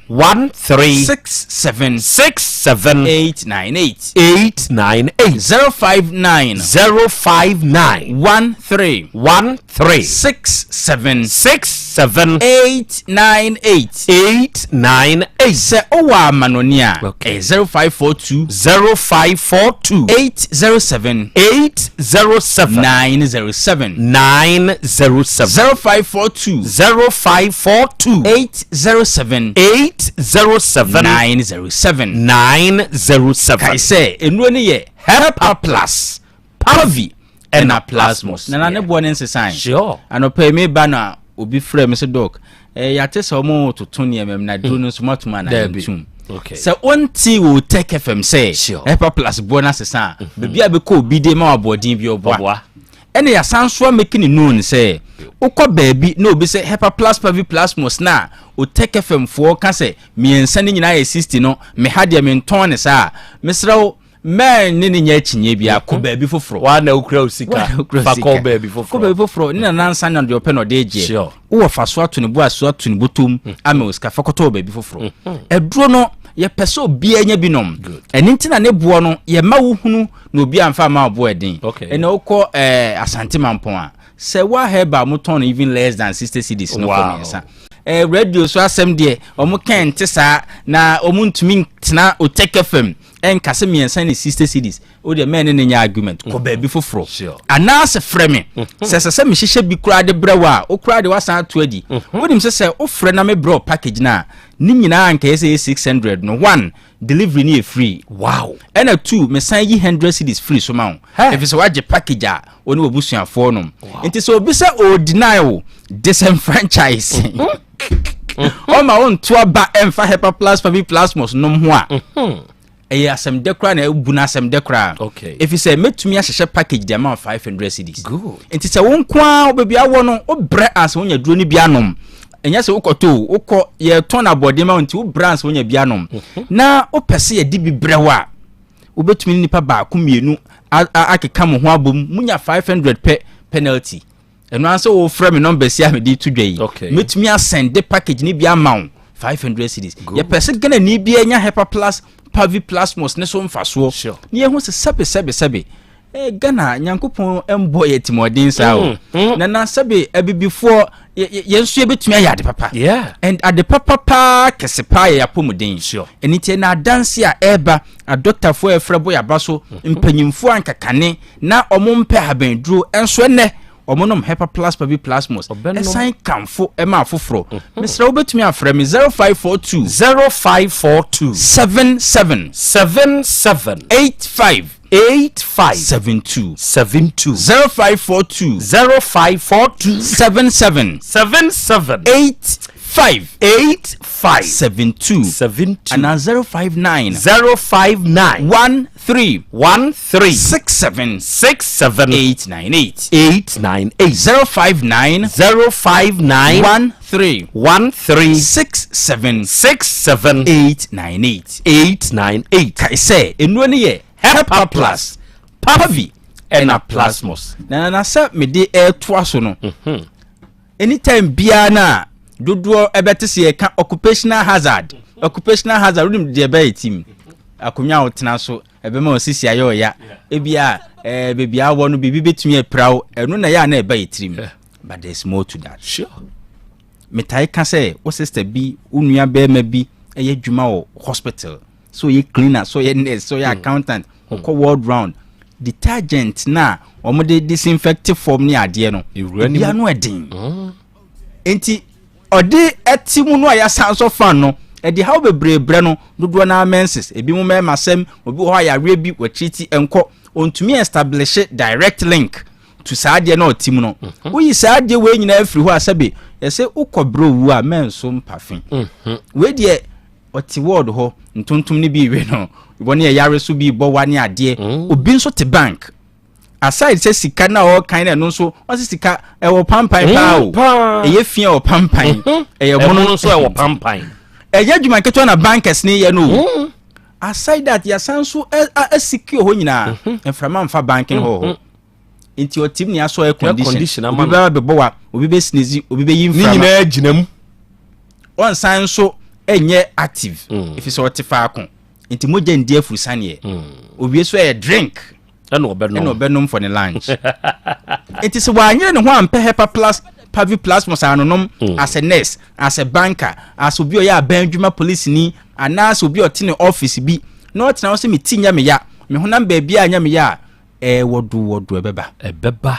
13. 67. 67. 898. 898. 059. 059. 13. 13. 67. 67. 898. 898. Sɛ wowɔ amanɔne a, ɛyɛ 0542. 0542. 807. 807. 907. 907. 0542. 0542. 807. 807. 907. 907. Kae sɛ, nnuro no yɛ Hepa Plus, Pavi, ɛna Plasmos. Nana ne boɔ ne nsesan. Sure. Anɔpa yi meba na obi frɛ me sɛ doc, eh, yɛate sɛ wɔn toto nneɛma mu na duro no nso moatom anaa Dabi. yɛntum. Okay. Sɛ wonte wɔ Tech FM sɛ Sure. Hepa Plus boɔ no asesa a, baabi a bɛkɔ obi de ma aboɔden bi ɔboa. Ɔboa. Ɛna yɛasan so amake ne known sɛ wokɔ baabi na obi sɛ Hepa Plus Pavi Plasmos na Otech FM foɔ ka sɛ mmiɛnsa no nyinaa yɛ 60 no, me ha deɛ mentɔn ne saa a, mesrɛ wo mɛn ne ne nyɛ akyinnye biara, kɔ baabi foforɔ. Waa na wokura wo sika, fa kɔ baabi foforɔ. Kɔ baabi foforɔ, ne nana nsa na deɛ ɔpɛ na ɔde gyeɛ. Sure. Wowɔ fa so ato ne bo aso ato ne bɔtɔm ama wo sika, fa kɔtɔ wɔ baabi foforɔ. Aduro no, yɛpɛ sɛ obiara nya bi nom. Ɛno nti na ne boɔ no, yɛma wohunu na obi amfa amma wo boɔ ɛden. Ɛnna wokɔ eh, Asante Mampɔn a, sɛ wa herbal mo tɔn no even less than 60 cedis no kɔ mmiɛnsa. Eh, radio so asɛm deɛ, wɔn kɛn nte saa, na wɔn ntumi ntena Otec FM ɛnka sɛ mmiɛnsa ne 60 cedis. Wo deɛ mɛn ne ne nyɛ argument, kɔ baabi foforɔ. Anaasɛ frɛ me, sɛ ɛsɛ sɛ mehyehyɛ bi koraa de brɛ wo a, wo koraa de wasan ato adi. Wonim sɛ sɛ wofrɛ na mebrɛ wo package no a, ne nyinaa anka ɛyɛ sɛ ɛyɛ 600 no, one, delivery no yɛ free. Wow. Ɛna two, mesan yi 100 cedis free so ma wo. Ɛfiri sɛ wagye package a wo ne w'abusuafoɔ nom. Nti sɛ obi sɛ ɔredeny wo disenfranchise, ɔma wo nto aba ɛmfa Hepa Plus Favi Plasmos nom ho a, ɛyɛ asɛm dɛ koraa na ɛbu no asɛm dɛ koraa. Ɛfiri sɛ mɛtumi ahyehyɛ package de ama wo 500 cedis. Nti sɛ wo nko ara baabi awɔ no, wobrɛ ansa wonya duro no bi anom. Ɛnyɛ sɛ wokɔtɔ o, wokɔ yɛtɔn aboɔden ma wo nti wobrɛ ansa wonya bi anom. Na wopɛ sɛ yɛde bi brɛ wo a, wobɛtumi ne nipa baako mmienu akeka mo ho abom, munya 500 pɛ penalty. Ɛno ara sɛ wofrɛ me nɔmba si a mede to dwa yi, mɛtumi asɛnde package no bi ama wo 500 cedis. Yɛpɛ sɛ Ghanani biara nya Hepa Plus, Pavi Plasmos ne so mfasoɔ. Na yɛhu sɛ sɛbe sɛbe sɛbe eh, Ghana Nyankopɔn mbɔ yɛ timɔden saa o. Na na sɛbe abibifoɔ yɛn nso yɛbɛtumi ayɛ ade papa. And ade papa paa kɛse paa yɛ apɔmuden. Ɛno nti na adanse a ɛreba, adɔktafoɔ a ɛfrɛ bɔ yɛaba so, mpanyimfoɔ a nkakane na wɔn mpɛ ahabanduro nso ɛnɛ wɔn nom Hepa Plus Pavi Plasmos ɛsan kamfo ɛma afoforɔ. Mesrɛ wobɛtumi afrɛ me 0542 0542 77 77 85 85 72 72 0542 0542 77 77 85 85 72 72 anaa 059 059 13 13 67 67 898 898 059 059 13 13 67 67 898 898. Kae sɛ nnuro no yɛ Hepa Plus, Pavi ɛna Plasmos. Na na sɛ mede ɛretoa so no, anytime biara no a dodoɔ ɛbɛte sɛ yɛka occupational hazard, occupational hazard, wonim deɛ ɛbɛyɛ tim, akonnwa a wotena so ɛbɛma wo sisi ayɛ ɔya, ebi a ɛɛ baabi a wɔ no biribi bɛtumi apira wo, ɛno na ɛyɛ a na ɛba yɛ tirim. But there's more to that. Sure. Metae ka sɛ wo sister bi, wo nua barima bi yɛ adwuma wɔ hospital, sɛ ɔyɛ cleaner, sɛ ɔyɛ nurse, sɛ ɔyɛ hmm. accountant, ɔkɔ world round. Detergent na wɔde disinfect fam ne adeɛ no, ebia no ɛden. Hmm. Nti ɔde ɛte mu no a yɛasan so fan no, ɛde haw bebree brɛ no dodoɔ naa menses ebi mu mmarima sɛm obi wɔ hɔ a yareɛ bi wɔakyiri nkɔ ɔntumi establish direct link to saa adeɛ na ɔte mu no mhm. woyi saa adeɛ wei nyinaa firi hɔ a sɛbe yɛsɛ wokɔ berɛ owu a mɛnso mpafe mhm. wei deɛ ɔte ward hɔ ntontom no bi we no wɔne ɛyare so bi bɔ wa ne adeɛ mm. obi nso te bank aside sɛ sika na ɔkan na ɛno nso ɔsɛ sika ɛwɔ pampan mm, paa o ɛyɛ fia wɔ pampan mhm. ɛyɛ mono nso ɛwɔ pampan ɛyɛ adwuma ketewa na bankers ne yɛ no o mm. aside that yɛsan so asecure hɔ nyinaa mframa mfa banking hɔ hɔ nti ɔtim ne asɔ air condition obi bɛba bɛbɔ wa obi bɛ sneeze obi bɛ yi nframa ne nyinaa gyina mu ɔnsan nso ɛnyɛ active mm. efi sɛ ɔte faako nti mogya ndi afurusaneɛ mm. owie so ɛyɛ drink ɛna ɔbɛnom ɛna ɔbɛnom for ne lunch nti sɛ wanyere ne ho ampɛ hepa plus pavi plasmos anonom mm. as a nurse as a banker as obi ɔyɛ aban adwuma polisini anaasɛ obi ɔte ne office bi na ɔtena hɔ sɛ me ti nyɛ me ya me honam baabi a nyɛ me ya a Ɛɛ wɔdo wɔdo ɛbɛba. Ɛbɛba.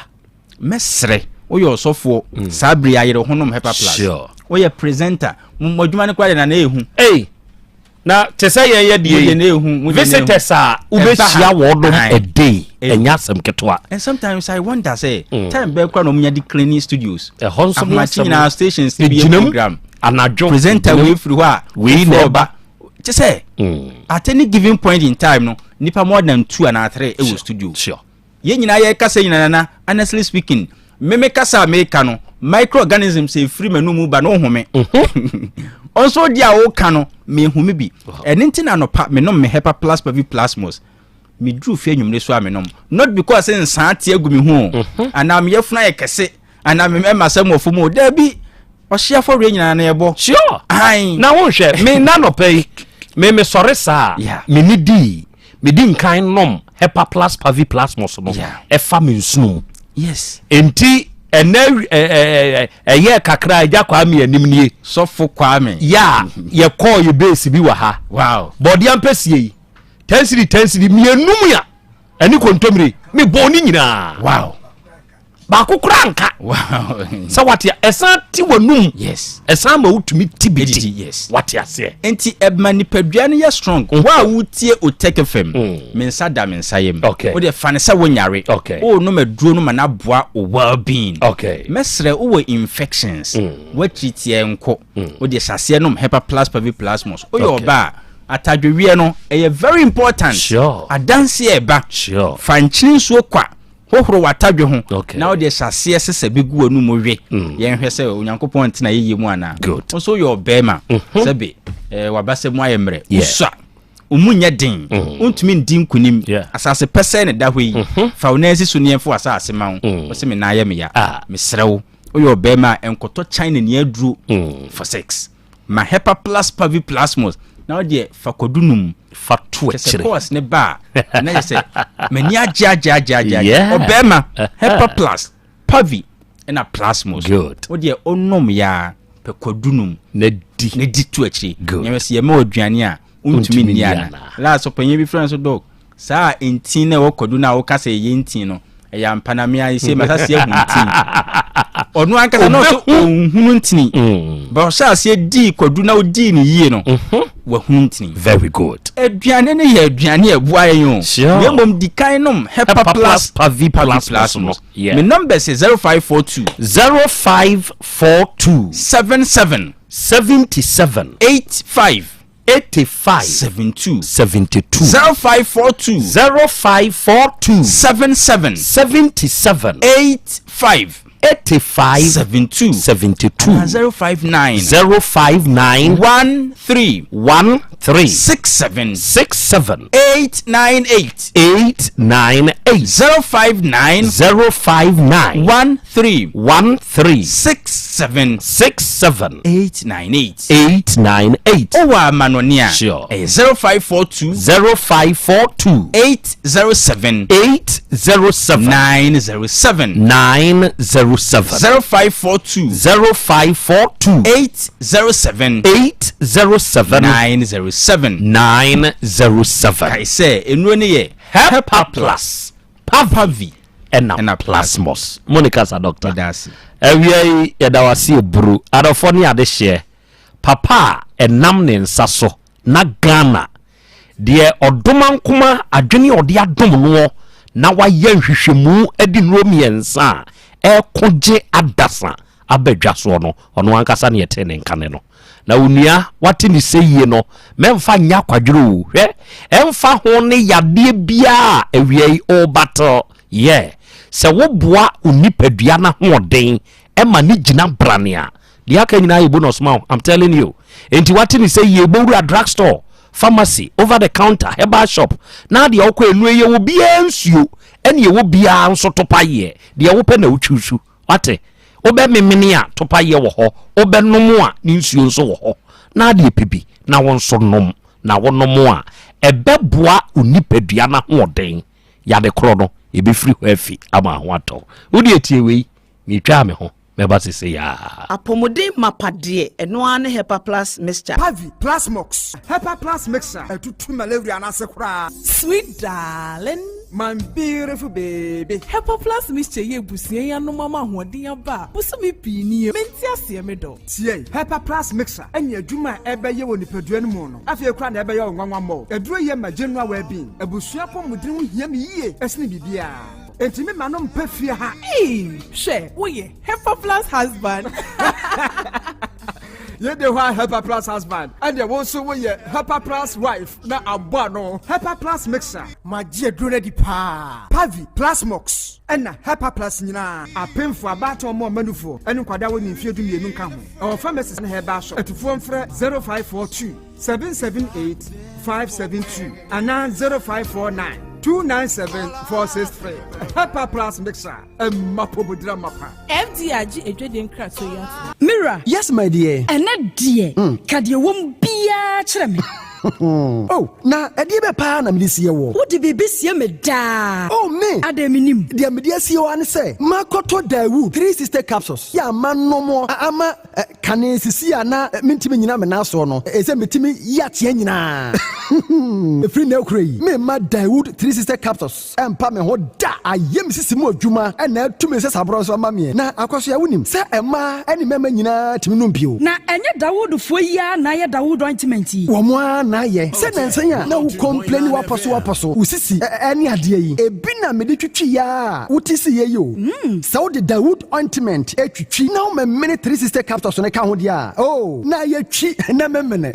Mɛsrɛ woyɛ ɔsɔfoɔ mm. saa bere ayere ho nom hepa plus. Sure. Woyɛ presenter mo adwuma no koraa de na na ehu. Ei na te sɛ yɛn yɛ deɛ yi visitors a wobɛhyia wɔnom a day ɛnyɛ asɛm ketewa. And sometimes I wonder sɛ mm. time bɛɛ koraa na wɔn nya de cleaning studios. Ɛhɔ nso ne asɛm nyinaa stations ne bi yɛ program. Anadwo presenter wei firi hɔ a wei na ɛba. Te sɛ mm. at any given point in time no nipa more than two anaa three ɛwɔ studio sure. yɛn nyinaa yɛ kasa nyinaa nana honestly speaking meme kasa a meka no microorganisms efiri m'anum mu ba no home mhm. ɔnso di a ɔka no mehome bi ɛne nti na anɔpa menom me hepa plus pavi plasmos meduru fie anwummere so a menom not because nsaa te agu me ho mhm. anaa meyɛ funu ayɛ kɛse Ana me mɛma sɛ mmɔfo mu o dabi ɔhye afɔreɛ nyinaa na yɛbɔ. Sure. Ahan. Na wonhwɛ me na nɔpɛ yi me me sɔre saa yeah. me ni di me di nkan nom hepa plus pavi plasmos no ɛfa me nsuno mu. Yes. Enti ɛnɛ ɛyɛ kakra agya Kwame anim nie. Sɔfo Kwame. Ya yɛkɔɔ yɛ base bi wɔ ha. Wow. Bɔdeɛ ampɛsie yi tɛnsiri tɛnsiri mmienu mu ya ɛne kontomire mebɔɔ ne nyinaa. Wow. baako koraa nka sɛ wate ɛsan te w'anum yes ɛsan ma wotumi ti bi di yes wate aseɛ nti ɛma nipadua no yɛ strong mm. wo a wotie Otec FM mm. me nsa da me nsa yam okay. wode fa no sɛ wonyare okay. wonom aduro no ma no aboa wo well being okay. mɛsrɛ wowɔ infections mm. woakyiri tiɛ nkɔ mm. wode hyɛ aseɛ nom hepa plus pavi plasmos woyɛ ɔba a atadweweɛ no ɛyɛ very important sure. adanseɛ ɛba sure. fa nkyene nsuo kwa Hohoro w'atadwe ho na wode hyɛ aseɛ sesa bi gu w'anum we. Mm. Yɛnhwɛ sɛ Onyankopɔn ntena yɛyie mu anaa. Wo nso woyɛ ɔbarima mhm. sɛbe eh, w'abasa mu ayɛ mmerɛ. Wosua ɔmu nyɛ den mm. wontumi ndi nkonim asase pɛsɛɛ ne da hɔ yi mhm. fa wo nan si so neɛmfa w'asase ma wo mm. wo sɛ me nan yɛ me ya ah. mesrɛ wo woyɛ ɔbarima a ɛnkɔtɔ China ni aduro for sex Ma Hepa Plus Pavi Plasmos na wo deɛ fa kwadu nom. Fa to akyire. Kyɛ sɛ course ne ba a na yɛ sɛ m'ani agye agye agye agye agye. Ɔbɛrima Hepa Plus Pavi ɛna Plasmos. Good. Wo deɛ onom yaa pɛ kwadu nom. Na di. Na di to akyire. Good. Nyɛ sɛ yɛma aduane a wontumi nni ana. Last ɔpanyin bi frɛ no so dog. Saa ntin na ɛwɔ kwadu no a woka sɛ ɛyɛ ntin no, ɛyɛ ampa na me ara sei masase ahu ntin. Ɔno ankasa na ɔsɛ ɔnhunu ntini. Mm. But ɔhyɛ aseɛ dii kwadu na ɔdii ne yie no, mhm. wahunu ntini. Very good. Aduane no yɛ aduane a ɛboa yɛn o. Sure. Na mmom di kan nom Hepa Plus Pavi Plus no. Yeah. Me numbers yɛ 0542. 0542. 77. 77. 85. 85. 72. 72. 0542. 0542. 77. 77. 85. 85. 72. 72. 059. 059. 13. 13. 67. 67. 898. 898. 8. 059. 059. 13. 13. 67. 67. 898. 898. Wowɔ amanɔne a. Sure. Ɛyɛ 0542. 0542. 807. 807. 907. 907. 0542. 0542. 807. 807. 907. 907. Kae sɛ nnuro no yɛ Hepa Plus, Pavi ɛna Plasmos. Mo ne kasa doctor. Awia yi yɛda wo ase eburu adɔfoɔ ne adehyeɛ papa a ɛnam ne nsa so na Ghana deɛ ɔdomankoma adwene a ɔde adom noɔ na wayɛ nhwehwɛmu de nnuro mmiɛnsa a ɛko gye adasa aba dwa soɔ no, ɔno ankasa ne ɛte ne nka ne no. Na onua, wate ne sɛ yie no, mɛmfa nyɛ akwadwerɛ o. Hwɛ, ɛmfa ho ne yadeɛ biara a awia yi ɔrebattle yɛ, sɛ woboa wo nipadua no ahoɔden ma ne gyina brane a, deɛ aka nyinaa yɛ bonus ma wo. I'm telling you. Enti wate ne sɛ yie, bɔwura drugstore, pharmacy, over the counter, herbal shop, na deɛ wokɔ nnuro yɛ wɔ biara nsuo, ɛne ɛwɔ biara nso topa yɛ, deɛ wopɛ na wotwi so. Wate? Wobɛmemene a, topaeɛ wɔ hɔ, wobɛnom a, ne nsuo nso wɔ hɔ. Na adeɛ pɛ bi na wo nso nom, na wonom a, ɛbɛboa wo nipadua no ahoɔden. Yade korɔ no, ɛbɛfiri hɔ afi ama ho atɔ wo. Wo deɛ tie wei, metwaa me ho, mɛba sesei ara. Apɔmuden mapa deɛ, ɛno ara ne Hepa Plus Mixture. Pavi, Plasmox, Hepa Plus Mixture, ɛtutu malaria no ase koraa. Sweet darling. My beautiful baby. Hepa Plus Mixture yi abusua yi anom ama ahoɔden aba a bosome pii nie. Mente aseɛ me dɔ. Tie, Hepa Plus Mixture ne adwuma a ɛbɛyɛ wɔ nipadua no mu no, afei koraa na ɛbɛyɛ wo nwanwa mmɔ. Aduro yi ma general well-being. Abusua apɔmuden ho hia me yie sene biribiara. Enti me ma no mpɛ fie ha. Eii hwɛ woyɛ Hepa Plus husband. Yei de hɔ a Hepa Plus husband, ɛnneɛ wo nso woyɛ Hepa Plus wife na abɔ ano. Hepa Plus mixer. Magye aduro no adi paa. Pavi, Plasmox, ɛna Hepa Plus nyinaa. Apemfoɔ, abaatan mma ɔmanufoɔ, ɛne nkwadaa a wɔnni mfeɛ dumienu nka ho. Ɛwɔ pharmacies ne herbal shop. Atufoɔ mfrɛ 0542 778 572 anaa 0549 297 463. Hepa Plus mixer. Ɛmma pomodira mapa. FDA agye adwadie nkratoɔ yi atom. Me wura. Yes my dear. Ɛnɛ deɛ, ka deɛ ɛwɔ mu biara kyerɛ me. Oh, na ɛdeɛ bɛ paa na mede sie woɔ? Wode biribi sie me daa. Oh, me! Adɛn mennim? Deɛ mede asie wo ara ne sɛ, makɔtɔ Daewoo 360 capsules yɛ a manom a ama kane sisi a na mentumi nnyina me nan soɔ no, ɛsɛ metumi yi ateɛ nyinaa. Ɛfiri nnɛ rekora yi, meremma Daewoo 360 capsules. Ɛmpa me ho da. Ayɛ me sisi mu adwuma na atu me nsasaborɔ nso ama meɛ. Na Akwasoa, wonim sɛ mmaa ne mmarima nyinaa tumi nom bio. Na ɛnyɛ Dawoodfoɔ yi ara na ayɛ Dawood ointment yi? Wɔn ara na ayɛ. Sɛ nansa yi a na wo complaini wapɔ so wapɔ so, wo sisi ne adeɛ yi, ebi na mede twitwiiɛ ara a wote siiɛ yi o. Sɛ wode Dawood ointment twitwi na womemene 360 capsules no ka ho deɛ a, oh, na ayɛ twi na memene.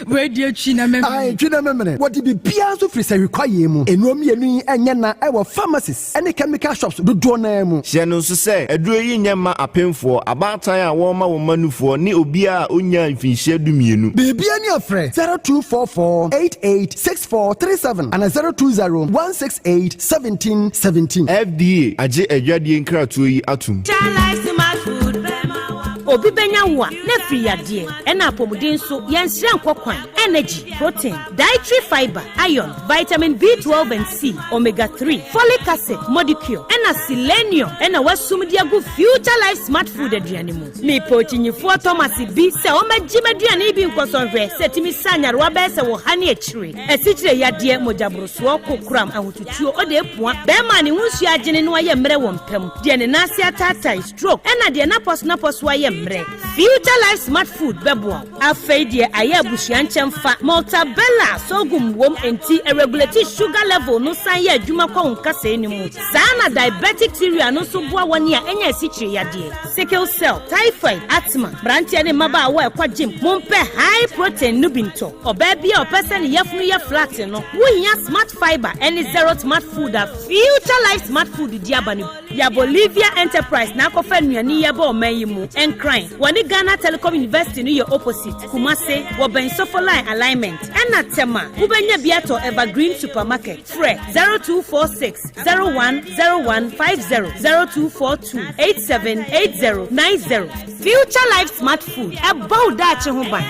Wei deɛ twi na memene. Ae, twi na memene. Wɔde biribiara nso firi sahwi kwaeɛ mu. Nnuro mmienu yi nyɛ na wɔ pharmacies ne chemical shops dodoɔ no ara mu. Hyɛ no nso sɛ, aduro yi nyɛ mma apemfoɔ, abaatan a wɔrema wɔn mma nufoɔ ne obiara a ɔnnyaa mfinhyia dumienu. Biribiara ni a frɛ 0244 88 6437 anaa 020 168 17 17. FDA agye adwadie nkratoɔ yi atom. Obi bɛnya wo a, na afiri yadeɛ, ɛna apɔmuden nso, yɛnsrɛ nkɔ kwan, energy, protein, dietary fiber, iron, vitamin B12 and C, omega 3, folic acid, modicure, ɛna selenium ɛna wasum de agu Future Life Smart Food aduane mu. Mepɛ okyinyifoɔ Thomas bi sɛ ɔmmɛgye m'aduane yi bi nkɔsɔ nhwɛ sɛ ɛtumi sa nyarewa bɛyɛ sɛ wɔ ha ne akyire, asikyire yadeɛ, mogyaborosoɔ, kokoram, ahotutuo, ɔde apua, bɛrima a ne ho nsuo agyene na wayɛ mmerɛ wɔ mpa mu, deɛ ne nan ase ataatae, stroke, ɛna deɛ n'apɔso-n'apɔso ayɛ mmerɛ. Future Life Smart Food bɛboa wo. Afei deɛ ayɛ abusua nkyɛmfa, Maltabella sorghum wom enti ɛregulate sugar level no san yɛ adwuma kɔ wo nkasɛɛ no mu. Saa na diabetic cereal no nso boa wɔn a anya asikyire yadeɛ, sickle cell, typhoid, asthma. Mmeranteɛ ne mmabaawa a ɛkɔ gym, mompɛ high protein no bi ntɔ. Ɔbaa bi a ɔpɛ sɛ ne yafunu yɛ flat no, wohia Smart Fiber ne Zero Smart Food a Future Life Smart Food de aba no bi. Yabolivia Enterprise na akɔfa nnuane yi aba ɔman yi mu. Nkran, wɔne Ghana Telecom University no yɛ opposite. Kumase, wɔbɛn Sofo Line Alignment. Ɛna Tema, wobɛnya bi atɔ Evergreen Supermarket. Frɛ 0246 010150, 0242 878090. Future Life Smart Food, ɛbɔ wo daakye ho ban.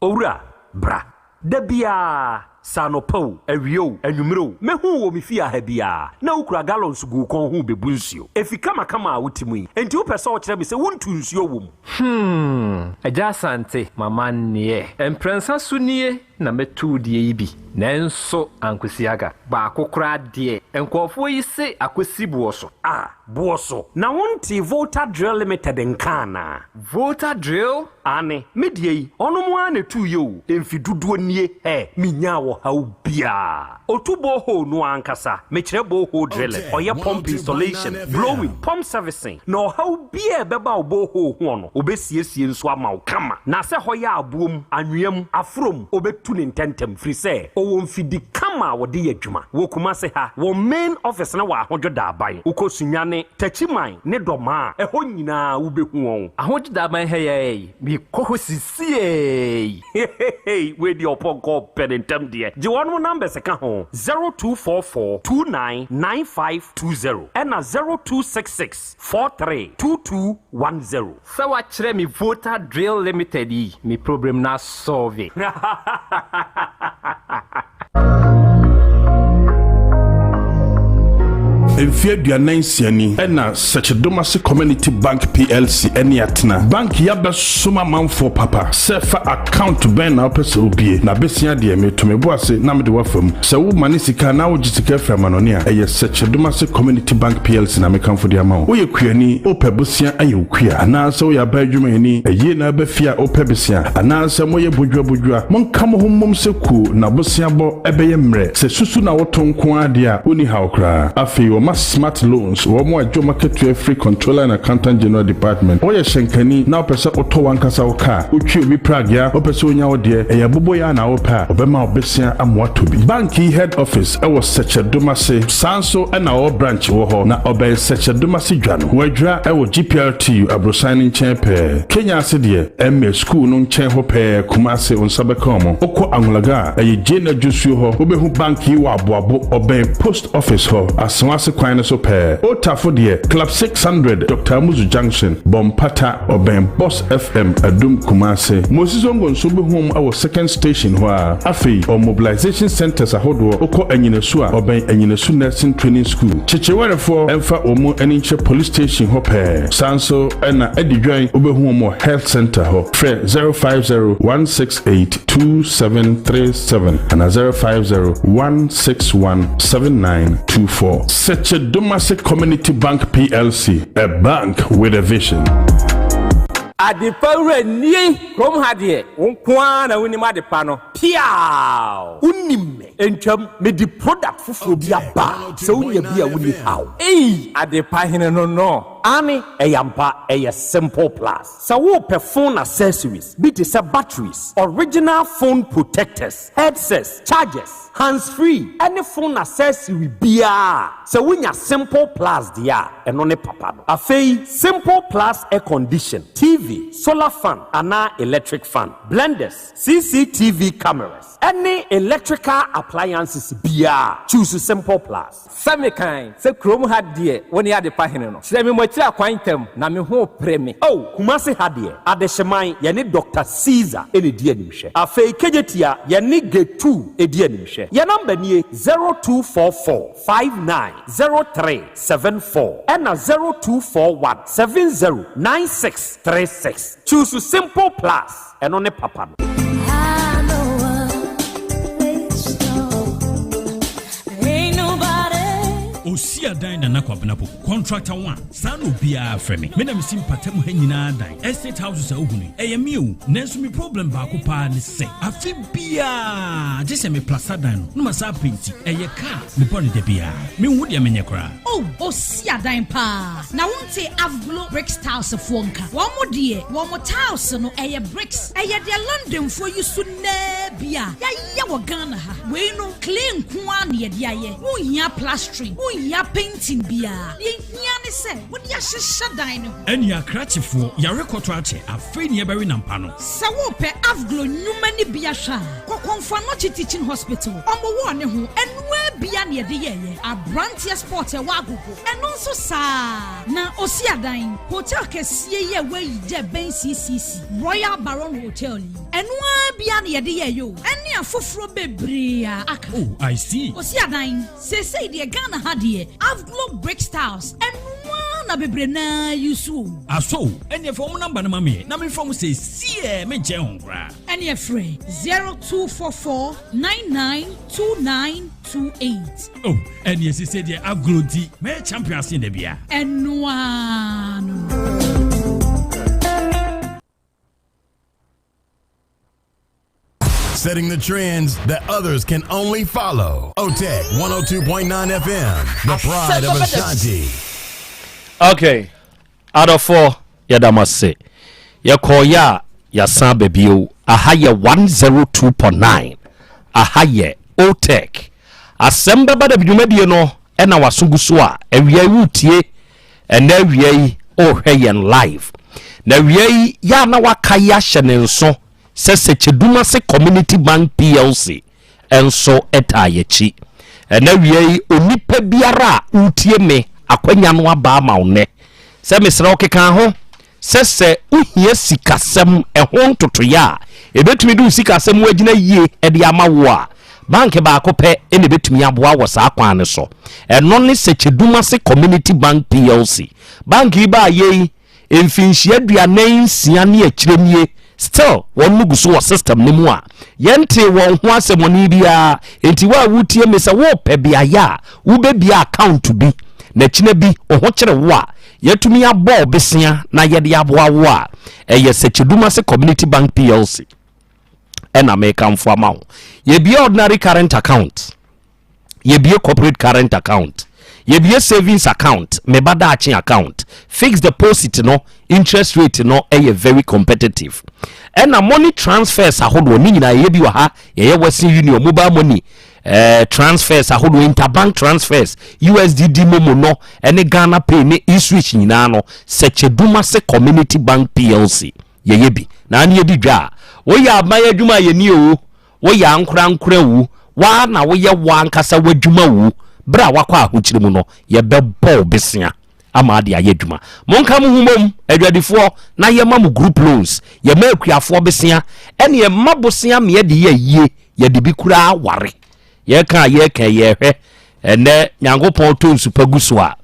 Owura, bra. Da biara, sɛ anɔpa o, awia o, anwummere o, mɛhu wo wɔ me fie ha biara, na wokura gallons gu wo kɔn ho rebebu nsuo. Efi kamakama a wote mu yi, enti wopɛ sɛ wokyerɛ me sɛ wontu nsuo wɔ mu? Hmm, Agya Asante, m'amanneɛ. Mprɛnsa so nie na mɛtu wo deɛ yi bi, nanso ankosi aga. Baako koraa deɛ, nkurɔfoɔ yi se akɔsi boɔ so. Ah, boɔ so? Na wontee Volta Drill Limited nka anaa? Volta Drill? Aane, me deɛ yi, ɔnom ara na ɛtuiɛ o, mfe dodoɔ nie, hɛ, menyaa ɔhaw biara. Ɔtu borehole no ara ankasa, mekyerɛ borehole drilling, ɔyɛ pump installation, blowing, pump servicing, na ɔhaw biara a ɛbɛba wo borehole hoɔ no, ɔbɛsiesie nso ama wo kama. Na sɛ hɔ yɛ aboɔ mu, anwea mu, aforɔ mu, ɔbɛtu no ntɛntɛm, firi sɛ ɔwɔ mfidi kama a wɔde yɛ adwuma. Wɔ Kumase ha, wɔn main office no wɔ Ahodwo Daaban. Wokɔ Sunyani, Techiman ne Dɔmaa a, ɛhɔ nyinaa wobɛhu wɔn. Ahodwo Daaban ha yi ara yi, mekɔ hɔ sisiei. Heheheey wei deɛ ɔpɔnkɔ ɔpɛ ne ntɛm deɛ. Gye wɔnom numbers ka ho, 0244 29 9520 ɛna 0266 43 2210. Sɛ wakyerɛ me Volta Drill Limited yi, me problem no asɔlve. Mfe 46 ni na Sɛkyedomase Community Bank PLC ne atena. Bank yi abɛsom amanfoɔ papa. Sɛ fa account bɛn na wopɛ sɛ wobie? Na besia deɛ meto me bo ase na mede wo afa mu. Sɛ wo mane sika anaa wogye sika firi amanɔne a, ɛyɛ Sɛkyedomase Community Bank PLC na mekamfo de ama wo. Woyɛ kuani, wopɛ bosea ayɛ wo kua, anaa sɛ woyɛ aban adwumayɛni, ayie na aba fie a wopɛ besea, anaa sɛ moyɛ bodua bodua, monka mo ho mmom sɛ kuo na boseabɔ bɛyɛ mmerɛ. Sɛ susu na woto nko ara deɛ a, wonni haw koraa. Afei wɔma smart loans, wɔn a gye wɔn akatua firi Controller and Accountant General Department. Woyɛ hyɛnkani na wopɛ sɛ wotɔ w'ankasa wo kaa, wotwi obi pragea, wopɛ sɛ wonya wo deɛ, ɛyɛ aboboyaa na wopɛ a, wɔbɛma wo besea ama woatɔ bi. Bank yi head office wɔ Sɛkyɛ-Domase, saa nso na wɔwɔ branch wɔ hɔ, na ɔbɛn Sɛkyɛ-Domase dwa no. Wɔadwira wɔ GPRTU aborosan no nkyɛn pɛɛ. Kenya ase deɛ, ɛmmɛ sukuu no nkyɛn hɔ pɛɛ, Kumase, wo nsa bɛka wɔn. Wokɔ Anwulaga a, ɛyɛ Jane Adwosuo hɔ, wobɛhu bank yi wɔ Aboabo, ɔbɛn Post Office hɔ, Asoase kwan no so pɛɛ. Otafo deɛ, Club 600, Doctor Amuzu Junction, Bɔ Mpata, ɔbɛn Boss FM, Adum, Kumase. Moses Zongo nso wobɛhu wɔn wɔ Second Station hɔ ara. Afei, ɔwɔ mobilization centres ahodoɔ, wokɔ Anyinasu a, ɔbɛn Anyinasu Nursing Training School. Kyekyewarefoɔ mfa wɔn ani nkyerɛ Police Station hɔ pɛɛ. Saa nso na Adidwan wobɛhu wɔn wɔ Health Centre hɔ. Frɛ 050 168 2737 anaa 050 161 7924. Sekyedomase Community Bank PLC, a bank with a vision. Adepa wura nie! Kurom ha deɛ, wo nko ara na wonim adepa no. Piaaww! Wonim me. Ntwam, mede product foforɔ bi aba a, sɛ wonya bi a wonni haw. Ei! Adepa hene no no. Aane, ɛyɛ ampa, ɛyɛ Simple Plus. Sɛ worepɛ phone accessories bi te sɛ batteries, original phone protectors, headsets, chargers, hands free ɛne phone accessory biara a, sɛ wonya Simple Plus deɛ a, ɛno ne papa no. Afei Simple Plus air condition, TV, solar fan anaa electric fan, blenders, CCTV cameras ɛne electrical appliances biara a, choose Simple Plus. Sɛ mekan sɛ kurom ha deɛ wo ne adepa hene no. Kyerɛ me mo akyiri akwan ntɛm na me ho repere me. Oh, Kumasi ha deɛ, Adehyeman, yɛne Doctor Caesar na ɛdi animhwɛ. Afei Kejetia, yɛne Getu di animhwɛ. Yɛn number nie, 0244 59 03 74 ɛna 0241 70 96 36. Choose Simple Plus, ɛno ne papa no. Osi adan Nana Kwabena Poku, contractor one, saa na obiara frɛ me. Me na mesi mpatamu ha nyinaa dan, estate houses a wohu no yi, ɛyɛ me o. Nanso me problem baako paa ne sɛ, afe biara gye sɛ me plasta dan no na masan apenti. Ɛyɛ ka a mebɔ no da biara. Menhu deɛ menyɛ koraa. Oh, osi adan paa. Na wonte Avglo Bricks Tiles foɔ nka? Wɔn deɛ, wɔn tiles no, ɛyɛ bricks. Ɛyɛ deɛ Londonfoɔ yi so nnɛ. bi a yɛayɛ wɔ Ghana ha. Wei no, clay nko ara na yɛde ayɛ. Wonhia plastering, wonhia painting biara. Deɛ ehia ne sɛ wode ahyehyɛ dan no ho. Ɛnneɛ akrakyefoɔ, yare kɔtɔ akyɛ, afei na yɛbɛwe nampa no. Sɛ worepɛ Avglo nnwuma no bi ahwɛ a, kɔ Komfo Anokye Teaching Hospital. Wɔn wɔ ne ho, ɛnoaa bia na yɛde yɛeɛ. Abranteɛ Sport a ɛwɔ Agogo, ɛno nso saa ara. Na Osiadan, hotel kɛseɛ yi a wɔayi dɛ bɛn CCC, Royal Baron Hotel yi, ɛno ara bia na yɛde yɛeɛ o. Ɛne afoforɔ bebree a aka. Oh, I see. Osiadan, seesei deɛ Ghana ha deɛ, Avglo Brick Styles, ɛno ara na bebree no ara use o. Asɔ o, ɛneɛ fa wɔn number no ma me na memfrɛ wɔn seesei menkyɛn ho koraa. Ɛneɛ frɛ 0244 99 2928. Oh, ɛneɛ seesei deɛ Avglo nti, mɛyɛ champion asen da biara. Ɛno ara no no. Setting the trends that others can only follow. OTEC 102.9 FM, the pride of Ashanti. Okay, adɔfoɔ yɛda mo ase. Yɛkɔɔyɛ a yɛasan aba bio. Aha yɛ 102.9. Aha yɛ OTEC. Asɛm bɛba da dwumadie no ɛna waso gu so a awia yi wotie ɛnɛ awia yi wohwɛ yɛn live. Na awia yi yɛ a na waka yi ahyɛ ne nso sɛ Sekyedumase Community Bank PLC nso taa yɛakyi. Ɛnnɛ awia yi, onipa biara a woretie me, akwanya no aba ama wo nnɛ sɛ mesrɛ wo keka ho sɛ sɛ wohia sikasɛm ɛho ntotoeɛ a ɛbɛtumi de wo sikasɛm mu agyina yie de ama wo a, bank baako pɛ na ɛbɛtumi aboa wɔ saa kwan no so. Ɛno ne Sekyedumase Community Bank PLC. Bank yi baa yei Mfinhyia 46 ne akyire nie still wɔn mo guso wɔ system no mu a yɛntee wɔn ho asɛmɔne biara enti wo a wotie me sɛ wopɛ beaeɛ a wobɛbia account bi na kyina bi wo ho kyere wo a yɛatumi abɔ wo besea na yɛde aboa wo a ɛyɛ Sekyedumase Community Bank PLC ɛna mekamfo ama wo. Yɛbia ordinary current account. Yɛbue corporate current account, yɛbue savings account, me ba daakye account, fixed deposit no interest rate no yɛ very competitive. Ɛna money transfers ahodoɔ ne nyinaa yɛyɛ bi wɔ ha, yɛyɛ Western Union, mobile money, eh, transfers ahodoɔ, interbank transfers, USDD momo no, ɛne Ghana Pay ne eSwitch nyinaa no, Sɛkyɛdumase Community Bank PLC yɛyɛ bi. Na ne yɛdi dwa a, woyɛ aban adwuma a yɛni o, Woyɛ ankorankorɛ wu, wo ara na woyɛ wo ankasa w'adwuma wu, berɛ a woakɔ ahokyere mu no, yɛbɛbɔ wo besea ama ade ayɛ adwuma. Monka mo ho mmom, adwadifoɔ, na yɛma mo group loans, yɛma akuafoɔ besea, ɛne yɛma bosea ma yɛde yɛ ayie, yɛde bi koraa ware. Yɛka a yɛka yi, yɛhwɛ ɛnnɛ Nyankopɔn tɔ nsu pa gu so a,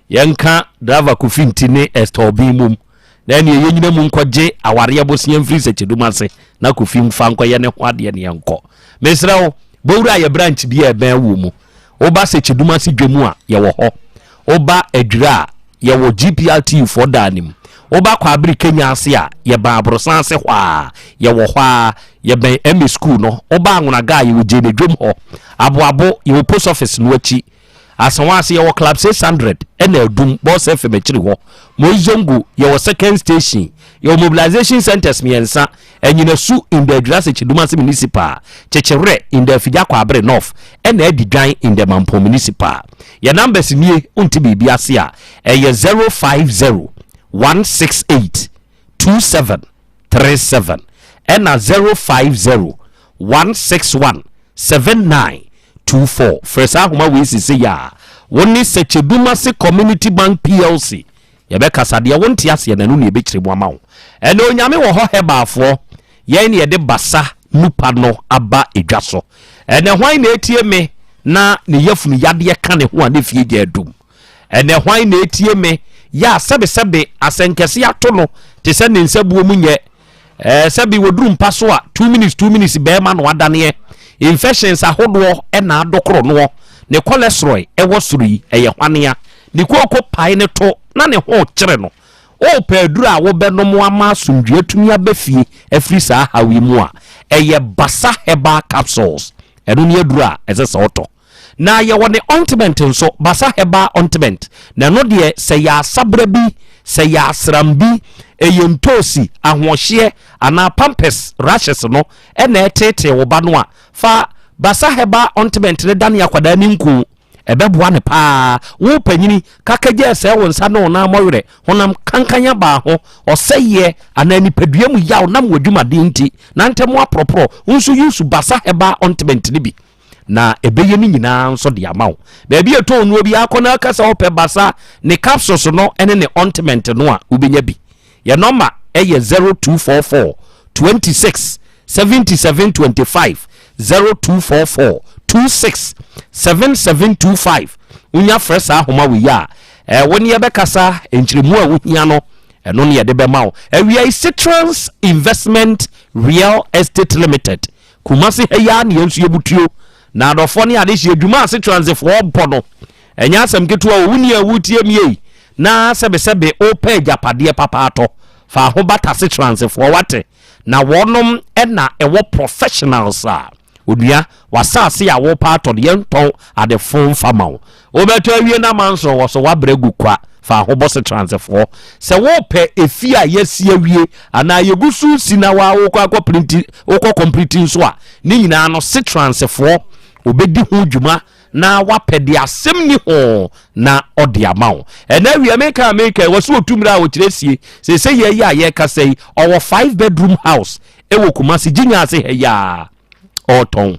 Yɛnka Driver Kofi Nti ne Esther Obeng mmom na ɛneɛ yɛnyina mu nkɔgye awareɛ bosea mfiri Sɛkyɛdum ase na Kofi mfa nkɔyɛ ne ho adeɛ ne yɛnkɔ. Mesrɛ wo, bɔwura yɛ branch bi a ɛbɛn wo mu. Woba Sɛkyɛdum ase dwa mu a, yɛwɔ hɔ. Woba Adwira a, yɛwɔ GPRTU foɔ dan no mu. Woba Kwabere Kenya ase a, yɛbɛn Aborosan ase hɔ ara. Yɛwɔ hɔ ara. Yɛbɛn MA School no. Woba Anwonaga a, yɛwɔ Gyene dwam hɔ. Aboabo, yɛwɔ Post Office no akyi. Asawase yɛwɔ Club 600 ɛna Adum, Boss FM akyiri hɔ. Moizongo yɛwɔ Second Station. Yɛwɔ mobilization centers mmiɛnsa, Anyinasu in the Adwirase Kyedumase Municipal, Kyekyewerɛ in the Afigya Kwaabere North ɛna Adidwan in the Mampong Municipal. Yɛn numbers nie, wonte biribi ase a, ɛyɛ 050 168 2737 ɛna 050 161 7924. Frɛ saa ahoma wei sesei a wo ne Sɛkyɛdumase Community Bank PLC yɛbɛkasa. Deɛ wonte aseɛ no ɛno na yɛbɛkyerɛ mu ama wo. Ɛnɛ Onyame wɔ hɔ Herbalfoɔ yɛn na yɛde basa nupa no aba edwa so. Ɛnɛ hwan na ɛtie me na ne yafunu yadeɛ ka ne ho a ne fie gya adum? Ɛnnɛ, hwan na etie me? Yɛ a sɛbesɛbe asɛnkɛse ato no te sɛ ne nsabuo mu nyɛ. Ɛɛ, sɛbe wɔduru mpa so a, 2 minutes, 2 minutes bɛrima no adaneɛ. Infections ahodoɔ na adokoro noɔ. Ne cholesterol ɛwɔ soro yi, ɛyɛ hwanea. Ne kooko pae ne to na ne ho kyere no. Wopɛ aduro a wobɛnom ama asomdwoeɛ atumi aba fie afiri saa haw yi mu a, ɛyɛ Basa Herbal Capsules. Ɛno ne aduro a ɛsɛ sɛ wotɔ. Na yɛwɔ ne ointment nso, Basa Herbal Ointment. Na ɛno deɛ, sɛ yɛ asabra bi, sɛ yɛ asram bi, ɛyɛ ntoosi, ahoɔhyeɛ, anaa pampers rashes no na ɛreteetee wo ba no a, fa Basa Herbal Ointment no dane akwadaa no nku. Ɛbɛboa no paa. Wo panyini, kakagya ɛsɛe wo nsa ne wo nan mmɔwerɛ, honam kankan abaa ho, ɔsɛeɛ, anaa nipadua mu yaw nam w'adwumaden nti, na ntɛm aporɔporɔ, wo nso use Basa Herbal Ointment no bi. na ɛbɛyɛ ne nyinaa nso de ama wo. Baabi a ɛtɔn nnuro biara kɔ na aka sɛ wopɛ basa ne capsules no ne ne ointment no a wobɛnya bi. Yɛ nɔma yɛ 0244 26 77 25 0244 26 77 25 Wonya frɛ saa ahoma wei a, wo ne yɛbɛkasa nkyerɛmu a wohia no ɛno ne yɛde bɛma wo. Awia yi Citrans Investment Real Estate Limited Kumasi ha yi ara na yɛn nso yɛbutuo. Na adɔfoɔ ne adehyeɛ dwuma a Sitransefoɔ bɔ no, ɛnyɛ asɛm ketewa o. Wo nua a woretie me ei, na sɛbesɛbe wopɛ agyapadeɛ papa atɔ, fa ho bata Sitransefoɔ, wate? Na wɔnom na ɛwɔ professionals a, onua, w'asaase a worepɛ atɔ no, yɛntɔn ade fo mfa ma wo. Wobɛtɔ awie na amanson wɔ so, woabrɛ agu kwa. Fa ho bɔ Setransefoɔ. Sɛ worepɛ efie a yɛasi awie anaa yɛgu so resi na waa wokɔ akɔ printi, wokɔ kɔmpliti nso a, ne nyinaa no Setransefoɔ wɔbɛdi ho dwuma na wapɛ deɛ asɛm nni ho na ɔde ama wo. Ɛnɛ awia meka a meka yi, wɔse ɔtu mmerɛ a ɔkyerɛ sie. Seesei yɛ yi a yɛrekasa yi, ɔwɔ five bedroom house ɛwɔ Kumasi, Gyinya ase ha yi a ɔretɔn.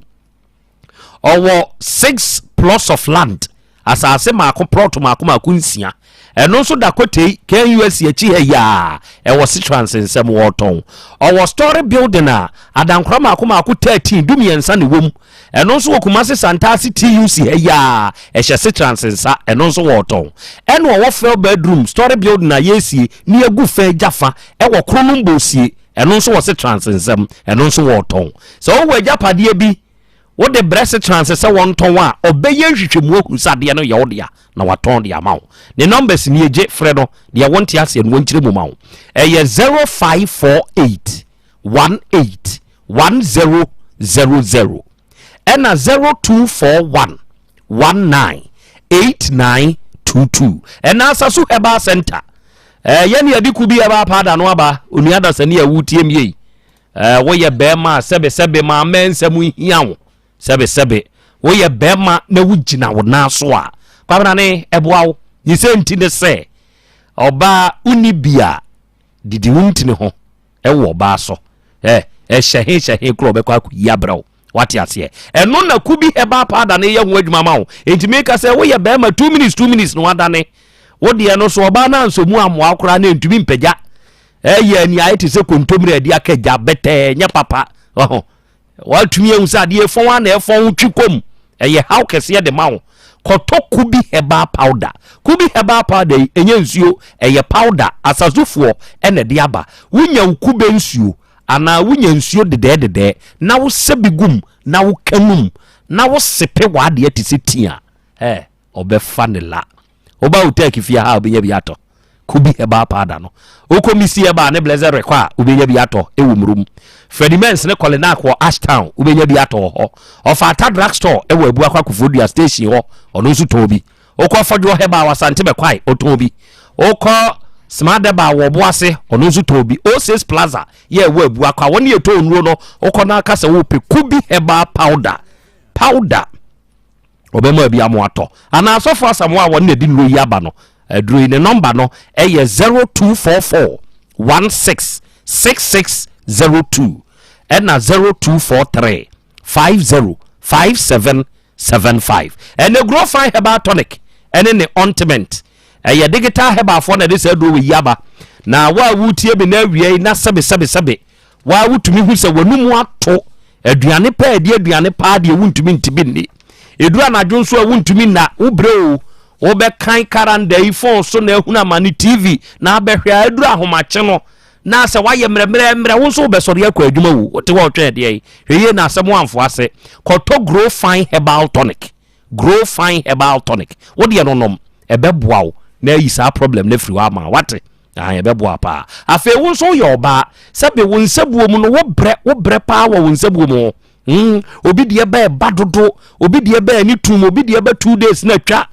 Ɔwɔ six plots of land, asase mako plot mako mako nsia. Ɛno nso da Kotei, KNUST akyi ha yi a, ɛwɔ Sitrans nsam wɔretɔn. Ɔwɔ story building a adankora mako mako 13, dumiɛnsa na ɛwɔ mu. Ɛno nso wɔ Kumasi Santase TUC ha yi a, ɛhyɛ Sitrans nsa, ɛno nso wɔretɔn. Ɛna ɔwɔ four bedroom story building a yɛresie na yɛagu fa agya fa ɛwɔ Kronom Bosie, ɛno nso wɔ Sitrans nsam, ɛno nso wɔretɔn. Sɛ wowɔ agyapadeɛ bi, wode brɛ Sitrans sɛ wɔntɔn a, ɔbɛyɛ nhwehwɛmu ahunu sɛ adeɛ no yɛ wo dea na watɔn de ama wo. Ne numbers nie, gye frɛ no, deɛ wonte aseɛ no wɔnkyerɛ mu ma wo. Ɛyɛ 0548 18 1000 ɛna 0241 19 8922. Ɛna Asasu Herbal Center. Ɛyɛ ne yɛde ku bi herbal powder no aba, onua dasani a wotie mi yi. Ɛɛ, woyɛ bɛrima a sɛbesɛbe ma ama nsɛm hia wo. Sɛbesɛbe, woyɛ bɛrima na wogyina wo nan so a, Kwabena ne ɛboa wo. Ne sɛ nti ne sɛ, ɔbaa wonni bi a, didi wo ntini ho ɛwɔ ɔbaa so. Ɛ, ɛhyɛ he hyɛ he korɔ ɔbɛkɔ akɔyi abrɛ wo. Wate aseɛ? Ɛno na Kubi herbal powder no yɛ ho adwuma ma wo. Enti meka sɛ woyɛ bɛrima two minutes two minutes na wadane. Wo deɛ no so ɔbaa no ansɔ mu ammoa wo koraa na ɛntumi mpagya. Ɛyɛ ani ayɛ te sɛ kontomire a ɛde aka gya bɛtɛɛ nyɛ papa. Ɔho. Watumi ahu sɛ adeɛ fɔn a na ɛfɔn wo twi kɔm. Ɛyɛ haw kɛseɛ de ma wo. Kɔtɔ Kubi herbal powder. Kubi herbal powder yi ɛnyɛ nsuo, ɛyɛ powder. Asazufoɔ ɛna ɛde aba. Wonya wo kube nsuo anaa wonya nsuo dedɛɛdedɛɛ na wosɛ bi gum na woka num na wosepe w'adeɛ te sɛ tea a, ɛ, ɔbɛfa ne la. Woba wo Turkey fie ha a wobɛnya bi atɔ Kubi herbal powder no. Wokɔ Misi Herbal ne Blessed Rekɔ a wobɛnya bi atɔ wɔ Murum. Freddie Mens ne Kolinak wɔ Ashtown wobɛnya bi atɔ wɔ hɔ. Ɔfata Drug Store wɔ Abuakwa Koforidua Station hɔ ɔno nso tɔn bi. Wokɔ Fɔdwoɔ Herbal wɔ Asante Bɛkwae ɔtɔn bi. Wokɔ Smart Herbal wɔ Ɔboase ɔno nso tɔn bi. Oasis Plaza yɛ ɛwɔ Abuakwa wɔn ne yɛtɔn nnuro no wokɔ na aka sɛ wopɛ Kubi herbal powder powder. ɔbɛma bi amo atɔ anaa asɔfo asamoa a wɔn na ɛde nnuro yi aba no aduro yi ne nɔmba no ɛyɛ 0244 16 6602 ɛna 0243 50 5775 ɛnɛ grow fine herbal tonic ɛne ne ointment ɛyɛ digital herbalfoɔ na ɛde saa aduro wɔ yi aba na wo a wotie bi na awia yi na sɛbe sɛbe sɛbe Wo ara wotumi hu sɛ w'anum ato aduane paa adi aduane paa deɛ wontumi nti bi nni. Ɛduru anadwo nso a wontumi nna, wobrɛ o, wobɛkan karanda yi fon so na ahunu amane TV na abɛhwɛ a ɛduru ahomakye no na sɛ woayɛ mmerɛmmerɛmmerɛ wo nso wobɛsɔre akɔ adwuma wo wote hɔ ɔtwɛn deɛ yi hwɛ yie na asɛm amfo ase kɔtɔ grow fine herbal tonic grow fine herbal tonic wo deɛ no nom ɛbɛboa wo na ayi saa problem no afiri hɔ ama wate Aane, ɛbɛboa paa. Afei wo nso woyɛ ɔbaa, sɛbe wo nsabuo mu no, wobrɛ, wobrɛ paa wɔ wo nsabuo mu ho. Obi deɛ bɛ ɛba dodo, obi deɛ bɛ ani tum, obi deɛ bɛ 2 days na atwa.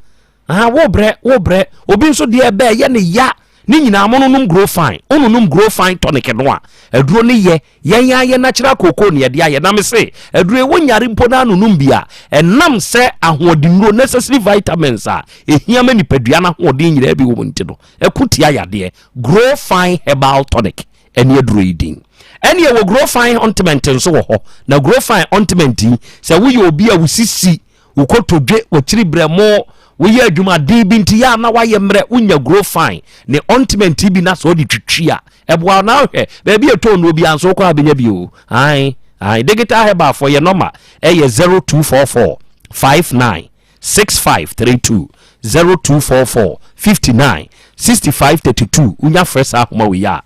Ah, wo brɛ, wo brɛ. Obi nso deɛ bɛ ɛyɛ ne ya. Ne nyinaa mo nonom grow fine. Wo nonom grow fine tonic no a, aduro ne yɛ. Yɛn ara yɛ natural cocoa ne yɛde ayɛ. Na me se, aduro yi wo nyare mpo na anonom bi a, ɛnam sɛ ahoɔdennuro, necessary vitamins a ɛhia ma nipadua no ahoɔden nyinaa bi wɔ mu nti no, ɛko tia yadeɛ. Grow fine herbal tonic ɛne aduro yi din. Ɛne ɛwɔ grow fine ointment nso wɔ hɔ. Na grow fine ointment yi, sɛ woyɛ obi a wo sisi, wo kotodwe, w'akyiri brɛmo, woyɛ adwumaden bi nti yɛ a na woayɛ mmerɛ, wonya grow fine ne ointment yi bi na sɛ wode twitwi a, ɛboa na wohwɛ baabi a ɛtɔn nnuro biara nso wokɔ a bɛnya bi o. Ae, ae, Digital Herbal foɔ yɛ nɔma ɛyɛ 0244 59 6532, 0244 59 65 32. Wonya frɛ saa ahoma wei a,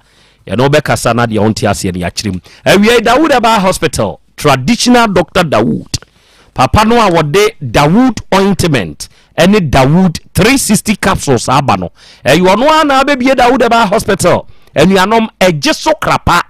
yɛne wo bɛkasa na deɛ wonte aseɛ no yɛakyerɛ mu. Awiei, Dawood Herbal Hospital, Traditional Doctor Dawood, papa no a wɔde Dawood Ointment ne Dawood 360 Capsules aba no, ɛyɛ ɔno ara na abɛbie Dawood Herbal Hospital. Anuanom, ɛgye so krapa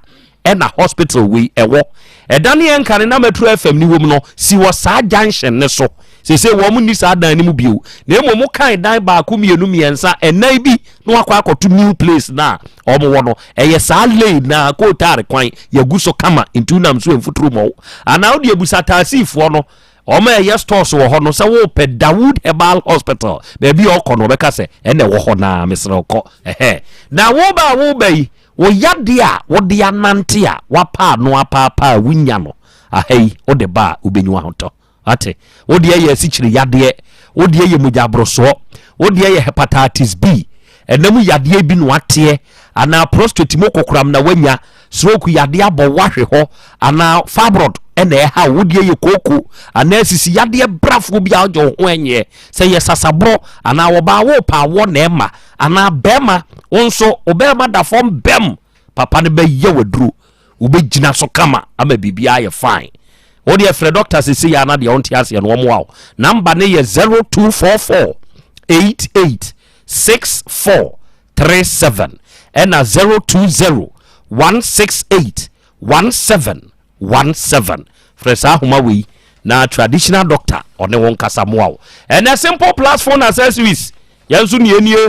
ɛna hospital wei ɛwɔ. Ɛda ne yɛn kane na Metro FM ne wom no si wɔ saa junction ne so. Seesei wɔn nni saa dan no mu bio, na mmom kan dan baako, mmienu, mmiɛnsa, ɛnan bi na wakɔ akɔto new place na wɔn wɔ no. Ɛyɛ saa lane na kootaare kwan yɛgu so kama, nti wonam so mfuturo mɔwo. Anaa wode abusa taasiifoɔ no, wɔn a ɛyɛ stores wɔ hɔ no, sɛ wopɛ Dawood Herbal Hospital baabi a ɔkɔ no, wɔbɛka sɛ ɛna ɛwɔ hɔ naa, mesrɛ kɔ. Ɛhɛ na woba a woba yi, wo yadeɛ a wode anante a wapa ano apaapaa a wonya no aha yi, wode ba a wobɛnya ahotɔ. Ate? Wo deɛ yɛ asikyire yadeɛ, wo deɛ yɛ mogya aborosoɔ, wo deɛ yɛ hepatitis B, ɛnam yadeɛ bi na wateɛ, anaa prostate mu kokoram na wanya, stroke yadeɛ abɔ wahwe hɔ, anaa fibroid ɛna ɛha wo deɛ yɛ kooko, anaa sisi yadeɛ brafoɔ bi a wogye wo ho ɛnyɛ, sɛ yɛ sasaborɔ, anaa wɔbaa wo pa awɔ na ɛma, anaa bɛrima, wo nso wo bɛrima da fam bɛm, papa no bɛyɛ waduro. Wobɛgyina so kama ama biribiara ayɛ fine. Wo deɛ frɛ doctor sese yɛ ana deɛ wonte aseɛ no wɔmmoa wo. Number ne yɛ 0244 88 64 37 ɛna 020 168 17 17. Frɛ saa ahoma wei na traditional doctor ɔne wo nkasa mmoa wo. Ɛnɛ Simple Plus phone accessories yɛn nso nie nie.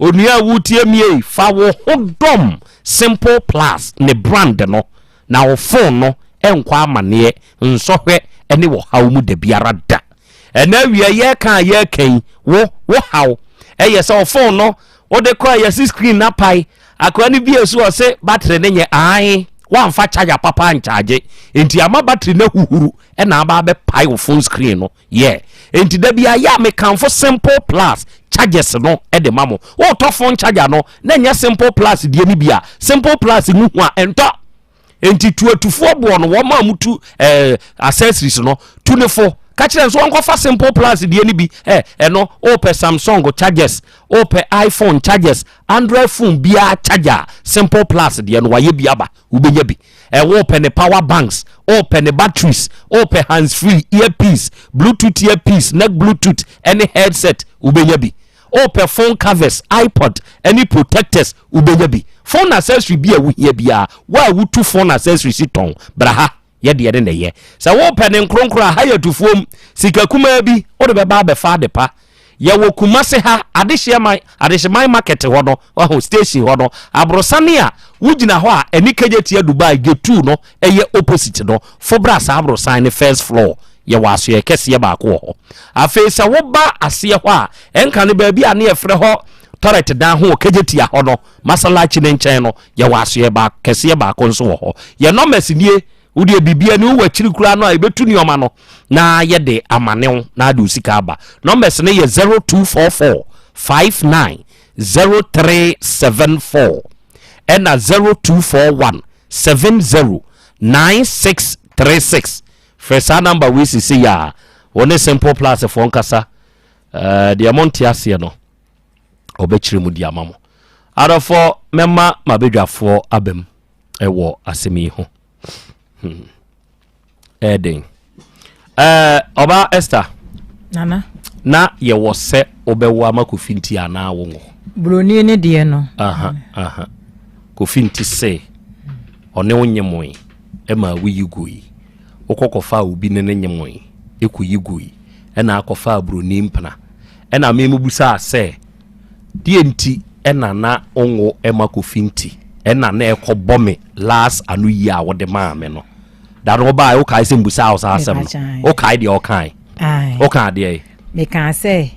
Onua a woretie me ei, fa wo ho dɔm Simple Plus ne brand no na wo phone no nkɔ amaneɛ, nsɔhwɛ ne ɔhaw mu dabiara da. Ɛnɛ awia yɛreka a yɛreka yi, wo, wo haw ɛyɛ sɛ wo phone no wode kɔ a yɛse screen no apae, akoa no bie so ɔse battery no nyɛ, ae, woamfa charger papa ankyagye, nti ama battery no ahuhuru ɛna aba abɛpae wo phone screen no. Yeah. Enti da bi ayɛ a mekamfo Simple Plus chargers no de ma mo. Wotɔ phone charger no na ɛnyɛ Simple Plus deɛ no bi a, Simple Plus no hu a ɛntɔ. Enti tu atufoɔ boɔ no, wɔn a wɔtu eh, accessories no, tu ne fo. Ka kyerɛ nso wɔnkɔfa Simple Plus deɛ no bi. Eh, ɛno, wopɛ Samsung chargers, wopɛ iPhone chargers, Android phone biara charger, Simple Plus deɛ no wayɛ bi aba. Wobɛnya bi. Ɛ wopɛ ne power banks, wopɛ ne batteries, wopɛ hands free, earpiece, bluetooth earpiece, neck bluetooth ɛne headset, wobɛnya bi. Wopɛ phone covers, iPod ɛne protectors, wobɛnya bi. Phone accessory bi a wohia biara, wo a wotu phone accessories tɔn, bra ha, yɛ deɛ ne na ɛyɛ. Sɛ wopɛ ne nkronkron a, ha yɛ tufuom, sika kumaa bi, wode bɛba abɛfa adepa. Yɛwɔ Kumase ha, Adehyeɛ man, Adehyeman market hɔ no, wahu, station hɔ no, aborosane a wogyina hɔ a ɛne Kejetia Dubai gate 2 no ɛyɛ opposite no, fo bra saa aborosan no first floor, yɛwɔ asoɛɛ kɛseɛ baako wɔ hɔ. Afei sɛ woba aseɛ hɔ a, ɛnka no baabi a ne yɛfrɛ hɔ toilet dan ho wɔ Kejetia hɔ no, Masalachi no nkyɛn no, yɛwɔ asoɛɛ ba kɛseɛ baako nso wɔ hɔ. Yɛn numbers nie. Wo deɛ biribiara ni wowɔ akyiri koraa no a yɛbɛtu nneɛma no na yɛde amane wo na ade wo sika aba. Numbers no yɛ 0244 59 0374 ɛna 0241 70 9636. Frɛ saa number wei sisi yɛ a wo ne Simple Plus foɔ nkasa. Uh, deɛ monte aseɛ no ɔbɛkyerɛ mu di ama mo. Adɔfoɔ mɛma mabadwafoɔ abam. ɛwɔ asɛm yi ho hmm. ɛyɛ den ɛɛ ɔbaa Esther nana na yɛwɔ sɛ wobɛwo ama Kofi nti anaa wo ngo buroni ne deɛ no aha aha Kofi nti se ɔne wo nye moe ɛma woyi gu yi. Wokɔ kɔfaa obi ne no nyemoe kɔyi gui ɛna akɔfaa broni mpena. Ɛna me mebusaa sɛ deɛ nti ɛna na wonwo ɛma Kofi nti ɛna na ɛkɔ bɔ me last ano yie a wode maa me no. Da no wobaeɛ wokae sɛ mbusaa wo saa asɛm no? Wokae deɛ wokae? Wokaa deɛ? Mekaa sɛ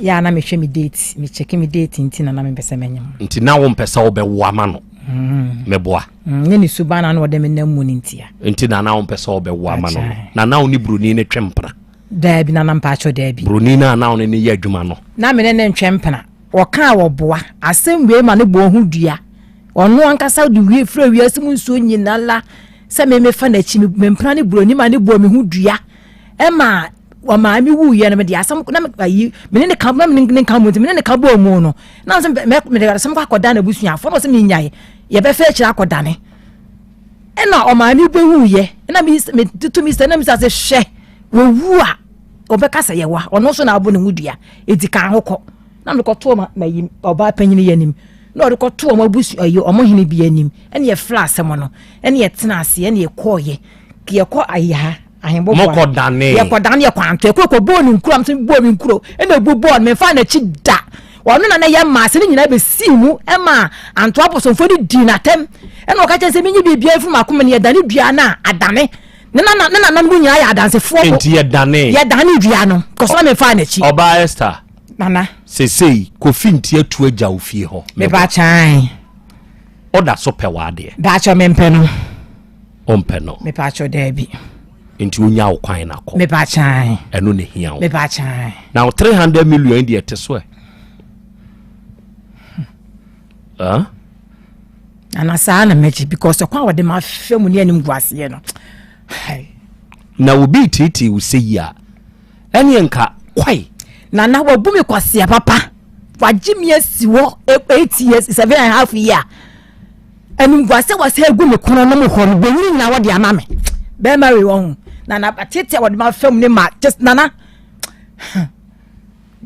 yɛ a na mehwɛ me date, me check me date nti na na mempɛ sɛ mɛnyem no. Nti na wompɛ sɛ wobɛwo ama no? Mm. Meboa. Mm, ne ne suban na na ɔde me nam mu no ntia. Nti na na wompɛ sɛ wobɛwo ama no no. Na na wo ne buroni no twe mpena? Daabi, na na mpaakyɛw daabi. Buroni no a na wo ne no yɛ adwuma no? Na me ne no ntwe mpena. Ɔkaa wɔboa. Asɛm wei ma ne bɔɔ ho dua. Ɔno ankasa de wie frɛ wiase mu nsuo nyina la sɛ me mefa n'akyi me mpena ne buroni ma ne bɔɔ me ho dua. Ɛma ɔmaa me wuiɛ no mede asɛm na ayi me ne ne ka na me ne nka mu nti me ne ne ka bɔɔ mu no na sɛ mɛ mede asɛm kɔ akɔda n'abusuafoɔ na ɔsɛ menyae yɛbɛfɛ akyire akɔdane ɛna ɔmaa me bɛwuiɛ ɛna me me tutu mi sɛ na mi sɛ hwɛ wɔwu a ɔbɛka sɛ yɛwa ɔno nso na abɔ ne ho dua eti kan ho kɔ na mede kɔto ɔma mayi ɔbaa panyin yi anim na ɔde kɔto ɔmo abusua ayi ɔmo hene bi anim ɛna yɛfrɛ asɛm no ɛna yɛtena ase ɛna yɛkɔɔyɛ yɛkɔ ayi ha ahemboboa mokɔdane yɛkɔdane yɛkɔ anto yɛkɔ kɔ bɔɔ ne nkuro amso bɔɔ me nkuro ɛna ebu bɔɔ no memfa n'akyi da ɔno na na yɛ mmaa sɛ ne nyinaa bɛsii mu ɛma anto abosomfoɔ no dii n'atɛm ɛna ɔka kyerɛ sɛ menyi biribiara mfiri m'akoma no yɛdane dua no a adane ne nana ne nananom nyinaa yɛ adansefoɔ nti yɛdane yɛdane dua no kɔsɔ na memfa n'akyi. Ɔbaa Esther nana sesei Kofi nti atu agya wo fie hɔ mepa kyan ɔda so pɛ w'adeɛ daakyɛ mempɛ no. Wompɛ no? Mepaakyɛw daabi. Nti wonya wo kwan na kɔ. Mepaakyɛn. Ɛno na ehia wo. Mepaakyɛn. Na wo 300 million deɛ ɛte so ɛ? Huh? Nana saa na mɛgye because ɔkwan a wɔde ma fɛ mu ne anim gu aseɛ no. Na obi tiitii wo sɛ yi a ɛneɛ nka kwae. Nana wabu me kwasea papa wagye me asi hɔ 8 years 7 and a half year. Animguase a wɔasɛ agu me kono nom hɔ no, bɛnyini nyinaa wɔde ama me. Bɛrima wei wɔ ho. Nana, tete a wɔde ma fam ne ma, just nana.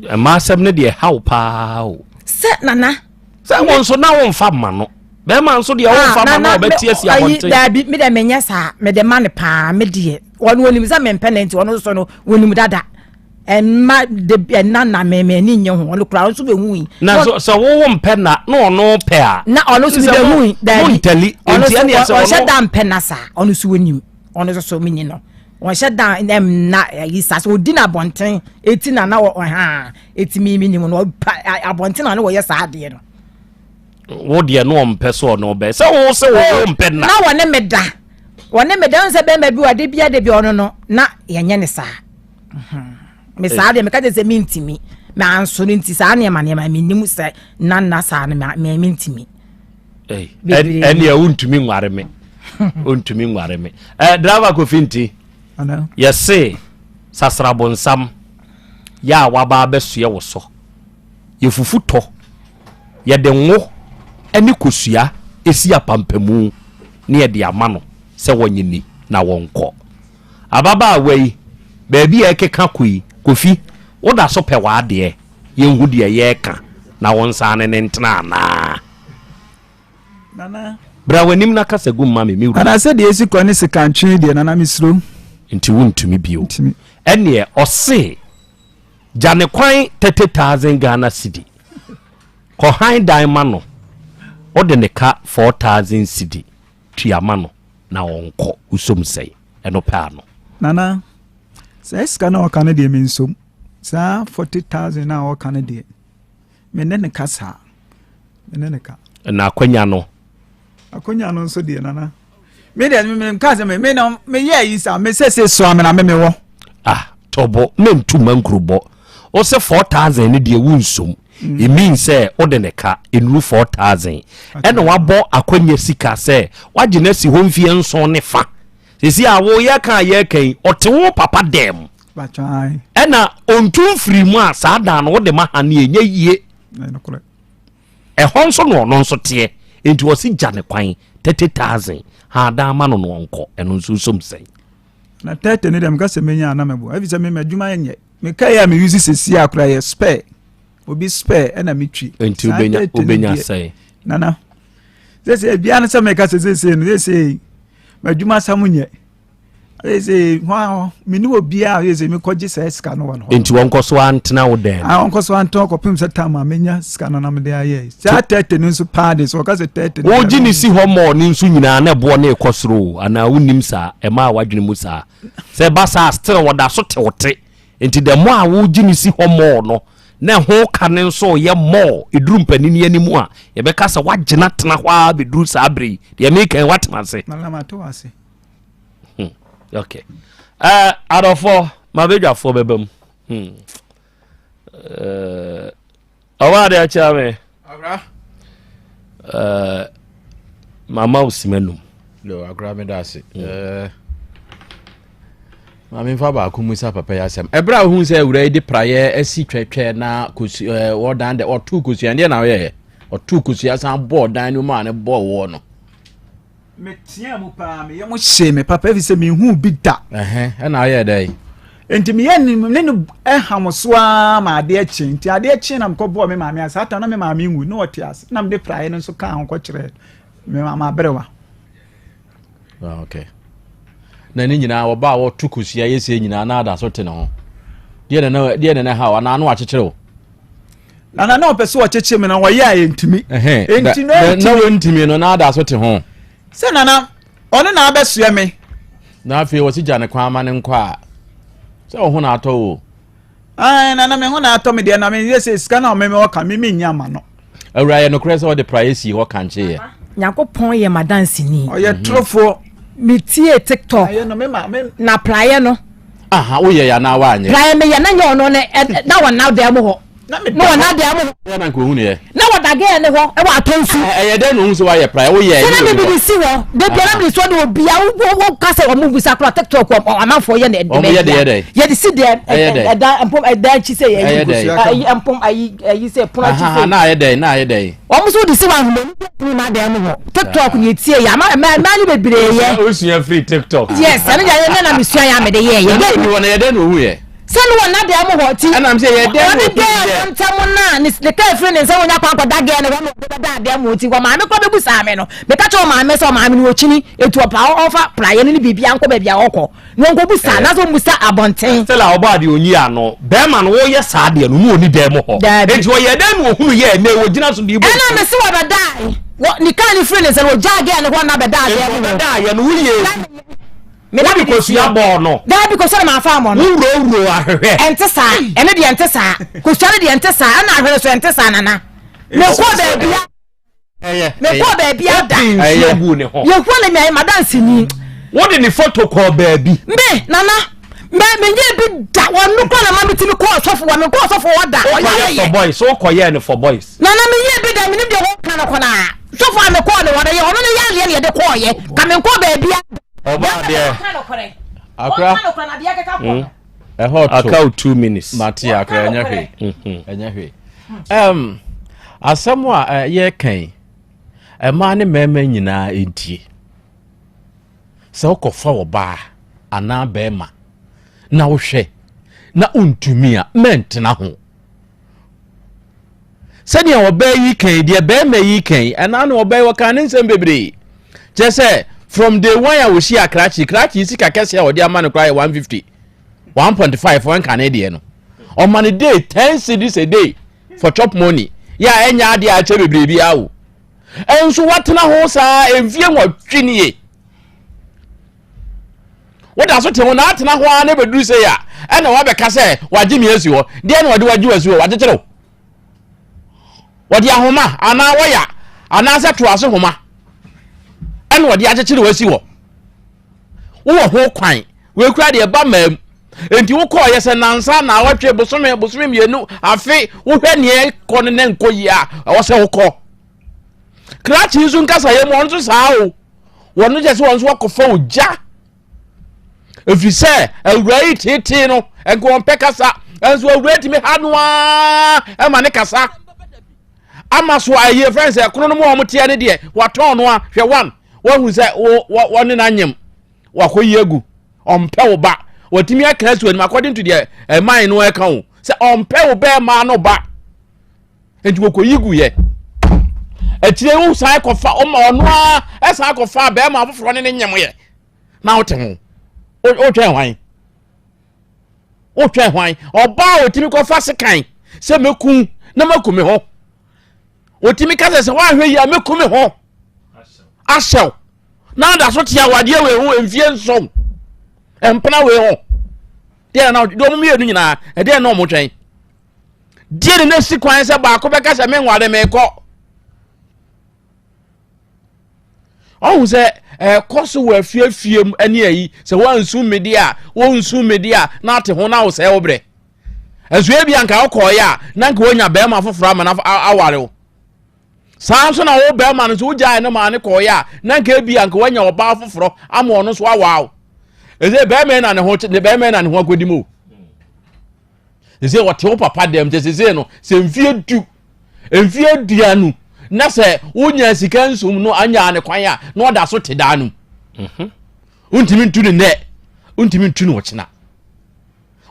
Ɛma asɛm no deɛ ɛha wo paa o. Sɛ nana. Sɛ wɔn nso na wɔmfa mma no. Bɛrima nso deɛ wɔmfa ah, mma no ɔbɛte asi abɔnten. Daabi, me deɛ menyɛ saa, mede ma no paa, me deɛ. Wɔn wɔnim sɛ mempɛ no nti, ɔno nso no, wɔnim dada. Ɛmma de ɛna na me me ani nye ho ɔno kura ɔno nso bɛ hu yi. Na so sɛ wo mpɛ na na ɔno pɛ a. Na ɔno nso bɛ hu yi daabi. Mo ntali nti ɛna ɛsɛ ɔno. Ɔnhyɛ da mpɛ na saa ɔno nso onim ɔno nso so menyi no ɔnhyɛ da ɛmna ayi saa so odi na abɔnten eti na na ɔha eti mi mi nim no ɔpa abɔnten na na wɔyɛ saa adeɛ no. Wo deɛ no ɔmpɛ so ɔno bɛ sɛ wo sɛ wo mpɛ na. Na wɔne me da wɔne me da nsɛ bɛrima bi wɔ ade bi ade bi ɔno no na yɛnyɛ ne saa. Me saa deɛ meka kyerɛ sɛ mentumi manso no nti saa nneɛma nneɛma menim sɛ na nna saa no me mentumi. Ɛnneɛ wontumi nware me wontumi nware me eh, driver Kofi nti yɛse sasrabonsam yɛ a waba abɛsoɛ wo so yɛfufu tɔ yɛde ngo ne kosua ɛsi apampamu ne yɛde ama no sɛ wɔnye ni na wɔnkɔ Ababaawa yi, baabi a ɛkeka kɔ yi, Kofi, woda so pɛ w'adeɛ? Yɛnhu deɛ yɛreka na wo nsa ne no ntena anaa? Nana. Bra w'anim na kasa gu mma me, me wura. Nana, sɛdeɛ ɛsi kɔ ne sekantwe deɛ, Nana, mesuro. Nti wontumi bio. Ntumi. Ɛnneɛ, ɔse, gya ne kwan 30,000 Ghana cedi, kɔ han dan ma no, wode ne ka 4,000 cedi tua ma no. na ɔnkɔ wosom sɛe ɛno pɛ ano. Nana, saa sika no a ɔka no deɛ mensom. Saa 40,000 no a ɔka no deɛ, me ne no ka saa. Me ne no ka. Na akwanya no? Akwanya no nso deɛ, Nana. Me deɛ, me nka sɛ me, me na meyɛ yi saa, me sɛ sɛ soa me na me mewɔ. Ah, tɔbɔ, mentu mankurobɔ. Wo sɛ 4,000 no deɛ wonsom. Mm. It means sɛ wode ne ka nnuru 4,000. Ɛna wabɔ akwanya sika sɛ wagye no asi hɔ mfeɛ nson ne fa. Sisi a wo yɛka a yɛka yi, ɔte wo papa dɛm. Ɛna ɔntu mfiri mu a saa dan no wode ma ha ne ɛnyɛ yie. Ɛhɔ nso na ɔno nso teɛ. Nti ɔsi gya ne kwan 30,000 ha dan ma no no ɔnkɔ. Ɛno nso nsom sɛn. Na 30 ne deɛ meka sɛ menya a na mɛboa. Ɛfiri sɛ me m'adwuma nyɛ. Me car yi a me use sɛsi a koraa yɛ spare. Obi spare ɛna me twi. Nti wobɛnya wobɛnya sɛn? Nana. Sɛsɛ ebia no sɛ meka sɛ sɛsɛ no sɛsɛ m'adwuma asam nyɛ. Ɛsɛ hɔ mene obiara a ɛsɛ mekɔgye saa sika no wɔ no hɔ. Nti wɔnkɔ so antena wo dɛn? Ah, wɔnkɔ so antena kɔpem sɛ tam a menya sika no na mede ayɛ. Saa tɛte no nso paa de sɛ wɔka sɛ tɛte no. Wogye ne si hɔ mɔɔ ne nso nyinaa na ɛboɔ no rekɔ soro o anaa wonnim saa ɛmaa w'adwene mu saa sɛ ɛba saa still wɔda so te wo te nti the more a wogye ne si hɔ mɔɔ no na ɛho ka no nso yɛ mɔɔ ɛduru mpanini anim a yɛbɛka sɛ woagyina tena hɔ ara bɛduru saa berɛ yi deɛ meka yi woatena ase. Nana mate wo ase. Hmm. Okay. Uh, adɔfoɔ mabɛdwafoɔ bɛba mu. Hmm. Uh, ɔwɔ adeɛ akyerɛ me. Awura. Uh, mama wo sima num. Yo, akora me da ase. Hmm. Uh, maame nfa baako mu sa papa yi asɛm. Ɛberɛ a wohu sɛ awura yi de praeɛ asi twɛtwɛ na kosu ɛɛ wɔdan dɛ ɔtoo kosua deɛ na ɔyɛɛ ɔtoo kosua san bɔɔ dan no mu a ne bɔɔ wɔɔ no. Meteaa mu paa, me yam hyee me papa efisɛ minhuu bi da. Ɛna ayɛ dɛn? Nti meyɛ ne ne no ɛham so ara ma adeɛ kye. Nti adeɛ kye na mekɔbɔɔ me maame ase. Saa na me maame nwu na ɔte ase. Na mede praeɛ no nso kaa ho kɔkyerɛɛ me maame aberewa. Ah, okay. Na ne nyinaa wɔba a wɔto kosua yɛ sɛ nyinaa na ada so te ne ho. Deɛ na deɛ na ɛha wo anaa no akyekyere wo? Nana na ɔpɛ sɛ ɔkyekye me na wɔyɛ a ɛntumi. Enti na na wɔntumi no na ada so te ho. Sɛ nana ɔno na abɛsoɛ me. Na afei wɔsi gya ne kwan ama ne nkɔ a sɛ ɔho na atɔ o. Ae nana me ho na atɔ me deɛ na me yɛ sɛ sika na ɔme me ɔka me me nya ma no. Awura yɛ nokorɛ sɛ ɔde praeɛ sii hɔ kankyeeɛ. Nyankopɔn yɛ m'adanseni. Ɔyɛ mhm. torofoɔ. Metie TikTok. Na praeɛ no. Aha woyɛ yɛ anaa woanyɛ. Praeɛ meyɛ na nyɛ ɔno ne na wɔna dan mu hɔ. Na wɔna dan mu hɔ. Yɛ na nka ohun yɛ. Na wɔda gɛɛ ne hɔ ɛwɔ atɔ nsu. Ɛyɛ dɛn na ohun sɛ woayɛ praeɛ woyɛ. Sɛ na mebidi si hɔ de biara mede so de obia wo ka sɛ wɔn bisa kora TikTok amanfoɔ yɛ na ɛdɛm yɛ deɛ dɛ. Yɛde si dɛm ɛda mpom ɛda akyi sɛ yɛ ayi mpom ayi ayi sɛ pono akyi sɛ. Na ayɛ dɛn na ayɛ dɛn. Wɔn nso de si wɔn ahoma mu ma dan mu hɔ tiktok ni etie yɛ ama mmaa mmaa ni bebree yɛ. O sua firi tiktok. Yes ɛno deɛ ɛyɛ na mi sua yɛ amede yɛ yɛ. Ɛna mi wɔ na yɛ dɛn na ohun yɛ. Sɛ ne wɔ nna dan mu hɔ ti. Ɛna mi sɛ yɛ dɛn na ohun yɛ. Ɔne gɛɛ no ntɛm na ne ne kaa firi ne nsa wɔnya kwan kɔ da gɛɛ no hɔ na ɔde bɛda dan mu ti wɔ maame kɔ bɛbu saa mi no meka kyerɛ maame sɛ ɔmaame no wɔkyini etu ɔpa ɔfa praeɛ no ne biribi ankɔ baabi a ɔkɔ. Na wɔnkɔbu saa, anaasɛ wɔmmu sa abɔnten. Stella ɔbɔ adeɛ ɔnyi ano. Bɛrima no woyɛ saa adeɛ no na ɔni dan mu hɔ. Daabi. Enti ɔyɛɛ dɛn na ɔhunu yɛ ɛnɛ ɔgyina so de bɔ Ɛna mese wɔbɛdae. Wɔ ne kaa no firi ne nsa no ɔgyaa gɛɛ no hɔ na bɛdaa Enti dan mu hɔ. ɔbɛdaeɛ no woyɛɛ bi. Me na Wode mede kosua sie. bɔɔ no. Daabi kosua no mamfa ammɔ no. Wowurowuroo ahwehwɛ. Ɛnte saa. Ɛno deɛ ɛnte saa. Kosua no deɛ ɛnte saa. Ɛna ahwehwɛ no nso ɛnte saa Nana. Mekɔɔ baabi a. mekɔɔ baabi ada nsuo guu ne ho yehowa na miayɛ madanseni wode ne foto kɔɔ baabi me nana me menyɛ bi da wɔno kora na ma metumi kɔɔ ɔsɔfo wɔ mekɔɔ ɔsɔfo wɔ da ɔyɛ for boys wokɔyɛɛ no for boys nana menyɛ bi da menim deɛ wɔka no kɔnaa sɔfo a mekɔɔ ne hɔ no yɛ ɔno ne yɛadeɛ ne yɛde kɔɔyɛ ka menkɔɔ baabi a ɔbaa deɛ akora ɛhɔ to aka wo two minutes mate akora ɛnyɛ hwee mhm. ɛnyɛ hwee um, asɛm a eh, yɛka yi mmaa ne mmarima nyinaa ntie sɛ wokɔfa ɔbaa anaa bɛrima na wohwɛ na wontumi a mɛntena ho Sɛnea ɔbaa yi kan yi, deɛ barima yi kan yi, ɛna na ɔbaa yi ɔka ne nsɛm bebree. Kyerɛ sɛ from day one a wɔhyia krakye, krakye sika kɛseɛ a ɔde ama no koraa yɛ 150, 1.5 wɔn kane deɛ no. Ɔma no day 10 cedis a day for chop money. Yɛ a ɛnyɛ adeɛ a akyɛ bebree bi awo. Ɛnso watena ho saa mfie nwɔtwe nie. Woda so te ho na atena ho ara na ɛbɛduru sɛ yɛ a ɛna wabɛka sɛ wagye me asi hɔ. Deɛ na ɔde wagye wasi hɔ, wakyekyere wo. Wɔde ahoma anaa wɔya anaasɛ toase homa ɛna wɔde akyekyere wasi hɔ. Wowɔ ho kwan. Wei kura deɛ ɛba mmaa mu. Enti wokɔɔyɛ sɛ nansa na awɔtwe bosome bosome mmienu afe wohwɛ nea ɛkɔ no na nkɔ yie a ɛwɔ sɛ wokɔ. Krakye nso nkasayɛ mu ɔno nso saa o. Wɔn kyɛ sɛ wɔn nso wakɔfa ogya. Ɛfiri sɛ awura yi tetee no nka wɔn pɛ kasa nso awura yi tumi ha no ara ɛma ne kasa ama so ayie fɛn sɛ ɛkono no mu a wɔn teɛ ne deɛ watɔn no a hwɛ one wɔhu sɛ wɔ wɔ wɔne n'anyem wakɔ yi agu ɔmpɛ wo ba wɔtumi aka asi wɔn according to deɛ ɛman no ɛka o sɛ ɔmpɛ wo bɛɛ no ba nti wɔkɔ yi gu yɛ akyire wo san kɔfa ɔma ɔno ara ɛsan kɔfa bɛrima afoforɔ ne ne nyem yɛ na wote ho. Wotwɛn hwan? Wotwɛn hwan? Ɔbaa a ɔtumi kɔfa sekan sɛ mɛku na maku me ho. Ɔtumi ka sɛ sɛ woanhwɛ yi a mɛku me ho ahyɛw na ada so te awadeɛ wei ho mfie nson mpena wei ho deɛ na deɛ ɔmo mmienu nyinaa ɛdeɛ na ɔmo twɛn deɛ ne na si kwan sɛ baako bɛka sɛ menware mekɔ ɔhu sɛ ɛkɔ so wɔ afiefie mu ɛne ayi sɛ wɔnsu mmedi a wɔnsu mmedi a na ate ho na wosɛe wo berɛ ɛnso ebi anka wokɔɔyɛ a na nka wonya bɛrima foforɔ ama no aware wo saa nso na wo bɛrima no nso wogyae no maa ne kɔɔyɛ a na nka ebi anka woanya ɔbaa foforɔ ama ɔno nso awaa wo ɛsɛ bɛrima na ne ho ne bɛrima na ne ho akɔdi mu sɛ wɔte wo papa dɛm kyɛ sɛ no sɛ mfie du mfie aduanu na sɛ wonya sika nsum no anya ne kwan a na ɔda so te daa no mhm. wontumi ntu ne nnɛ wontumi ntu no ɔkyena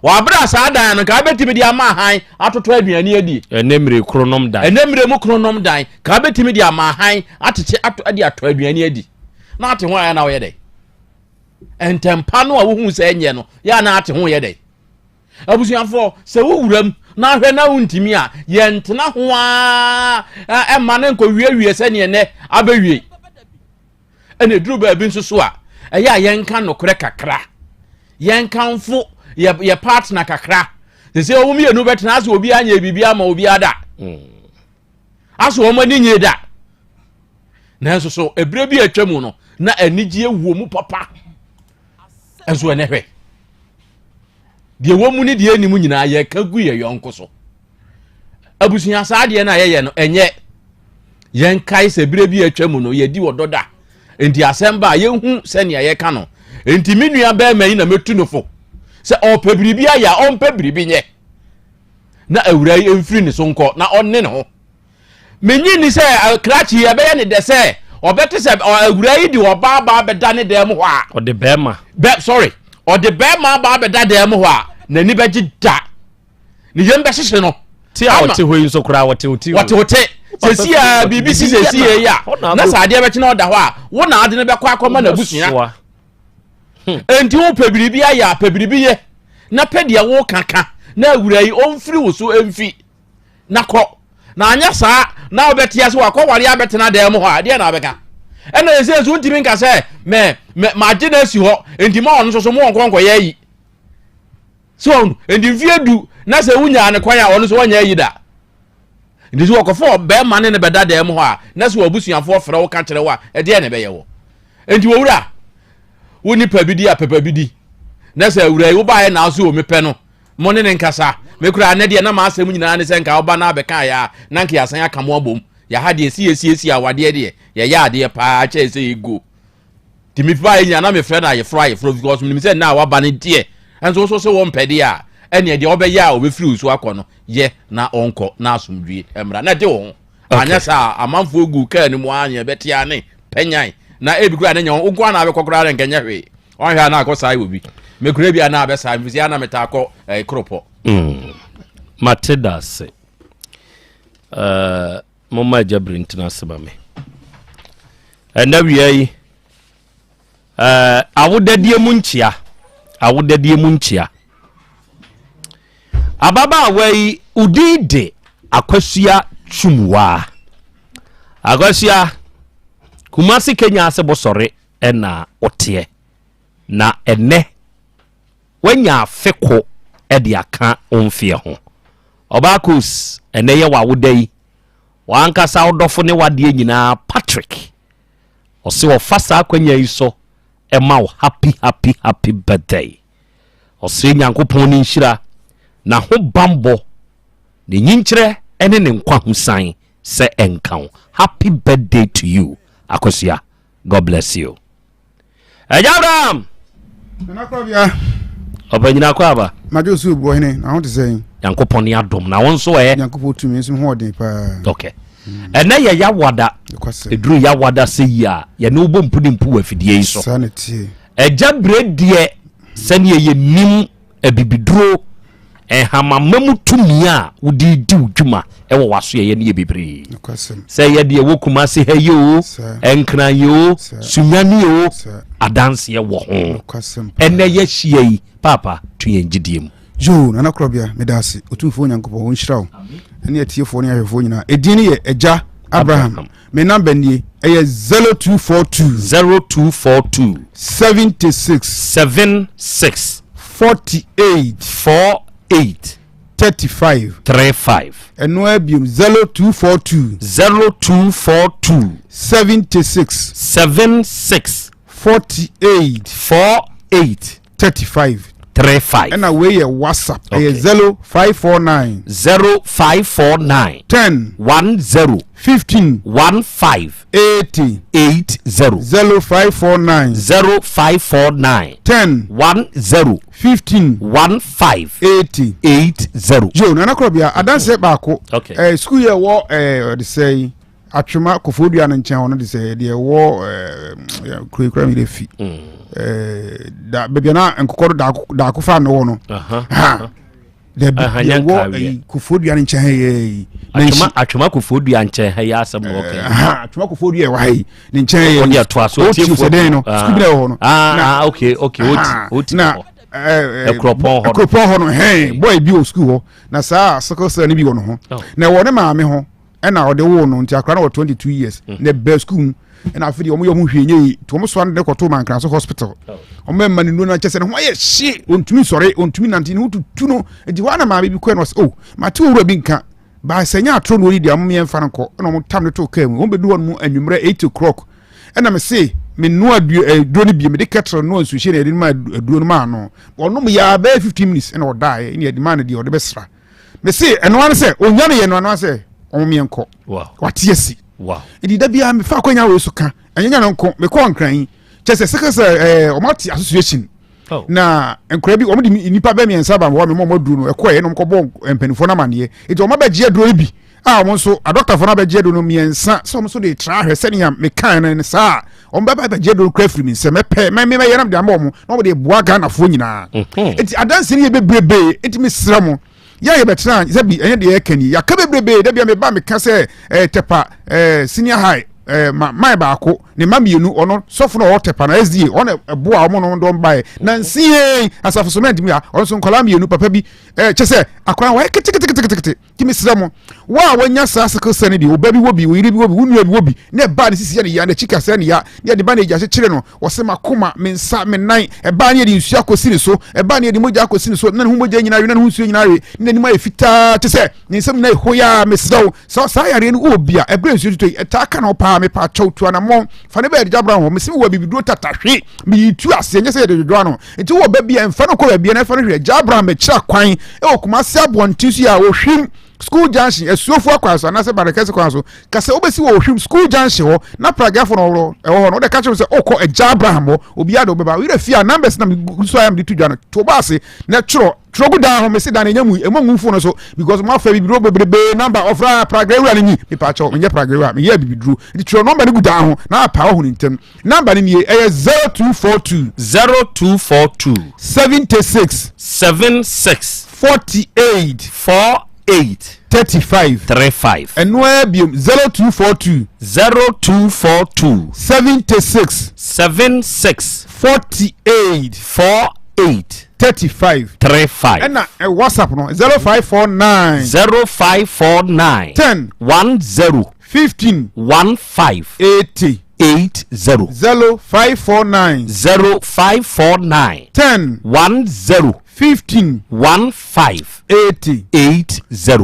wɔabrɛ saa dan no ka bɛtumi de ama ahan atotɔ aduane adi ɛnɛ mmire kronom dan ɛnɛ mmire mu kronom dan ka bɛtumi de ama ahan atete ato de atɔ aduane adi na ate ho ayɛ na wɔyɛ dɛ ntɛmpa no a wohu sɛ ɛnyɛ no yɛ a na ate ho yɛ dɛ Abusuafoɔ, sɛ wo wuram na ahwɛ na wontumi a, yɛntena ho ara ɛma no nkɔwiewie sɛdeɛ nnɛ abɛwie. Ɛna ɛduru baabi nso so a, ɛyɛ a yɛnka nokorɛ kakra. Yɛnkamfo yɛ, yɛ partner kakra. Sɛ sɛ wɔn mmienu bɛtena ase obiara nyɛ biribi ama obiara da. Mm. Ase wɔn ani nye da. Nanso so ebire bi a atwa mu no, na anigyeɛ wɔ mu papa. Ɛnso ɛnɛ hwɛ. Deɛ wɔ mu ne deɛ ɛni mu nyinaa yɛka gu yɛ yɔnko so. Abusua saa adeɛ no a yɛyɛ no ɛnyɛ yɛnkae sɛ berɛ bi atwa mu no yɛdi ɔdɔ da nti asɛm ba a yɛhu sɛnea yɛka no nti me nua bɛrima yi na mɛtu no fo sɛ ɔpɛ biribi ayɛ a ɔmpɛ biribi nyɛ na awura yi mfiri ne so nkɔ na ɔne ne ho Minnye nni sɛ krakye yi ɛbɛyɛ ne dɛ sɛ ɔbɛte sɛ awuraa yi de ɔbaa ba abɛda ne dan mu hɔ a. Ɔde bɛrima. Bɛ sorry, ɔde bɛrima aba abɛda dan mu hɔ a n'ani bɛgye da. Ne yam bɛhyehye no. Te a ɔte hɔ yi nso koraa wɔte wo te. Wɔte wo te. Sɛsi a biribi si sɛsi yɛ yi a na sɛ adeɛ bɛkye na ɔda hɔ a wo na ade no bɛkɔ akɔma n'abusua. Hmm. Enti wopɛ biribi ayɛ a pɛ biribi yɛ na pɛ deɛ woka ka na awura yi ɔmfiri wo so mfi. na kɔ na anyɛ saa na wobɛte ase wakɔware abɛtena dan mu hɔ a ɛdeɛ na wabɛka ɛna ɛsɛ nso wontumi nka sɛ mɛ mɛ magye no asi hɔ nti ma ɔno nso so mo wɔnkɔ nkɔyɛ ayi so ɔno nti mfie du na sɛ wonyaa ne kwan a ɔno nso wɔnyɛ ayi da nti sɛ wɔkɔfa ɔbɛrima ne ne bɛda dan mu hɔ a na sɛ wɔabusuafoɔ frɛ wo ka kyerɛ wo a ɛdeɛ na ɛbɛyɛ wɔ nti wɔwura wo nipa bi di a pɛpɛ bi di na sɛ awura yi wobaeɛ na so wɔ mepɛ no Mo ne no nkasa. Me koraa, nnɛ deɛ na m'asɛm nyinaa ne sɛ nka woba na abɛka yɛ a, na nka yɛasan aka mo abom. Yɛha deɛ, si yɛsiesie awadeɛ deɛ, yɛyɛ adeɛ paa kyɛn sɛ yɛgo. Nti me baeɛ nyinaa na mefrɛ no ayeforɔ ayeforɔ because menim sɛ nna a waba no deɛ, nso wo so sɛ wɔmpɛ deɛ a, ɛneɛ deɛ ɔbɛyɛ a ɔbɛfiri wo so akɔ no, yɛ na ɔnkɔ na asomdwie mmra. Na gye wo ho. Anyɛ saa a, amanfoɔ gu kaa no mu ara nea ɛbɛte ara ne pɛnyan. Na ebi koraa ne nyɛ wo nko ara na abɛkɔ koraa na nka nyɛ hwee. Ɔnhwɛ a na akɔ saa wɔ bi. Mekura bi a na abɛsaa mfisi a na metaa kɔ eh, koropɔ. Mm. Mate da ase. Uh, momma agya bere ntena ase ma me. Ɛnna wia yi, uh, awodadie mu nkyia. Awodadie mu nkyia. Ababaawa yi, odin de Akwasia Twumwaa. Akwasia, Kumasi Kenya ase bosɔre na woteɛ, na ɛnnɛ woanya afe ko de aka wo mfeɛ ho. Ɔbaa Kos, ɛnnɛ yɛ w'awoda yi, w'ankasa wo dɔfo ne w'adeɛ nyinaa Patrick, ɔse ɔfa saa akwanya yi so ma wo happy happy happy birthday. Ɔsrɛ Nyankopɔn ne nhyira, n'ahobanbɔ, ne nyinkyerɛ ne ne nkwahosan sɛ ɛnka wo. Happy birthday to you Akosua. God bless you. Ɛgya Abraham. Nana Krɔbea. Ɔpanyina akɔ aba. Madwo osu obu ɔhene na ho te sɛn. Nyankopɔn ne adom na wo nso ɛ. Nyankopɔn tumi nso ho ɔden paa. Okay. Ɛnɛ yɛ yawada. Ɛduru yawada sɛ yi a yɛne wobɔ mpu ne mpu wɔ afidie yi so. Saa na tie. Ɛgya berɛ deɛ sɛdeɛ yɛnim abibiduro nhamama mu tumi a wode di wo dwuma ɛwɔ w'asoɛeɛ no yɛ bebree. Sɛ yɛ deɛ ɛwɔ Kumase ha yi o, Nkran yi o, Sunyani o, adanseɛ wɔ ho. Ɛnɛ yɛahyia yi, Paapa, to yɛn gyidie mu. Yoo, Nana Korɔbea, meda ase. Otumfoɔ Nyankopɔn, ɔnhyira wo ɛne atiefoɔ ne ahwɛfoɔ nyinaa. Edin no yɛ Agya Abraham. Me number nie, ɛyɛ 0242. 0242. 76. 76. 48. 48. 35. 35. Ɛno ara biom, 0242. 0242. 76. 76. 48. 48. 35. 35. Ɛna wei yɛ WhatsApp. Ɛyɛ 0549. 0549. 10. 10. 15. 15. 80. 80. 0549. 0549. 10. 10. 15. 15. 80. 80. Yo, Nana Korɔbea, adanseɛ baako. Okay. Eh, sukuu yɛ wɔ eh, ɔde sɛ yi. Atwema Koforidua no nkyɛn hɔ no de sɛ deɛ ɛwɔ ɛɛ kuro kura mi de fi mm. ɛɛ da baabi a na nkokɔ no daako daako fa no wɔ no ha dabi deɛ ɛwɔ ɛyi Koforidua no nkyɛn ha yɛ yi. Atwema Atwema Koforidua nkyɛn ha yɛ asɛm wɔ kɛ. Atwema Koforidua ɛwɔ ha yi ne nkyɛn yɛ yi oti sɛ dɛn no sukuu bi na ɛwɔ hɔ no. Ah ok ok oti oti na ɛkuropɔn hɔ no ɛkuropɔn hɔ no hɛn bɔyɛ bi wɔ sukuu hɔ na saa sickle cell no bi wɔ ne ho oh. na ɛwɔ ne maame ho. ɛna ɔde woo no nti akora no wɔ 22 years mm. na ɛbɛ sukuu mu ɛna afei deɛ wɔn yɛ wɔn hwee nye yi nti wɔn soa no de kɔto mankraso hospital oh. wɔn bɛ ma ne nuro no kyɛ sɛ ne ho ayɛ hye ontumi sɔre ontumi nante ne ho tutu no nti hɔ ana maame bi kɔɛ no ɔsɛ oh mate owura bi nka baasa nya atoro na ɔdi deɛ wɔn mmiɛnfa no nkɔ ɛna wɔn tam no to kaa mu wɔn bɛdu hɔ no mu anwummerɛ 8 o'clock ɛna me se me noa duro eh, duro no bi me de kettle noa nsuohyɛ na yɛde ma aduro no maa no ɔnom yɛ abɛɛ 15 minutes ɛna ɔdaeɛ ɛna yɛde maa no deɛ ɔde bɛsra mese ɛno ara sɛ onya no yɛ no ano sɛ ɔmo yɛn kɔ wate asi nti da biara mefa akwanya wei so ka ɛnyɛ nya no nko mekɔ nkran yi kyɛ sɛ sɛkɛ sɛ ɛɛ ɔmo ate association oh. na nkora bi wɔn de nipa bɛ mmiɛnsa ba hɔ a mɛma wɔn aduro no ɛkɔɛ na wɔn kɔbɔ mpanimfoɔ no amaneɛ nti wɔn abɛgye aduro yi bi a wɔn nso adɔktafoɔ no abɛgye aduro no mmiɛnsa sɛ wɔn nso de tra ahwɛ sɛnea mekan no saa wɔn bɛba abɛgye aduro no kura firi mi nsam mɛpɛ mɛ mɛ yɛn de ama wɔn na wɔn de boa Ghanafoɔ nyinaa mhm. nti adansi no yɛ bebrebe nti mesrɛ mo yɛ a yɛbɛtena sɛ bi ɛnyɛ deɛ yɛka ni yɛaka bebrebe da bia meba meka sɛ ɛɛ tɛpa ɛɛ senior high ɛɛ ma man baako ne mma mmienu ɔno sɔfo na ɔwɔ tɛpa na sda ɔno ɛboa wɔn no dɔm baeɛ na nsie asafo cement mu a ɔno nso nkwadaa mmienu papa bi ɛɛ kyɛ sɛ akwadaa wɔyɛ keteketekete Nti mesrɛ mo, wo a wanya saa sickle cell no bi, wo ba bi wɔ bi, wo yere bi wɔ bi, wo nua bi wɔ bi, na ɛbaa ne sisi yɛ ne ya, n'akyi kasɛɛ ne ya, na yɛde ba ne agya kyekyere no, ɔse m'akoma, me nsa, me nan, ɛbaa ne yɛde nsuo akɔsi ne so, ɛbaa ne yɛde mogya akɔsi ne so, na ne ho mogya nyinaa we, na ne ho nsuo nyinaa we, na n'anim ayɛ fitaa, te sɛ ne nsam nyinaa yɛ hoyaa, mesrɛ wo, sɛ saa yareɛ no wɔ bi a, ɛberɛ nsuo tutɔ yi, ɛtaa ka ne ho paa, mepa kyɛw, tu anammɔn, fa ne bɛɛ Agya Abraham hɔ, mese mewɔ abibiduro tatahwe, meyi tu aseɛ, nyɛ sɛ yɛde dwodwo ano, Nti wowɔ ba bi a mfa no kɔ baabi a na fa no hwɛ Agya Abraham akyira kwan wɔ Kumasi abɔnten so yi a Ohwim School Junction Asuofo akwan so anaasɛ Barekɛse kwan so. Ka sɛ wobɛsi wɔ Ohwim School Junction hɔ na pragiafo no wɔ ɛwɔ hɔ no wode ka kyerɛ sɛ wokɔ Agya Abraham hɔ obiara de wobɛba. Wo werɛ fie a numbers na megu so a mede to dwa no to bɔ ase na twerɛ twerɛ gu dan ho mese dan no ɛnya mu ɛmu ngu fo no so because mo afa bibiduro bebrebe number ɔfra pragia wura no nyi mepa kyɛw menyɛ pragia wura meyɛ bibiduro nti twerɛ number no gu dan ho na apa wahu ne ntɛm. Number no nie, ɛyɛ 0242. 0242. 76. 76. 48. 48. 35. 35. Ɛno ara biom 0242. 0242. 76. 76. 48. 48. 35. 35. Ɛna eh, WhatsApp no 0549. 0549. 10. 10. 15. 15. 80. 80. 0549. 0549. 10. 10. 15. 15. 80. 80.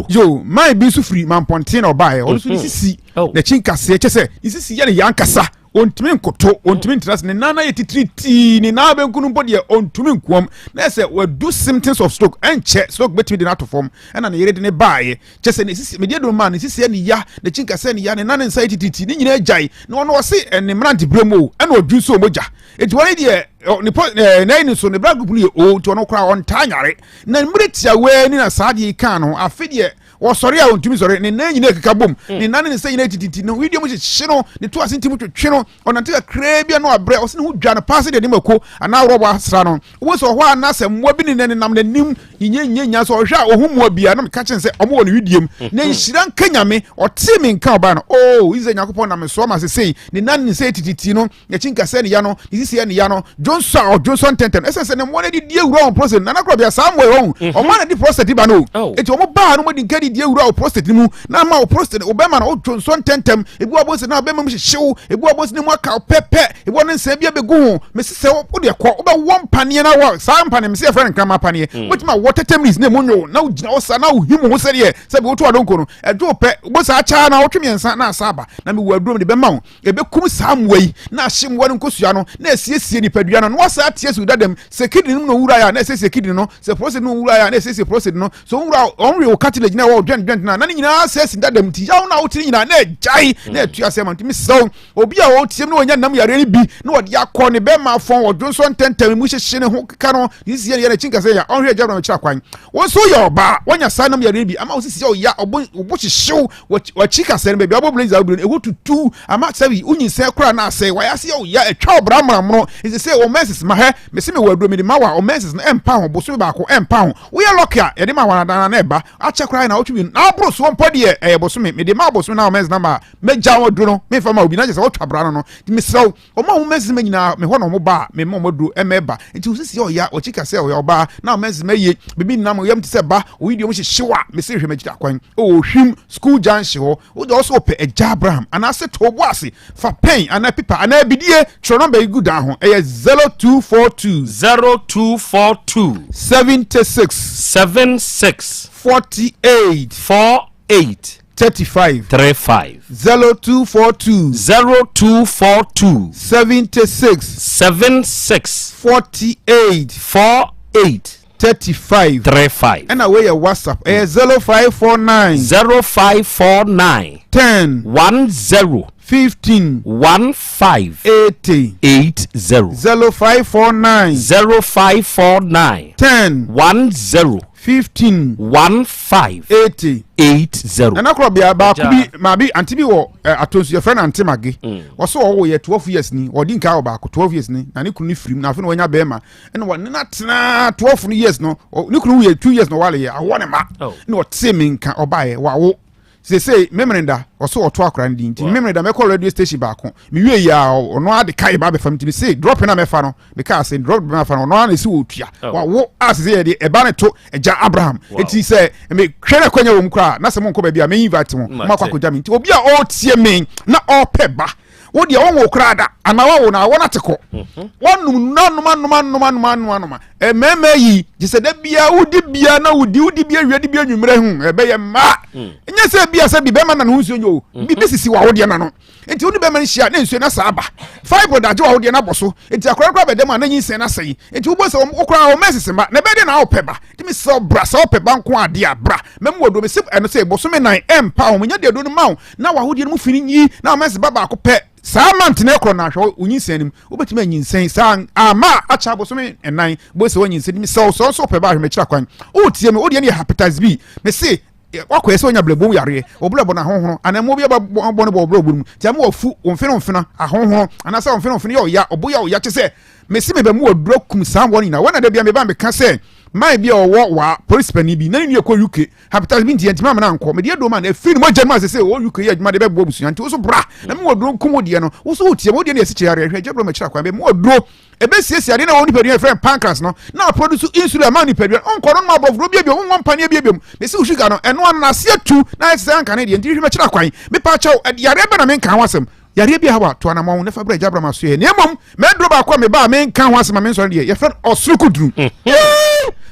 Yo, man bi nso firi Mampɔnten na ɔbaeɛ. Ɔno nso ne mhm. sisi oh. n'akyi nkaseɛ kyɛ sɛ ne sisi yɛ ne yɛ ankasa. Ɔntumi nkoto, ɔntumi ntena ase, ne nan ayɛ titiritii, ne nan benkum no mpo deɛ ɔntumi nkoam. Na ɛsɛ wadu symptoms of stroke, ɛnkyɛ stroke bɛtumi de no ato fam. Ɛna ne yere de ne baeɛ. Kyɛ sɛ ne sisi, medeɛ dom maa ne sisi ɛne ya, n'akyi nkasa ɛne ya, ne nan ne nsa yɛ titiritii, ne nyinaa gyae. Na ɔno ɔse ne mmerante berɛ mu o, ɛna ɔdwu nso mogya. Enti wɔn deɛ Ne po ɛɛ n'ayi ne so ne blood group no yɛ O nti ɔno koraa ɔntaa nyare. Na mmerɛ tiawaa ni na saa adeɛ yi kaa no. Afe deɛ wɔsɔre a ɔntumi sɔre, ne nan nyinaa keka bom, ne nan ne ne nsa nyinaa tititi, ne wedeɛ mu hyehye no, ne to ase nti mu twetwe no, ɔnante kakraa bi a na wabrɛ, ɔsɛ ne ho dwa no paa sɛ deɛ ne mako anaa rɔba asra no. Wobɛhu sɛ ɔhɔ a na sɛ mmoa bi ne nenam n'anim nyinyanyanya sɛ ɔhwɛ a ɔhu mmoa bi a na meka kyerɛ sɛ ɔmo wɔ ne wedeɛ mu. Na nhyira nka Nyame, ɔtee me nka ɔbaa no, oh, Israel Nyankopɔn nam me so ama sesei ne nan ne nsa tititi no, n'akyi nkasɛɛ ne ya no, ne sisi yɛ ne ya no, dwonsɔ a ɔdwonsɔ ntɛntɛm. Ɛsɛ sɛ ne mmoa no adidi awura wɔn prostate. Nana korɔ saa mmoa yi wɔn, mhm. wɔn na di prostate ba no. Oh. Eti wɔn baa no wɔn di nka didi awura wɔ prostate no mu na ama wɔ prostate ɔbɛma no ɔdwonsɔ ntɛntɛm. Ebi wɔ abɔnsen na ɔbɛma mu hyehyew, ebi wɔ abɔnsen mu aka pɛpɛ, ebi wɔ ne nsa bi abegu ho. Mesi sɛ wo deɛ kɔ, wobɛwɔ mpaneɛ na wɔ saa mpaneɛ mesi yɛfrɛ no nkrama paneɛ. Mm. Wobɛtumi awɔ tɛtɛ minutes na emu nwo na wogyina hɔ saa na wohim ho sɛdeɛ sɛbi woto adonko no. Ɛdwo pɛ, wobɔ saa kyaa na wotwe mmiɛnsa na asa aba na mewɔ aduro mede bɛma wo. Ɛbɛkum saa mmoa yi, na ahye mmoa no nkosua no, na asiesie nipadua no, na wasan ate asi wo dadam. Sɛ kidney no mu na owuraeɛ a, na asiesie kidney no. Sɛ prostate no mu owuraeɛ a, na asiesie prostate no. Sɛ owura ɔnwe wo cartilage na ɛwɔ wo joint joint no a, na ne nyinaa asɛ asi dadam. Nti yaw no a wote no nyinaa, na agyae, na atu ase ama. Nti mesrɛ wo, obi a ɔteam na wanya nam yareɛ no bi, na ɔde akɔ ne bɛrima afɔn, ɔdwonsɔ ntɛntɛm, emu hyehye ne ho keka no, ne sisi yɛ ne ya, n'akyi nkasɛɛ ya, ɔnhwɛ agya no kyerɛ kwan. Wo nso woyɛ ɔbaa, woanya saa nam yareɛ no bi, ama wo sisi yɛ wo ya, wo bo hyehye wo, Wakyi kasɛɛ no baabi a wobɔ blazer wobiri no ɛhɔ tutu ama sɛbi wonyinsɛn koraa na asɛe wayɛ ase yɛ wo ya atwa wo bra mmrammono nti sɛ wo menses ma hɛ mese mewɔ aduro mede ma wa wo menses no ɛmpa ho bosome baako ɛmpa ho woyɛ lucky a yɛde ma wanadana na ɛba akyɛ koraa na wotwe mmienu na aboro soɔ mpo deɛ ɛyɛ bosome mede ma bosome na wo menses na ma mɛgya wo aduro no memfa ma obi na kyɛ sɛ wotwa bra no no nti mesrɛ wo Wɔn a wɔn mɛnsima nyinaa, me hɔ na wɔn ba a, mema wɔn aduro ɛma ɛba. Nti wo sisi ɔya, ɔkyi ka sɛ ɔyɛ ɔbaa, na wɔn mɛnsima yie, bibi nnam, ɔyam te sɛ ba, oyi deɛ wɔn hyehyew a, mese hwɛ m'akyiri akwan, ɛwɔ Ohwim school junction hɔ, wo deɛ ɔsɛ ɔpɛ agya Abraham, anaasɛ to bo ase, fa pɛn anaa pipa anaa bidie, twerɛ nɔmba yi gu dan ho, ɛyɛ 0242. 0242. 76. 76. 48. 48. 35. 35. 0242. 0242. 76. 76. 48. 48. 35. 35. Ɛna wei yɛ WhatsApp. Ɛyɛ 0549. 0549. 10. 10. 15. 15. 80. 80. 0549. 0549. 10. 10. 15. 15. 80. 80. Nana korɔ bea baako bi maabi ante bi wɔ ɛ atonsu yɛfrɛ no ante mage mm. wɔso ɔwɔ yɛ 12 years ni ɔdi nka wɔ baako 12 years ni na ne kunu ne firim na afei na wanya bɛrima ɛna wɔne no atena 12 no years no ne kunu yɛ 2 years na ɔwale yɛ awɔ ne ma oh. na ɔte me nka ɔbaeɛ wawo sese memeneda ɔso ɔto akora no din nti memeneda mɛkɔ radio station baako mewie yi a ɔno ade ka yɛ ba abɛfa nti mese drop na mɛfa no meka ase drop na mɛfa no ɔno ana esi wɔ tua oh. wawo a sese yɛ de ɛba ne to agya Abraham nti sɛ mehwɛ no akwanya wɔ mu koraa na sɛ monkɔ baabi a me invite mo mo akɔ akɔgya me nti obi a ɔretie me na ɔrepɛ ba wo deɛ wɔnwo koraa da anaa wawo na wɔn ate kɔ mhm. wɔnum nanom anom anom anom anom anom mmarima yi gye sɛ da bia wodi bia na wodi wodi bia wia di bia nwummerɛ ho ɛbɛyɛ mmaa mm. nyɛ sɛ bia sɛ bi bɛrima na ne ho nsuo nyɛ o mhm. bibi sisi wɔ awodeɛ na no nti wo ne bɛrima no hyia ne nsuo na saa aba fibroid agye wɔ awodeɛ no abɔ so nti akora koraa bɛdɛm a na nyinsɛn no asɛe nti wobɔ sɛ wo koraa wɔn mɛsese ma na ɛbɛyɛ dɛ na wopɛ ba nti mesɛ bra sɛ wopɛ ba nko adeɛ a bra mɛmu wɔ duro mese ɛno sɛ bosome nan ɛmpa wɔn nya deɛ duro no ma wo na w'ahodeɛ no mu fi no nyi na wɔn ɛsɛ ba baako pɛ saa mant na ɛkorɔ na ahwɛ onyinsɛn no mu wobɛtumi anyinsɛn saa ama akyɛ abosome ɛnan bó sɛ wanyinsɛn mi sɛ ɔsɔ nso pɛ ba ahwɛ mɛkyerɛ kwan wotie mi wodeɛ no yɛ hepatitis B mese wakɔyɛ sɛ onya blɛbom yareɛ ɔblɛbɔ no ahohono anaa mmoa bi abɔ no bɔ ɔblɛbɔ no mu nti ama wafu wɔmfene mfena ahohono anaasɛ wɔmfene mfene yɛ ɔya ɔbo yɛ ɔya kyɛ sɛ mese mebɛ mu waduro kum saa wɔn nyinaa wɔn na da bia meba meka sɛ man bi a ɔwɔ waa polisi panin bi na ne nua kɔ UK Hepatitis B nti yɛntumi amena ankɔ. Mede aduro ma no ɛfiri ne mogya mu a sese ɔwɔ UK yɛ adwuma de bɛboa abusua nti wo so bra na mewɔ aduro nkum wo deɛ no wo so wotie wo deɛ no yɛ sikyire yareɛ hwɛ gya bro makyira kwan bɛ mewɔ aduro ɛbɛsiesie adeɛ na ɛwɔ nipadua yɛfrɛ no pancreas no na aproduce insulin ama nipadua ɔnkɔ no nom aborɔfo biabia wo nwɔ mpaneɛ biabia mu mesi wo sugar no ɛno ano na ase atu na ayɛ te sɛ anka ne deɛ nti hwɛ makyira kwan mepa kyɛw yareɛ bɛ na menka ho asɛm Yareɛ bi a haw a, to anamɔn na fa brɛ Agya Abraham asoɛeɛ. Na mmom, m'aduro baako a meba a menka ho asɛm a mensɔre deɛ, yɛfrɛ no ɔsoro kuduru. Mm.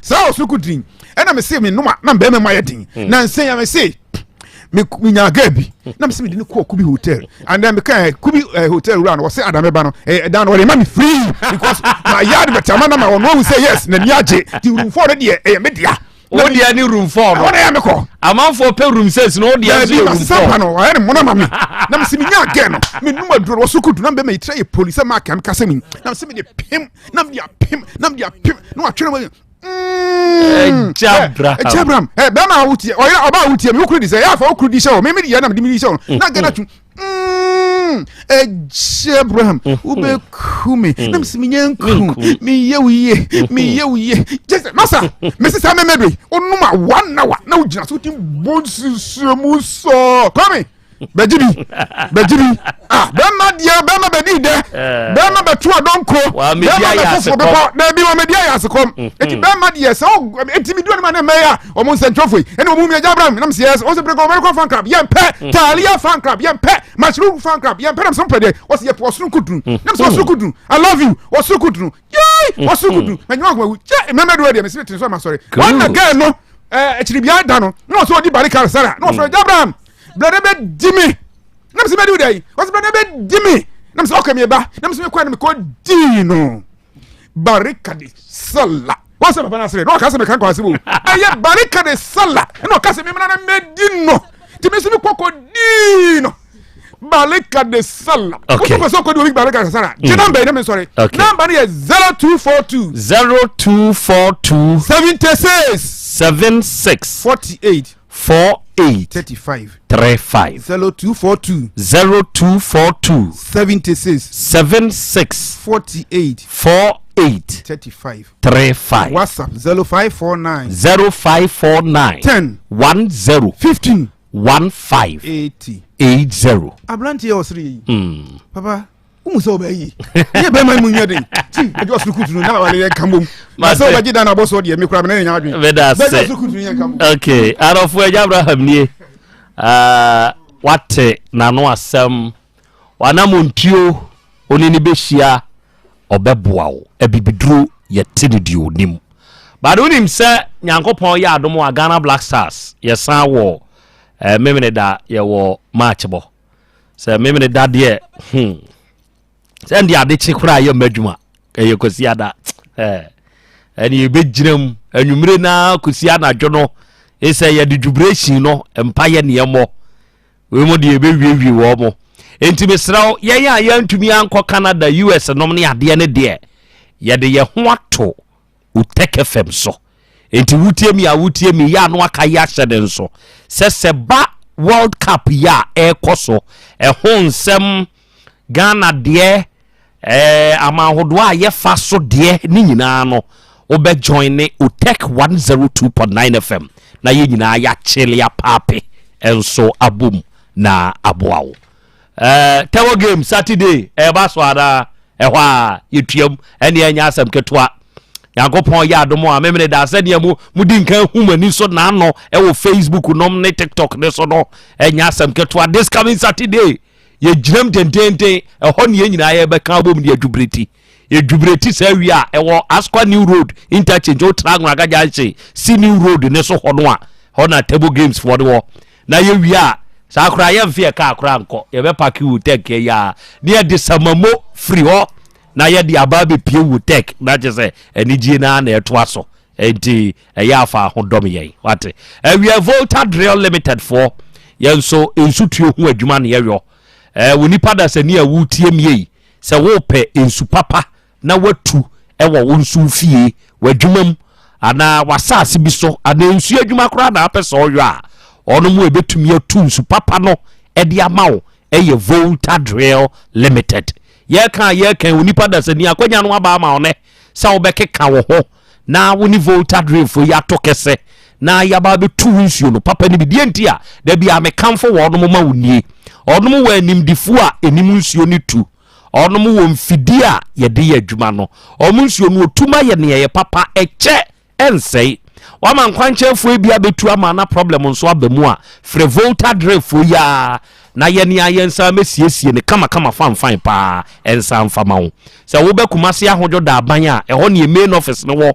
Saa ɔsoro kuduru yi, ɛna mese me noma na mbɛrima mu ayɛ den. Mm. Na nsɛn ya mese, menya gaa bi na mese mede no kɔɔ Kubi hotel and then meka eh, Kubi eh, hotel wura no wɔse adame ba no eh, ɛdan no wɔde ma me free because ma yɛ advert ama na ma ɔno ahu sɛ yes n'ani agye nti room four no deɛ ɛyɛ me dea. Wo deɛ ne room 4 no. Ɛhɔ na yɛ mekɔ. Amanfoɔ pɛ room 6 no, wo deɛ nso yɛ room 4. Dabi, masesa no, ɔyɛ ne mona ma me. Na mese menya gɛ no, menum aduro no, wɔso kudu, na mbɛma yɛtira yɛ poli sɛ maaka meka sɛ mi. Na mese mede pem, na mede apem, na mede apem, na watwere mu. Ɛgya Abraham. Ɛgya Abraham. Ɛ bɛrima a wotie, ɔyɛ ɔbaa a wotie mi, wokuru di sɛ, yɛ afa wokuru di hyɛ o, me me deɛ na mede mi di hyɛ o. Na gɛ na tu. Ɛgya Abraham, wobɛku me. Na mese menya nku, meyɛ wo yie, meyɛ wo yie. Kyɛ sɛ, masa, mese saa mɛmɛ bɛ, wonom a one hour, na wogyina so wotim bɔ nsusuo mu sɔɔ. Kwame, bɛgye bi bɛgye bi ah bɛrima deɛ bɛrima bɛdi dɛ eh. bɛrima bɛto adɔnko bɛrima bɛfofo bepɔ dɛbi wɔn mɛdi ayɛ asekɔm mm-hmm. eti bɛrima deɛ sɛ ɔ eti mi duro ne ma ne mɛyɛ a wɔn nsɛntwerɛfo yi ɛna wɔn mu mi agya abraham nam sɛ yɛs ɔsɛ pɛrɛkɔ ɔmɛrɛkɔ fan club yɛn pɛ mm-hmm. taalia fan club yɛn pɛ mushroom fan club yɛn pɛ nam sɛ mpɛ deɛ ɔsɛ yɛ pɛ ɔsoro kudunu mm-hmm. nam sɛ ɔsoro kudunu i love you ɔsoro kudunu yee ɔsoro kudunu na nyɛ ɔkò ewu kyɛ mmɛmɛ do ɛdeɛ mɛ sɛ tiri so ama sɔre wɔn na gɛɛ no ɛɛ akyiribia da no na ɔsɛ ɔdi barika sara na ɔfrɛ agya abraham brada bɛ di mi na mi sɛ bɛ di wo dɛ yi ɔsɛ brada bɛ di mi na mi sɛ ɔkɛ mi ba na mi sɛ mi kɔ na mi kɔ dii no barika de sala wɔn sɛ papa na asere na ɔka sɛ mi ka nkɔ ase wo ɛyɛ barika de sala ɛna ɔka sɛ mi mena na mɛ di no ti mi sɛ mi kɔ kɔ dii no barika de sala okay wọ́n sọ kọ́ di omi barika de sala jẹ́ nọ́mbà yìí na mi sọ̀rọ̀ nọ́mbà ni yẹ 0242. 0242. 76. 76. 48. 48 35 35 0242 0242 76 76 48 48 35 35 WhatsApp 0549 0549 10 10 15 15 80 80. Aberanteɛ ɔsere yi. Papa womu sɛ wobɛyi yɛ bɛma mu nyɛ den ti ɛgye ɔsoro kutu no na wale yɛ nka mbom na sɛ wobɛgye da no abɔ soɔ deɛ me kora mene ne nya adwene bɛgye ɔsoro kutu no yɛ nka mbom ok adɔfo agya abraham nie uh, wate n'ano asɛm wanamontuo one ne bɛhyia ɔbɛboa wo abibiduro yɛte no deɛ onim but wonim sɛ nyankopɔn yɛ adom a ghana black stars yɛsan wɔ eh, memene da yɛwɔ match bɔ sɛ memene da deɛ hmm sɛ nde ade kye koraa yɛ mma adwuma ɛyɛ kwasi ada ɛne yɛbɛgyina mu anwummere na kwasi anadwo no ɛsɛ yɛde dwubiration no mpa yɛ neɛmmɔ wei mu deɛ yɛbɛwiewie wɔ mo enti mesrɛ wo yɛn a yɛntumi ankɔ Canada US nom ne adeɛ ne deɛ yɛde yɛ ho ato Utec FM so. Enti wotie mi a wotie mi yɛ ano aka yi ahyɛ ne nso sɛ sɛ ba World Cup yi a ɛrekɔ so ɛho nsɛm Ghana deɛ ɛɛ aman ahodoɔ a yɛfa so deɛ ne nyinaa no wobɛ join ne Utec 102.9 FM na yɛn nyinaa yɛakyele apaape nso abom na aboa wo. Eh, tɛwɔ game Saturday ɛba so anaa? Ɛhɔ a yɛtuam ɛne ɛnyɛ asɛm ketewa. Nyankopɔn yɛ adom a memene da sɛdeɛ mo modi nkan hu mo ani so n'ano ɛwɔ Facebook nom ne TikTok ne so no ɛnyɛ asɛm ketewa. This coming Saturday yɛgyinam tententen ɛhɔ ne yɛn nyinaa yɛbɛka abom ne yɛadwubreti yɛdwubreti saa wie a ɛwɔ Asqua New Road interchange wotra Anwuraga Junction si New Road ne so hɔ no a hɔ na Table Games foɔ no wɔ Na yɛwie a, saa koraa yɛmfe yɛ kaa koraa nkɔ, yɛbɛpake Wotec yi ara na yɛde samamo firi hɔ na yɛde aba abɛpie Wotec na kyerɛ sɛ anigyie no ara na ɛtoa so. Enti ɛyɛ afa ho dɔm yɛn wate. Ɛwiɛ Volta Drill Limited foɔ yɛn nso nsutuo ho adwuma na yɛyɔ. Ɛɛ wo nipa dasani a wotie mie yi sɛ wopɛ nsu papa na woatu wɔ wo nso wo fie, w'adwuma mu, anaa w'asase bi so, anaa nsuo adwuma koraa na apɛ sɛ ɔyɔ a, ɔno mu ɛbɛtumi atu nsu papa no de ama wo ɛyɛ Volta Drill Limited. Yɛka a yɛka onipa dasani akwanya no aba ama wo nɛ sɛ wobɛkeka wo ho na wo ne Volta Drillfoɔ yi ato kɛsɛ na yɛaba abɛtu wo nsuo no papa no bi. Deɛ nti a da bi a mekamfo wɔnom ma wo nie, ɔnom wɔ animdefoɔ a ɛnim nsuo no tu. Ɔnom wɔ mfidie a yɛde yɛ adwuma no. Wɔn nsuo no wɔtu ma yɛ nea ɛyɛ papa, ɛkyɛ, ɛnsɛe. Wama nkwankyɛnfoɔ bi abɛtu ama na problem nso aba mu a, frɛ Volta Drillfoɔ yi ara na yɛne a yɛnsan mɛsiesie no kamakama fanfan paa ɛnsan mfa ma wo. Sɛ wobɛ Kumasi Ahodwo Daaban a, ɛhɔ ne yɛ main office no wɔ,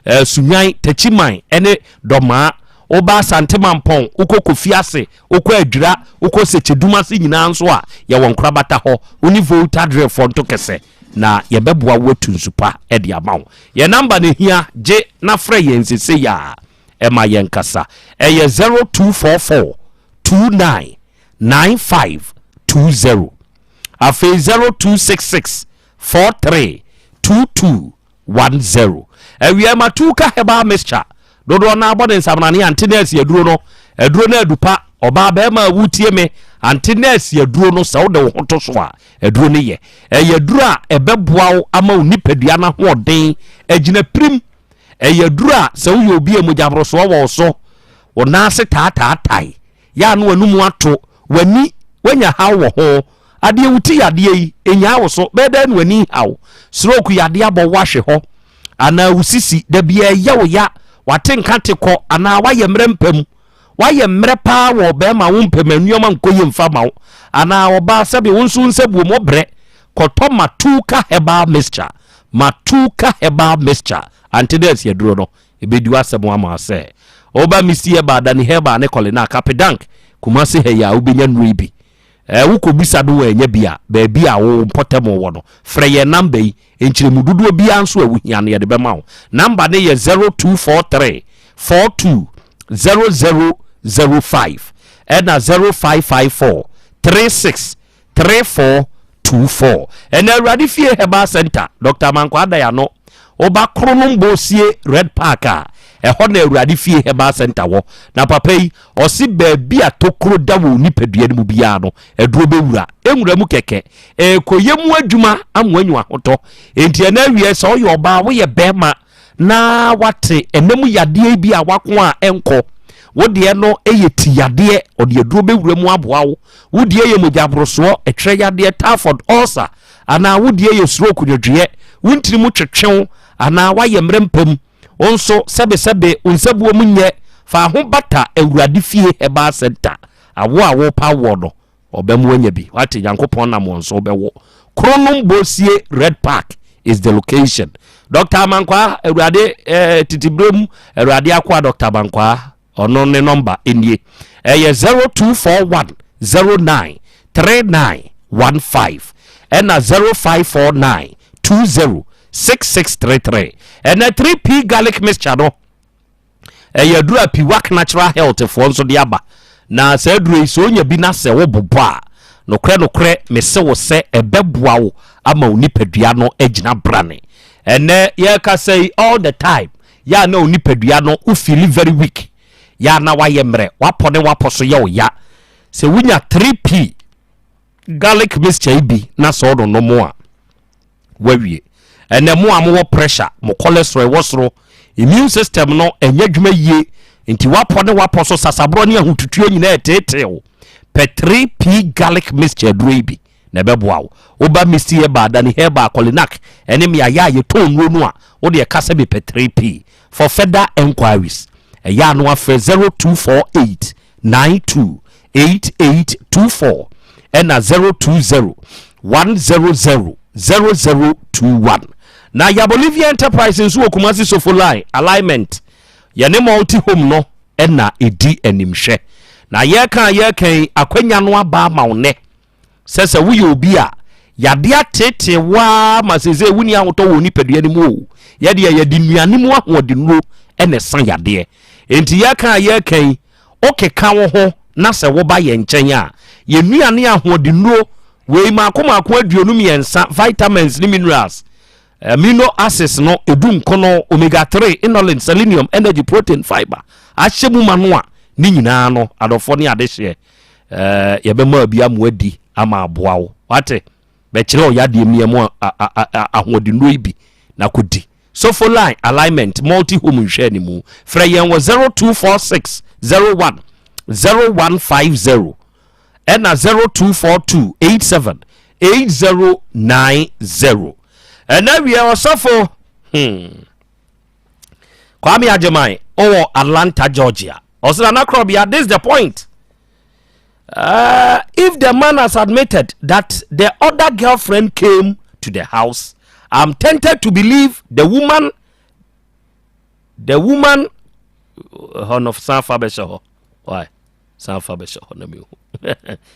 eh, Sunyani, Techiman ne Dɔmaa. Woba Asante Mampɔn, wokɔ Kofiase, Wokɔ Adwira, wokɔ Sekyedum ase nyinaa nso a, yɛwɔ nkorabata hɔ. Wo ne Volta Drillfoɔ nto kɛsɛ na yɛbɛboa wo atu nsu pa de ama wo. Yɛn namba no hia, gye na frɛ yɛn sesei ara. ma yɛnkasa. Ɛyɛ 0244 29 95 20. Afei 0266 43 22 10. Awia ma Tuka Herbal Mixture dodoɔ no abɔ ne nsamnane ante nɛɛse aduro no. Aduro no adu pa. Ɔbaa bɛrima a wotie me, ante nɛɛse aduro no sɛ wode wo ho to so a, aduro no yɛ. Ɛyɛ aduro a ɛbɛboa wo ama wo nipadua no ahoɔden agyina pirim. Ɛyɛ aduro a sɛ woyɛ obi a mogyaborosoɔ wɔ wo so, wo nan ase taataatae, yɛ a na w'anum ato, w'ani, woanya haw wɔ ho, adeɛ wo ti yadeɛ yi, ɛnyaa wo so, bɛyɛ dɛn na w'ani nhaw, stroke yadeɛ abɔ wo ahwe hɔ, anaa wo sisi, da biara ɛyɛ wo ya, w'ate nka te kɔ, anaa woayɛ mmerɛ mpa mu, woayɛ mmerɛ paa wɔ ɔbarima wo mpɛ ma nneɛma nkɔ yie mfa ma wo, anaa ɔbaa sɛbe wo nso wo nsa buom, wobrɛ, kɔtɔ Matuka Herbal Mixture, Matuka Herbal Mixture, ante dɛ asi aduro no, Ebedi w'asɛm ama wo sɛ woba Misty Herbal, Dani Herbal ne Kɔlena, Kapedank, Kumasi ha yi a wobɛnya nnuro yi bi. Ɛɛ wokɔbisa no woannya bi a, baabi a wo mpɔtam wɔ no, frɛ yɛn namba yi. Nkyerɛmu dodoɔ biara nso a wohia no yɛde bɛma wo. Namba no yɛ 0243 42 0005 ɛna 0554 36 3424. Ɛnɛ Awurade Fie Herbal Center, Dr. Amankwa Adayano, woba Kronom Bosie Red Park a, ɛhɔ na Awurade Fie Herbal Center wɔ. Na papa yi, ɔse baabi a tokuro da wɔ nipadua no mu biara no, aduro bɛwura. Ɛnwura mu kɛkɛ. Ɛrekɔyɛ mu adwuma ama wanya ahotɔ. Enti ɛnɛ awie sɛ woyɛ ɔbaa, woyɛ bɛrima, na wate ɛnɛ mu yadeɛ bi a wako a ɛnkɔ. Wo deɛ no yɛ ti yadeɛ, ɔde aduro bɛwura mu aboa wo. Wo deɛ yɛ mogyaborosoɔ, ɛtwerɛ yadeɛ, typhoid, ulcer, anaa wo deɛ yɛ stroke nwodwoeɛ, wo ntini mu twetwe wo, anaa woayɛ mmerɛ mpa mu. Wo nso, sɛbesɛbe, wo nsabuo mu nyɛ, fa ho bata Awurade Fie Herbal Center. Awoɔ a worepa awoɔ no, ɔbɛma woanya bi. Wate, Nyankopɔn nam wɔn so wobɛwo. Kronom Bosie Red Park is the location. Dr. Amankwaa, Awurade eh, titibirem, Awurade akoa Dr. Amankwaa. Ɔno ne nɔmba nie. Ɛyɛ 0241 09 3915 ɛna 0549 20 6633. Ɛnɛ 3P garlic mixture no ɛyɛ aduru a Piwak Natural Health foɔ nso de aba. Na saa aduro yi sɛ onya bi na sɛ wobobɔ a, nokorɛ nokorɛ mese wo sɛ ɛbɛboa wo ama wo nipadua no agyina brane. Ɛnɛ yɛrekasa yi all the time Yɛ a na wo nipadua no wo feeli very weak, yɛ a na wayɛ mmerɛ, wapɔ ne wapɔ so yɛ wo ya. Sɛ wonya 3P garlic mixture yi bi na sɛ ɔnonom a, wawie. Ɛnɛ mo a mowɔ pressure, mo cholesterol ɛwɔ soro, immune system no ɛnyɛ adwuma yie, nti wapɔ ne wapɔ so sasaborɔ ne ahotutuo nyinaa ɛteetee wo. Pɛ 3P garlic mixture aduro yi bi. na ɛbɛboa wo. Woba Misty Herbal, Dani Herbal, Kolinak ne mmeaeɛ a yɛtɔn nnuro no a, wo deɛ ka sɛ mepɛ 3P. For further enquiries, ɛyɛ a na wafrɛ 0248 92 8824 ɛna 020 100 0021. Na Yabolivia Enterprise nso wɔ Kumasi Sofo Line, Alignment. Yɛne Multi Home no na ɛdi animhwɛ. Na yɛreka a yɛreka yi, akwanya no aba ama wo nnɛ. sɛ sɛ woyɛ obi a yadeɛ ateetee wo ara ma seesei wonni ahotɔ wɔ nipadua no mu o, yɛdeɛ yɛde nnuane mu ahoɔdennuro na ɛsa yadeɛ. Enti yɛka a yɛreka yi, wokeka wo ho na sɛ woba yɛn nkyɛn a, yɛn nnuane ahoɔdennuro wei mmaako mmaako 23, vitamins ne minerals, amino acids no edu nkono, omega 3, inulin, selenium, energy, protein, fiber ahyɛ mu ma no a, ne nyinaa no adɔfoɔ ne adehyeɛ Eh, yɛbɛma bi ama adi ama aboa wo wate bɛkyerɛ ɔyadeɛ mmea mu ahoɔdennuro yi bi na kɔdi sofo line alignment multi home nhwɛ animu frɛ yɛn wɔ 0246 01 0150 ɛna 0242 87 8090 ɛna wie ɔsɔfo hmm. Kwame Agyeman ɔwɔ Atlanta Georgia ɔsɛ Nana Krɔbea this the point if the man has admitted that the other girlfriend came to the house I'm tempted to believe the woman the woman hɔ no san fa bɛhyɛ hɔ why san fa bɛhyɛ hɔ na mehu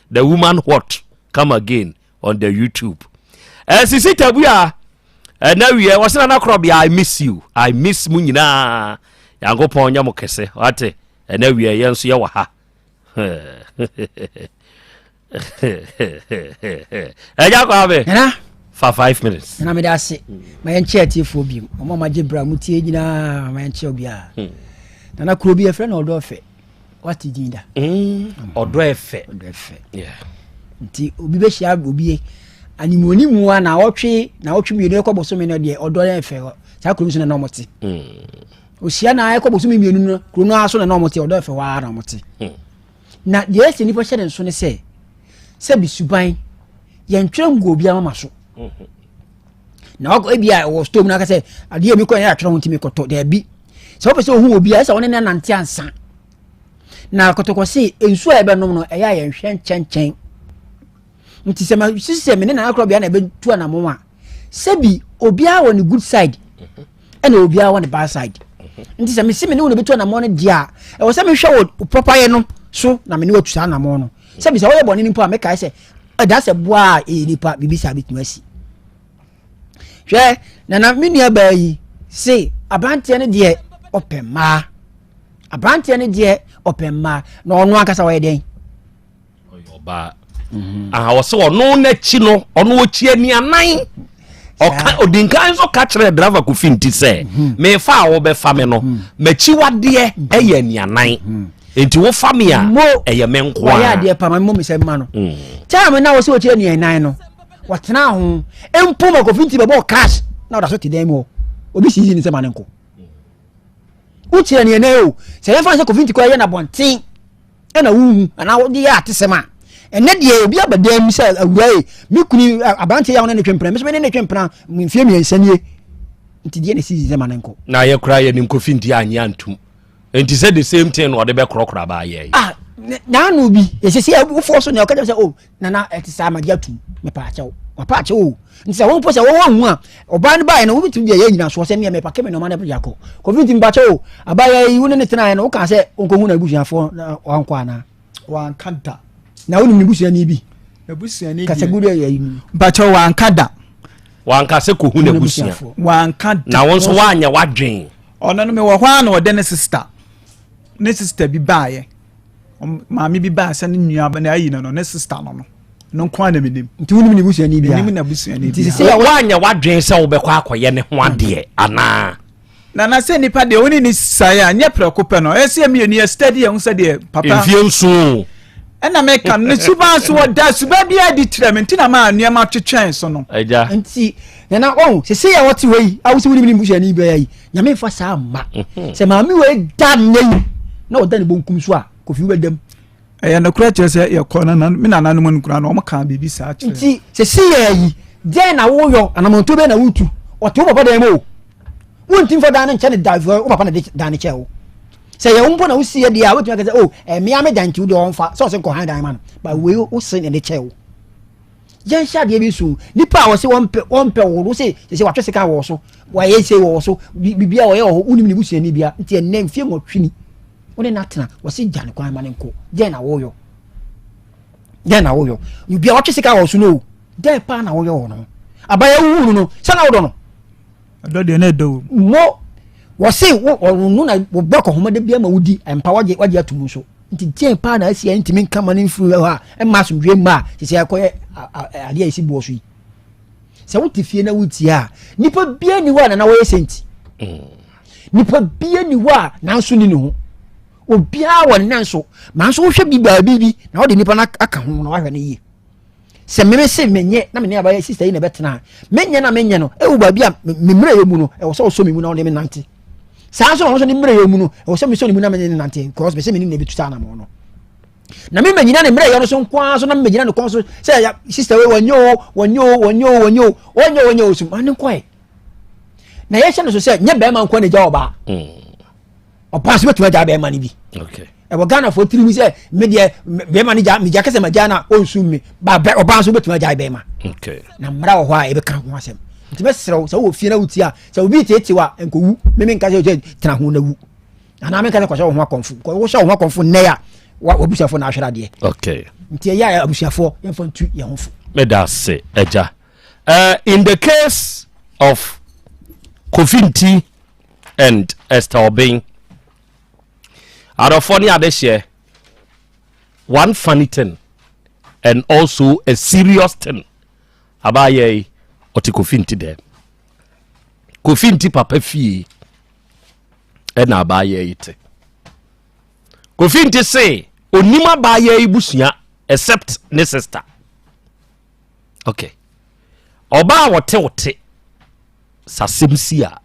the woman what come again on the youtube eh, sisi tabu a ɛna eh, wiɛ wɔsɛ nana korɔ bia i miss you i miss mu nyinaa. Nyankopɔn nyɛ mo kɛse. Wate? Ɛnɛ awia yɛn nso yɛwɔ ha. Ɛgya Kwame. Nana. Fa 5 minutes. Nana meda ase. Ma yɛnkyɛ atiefoɔ bi. Ɔmo a magye bra mo tie nyinaa ma yɛnkyɛ obiara. Nana kuro bi yɛfrɛ no ɔdɔ fɛ. Wate din da. Ɔdɔ ɛfɛ. Ɔdɔ ɛfɛ. Nti obi bɛhyia obi animuonimu a na ɔtwe na ɔtwe mmienu ɛkɔ bosome no deɛ ɔdɔ no ɛfɛ hɔ saa kuro no so na na ɔmo te. Ohyia na ɛkɔ bosome mmienu no kuro no ara so na na ɔmo te ɔdɔ ɛfɛ hɔ ara na ɔmo te. Na deɛ ɛsɛ nipa hyɛ ne nso ne sɛ sɛbi suban yɛntwerɛ ngu obiara mama so. Na ɔkɔ ebi a ɛwɔ store mu na aka sɛ adeɛ mi kɔ yɛ atwerɛ ho nti mi kɔtɔ daabi. Sɛ wopɛ sɛ ohu obi a ɛsɛ wɔne no nante ansa. Na kɔtɔkɔ se nsuo a yɛbɛnom no ɛyɛ a yɛnhwɛ nkyɛnkyɛn. Nti sɛ ma sisi sɛ me ne nana korɔ bea na ɛbɛtu anamɔn a sɛbi obiara wɔ ne good side ɛna obiara wɔ ne bad side. Nti sɛ mesi me ne wo na ɛbɛtu anamɔn no deɛ a ɛwɔ sɛ mehwɛ wɔ papayɛ no so na me ne watu saa anamɔn no. Sɛbi sɛ woyɛ bɔne no mpo a mɛkae sɛ ɛda sɛ boa a ɛyɛ nipa biribi saa bɛtumi asi. Hwɛ nana me nua baa yi se aberanteɛ no deɛ ɔpɛ mmaa aberanteɛ no deɛ ɔpɛ mmaa na ɔno ankasa ɔyɛ dɛn. Ɔyɛ ɔbaa. Mhm. Aha ɔsɛ ɔno n'akyi no ɔno ɔkyi anianan ɔka odinkan nso ka kyerɛ driver Kofi nti sɛ mhm. mefa a wɔbɛfa me no mhm. m'akyiwadeɛ ɛyɛ anianan nti wofa me a ɛyɛ me nko a. Wɔyɛ adeɛ pa ma mmɔ mi sɛ mma no. Kyɛn mi na wɔsɛ wɔkyi anianan no. Wɔtenaa ho mpo ma Kofi nti bɛbɔɔ crash na ɔda so te dan mu hɔ. Obi sii ne sɛ ma ne nkɔ. Wokyerɛ ne ɛnɛ o, sɛ yɛmfa sɛ Kofi nti kɔ yɛ na bɔnten ɛna wohu anaa wode yɛ atesɛm a, ɛnɛ deɛ obi aba dan mu sɛ awura yi, me kunu aberanteɛ yi a wo ne ne twe mpena, me nso me ne ne twe mpena mfeɛ mmiɛnsa nie. Nti deɛ na ɛsii sɛ ma ne nkɔ. Na yɛ koraa yɛnim Kofi nti annye antum. Nti sɛ the same thing na ɔde bɛkorɔkorɔ abaa yɛ yi. Ah, n'ano bi, ɛsɛ sɛ wofoɔ so nea ɔka kyerɛ sɛ o, oh, Nana ɛte saa magye atum mepaakyɛw mapaakyɛw o nti sɛ wɔn mpo sɛ wɔn ahu a ɔbaa no baeɛ no wobɛtumi de ɛyɛ nyinasoɔ sɛ neɛ mepake me nneɛma no de akɔ Kofi nti mepaakyɛw o abaayewa yi wo ne ne tenaeɛ no wokaa sɛ ɔnkɔhu n'abusuafoɔ na wankɔ anaa wanka da na wonim ne busuani bi n'abusuani deɛ kasagu deɛ yɛ yi mpakyɛw wanka da wanka sɛ kɔhu n'abusua wanka da na wo nso woanyɛ w'adwen ɔno no mewɔ hɔ a na ɔde ne sister ne sister bi baeɛ maame bi baa sɛ ne nua na ayi no no ne sista no no no nko ara na menim. Nti wonim ne busuani biara? Menim n'abusuani biara. Woanyɛ w'adwene sɛ wobɛkɔ akɔyɛ ne ho adeɛ anaa? Nana sɛ nipa deɛ wone ne sae a nyɛ prɛko pɛ no ɛyɛ sɛ mmienu yɛ steady yɛn ho sɛ deɛ papa. Mfie nson. Ɛna meka no ne suban so wɔda suban bi adi kyerɛ me nti na maa nneɛma twetwɛn so no. Agya. Nti nana wɔn sese yɛ wɔte hɔ yi a wosi wonim ne busuani biara yi nyame nfa saa mma mhm. sɛ maame wei da nnɛ yi na ɔda ne bonkum so a kofi wobɛda mu. Ɛyɛ nokorɛ kyerɛ sɛ yɛkɔ nana me nananom no koraa no wɔn kaa biribi saa kyerɛ. Nti sese yɛ yi deɛn na woyɔ anamontuo bɛn na wotu ɔte wo papa dan mu o wonti mfa dan no nkyɛ ne da wo papa na de dan no kyɛ wo sɛ yɛ wo mpo na wosi yɛ deɛ a wotumi aka sɛ o ɛmea me dan nti wo deɛ ɔmfa sɛ ɔsɛ nkɔ han dan ma no ba wei wo se na de kyɛ wo. Yɛnhyɛ adeɛ bi nso nipa a wɔse wɔmpɛ wɔmpɛ wo no se sɛ watwe sika wɔ so wɔayɛ sei wɔ so biribi a wɔyɛ wɔ hɔ wonim ne busuani bia nti ɛnnɛ mfie nwɔtwe ni wo ne no atena wɔse gya ne kwan ma ne nkɔ dɛn na woyɔ dɛn na woyɔ biribi a watwe sika wɔ so no dɛn paa na woyɔ wɔ no abayɛ wohu no no sɛ na wodɔ no ɛdɔ deɛ na ɛdɔ wɔ mo wɔse wo ɔno na wɔbɔ akɔhoma da bi ama wodi mpa wagye wagye atum nso Nti deɛn paa na asi a ɛntumi nka ma no mfiri hɔ a ɛmma asomdwoeɛ mma a sɛ sɛ ɛkɔyɛ adeɛ a ɛsi boɔ so yi? Sɛ wote fie na wotie a, nipa bia ni hɔ a nana wɔyɛ sɛnti. Mm. Nipa bia ni hɔ a nanso ni ne ho. Obiara wɔ ne nanso, nanso wohwɛ bi baabi bi na wode nipa no aka ho na wahwɛ no yie. Sɛ meme se menyɛ na me ne abayɛ sista yi na ɛbɛtena a, menyɛ na menyɛ no, ɛwɔ baabi a me mmerɛ yɛ mu no, ɛwɔ sɛ ɔsɔ me mu na ɔne me nante. Saa nso na ɔno nso ne mmerɛ yɛ mu no, ɛwɔ sɛ mesɔ ne mu na me ne nante, because mese me ne na ɛbɛtu saa anamɔ no. Na me mɛnyina ne mmerɛ yɛ no so nko ara so na me mɛgyina ne kɔn so sɛ ya sista wei wɔnyɛ o, wɔnyɛ o, wɔnyɛ o, wɔnyɛ o, wɔnyɛ o, wɔnyɛ o, so ma ne nkɔɛ. Na yɛhyɛ no so sɛ nyɛ bɛrima nko na ɛgya ɔbaa. Mm. Ɔbaa nso bɛtumi agya bɛrima no bi. Okay. Ɛwɔ Ghanafoɔ tirim sɛ me deɛ bɛrima no gya megya kɛsɛ magya na ɔnsu me ba ɔbaa nso bɛtumi agya bɛrima. Okay. Na mmara wɔ hɔ a yɛbɛka ho asɛm. Nti mɛsrɛ wo sɛ wowɔ fie na wotie a sɛ obi teete wo a nkɔwu me menka sɛ sɛ tena ho na wu anaa menka sɛ kɔhyɛ wo ho akɔmfo wohyɛ wo ho akɔmfo nnɛ a wabusuafoɔ na ahwere adeɛ. Okay. Nti ɛyɛ a abusuafoɔ yɛmfa ntu yɛn ho fo. Meda ase agya. Uh, in the case of Kofi Nti and Esther Obeng. Adɔfoɔ ne adehyeɛ, one funny thing and also a serious thing. Abaayɛ yi, ɔte Kofi Nti dɛm. Kofi Nti papa fie ɛna abaayɛ yi te. Kofi Nti se onim abaayɛ yi busua except ne sister. Okay. Ɔbaa wɔte wote sasɛm si a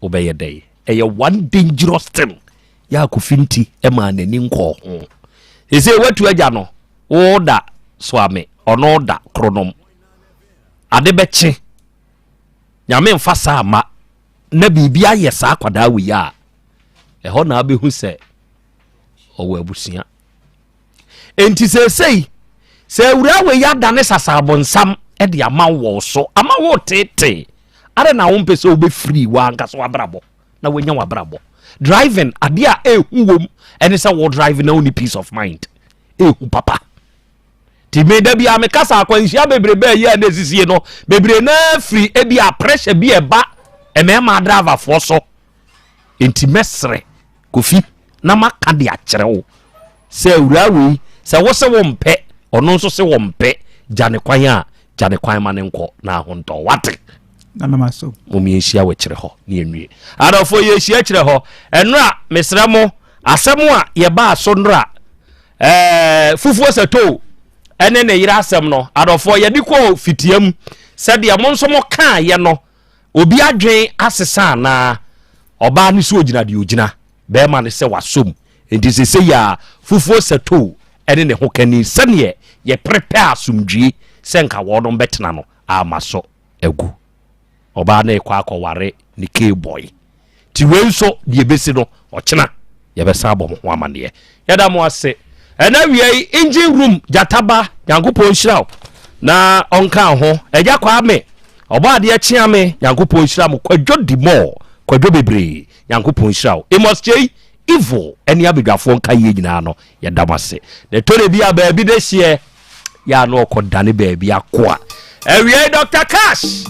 wobɛyɛ dɛn? Ɛyɛ one dangerous thing yɛ a Kofi Nti ɛmaa n'ani nkɔɔ ho. Sɛ watu agya no, woda soame, ɔno da kronom. Ade bɛkye, Nyame mfa saa ma na biribi ayɛ saa akwadaa wei a, ɛhɔ na abɛhu sɛ ɔwɔ abusua. Enti seesei sɛ awuraa wei adane sasabonsam de ama wo so ama wo tete adɛn na wompɛ sɛ wobɛfiri w'ankasa w'abrabɔ na woanya w'abrabɔ? Driving adeɛ a ɛhu wom ɛne sɛ wo drive na wonni peace of mind, ɛhu papa. Nti me da bia meka sɛ akwanhyia bebrebe a ɛyɛ a na ɛsisie no bebree na firi ebi a pressure bi ɛba mmarima driverfoɔ so. Nti mɛsrɛ Kofi na maka de akyerɛ wo sɛ awuraa wei, sɛ wo se wo mpɛ, ɔno nso se wo mpɛ, gya ne kwan a gya ne kwan ma ne nkɔ na ahontɔ wate. Na mama so. Mom yɛnhyia wɔ akyerɛ hɔ ne yɛnwie. Adɔfoɔ, yɛhyia akyerɛ hɔ ɛnora. Mesrɛ mo, asɛm a yɛbaa so nora, fufuo sɛtoo ɛne ne yere asɛm no, adɔfoɔ, yɛde kɔɔ fitia mu sɛdeɛ mo nso mo kaayɛ no, obi adwen asesa anaa? Ɔbaa no sɛ ogyina deɛ ogyina, bɛrima no sɛ wasom. Nti sɛ yɛ a fufuo sɛtoo ɛne ne ho kani sɛneɛ yɛprepɛ asomdwie sɛ nka wɔnom bɛtena no ama so agu. Ɔbaa no rekɔ akɔware ne K-boy. Nti wei nso deɛ ɛbɛsi no ɔkyena yɛbɛsan abɔ mo ho amanneɛ. Yɛda mo ase. Ɛna awia yi engine room gyataba, Nyankopɔn nhyira wo na ɔnka ho. Agya Kwame ɔbɔ adeɛ kyea me, Nyankopɔn nhyira mo. Kwadwo Dimɔɔ, Kwadwo bebree, Nyankopɔn nhyira wo. Amos Kyei Evil ɛne abadwafoɔ nka yie nyinaa no, yɛda mo ase. Na ɛtɔ da bi a baabi de hyeɛ yɛ a na ɔkɔ dane baabi akoa. Awiei Dr. Cash,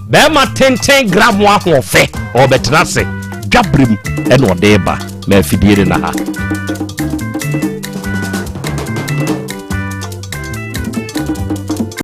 bɛrima tenten gram ahoɔfɛ, ɔbɛtena ase dwaberem ɛna ɔde ba ma afidie ne na ha.